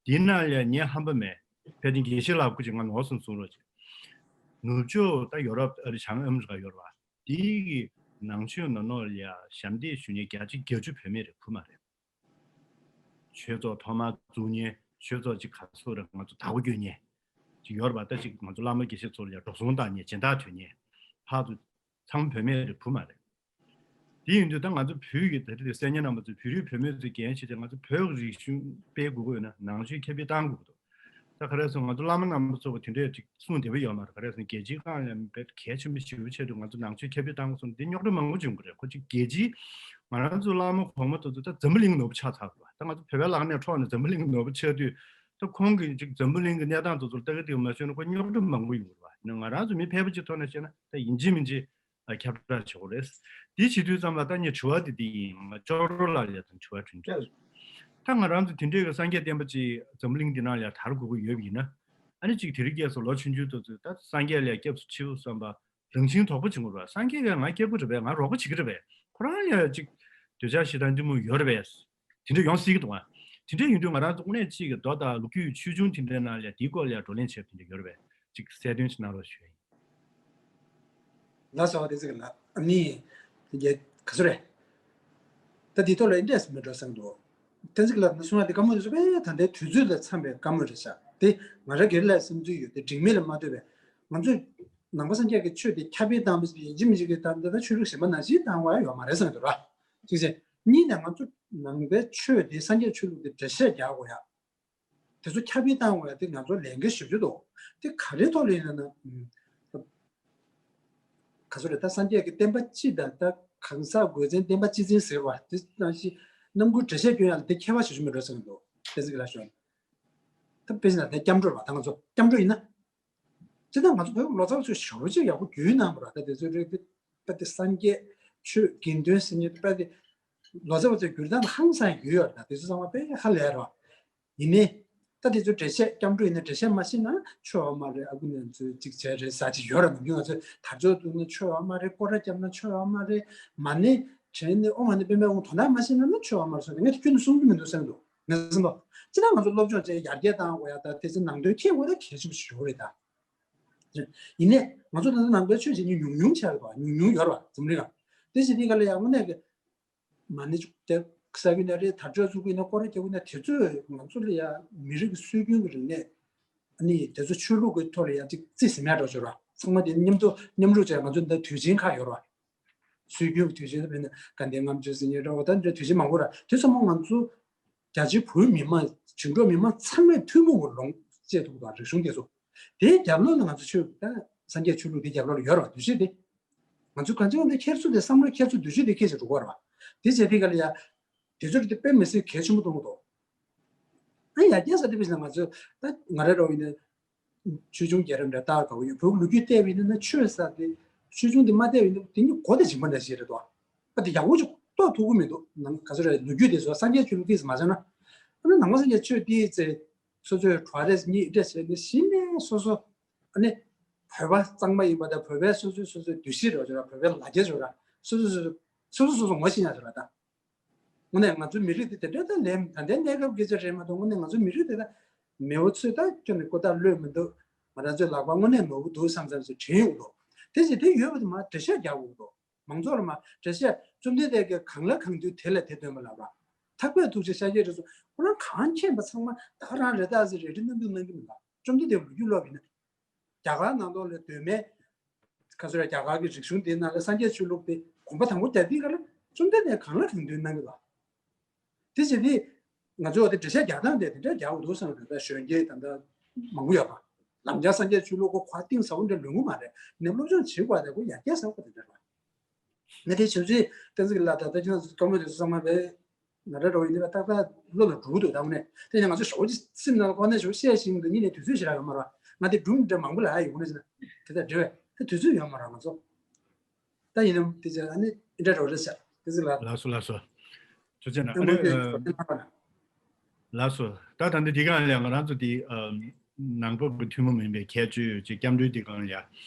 དེའི་ནང་ལ་ཡ་ངའི་ཧམ་པ་མེད། ཕལ་ཆེར་དགེ་བཤེས་ལགས་སྐུ་མཁྱེན་ང་ནོར་སོང་གསུང་རོགས་བྱེད། ནུབ་ཕྱོགས་ད་ཡོ་རོབ། ཨ་རི། བྱང་ཨ་མི་རི་ཀ་ཡོད་རེད་བ། དེའི་གི་ནང་ཆོས་ནང་ལོགས་ལ་ཡ་ཞབས་འདེགས་ཞུ་མཁན་བརྒྱ་ཆ་བརྒྱད་ཅུ་བུད་མེད་རེད། བུ་མ་རེད། ཆོས་ཚོགས་ཐོག་མར་འཛུགས་མཁན། ཆོས་ཚོགས་ཅིག་ག་ཚོད་རེད། ང་ཚོ་བདག་པོ་སྐྱོན་མཁན་ཅིག་ཡོད་རེད་པ། ད་ཅིག་ང་ཚོ་བླ་མ་དགེ་བཤེས་ཚོ་ལ་ཡ་འགྲོ་སོང་བཏང་མཁན། སྦྱིན་བདག་ཐོན་མཁན། ཕར་ཚུར་ཚང་མ་བུད་མེད་རེད། བུ་མ་རེད། དེ་ཡིན་དུས་ད་ང་ཚོ་བོད་ཀྱི་ད་ལྟ་གསན་མཁན་རྣམ་པ་ཚོས་བོད་རིགས་བུད་མེད་ཚོས་འགན་བཞེས་ཏེ་ང་ཚོ་བོད་ཀྱི་རིག་གཞུང་སྤེལ་དགོས་ཀྱི་ཡོད་ན་ནང་ཆོས་ཁྱབ་སྤེལ་བཏང་དགོས་ཀྱི་འདུག་ད་ག་རེ་ཟེར་ན་ང་ཚོ་བླ་མ་རྣམ་པ་ཚོ་གི་དེ་འདྲས་ཅིག་གསུངས་བསྡད་པ་ཡོད་མ་རེད། ག་རེ་ཟེར་ན་རྒྱལ་སྤྱིའི་སྒང་ལ་ཡང་དཔེ་གལ་ཆེན་པོ་ཞེ་པོ་ཆེད་དུ་ང་ཚོ་ནང་ཆོས་ཁྱབ་སྤེལ་བཏང་དགོས་གསུངས་འདི་རྙོག་དྲ་མང་པོ་བྱུང་གི་རེད། ཁོ་ཅིག་རྒྱལ་སྤྱིའི་ང་རང་ཚོ་བླ་མ་གོང་མ་དེ་ཚོ་ད་འཛམ་བུ་གླིང་ནོར་བུ་ཆགས་ཚར་བ། ད་ང་ཚོ་བོད་པའི་ལག་ནས་འཕྲོག་ནས་འཛམ་བུ་གླིང་ནོར་བུ་ཆགས་དུས། ད་ཁོང་གིས་ཅིག་འཛམ་བུ་གླིང་གི་གནས་སྟངས་དེ་ཚོར་ལྟ་གི་དེ་མ་ཤེས་ན་ཁོ་རྙོག་དྲ་མང་པོ་ཡོང་གི་རེད་བ། ང་རང་ཚོ་མི་ཕལ་པ་ཅིག་ཐོག་ནས་བཤད་ན་ད་ཡིན་གཅིག་མིན་གཅིག་ཨ་ཁྱབ་བསྒྲགས་བྱེད་དགོས་རེད། དེ་བྱེད་དུས་ཙམ་ལ་ད་ངས་དྲི་བ་དེ་འདི་ཡིན། ང་ཅོག་རོ་ལགས་ལ་ཡ་དང་དྲི་བ་དྲིས་འདུག་ད་ང་རང་ཚོ་དེ་འདྲའི་གི་སངས་རྒྱས་བསྟན་པ་ཅིག་འཛམ་བུ་གླིང་འདི་ནང་ལ་ཡ་དར་དགོས་ཀྱི་ཡོད་པ་ཡིན་ན། ཨ་ནི་ཅིག་དེ་རིང་ཁ་སང་ལོ་ཆུང་ཆུང་དེ་ཚོས་ད་སངས་རྒྱས་ལ་ཡ་སྐྱབས་སུ་མཆིའོ་བསམ་པ་རང་བཞིན་དོགས་པ་བྱུང་བ་རེད་བ། སངས་རྒྱས་ཀྱིས་ང་སྐྱབས་ཀྱི་རེད་པས། ང་རོགས་པ་བྱེད་ཀྱི་རེད་པས། ཁོ་རང་ལ་ཡ་ཅིག་འདོད་ཆགས་ཞེ་སྡང་གཏི་མུག་ཡོད་རེད་པས། དེ་འདྲ་ཡོང་སྲིད་ཀྱི་འདུག་ཨ། དེ་འདྲ་ཡིན་དུས་ང་རང་ཚོ་དངོས་གནས་གཅིག་གི་མདོ་དང་ལོ་རྒྱུས་ཆོས་འབྱུང་དེ་འདྲའི་ནང་ལ་དེའི་སྐོར་ལ་བགྲོ་གླེང་བྱས་པ་དེ་འདྲ་ཡོད་རེད་པས། ཅིག་གསལ་སྟོན་ཅིག་གནང་རོགས་ཞུ་ཡ་ཡིན། ལགས་སོ། བསྟན་འཛིན་ལགས། ཨ་ནི། དེ་ག་ཚོད་རེད། ད་འདི་ཐོག་ལ་འདྲ་ཟེར་མི་འགྲོ་བསམ་འདུག་བསྟན་འཛིན་ལགས་ནས་གསུང་ཡ་དེ་དཀའ་མོ་རེད་ཟེར་བས། ད་ལྟའི་དུས་ཚོད་ལ་འཚམས་པའི་དཀའ་མོ་རེད་ཤག་དེ་ང་རང་སྒེར་ལ་བསམ་ཚུལ་ཡོད་དེ། འགྲིག་མེད་ལ་མ་ལྟོས་པས། ང་ཚོས་ནང་པ་སངས་རྒྱས་ཀྱི་ཆོས་དེ་ཁྱབ་སྤེལ་བཏང་བ་ཡིན་གཅིག་མིན་གཅིག་གི་ད་ལྟ་ཆོས་ལུགས་གཞན་པ་ནང་བཞིན་བཏང་བ་ཡོད་མ་རེད་བསམ་གྱི་འདུག་ར། གཅིག་བྱས། གཉིས་ནས་ང་ཚོ་ནང་པའི་ཆོས་དེ་སངས་རྒྱས་ཆོས་ལུགས་དེ་འགྲེལ་བཤད་རྒྱག་དགོས་ཡ། དེ་ཚོ་ཁྱབ་སྤེལ་བཏང་དགོས་ཡ་དེ་ང་ཚོ་ལས་འགན་ཞེ་པོ་ཅིག་འདུག་དེ་ག་རེའི་ཐོག་ལ་ཡིན་ན་ན། ག་ཚོད་རེད། ད་སངས་རྒྱས་ཀྱི་བསྟན་པ་སྤྱི་དང་ད་གང་ཟག་སྒོས་ཅན་བསྟན་པ་སྤྱི་མཚན་ཟེར་བ་དེ་ནང་བཞིན་རྣམ་ཀུན་འགྲེལ་བཤད་སྐྱོན་ཡ་ལ་དེ་ཁྱད་པར་ཞེ་པོ་ཅིག་མེད་འགྲོ་བསམ་གྱི་འདུག་བསྟན་འཛིན་ལགས་ཞུ། ད་དཔེ་ཆ་ནང་དེ་སྐྱབས་འགྲོ་རེད་བ། ད་ང་ཚོ་སྐྱབས་འགྲོ་ཡིན་ན། སྤྱིར་བཏང་ང་ཚོ་བོད་ལོ་ཙཱ་བ་ཚོས་ཞེ་པོ་ཅིག་ཡག་པོ་བརྒྱུད་གནང་བ་རེད། ད་དེ་ཚོའི་རིགས་དེ་དཔེ་དེ་སངས་རྒྱས་ཆོས་དགེ་འདུན་ཟེར་མཁན་དཔེ་དེ་ལོ་ཙཱ་བ་ཚོས་བརྒྱུད་སྟངས་ཧང་སང་ཡོད་ཡོད་རེད། ད་དེ་ཚོ་ཚང་མ་དཔེ་ཧ་ལས་རེད་བ། ཡིན་ནའི། ད་དེ་ཚོ་འགྲེལ་བཤད་སྐྱབས་འགྲོ་ཡིན་ན་འགྲེལ་བཤད་མ་ཤེས་ན་ཆོས་ཡོད་མ་རེད། ཨ་ཁུ་ནང་ཚོས་ཅིག་བྱས་རེད་ཟེར་ཅིག་ཡོད་རེད། ནམ་རྒྱུན་ང་ཚོས་དར་ལྕོག་བཙུགས་ན་ཆོས་ཡོད་མ་རེད། སྐོར་ར་བརྒྱབ་ན་ཆོས་ཡོད་མ་རེད། མ་ཎི་བྲན་ནས་ཨོཾ་མ་ཎི་པདྨེ་ཧཱུྃ་དོན་དག་མ་ཤེས་ན་ན་ཆོས་ཡོད་མ་རེད་ཟེར་ནས་ངས་དེ་ཁྱོན་ནས་གསུང་གི་མི་འདུག་བསམ་འདུག་ངས་བསམ་པ། སྤྱིར་ན་ང་ཚོ་སློབ་སྦྱོང་བྱས་ཡར་རྒྱས་བཏང་དགོས་ཡ། ད་དེ་ཚོ་ནང་དོན་མཁྱེན་དགོས་ད་གལ་ཆེན་པོ་ཞིག་ཡོད་རེད་ད། ཡིན་ནའི་ང་ཚོ་ད་ལྟ་ནང་པའི་ཆོས་བྱེད་མཁན་ཉུང་ཉུང་ཆགས་པ་ཉུང་ཉུང་ཡོད་རེད་བ་འཛམ་གླིང་ལ། དེ་བྱེད་དུས་ག་ལ་ཡ་དངོས་གནས་ཀྱི་མ་ཎི་བཅུག་སྟེ་ས་ཁུལ་ན་རེད། དར་ལྕོག་བཙུགས་ཀྱི་ཡིན་ན་སྐོར་ར་རྒྱག་གི་ཡིན་ན་དེ་ཚོས་ང་ཚོ་ལ་ཡ་མི་རིགས་ཀྱི་སྲོལ་རྒྱུན་གྱི་རིག་གནས་ཨ་ནི་དེ་ཚོ་ཆོས་ལུགས་ཀྱི་ཐོག་ལ་ཡ་ཅིག་རྩིས་ཟིན་ཡ་འགྲོ་ཆོག་ར། ཚང་མ་དེ་མཉམ་དུ་མཉམ་རུབ་བྱས་ང་ཚོ་འདི་དུས་ཆེན་ཁག་ཡོད་ར། སྲོལ་རྒྱུན་གྱི་དུས་ཆེན་དཔེར་ན་དགའ་ལྡན་ལྔ་མཆོད་ཟེར་མཁན་རེད་བ། ད་འདྲ་དུས་ཆེན་མང་པོ་ར། དེ་ཚང་མ་ང་ཚོ་རྒྱ་ཆེ་བོད་མི་མང་བྱིངས་འགྲོ་མི་མང་ཚང་མས་ཐུན་མོང་གི་ལོངས་སྤྱད་ཐུབ་པ་རིག་གཞུང་དེ་ཚོ། དེའི་རྒྱབ་ལོགས་ལ་ང་ཚོ་ཆོས་ད་སངས་རྒྱས་ཆོས་ལུགས་དེའི་རྒྱབ་ལོགས་ལ་ཡོད་ར་བ། འདུ་ཤེས་དེ། ང་ཚོ་གང་ཅི་གང་འདྲ་འཁྱེར་ཚུལ་དེ་བསམ་བློ་འཁྱེར་ཚུལ་འདུ་ཤེས་དེ་འཁྱེར་བྱས་འགྲོ་དགོས་ར་བ། དེ་བྱས་དེ་ག་ལ་ཡ། དེ་ཚོ་རིགས་དེ་དཔེ་མི་སྲིད་གལ་ཆེན་པོ་མཐོང་གི་འདུག་ཨ་ཡ་རྒྱ་ས་དེ་བས་ན་ང་ཚོ་ད་ང་རེ་རོ་ཡིན་ན། ཆོས་འབྱུང་རྒྱལ་རབས་འདྲ་ལྟ་དགའ་བོ་ཡོད། བོད་ལོ་རྒྱུས་བལྟས་པ་ཡིན་ན་ཆོས་ཟེར་དེ་ཆོས་འབྱུང་དེ་མ་བལྟས་པ་ཡིན་ན་དེ་གཉིས་མགོ་དང་གཅིག་པ་འདྲ་ཞིག་རེད་དོ། ཨ་དེ་ཡག་པོ་ཅིག་རྟོགས་ཐུབ་ཀྱི་མི་འདུག་ནང་ག་ཚོད་རེད། ལོ་རྒྱུས་དེ་ཚོ་སངས་རྒྱས་ཆོས་ལུགས་ཏིས་མ་བྱས་ན། ཨ་ནི་ནང་པ་སངས་རྒྱས་ཆོས་ཏིས་ཚེ་སོ་སོའི་གྲོགས་རེ་གཉིས་འདྲ་བྱས་ནས་གཞི་ནས་སོ་སོ་ཨ་ནི་བོད་པ་གཙང་མ་ཡིན་པ་དང་བོད་པའི་སོ་སོའི་སོ་སོའི་འདུ་ཤེས་རོགས་ཅོག་ར། བོད་པའི་ལ་རྒྱ་ཅོག་ར། སོ་སོ་སོ་སོ་སོ་སོ་སོ་ངོ་ཤེས་ཡ་ཅོག་ར་ད། དངོས་གནས་ང་ཚོའི་མི་རིགས་དེ་དེ་འདྲ་ད་ལན་ད་ལྟའི་གནས་སྐབས་སྐད་ཆ་རེད་མ་གཏོགས་དངོས་གནས་ང་ཚོའི་མི་རིགས་དེ་ད་ མེས་པོ་ཚོས་ད་ཁྱོན་ནས་ཀོ་ཐག་ལོས་མི་འདུག་ང་རང་ཚོའི་ལག་པ་དངོས་གནས་མོད་པོ་འདུག་བསམ་བསམ་ཚོ་དྲན་ཡོང་འདུག་དེ་བཞིན་དེ་ཡོད་པ་དེ་མར་འགྲེལ་བཤད་རྒྱག་དགོས་འདུག་མང་ཚོགས་ལ་མར་འགྲེལ་བཤད་བཅོམ་ལྡན་འདས་ཀྱིས་གང་ལ་གང་འདུལ་དེ་ལ་དེ་སྟོན་པ་ལབ་པ། ཐེག་པའི་ཐུགས་རྗེ་ཤཱཀྱ་རིགས་གསུམ་ཁོ་རང་གང་མཁྱེན་པ་ཚང་མ་ད་རང་རེ་ད་ཟེར་རེ་རེ་རྣམ་སྤྲུལ་གནང་གི་མི་འདུག་བཅོམ་ལྡན་འདས་ལོ་རྒྱུས་ཀློག་པ་ཡིན་ན། རྒྱ་གར་ནང་ལོགས་ལ་གདོད་མའི་ཁ་སོ་ར་རྒྱ་གར་གྱི་རིག་གཞུང་དེའི་ནང་ལ་སངས་རྒྱས་ཆོས་ལུགས་དེ་གོམ་པ་དང་པོ་རྒྱག་དུས་ག་ལ་བཅོམ་ལྡན་འདས་གང་ལ་གང་འདུལ་གནང་གི་ལ། དེ་བྱས་དུས་ང་ཚོ་དེ་འགྲེལ་བཤད་རྒྱག་སྟངས་དེ་དེ་འདྲ་རྒྱག་དགོས་འདུག་བསམ་པ་དེ་འདྲ་གཞོན་སྐྱེས་ད་ལྟ་མང་པོ་ཡོད་པ། ལམ་སང་སངས་རྒྱས་ཆོས་ལུགས་ཁོ་ཁོ་གཏིང་ཟབ་པོ་འདྲ་ལོན་གི་མ་རེད། ནས་སློབ་སྦྱོང་བྱེད་དགོས་དེ་ཁོ་ཡར་རྒྱས་ཟབ་པོ་དེ་འདྲ་རེད། ང་དེ་བྱུང་ཚུལ་བསྟན་འཛིན་གྱི་ལ་ད་ལྟ་ཁྱེད་རང་ཚོ་སྐར་མ་དེ་ཚོ་ཚང་མ་བས་ང་རེ་རོགས་ཡིན་ནི་ལ་ཏག་ཏག་བློ་ལ་འགྲོ་གི་འདུག་ད་དངོས་གནས་དེ་ནས་ང་ཚོ་ཞོགས་ཀྱི་སེམས་ནང་ལ་ཁོ་ནས་ཞོགས་བཤད་ཤིང་འདུག་ཉིན་ནས་དུས་ཚོད་ཞེ་དྲག་ཡོད་མ་རེད། ང་དེ་སྒྲུང་འདྲ་མང་པོ་ལ་ཡ་ཡོང་ནས་ཟེར་ན་དེ་ལྟར་འབྲེལ་བས་དེ་དུས་ཚོད་ཡོད་མ་རེད་ང་ཚོ། ད་ཡིན་ནམ་དེ་ཚོ་ཨ་ནི་འདྲ་རོགས་རེད་ཟེར་དེ་ཚོ་ལ། ལགས་སོ་ལགས་སོ། ཆོས་ཅན་ཨ་ནི་ལགས་སོ། ད་ད་འདི་འདི་གང་ལ་ང་རང་ཚོ་འདི་ནང་པ་གི་ཐུན་མོང་མིན་པའི་ཁྱད་ཆོས་ཀྱི་སྐྱབས་འགྲོའི་འདི་གང་ལ་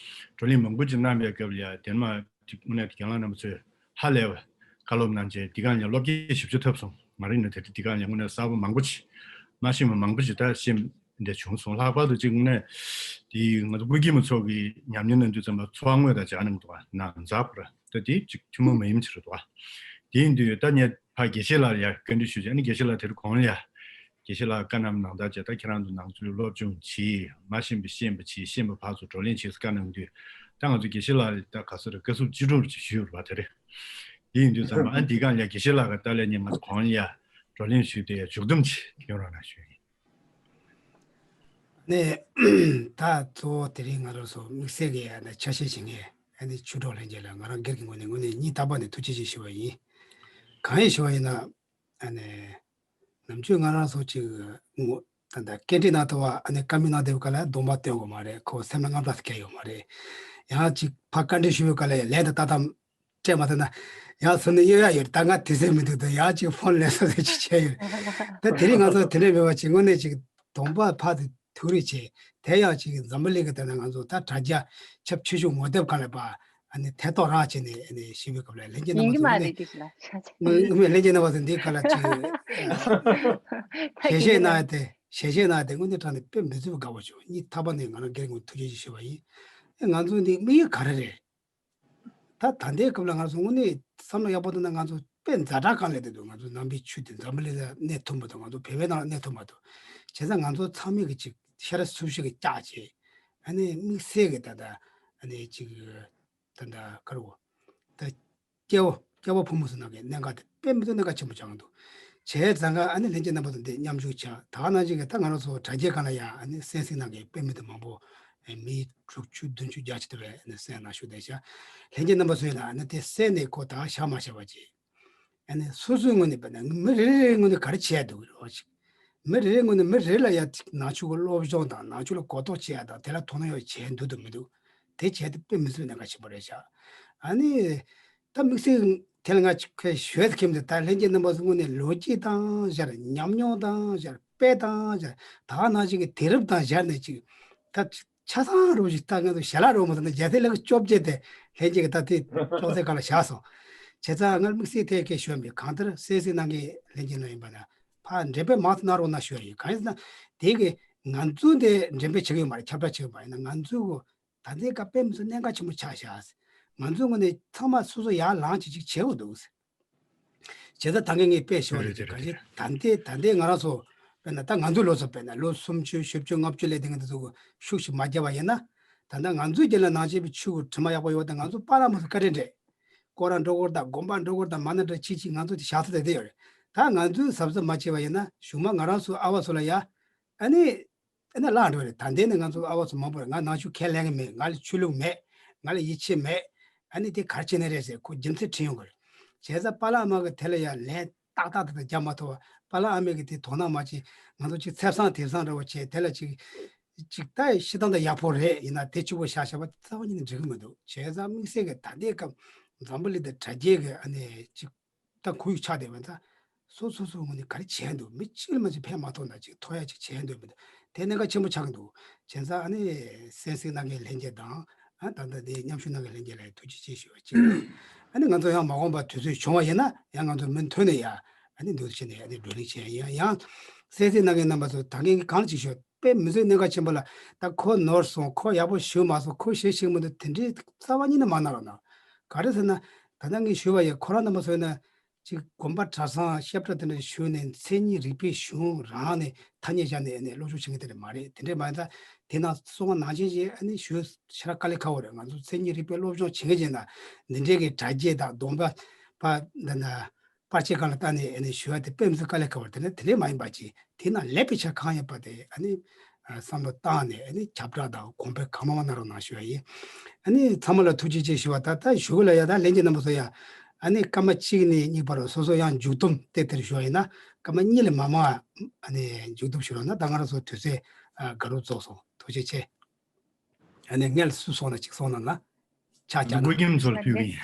བགྲོ་གླེང་མང་པོ་ཅིག་གནང་བའི་སྐབས་ལ་དེ་མ་ཅིག་དངོས་གནས་རྒན་ལགས་རྣམ་པ་ཚོས་ཧ་ལས་པ་བཀའ་སློབ་གནང་བྱས་འདི་གང་ལ་སློབ་སྐྱེས་ཞེ་པོ་ཅིག་ཐོབ་སོང་། ང་རང་ནས་དེ་འདི་གང་ལ་དངོས་གནས་གསར་པ་མང་པོ་ཅིག་མ་ཤེས་པ་མང་པོ་ཅིག་ད་ཤེས་འདི་བྱུང་སོང་། ལྷག་པར་དུ་ཅིག་དངོས་གནས་དེ་ང་ཚོ་ཀུན་མཁྱེན་མ་ཚོགས་ཀྱི་ཉམས་མྱོང་ནང་དུས་ཙམ་པ་འཚོ་བ་དངོས་དང་སྦྱར་གནང་འདུག་ནང་ཛ་པུ་ར་ད་དེ་ཅིག་ཐུན་མོང་མ་ཡིན་ཕྱིར་འདུག་དེ་ཡིན་དུས་ད་ངས་ཕ་དགེ་བཤེས་ལགས་ལ་ཡ་བཀའ་འདྲི་ཞུས་བྱས་ཨ་ནི་དགེ་བཤེས་ལགས་དེར་དགོངས་ལ་ཡ། དགེ་བཤེས་ལགས་བཀའ་གནང་ནང་ལྟར་བྱས་ད་ཁྱེད་རང་ཚོ་ནང་ཚུལ་སློབ་སྦྱོང་བྱེད། མ་ཤེས་པ་ཤེས་པ་བྱེད། ཤེས་པ་ཕར་ཚུར་བགྲོ་གླེང་བྱེད་ཟེར་བཀའ་གནང་དུས་ད་ང་ཚོ་དགེ་བཤེས་ལགས་ལ་ད་ག་ཚོད་རེད་བཀའ་ཟུར་ཅི་སྒྲུབ་ཅིག་ཞུས་ཡོད་པ་དེ་རེད། དེ་ཡིན་དུས་ཙམ་པ་ཨ་འདི་གང་ལ་དགེ་བཤེས་ལགས་ཀྱི་ལྟ་ལས་ཉིན་ང་ཚོ་གོང་ལ་ཡ་བགྲོ་གླེང་ཞུས་ཏེ་མཇུག་བསྡོམས་ཅིག་སྐྱོན་རོགས་གནང་ཞུ་ཡིན། ནས་ད་གཙོ་བོ་དེ་རིང་ང་རང་ཚོ་དམིགས་བསལ་གྱི་ཡ་ན་ཆ་ཤས་བྱེད་མཁན་ཨ་ནི་ཆོས་གྲོགས་ལྷན་རྒྱས་ལ་ང་རང་སྒེར་གྱི་ངོས་ནས་དངོས་གནས་སྙིང་ཐག་པ་ནས་ཐུགས་རྗེ་ཆེ་ཞུ་བ་ཡིན། གང་ཡིན་ཞུ་བ་ཡིན་ན་ཨ་ནི་ནམ་རྒྱུན་ང་རང་ཚོ་ཅིག་ངོ་ད་ལྟ་སྐད་འདྲི་གནང་ཐུབ་པ་ཨ་ནི་བཀའ་མོལ་གནང་བསྡད་པའི་སྐབས་ལ་གདོང་པ་སྟོན་དགོས་མ་རེད། ཁོ་སེམས་ལ་དངངས་སྐྲག་སྐྱེ་ཡོད་མ་རེད། ཡང་ཅིག་ཕར་བཀའ་འདྲི་ཞུ་བའི་སྐབས་ལ་ཡང་ལན་དང་ལྟ་སྟངས་སྤྲད་མ་ཐུབ་ན་ཡང་ཟུར་ནས་གཡོལ་ཡ་ཡོད་རེད། ད་ང་དུས་ཚོད་མི་འདུག་ད་ཡང་ཅིག་ཕོན་ལེན་ས་ཟེར་ཅིག་བྱས་ཡོད་རེད། ད་དེ་རིང་ང་ཚོ་དེ་འདྲ་མེད་པ་ཅིག་དངོས་གནས་ཅིག་གདོང་པ་ཕར་དུ་ཐུག་རེས་བྱས་དེ་ཡང་ཅིག་འཛམ་བུ་གླིང་གི་ཐད་ན་ང་ཚོ་ད་དྲ་རྒྱ་ཁྱབ་ཆེ་ཤོས་ངོ་དེབ་སྒང་ལ་པ་ཨ་ནི་ཐད་གཏོང་རང་བྱས་ནས་ཨ་ནི་ཞུས་པའི་སྐབས་ལ་ལྷན་རྒྱས་རྣམ་པ་ཚོ་ངོ་ནས་ངོ་མས་ལྷན་རྒྱས་རྣམ་པ་ཚོ་འདིའི་སྐབས་ལ་ཅིག་ཞལ་བཞེས་གནང་ཡ་དེ་ཞལ་བཞེས་གནང་ཡ་དེ་དངོས་གནས་དྲང་ནས་དཔེ་མི་སྲིད་པ་དགའ་པོ་བྱུང་། སྙིང་ཐག་པ་ནས་ང་རང་སྒེར་ངོས་ཐུགས་རྗེ་ཆེ་ཞུ་བ་ཡིན། ཨེ་ང་ཚོ་འདི་དམིགས་ཡུལ་ག་རེ་རེད། ད་ད་ལྟའི་སྐབས་ལ་ང་ཚོ་དངོས་གནས་བསམ་བློ་ཡག་པོ་བཏང་ན་ང་ཚོ་དཔེ་ཛ་དྲག་གང་ལས་བསྡད་འདུག་ང་ཚོ་ནང་པའི་ཆོས་དེ་འཛམ་བུ་གླིང་ལ་གནས་ཐུབ་མ་ཐུབ། ང་ཚོ་བོད་པའི་ནང་ལ་གནས་ཐུབ་མ་ཐུབ། བྱས་ཙང་ང་ཚོ་ཚང་མས་གི་ཅིག་ཤ་ར་སུབ་ཤིག་གི་བཀྱག་བྱས་ཨ་ནི་དམིགས་བསལ་གི་ད་ལྟ་ཨ་ནི་ཅིག་ད་ལྟ་ག་རེ་གོ་ད་སྐྱེ་བོ་སྐྱེ་བོ་ཕོ་མོ་ཟེར་ནང་གི་གནད་འགག་དེ་དཔེ་མི་སྲིད་གནད་འགག་ཆེན་པོ་ཆགས་འདུག་བྱས་ཙང་ཀ་ཨ་ནི་ལྷན་རྒྱས་རྣམ་པ་ཚོ་འདི་མཉམ་ཞུགས་བྱ་ད་ག་ནང་བཞིན་གི་ད་ང་རང་ཚོ་དྲ་རྒྱའི་སྒང་ལ་ཡང་ཨ་ནི་གསན་གཟིགས་གནང་མཁན་དཔེ་མི་སྲིད་མང་པོ་ཨེ་མི་དྲུག་ཅུ་བདུན་ཅུ་བརྒྱ་ཅིག་དེ་བས་ཨ་ནི་གསན་གནང་ཞུ་བསྡད་བྱ། ལྷན་རྒྱས་རྣམ་པ་ཚོས་ལ་ཨ་ནི་དེ་གསན་ནས་ཁོ་ད་བཞག་མ་བཞག་པ་ཅིག་ཨ་ནི་སོ་སོའི་ངོས་ནས་དཔེར་ན་མི་རེ་རེའི་ངོས་ནས་ག་རེ་བྱས་འདུག་རེད་བ་ཅིག་མི་རེ་རེའི་ངོས་ནས་མི་རེ་ལ་ཡ་ནང་ཆོས་ཀྱི་སློབ་སྦྱོང་དང་ནང་ཆོས་ལ་གོ་རྟོགས་བྱེད་ཡ་དང་དེ་ལ་དོ་སྣང་ཡོད་བྱས་འདུག་འདུག་མི་འདུག་དེ་བྱས་ཏེ་དཔེ་མི་སྲིད་པའི་གནད་འགག་ཆེན་པོ་རེད་ཤག་ཨ་ནི་ད་དམིགས་བསལ་དེ་ལ་ང་ཁ་ཤས་ཤོད་ཁྱིམ་དུ་ད་ལྷན་རྒྱས་རྣམ་པ་ཚོ་དངོས་གནས་ལོ་རྒྱུས་དང་སྦྱར་ཉམས་མྱོང་དང་སྦྱར་དཔེ་དང་སྦྱར་ད་ག་ནང་བཞིན་གྱི་དུས་རབས་དང་སྦྱར་ནས་ཅིག་ད་ཆ་ཚང་རོ་ཞིག་ད་ང་ཚོ་ཞལ་ལག་རོ་མ་ཟེར་ན་རྒྱལ་སྲས་ལག་བཅོ་བརྒྱད་དེ་ལྷན་རྒྱས་ཀྱི་ད་དེ་ཅོག་ཙེ་ག་ལ་བཞག་སོང་། བྱས་ཙང་ང་དམིགས་བསལ་དེ་ཁ་ཤས་ཤོད་མེད་གང་ལྟར་གསན་གཟིགས་གནང་མཁན་ལྷན་རྒྱས་རྣམས་ཡིན་པ་ན་ཕར་འགྲེམས་སྤེལ་མང་དུ་གནང་རོགས་གནང་ཞུ་ཡ་ཡིན། གང་ཡིན་ཟེར་ན་དེ་གི་ང་ཚོ་འདི་འགྲེམས་སྤེལ་བྱེད་ཀྱི་ཡོད་མ་རེད། ཁྱབ་བསྒྲགས་བྱེད་ཀྱི་མ་རེད་ན་ང་ཚོའི་གི་ད་ལྟའི་སྐབས་དཔེ་མི་སྲིད་གནད་འགག་ཆེན་པོ་ཆགས་བཞག་ང་ཚོའི་ངོས་ནས་ཚང་མ་སོ་སོ་ཡར་ལངས་བྱེད་ཅིག་བྱེད་དགོས་འདུག་བྱས་ཙང་ད་ངས་ངས་དཔེ་ཞུ་བ་རེད། ག་ཞིག་ད་ལྟའི་ད་ལྟའི་ང་རང་ཚོ་དཔེར་ན་ད་ང་ཚོའི་ལོ་ཚོ་དཔེར་ན་ལོ་སུམ་ཅུ་བཞི་བཅུ་ལྔ་བཅུ་ལས་དེ་ང་ཚོ་ཤུགས་ཤིག་མ་བརྒྱབ་པ་ཡིན་ན་ད་ལྟ་ང་ཚོའི་རྒྱུད་ལ་ནང་ཆོས་པའི་ཆོས་ཀྱི་དྲི་མ་ཡག་པོ་ཡོད་དང་ང་ཚོ་པཱ་ལགས་མ་ཚོ་བཀའ་དྲིན་རེད། སྐོར་ར་འགྲོ་སྐོར་དང་དགོན་པ་འགྲོ་སྐོར་དང་མ་ན་འདྲ་ཆི་ཆི་ང་ཚོ་དེ་བཞག་ས་དེ་དེ་ཡོད་རེད། ད་ང་ཚོས་གཟབ་གཟབ་མ་བྱས་པ་ཡིན་ན་གཞུག་མ་ང་རང་ཚོའི་ཨ་བ་ཚོ་ལ་ཡ་ཨ་ནི་ཨ་ནི་བརླག་འགྲོ་རེད། ད་ལྟའི་ནས་ང་ཚོ་ཨ་བ་ཚོ་མང་པོ་རེད། ང་ནང་ཆོས་ཁས་ལེན་གི་མེད། ང་ལ་ཆོས་ལུགས་མེད། ང་ལ་ཡིད་ཆེས་མེད། ཨ་ནི་དེ་ག་རེ་བྱས་ནས་རེད་ཟེར་ཁོ་རྒྱུ་མཚན་དྲིས་ཡོང་གི་རེད། བྱས་ཙང་པཱ་ལགས་མ་གི་དེ་ལ་ཡང་ལན་ཏག་ཏག་ཏག་ཏག་རྒྱབ་མ་ཐུབ་པ། པཱ་ལགས་ཨ་མས་གི་དེ་དོ་སྣང་མ་བྱེད། ང་ཚོ་ཅིག་ཚེབ་བཟང་དེབ་བཟང་འདྲ་བོ་བྱས་དེ་ལ་ཅིག་ཅིག་ལྟ་ཡི་ཤི་སྟངས་དང་ཡག་པོ་རེད། ཡིན་ན་དེ་གཅིག་པོ་བཞག་བཞག་པ་རྩ་བ་ཉིད་ནས་འགྲིག་གི་མི་འདུག་བྱས་ཙང་དམིགས་བསལ་གི་ད་ལྟའི་སྐབས་འཛམ་བུ་གླིང་དང་དྲ་རྒྱའི་གི་ཨ་ནི་ཅིག་ད་ཁོར་ཡུག་ཆགས་བསྡད་པ་ད་སོ་སོ་སོ་ངོས་ནས་ག་རེ་བྱས་འདུག་མི་གཅིག་ལ་མ་གཅིག་ཕན་མ་ཐོགས་ན་ཅིག་ཐོགས་ཡ་ཅིག་བྱས་འདུག་མི་འདུག་དེ་གནད་འགག་ཆེན་པོ་ཆགས་ཀྱི་འདུག་བྱས་ཙང་ཨ་ནི་གསན་གཟིགས་གནང་མཁན་ལྷན་རྒྱས་དང་ཨ་ད་ལྟ་དེ་མཉམ་ཞུགས་གནང་མཁན་ལྷན་རྒྱས་ལ་ཐུགས་རྗེ་ཆེ་ཞུ་བ་གཅིག་རེད། ཨ་ནི་ང་ཚོ་ཡང་མ་འོངས་པ་དུས་ཚོད་བྱུང་བ་ཡིན་ན་ཡང་ང་ཚོ་མུ་མཐུད་ནས་ཡ་ཨ་ནི་འདུག་བྱས་ནས་ཨ་ནི་བགྲོ་གླེང་བྱས་ཡིན། ཡང་ གསན་གཟིགས་གནང་མཁན་རྣམ་པ་ཚོ་ད་གིན་གྱི་གང་ཅིག་ཞུ་དཔེ་མི་སྲིད་གནད་འགག་ཆེན་པོ་ལ། ད་ཁོ་ནོར་སོང་། ཁོ་ཡག་པོ་ཞུ་མ་སོང་། ཁོ་ཞེ་ཞིག་མི་འདུག་དེ་འདྲའི་རྩ་བ་ཉིད་ནས་མ་གནང་རོགས་གནང་། ག་རེ་ཟེར་ན། ད་ལྟ་ངས་ཞུས་པ་ཡིན། ཁོ་རང་རྣམ་པ་ཚོ་ཡིན་ན་ཅིག་དགོན་པ་གྲྭ་ཚང་བཤད་གྲྭ་དེ་འདྲ་ཞུགས་ནས་མཚན་ཉིད་རིག་པའི་གཞུང་རང་ནས་ཐ་སྙད་བཞག་ནས་ཨ་ནི་སློབ་སྦྱོང་བྱེད་མཁན་དེ་འདྲ་མ་རེད། དེ་འདྲ་མ་ཡིན་ད། དེ་ནང་སོང་ནང་བཞིན་ཅིག་ཨ་ནི་ཞུ་ཕྱིར་དཀའ་ལས་ཁག་པོ་རེད། ང་ཚོ་མཚན་ཉིད་རིག་པའི་སློབ་སྦྱོང་བྱེད་མཁན་ཅིག་ཡིན་ན་འདི་འདྲའི་གི་གྲ་རྒྱས་དང་སྡོམ་པ་པ་འདི་འདྲ། པར་ཆས་སྒང་ལ་བལྟས་ནས་ཨ་ནི་ཞུ་བ་དེ་དཔེ་མི་སྲིད་དཀའ་ལས་ཁག་པོ་རེད། དེ་ནས་དེ་འདྲས་མ་ཡིན་པ་ཅིག་དེ་ན་ལེགས་པའི་ཆ་གང་ཡོད་པ་དེ་ཨ་ནི་ཨ་བསམ་བློ་བཏང་ནས་ཨ་ནི་ཁྱབ་བསྒྲགས་དང་གོང་འཕེལ་གང་མང་མང་གནང་རོགས་གནང་ཞུ་བ་ཡིན། ཨ་ནི་ཚང་མ་ལ་ཐུགས་རྗེ་ཆེ་ཞུ་བ། ད་ལྟ་ཞུ་གི་ལ་ཡ། ད་ལྷན་རྒྱས་རྣམ་པ་ཚོ་ཡ་ཨ་ནི་སྐར་མ་གཅིག་ནས་གཉིས་བར་སོ་སོ་ཡང་མཇུག་བསྡོམས་དེ་དེར་ཞུ་བ་ཡིན་ན། སྐར་མ་གཉིས་ལས་མང་མང་ཨ་ནི་མཇུག་བསྡོམས་ཞུ་རོགས་གནང་། ད་ང་རང་ཚོ་དུས་ཚོད་ཨ་འགའ་རུ་རྫོགས་སོང་། ཐུགས་རྗེ་ཆེ། ཨ་ནི་སྔོན་ལ་སུ་སོང་ན་གཅིག་སོང་ན་ན་ཆ་ཆ་ན། མགོ་རྒྱམ་ཚོར་ཕུལ་གི་ཡིན།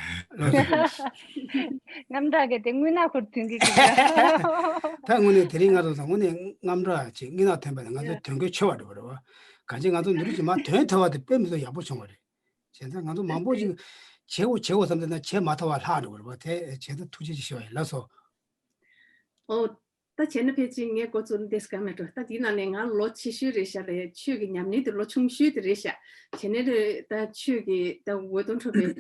རྔམ་དྲག་གི་དེ་དངུལ་ནག་ཁུར་ཐོན་གི་གི། ད་དངོས་གནས་དེ་རིང་ང་ཚོ་ཚང་མ་ནས་རྔམ་དྲག་ཅིག་དངུལ་ནག་ཐོན་པ་ནས་ང་ཚོ་དོན་གོ་ཆོད་པ་འགྲོ་བ་རེད་བ། གང་ཅི་ང་ཚོ་མི་རིགས་ཀྱི་མ་དོན་ཐོས་པ་དེ་དཔེ་མི་ཚོ་ཡག་པོ་བྱུང་བ་རེད། བྱས་ཙང་ང་ཚོ་མང་པོ་ཅིག་བྱེད་དགོས་བྱེད་དགོས་བསམ་ཚེ་ན་བྱེད་མ་ཐུབ་པ་ལྷག་འགྲོ་བ་རེད་བ། དེ་བྱས་ཙང་ཐུགས་རྗེ་ཆེ་ཞུ་བ་ཡིན། ལགས་སོ། ཨོ། ད་བྱས་ན་ཕལ་ཆེར་ངས་འགོ་ཚུགས་འདེབས་ཀ་མེད་འགྲོ། ད་འདི་ནང་ནས་ང་ལོ་ཆེ་ཤོས་རེད་ཤག་ལ། ཆོས་ཀྱི་ཉམས་ལེན་དེ་ལོ་ཆུང་ཤོས་དེ་རེད་ཤག་བྱས་ནས་རེད། ད་ཆོས་ཀྱི་ད་འོད་སྟོང་འཕྲོ་བའི་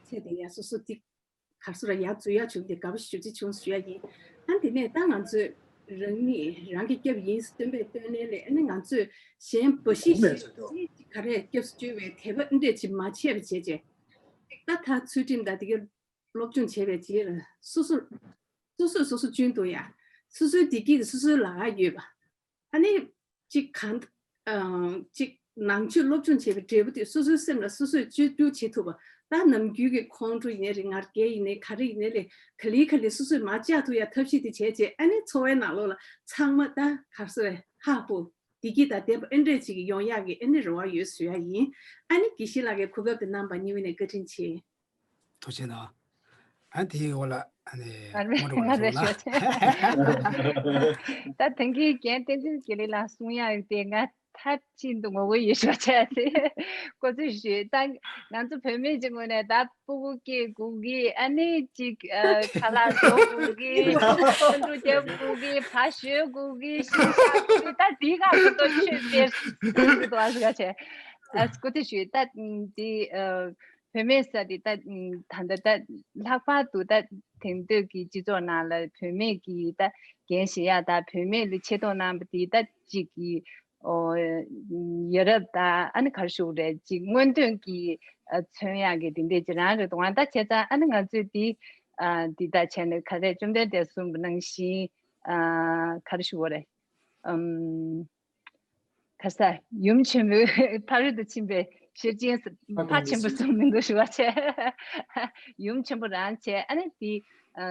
ཚེ་དེ་ཡ་སོ་སོ་ཏིག་ག་སོ་ར་ཡ་འཛུལ་ཡ་བྱུང་སྟེ་དགའ་པོ་ཞེ་པོ་ཅིག་བྱུང་ཞུ་ཡ་ཡིན། ཨ་དེ་ནས་ད་ང་ཚོས་རང་ཉིད་རང་གི་སྐྱབས་ཡིན་སྟོན་པའི་སྟོན་ལན་ལས། ཨ་ནི་ང་ཚོས་གཞན་འབའ་ཞིག་ཞིག་ག་རེ་སྐྱབས་སུ་བཅོལ་བའི་དད་པ་འདྲས་ཅིག་མ་བྱས་པ་བྱས་བྱས། ད་ད་ཚུལ་ཁྲིམས་དང་དེ་གའི་སློབ་སྦྱོང་བྱས་པའི་རྗེས་ལ་སོ་སོ། སོ་སོས་སོ་སོ་སྐྱོན་འདུག་ཡ། སོ་སོའི་བདེ་སྐྱིད་དེ་སོ་སོའི་ལག་ག་ཡོད་པ། ཨ་ནི། གཅིག་གང་། ཨ། གཅིག་ནང་ཆོས་སློབ་སྦྱོང་བྱས་པའི་འབྲས་བུ་དེ་སོ་སོའི་སེམས་ལ་སོ་སོས་བཅོས་བསྒྱུར་བྱེད་ཐུབ་པ། ད་ནམ་རྒྱུན་གྱི་ཁོང་ཁྲོ་ཡིན་ནའི་རེད། ང་རྒྱལ་ཡིན་ནའི་ག་རེ་ཡིན་ནའི་ལས་ག་ལེ་ག་ལེ་སོ་སོས་མ་བཅག་ཐུབ་ཡ་ཐབས་ཤེས་དེ་བྱས་བྱས། ཨ་ནི་འཚོ་བའི་ནང་ལོགས་ལ་ཚང་མ་ད་ག་སོ་རེ་ཧ་ཧུ། བདེ་སྐྱིད་དང་བདེ་བ་ཨེ་འདྲས་ཅིག་ཡོང་ཡག་གི་ཨེ་ནི་རེ་བ་ཡོད་ཟེར་ཡ་ཡིན། ཨ་ནི་དགེ་བཤེས་ལགས་ཀྱིས་གོ་སྐབས་དེ་གནང་བ་སྙིང་དབུས་ནས་བཀའ་དྲིན་ཆེ། ཐུགས་རྗེ་གནང་། ཨ་དེའི་འོག་ལ་ཨ་ནི་ང་རེ་ངོ་སྤྲོད་ང་རེ་ཞུ་ཞུ་ཆེ། ད་དེང་གི་རྒན་བསྟན་འཛིན་དགེ་ལེགས་ལགས་གསུང་ཡག་དེ་ང་མཐའ་གཅིག་ཏུ་ངོ་རྒོལ་ཡོད་ཞུ་ཆེ་དེ། ཁོ་ཚོས་ཞུས་ད་ང་ཚོ་བུད་མེད་ཀྱི་ངོས་ནས་ད་སྤུ་གུ་སྐྱེ་དགོས་གི། ཨ་ནི་ཅིག་ཨ་ཁ་ལག་བཟོ་དགོས་གི། འཕྲོ་བརླག་རྒྱབ་དགོས་གི། ཕ་གཞོལ་དགོས་གི། ཤི་ཤ་དགོས་གི། ད་དེའི་སྒང་དུ་ཆོས་དཔེ་སྲིད་དུ་ཨ་ཟུག་ཆེ། ཨ་སྐུ་ཚེ་ཞུས་ད་དེ་ཨ་བུད་མེད་ས་དེ་ད་ད་ད་ད་ལྷག་པར་དུ་ད་དེང་དུས་ཀྱི་སྤྱི་ཚོགས་ནང་ལ་བུད་མེད་ཀྱི་ད་འགན་བཞེས་ཡ་ད་བུད་མེད་ལ་ཆེ་མཐོང་གནང་བ་དེ་ད་ཅིག་གི་ཨོ། ཡ་རབས་དང་ཨ་ནི་ག་རེ་ཞུ་དགོས་རེད། ཅིག་སྔོན་ཐོན་གྱི་ཨ་མཚོན་ཡག་གི་དེ་འདྲས་ཅིག་རང་རེད་འདུག་ཨ་ད་བྱས་ཙང་ཨ་ནི་ང་ཚོས་འདི་ཨ་འདི་ད་བྱས་ནས་ག་རེ་བཅོམ་ལྡན་འདས་གསུངས་པ་ནང་བཞིན་ཨ་ག་རེ་ཞུ་དགོས་རེད། ཨམ། ག་ས་ཡུམ་ཆེན་པོའི་ཕ་རོལ་ཏུ་ཕྱིན་པའི་ཤེར་ཕྱིན་ཕ་ཆེན་པོ་གསུངས་མི་འདུག་ཞུ་བ་བྱས། ཡུམ་ཆེན་པོ་རང་བྱས། ཨ་ནི་འདི་ཨ་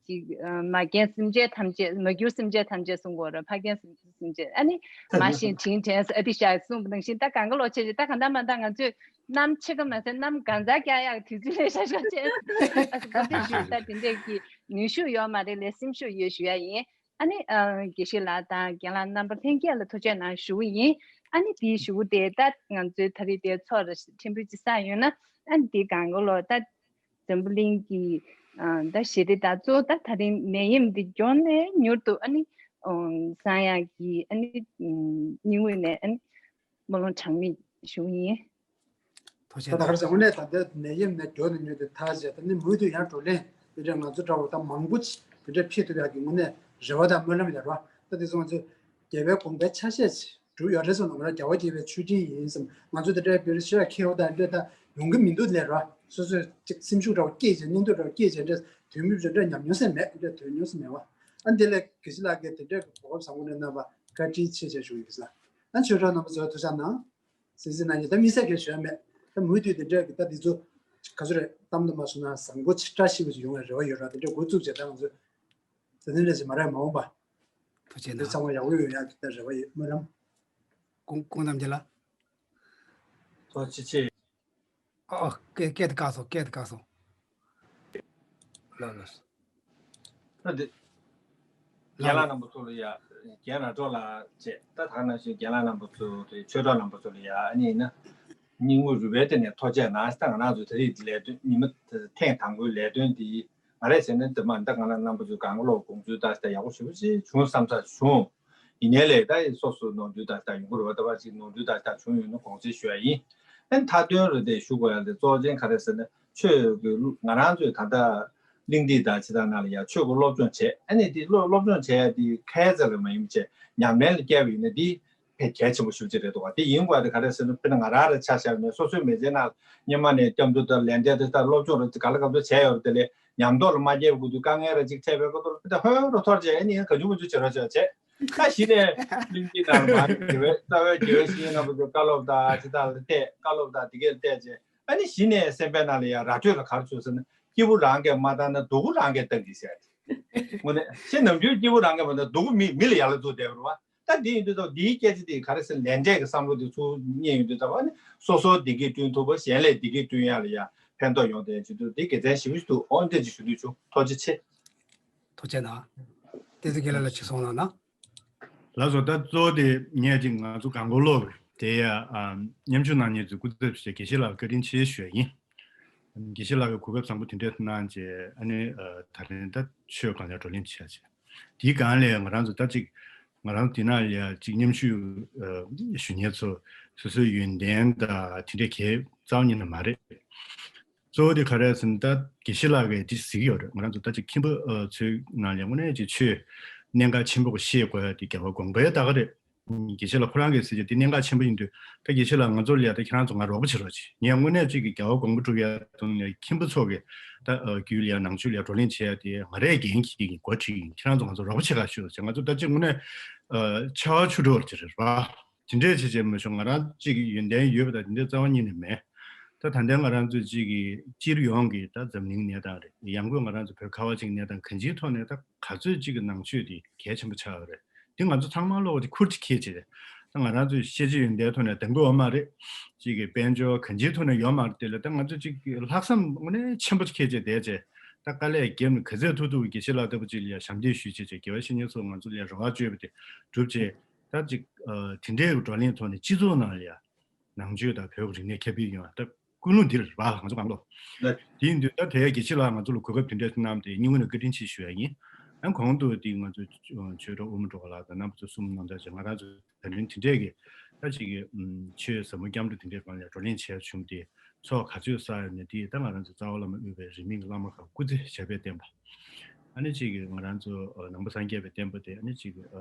ཅིག་ཨ་མ་རྒན་སེམས་ཅན་ཐམས་ཅད། མ་གྱུར་སེམས་ཅན་ཐམས་ཅད་གསུང་གི་ཡོད་རེད། ཕ་རྒན་སེམས་ཅན་ཨ་ནི་མ་ཤེས་དྲིན་དྲན་ཨ་ཏི་ཤ་གསུངས་པ་ནང་བཞིན་ད་གང་ག་ལོ་ཆེ་ཆེ་ད་གང་ལྟར་མ་ལྟར་ང་ཚོས་གནམ་ཕྱེད་ཀ་མ་ཟད་གནམ་གང་ཚ་རྒྱག་ཡག་དུས་ཚོད་ལས་ཤ་ཤོར་ཆེ། ཨ་ཙི་གོ་ཐོས་ཞུས། ད་དེ་འདྲས་ཀྱི་ནུས་ཤུགས་ཡོད་མ་རེད་ལས་སེམས་ཤུགས་ཡོད་ཞུ་ཡ་ཡིན། ཨ་ནི་ཨ་དགེ་བཤེས་ལགས་དང་རྒན་ལགས་རྣམ་པ་ལྷན་རྒྱས་ལ་ཐུགས་རྗེ་གནང་ཞུ་གི་ཡིན། ཨ་ནི་དེའི་གཞུག་གུ་དེ་ད་ང་ཚོའི་ད་རེས་དེ་ཚོགས་ར་ཕྲན་བུ་ཅིག་བསགས་ཡོད་ན་ཨ་ནི་དེའི་སྒང་ག་ལོ་ད་འཛམ་བུ་གླིང་གི་ཨ་ད་ཞི་བདེ་དང་གཙོ་བོ་ད་ད་རིང་ནད་ཡམས་འདི་མགྱོགས་ནས་མྱུར་དུ་ཨ་ནི་ཨ་སངས་ཡག་གི་ཨ་ནི་ཨ་སྙིང་དབུས་ནས་ཨ་ནི་སྨོན་ལམ་གྲངས་མེད་ཞུ་གི་ཡིན། ཐུགས་རྗེ་ད་ག་རེ་ཟེར་དངོས་གནས་ད་ལྟ་ནད་ཡམས་ནས་མགྱོགས་ནས་མྱུར་དུ་ཐར་བྱས། ད་ནི་མུ་མཐུད་ཡང་བགྲོ་གླེང་དེ་འདྲ་ང་ཚོ་འདྲ་བོ་ད་མང་པོ་ཅིག་དེ་འདྲ་ཕེབས་ཐུབ་ཡག་གི་དངོས་གནས་རེ་བ་དང་སྨོན་ལམ་ཡོད་རེད་བ། ད་དེ་ཚོ་ང་ཚོས་རྒྱལ་བའི་དགོངས་པའི་ཆ་ཤས་ཤིག་གྲུབ་ཡོད་རེད་བསམ་ན། ང་རང་རྒྱལ་བ་དགྱེས་པའི་མཆོད་སྤྲིན་ཡིན་བསམ། ང་ཚོ་དེ་འདྲའི་བིར་ཤ་ཁེའུ་དང་འདྲ་ད་ཡོང་གི་མི་འདུག་ལས་རེད་བ། སོ་སོས་ཅིག་སེམས་ཤུགས་འདྲ་བོ་སྐྱེས་བྱས་སྙིང་སྟོབས་འདྲ་བོ་སྐྱེས་བྱས་འདྲ་དོན་མི་བྱོན་འདྲ་ཉམས་མྱོང་སེ་མེད་འདྲ་དོན་མྱོང་སེ་མེད་བ། ཨ་འདི་ལས་དགེ་བཤེས་ལགས་ཀྱིས་དེ་འདྲའི་གོ་སྐབས་བཟང་པོ་འདྲ་གནང་བ་བཀའ་དྲིན་ཆེ་ཞེས་ཞུ་ཡི་ཟེར། ཨ་ཆོས་གྲོགས་རྣམ་པ་ཚོ་ཐུགས་རྗེ་གནང་། སེམས་སེམས་ནང་ཉིད་ད་མི་སེར་གྱི་ཞུ་ཡ་མེད། ད་མུ་མཐུད་དེ་འདྲ་གི་ད་འདི་ཚོ་ག་ཚོད་རེད་གཏམ་དུ་མ་སོང་ན་བཟང་པོ་ཆེ་བཀྲ་ཤིས་པ་ཞིག་ཡོང་བའི་རེ་བ་ཡོད་ར། དེ་འདྲ་འགོ་བཙུགས་བྱས་ད་ང་ཚོ་དེ་ནས་ལས་ཀྱི་མ་རེད་མ་འོངས་པ་ཐུགས་རྗེ་དེ་གནང་། ཚང་མ་ཡག་པོ་ཡོང་ཡག་གི་ད་རེ་བ་ཡོད། སྨོན་ལམ། སྐུ་སྐུ་ངོ་རྣམ་རྒྱལ་ལགས། ཐུགས་རྗེ་ཆེ། ཨ་ཨ་སྐད་སྐད་དེ་བཀག་སོང་། སྐད་དེ་བཀག་སོང་། ལགས་ལགས། ད་འདི། རྒན་ལགས་རྣམ་པ་ཚོ་ལ་ཡ། རྒན་ར་སྒྲོག་ལ་བྱས་ད་ད་ནང་བཞིན་རྒན་ལགས་རྣམ་པ་ཚོ་དེ་ཆོས་གྲོགས་རྣམ་པ་ཚོ་ལ་ཡ་ཨ་ནི་ཡིན་ན། སྙིང་དབུས་རུས་པའི་གཏིང་ནས་ཐུགས་རྗེ་གནང་། ད་ང་རང་ཚོ་དེ་རིང་ལས་དོན་ཉི་མ་ཐེངས་དང་པོའི་ལས་དོན་འདི་ང་རེད་ཟེར་ན་འདི་མ་འདི་ང་རང་རྣམ་པ་ཚོའི་སྒང་ག་ལོག་དགོངས་ཚུལ་ལྟར་ད་ཡག་པོ་ཞེ་པོ་ཅིག་བྱུང་བསམ་ས་བྱུང་། ཡིན་ནའི་ལས་ད་སོ་སོ་ནོར་འཁྲུལ་དང་ད་ཡོང་གི་རེད་བ། ད་བར་ཅིག་ནོར་འཁྲུལ་དང་ད་བྱུང་ཡོད་ན་དགོངས་སེལ་ཞུ་ཡ་ཡིན། ཨ་ནི་མཐའ་དོན་རེ་དེ་ཞུ་དགོས་ཡ་དེ་གཙོ་ཆེན་ག་རེ་ཟེར་ན། ཆོས་ཀྱི་ང་རང་ཚོས་ད་ལྟ་གླེང་སྟེགས་དང་ཇི་ལྟར་ནང་ལ་ཡ་ཆོས་ཀྱི་སློབ་སྦྱོང་བྱས། ཨ་ནི་དེ་སློབ་སློབ་སྦྱོང་བྱས་ཡ་དེ་ཁ་ཙ་ལ་མ་ཡིན་པ་བྱས་ཉམས་ལེན་ལ་བསྐྱལ་བ་ཡིན་ན་དེ་ཕལ་གལ་ཆེན་པོ་ཞེ་པོ་ཅིག་རེད་འདུག་བ། དེ་ཡིན་དགོས་དེ་ག་རེ་ཟེར་ན། དཔེར་ན་ང་རང་རེ་ཆ་བཞག་ནས་སོ་སོའི་མི་ཚེ་ནང་སྔོན་མ་ནས་སྐྱབས་འགྲོ་དང་ལས་འབྲས་དེ་ལྟར་སློབ་སྦྱོང་རེ་ག་ལ་ག་ཚོད་བྱས་ཡོད་རེད། དེ་ལས་ཉམས་རྟོགས་ལ་མ་བསྐྱལ་བའི་སྐབས་དུས་དཀའ་ངལ་རེ་ཅིག་འཕྲད་པའི་སྐབས་དུ་དཔེ་ད་ཧོན་རུ་ཐོར་བྱས། ཨ་ནི་ཡང་ག་ཅུང་མ་ཅུང་བྱེད་རོགས་བྱས་བྱས། ད་གཞི་ནས་གླེང་སྟེགས་ནང་མ་རེད། དགེ་བའི་རྩ་བའི་དགེ་བའི་བཤེས་གཉེན་རྣམ་པ་ཚོས་བཀའ་སློབ་དང་ཇི་ལྟར་ལ་བལྟས། བཀའ་སློབ་དང་དེ་གས་ལ་བལྟས་བྱས། ཨ་ནི་གཞི་ནས་སེམས་པའི་ནང་ལ་ཡང་ར་སྤྲོད་ལ་ག་རེ་བྱུང་ཟེར་ན། སྐྱིད་པོ་རང་གིས་མ་བཏང་ན་སྡུག་པོ་རང་གིས་བཏང་གི་ཟེར། དངོས་གནས་ཤེས་ནམ་རྒྱུན་སྐྱིད་པོ་རང་གིས་མ་བཏང་སྡུག་པོ་མི་མི་ལ་ཡར་ལ་འཛུགས་བསྡད་པ་རེད་བ། ད་འདི་ཡིན་དུས་ཙམ་འདིའི་སྐད་ཆ་འདི་ག་རེ་ཟེར། ལས་འབྲས་ཀྱི་བསམ་བློ་འདི་ཚུར་རྙེད་ཡོང་དུས་ཙམ་པ་ནི་སོ་སོ་བདེ་སྐྱིད་བསྐྲུན་ཐུབ་པ། གཞན་ལ་བདེ་སྐྱིད་བསྐྲུན་ཡ་ལ་ཡ་ཕན་ཐོགས་ཡོང་བསྡད་ཡ་བྱེད་དུས་འདི་དགེ་མཚན་ཞེ་པོ་ཞིག་འདུག་ཨོ་འདྲ་ཅིག་ཞུ་འདོད་བྱུང་། ཐུགས་རྗེ་ཆེ། ཐུགས་རྗེ་གནང་། བསྟན་འཛིན་དགེ་ལགས་ལ་ཅིག་གསུངས་གནང་ན། ལགས་སོ། ད་གཙོ་བོ་དེ་ངས་ཅིག་ང་ཚོ་གང་གོ་ལོག་རེད་དེ་ཡ། ཨ་མཉམ་ཞུགས་གནང་མཁན་ཚོའི་སྐུ་ཚབ་བྱས་དགེ་བཤེས་ལགས་བཀའ་དྲིན་ཆེ་ཞུ་ཡ་ཡིན། དགེ་བཤེས་ལགས་ཀྱིས་གོ་སྐབས་བཟང་པོ་དེ་འདྲ་གནང་བྱས། ཨ་ནི་ཨ་ད་རིང་ད་ཆོས་སྒང་ལ་བགྲོ་གླེང་བྱས་བྱས། དེའི་སྒང་ལ་ང་རང་ཚོ་ད་ཅིག་ང་རང་དེ་ནང་ལ་ཡ་ཅིག་མཉམ་ཞུགས་ཨ་ཞུ་མཁན་ཚོ་སོ་སོའི་ཡོན་ཏན་དང་དེ་འདྲ་གའི་རྩ་བ་ཉིད་ནས་མ་རེད། གཙོ་བོ་དེ་ག་རེ་ཟེར་ན། ད་དགེ་བཤེས་ལགས་ཀྱིས་དེ་གཟིགས་ཡོད་རེད། ང་རང་ཚོ་ད་ཅིག་མཁན་པོ་ཨ་ཚོའི་ནང་ལ་དངོས་གནས་ཅིག་ཆོས་གནད་འགག་ཆེན་པོ་ཤེས་དགོས་ཡ་དེ་རྒྱལ་བ་དགོངས་པའི་ད་ག་རེད། དགེ་བཤེས་ལགས་ཁོ་རང་གིས་ཟེར་གྱི་དེ་གནད་འགག་ཆེན་པོ་ཡིན་དུས། ད་དགེ་བཤེས་ལགས་ང་ཚོ་ལ་ཡ་ད་ཁྱེད་རང་ཚོ་ང་རོགས་པ་བྱེད་རོགས་བྱེད། ངས་དངོས་གནས་ཅིག་གི་རྒྱལ་བ་དགོངས་པ་སྒྲུབ་ཡ་དང་ནས་མཁན་པོ་ཚོ་གི་ད་ཨ་རྒྱུད་ལ་ཡ་ནང་ཆོས་ལ་ཡ་བགྲོ་གླེང་བྱེད་ཡ་དེ་ང་རས་འགན་འཁྱེར་གྱི་འགོ་ཁྲིད་ཡིན། ཁྱེད་རང་ཚོ་ང་ཚོ་རོགས་པ་བྱེད་ག་ཤོག་ཟེར། ང་ཚོ་ད་ཅིག་དངོས་གནས་ཨ་ཆར་པ་ཆུ་དྲོད་ཅིག་རེད་པ། དེ་འདྲས་བྱེད་བྱེད་མི་ཤོག་ང་རང་གཅིག་གི་ཡོན་ཏན་ཡོད་པ་དང་དེ་འདྲས་རྩ་བ་ཉིད་ནས་མེད། ད་ད་ལྟའི་ང་རང་ཚོའི་གཅིག་གི་སྤྱིར་ཡོངས་ཀྱི་ད་འཛམ་གླིང་གནས་སྟངས་རེད། ཡང་སྒོས་ང་རང་ཚོ་བོད་ཁ་བ་ཅིག་གནས་སྟངས་གང་ཅིའི་ཐོག་ནས་ད་ག་ཚོད་གཅིག་གི་ནང་ཆོས་དེ་གལ་ཆེན་པོ་ཆགས་ཡོད་རེད། དེ་ང་ཚོ་ཚང་མ་ལོག་གི་ཁུར་གཅིག་འཁྱེར་བྱས། ད་ང་རང་ཚོའི་ཤེས་བྱ་ཡོན་ཏན་ཐོག་ནས་འདང་གི་ཡོད་མ་རེད། གཅིག་གི་དཔལ་འབྱོར་གང་ཅིའི་ཐོག་ནས་ཡོད་མ་རེད། དེ་ལ་ད་ང་ཚོ་གཅིག་གི་ལྷག་བསམ་དངོས་གནས་ཆེན་པོ་ཅིག་འཁྱེར་བྱས་བསྡད་བྱས། ད་དཀའ་ལས་བརྒྱབ་ནས་ག་ཚོད་ཐུབ་ཐུབ་དགེ་བཤེས་ལགས་ལྟ་བུ་ཅིག་ལ་ཡ་ཞབས་འདེགས་ཞུས་བྱས་བྱས། དགེ་བ་བཤེས་གཉེན་ཚོ་ང་ཚོ་ལ་ཡ་རེ་བ་བཅོལ་བ་དེ་སྒྲུབ་བྱས། ད་ཅིག་ཨ་དེ་འདྲའི་བགྲོ་གླེང་ཐོག་ནས་སྤྱི་ཚོགས་ནང་ལ་ཡ་ནང་ཆོས་དང་བོད་ཀྱི་རིག་གནས་ཁྱབ་སྤེལ་ཡོང་བ་ད་ཀུན་སློང་འདི་རེད་པ། ང་ཚོ་གང་ལོ། ལགས། དེ་ཡིན་དུས་ད་དེ་ཡ་དགེ་བཤེས་ལགས་ང་ཚོ་ལ་གོ་སྐབས་དེ་འདྲ་གནང་སྟེ་སྙིང་དབུས་ནས་བཀའ་དྲིན་ཆེ་ཞུ་ཡ་ཡིན། ཨ་ནི་གོང་དུ་དེ་ང་ཚོ་ཆོས་གྲོགས་དབུ་མ་སྒྲོལ་དཀར་ལགས་དང་རྣམ་པ་ཚོ་གསུམ་ནང་ལྟར་བྱས། ང་རང་ཚོ་ད་རིང་དེ་འདྲས་ཀྱི་ད་ཅིག་གི་ཨུམ་ཆོས་ཟབ་མོ་སྐྱབས་འགྲོ་དེ་འདྲའི་སྒང་ལ་བགྲོ་གླེང་བྱས་བྱུང་སྟེ། ཚོགས་ག་ཚོད་བསགས་ཡོད་ན་དེ་ད་ང་རང་ཚོ་རྩ་བ་བླ་མ་དབུས་པའི་རིས་མེད་ཀྱི་བླ་མ་ཁག་སྐུ་ཚེ་ཞབས་པད་བརྟན་པ། ཨ་ནི་གཅིག་གི་ང་རང་ཚོ་ཨ་ནང་པ་སངས་རྒྱས་པའི་བསྟན་པ་དེ་ཨ་ནི་གཅིག་གི་ཨ་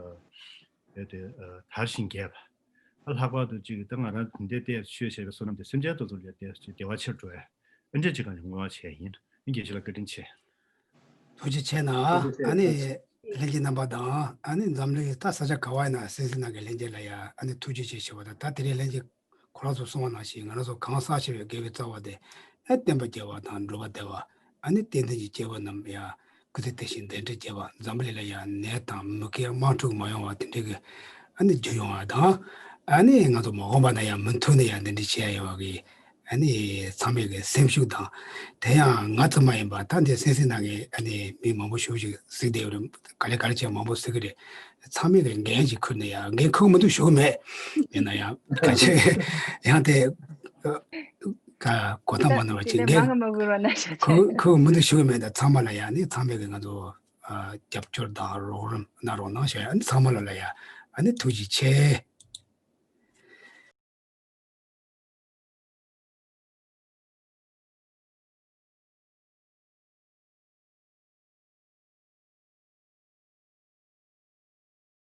ཡོད་དེ་ཨ་དར་ཞིང་རྒྱས་པ། ཨ་ལྷག་པར་དུ་གཅིག་གི་ད་ང་རང་དེ་འདྲའི་ལྟས་ཆོས་བྱས་པའི་བསོད་ནམས་དེ་སེམས་ཅན་དེ་ཚོ་ལ་བདེ་བདེ་བ་ཆེར་འགྲོ་བའི་ཨ་འདྲ་ཅིག་གང་ཡང་བསྔོ་བ་བྱས་ཡིན། ཨ་དགེ་བཤེས་ལགས་བཀའ་དྲིན་ཆེ། ཐུགས་རྗེ་ཆེ་གནང་། ཨ་ནི་ལྷན་རྒྱས་རྣམ་པ་དང་ཨ་ནི་འཛམ་གླིང་ད་ས་ཆ་ག་བ་ཡིན་ན་གསན་གཟིགས་གནང་མཁན་ལྷན་རྒྱས་ལ་ཡ་ཨ་ནི་ཐུགས་རྗེ་ཆེ་ཞུ་བ་དང་། ད་དེ་རིང་ལྷན་རྒྱས་ཁོ་རང་ཚོ་གསུངས་པ་ནང་བཞིན་ང་རང་ཚོ་གང་ཟག་ཆེ་བའི་དགེ་བའི་རྩ་བ་དེ་ཨ་བསྟན་པ་རྒྱས་པ་དང་འགྲོ་བ་བདེ་བ། ཨ་ནི་བསྟན་འཛིན་གྱི་སྐྱེས་བུ་རྣམས་ཡ་སྐུ་ཚེ་བརྟན་ཞིང་ལྡན་འཕྲིན་རྒྱས་པ། འཛམ་བུ་གླིང་ལ་ཡ་ནད་དང་མུ་གེ་དམག་འཁྲུག་མ་ཡོང་བ་དེ་འདྲའི་གི་ཨ་ནི་རྒྱུ་ཡོང་བ་དང་། ཨ་ནི་ང་ཚོ་མ་འོངས་པ་ན་ཡ་མུ་མཐུད་ནས་ཡ་འདི་འདྲའི་བྱེད་ཡ་ཡོད་པ་གི་ཨ་ནི་ཚང་མས་གི་སེམས་ཤུགས་དང་། དེ་ཡང་ང་ཙམ་མ་ཡིན་པ་ད་འདི་གསན་གཟིགས་གནང་མཁན་ཨ་ནི་མི་མང་པོ་ཞེ་པོ་ཅིག་གཟིགས་བསྡད་ཡོད་རེད། ག་ལེ་ག་ལེ་བྱས་མང་པོ་གཟིགས་ཀྱི་རེད། ཚང་མས་གི་འགན་ཅིག་ཁུར་ནས་ཡ། འགན་ཁུར་མི་འདུག་ཞུ་གི་མེད། ཡིན་ན་ཡང་ག་ཅིག་ཡང་དེ་ག་གོ་ཐང་མ་ནོར་བ་ཅིག་འགན་ཁུར་ཁུར་མི་འདུག་ཞུ་གི་མེད། ད་ཚང་མ་ལ་ཡ་ཨ་ནི་ཚང་མས་གི་ང་ཚོ་ཨ་རྒྱབ་སྐྱོར་དང་རོགས་རམ་གནང་རོགས་གནང་ཞུ་ཡ། ཨ་ནི་ཚང་མ་ལ་ལ་ཡ་ཨ་ནི་ཐུགས་རྗེ་ཆེ།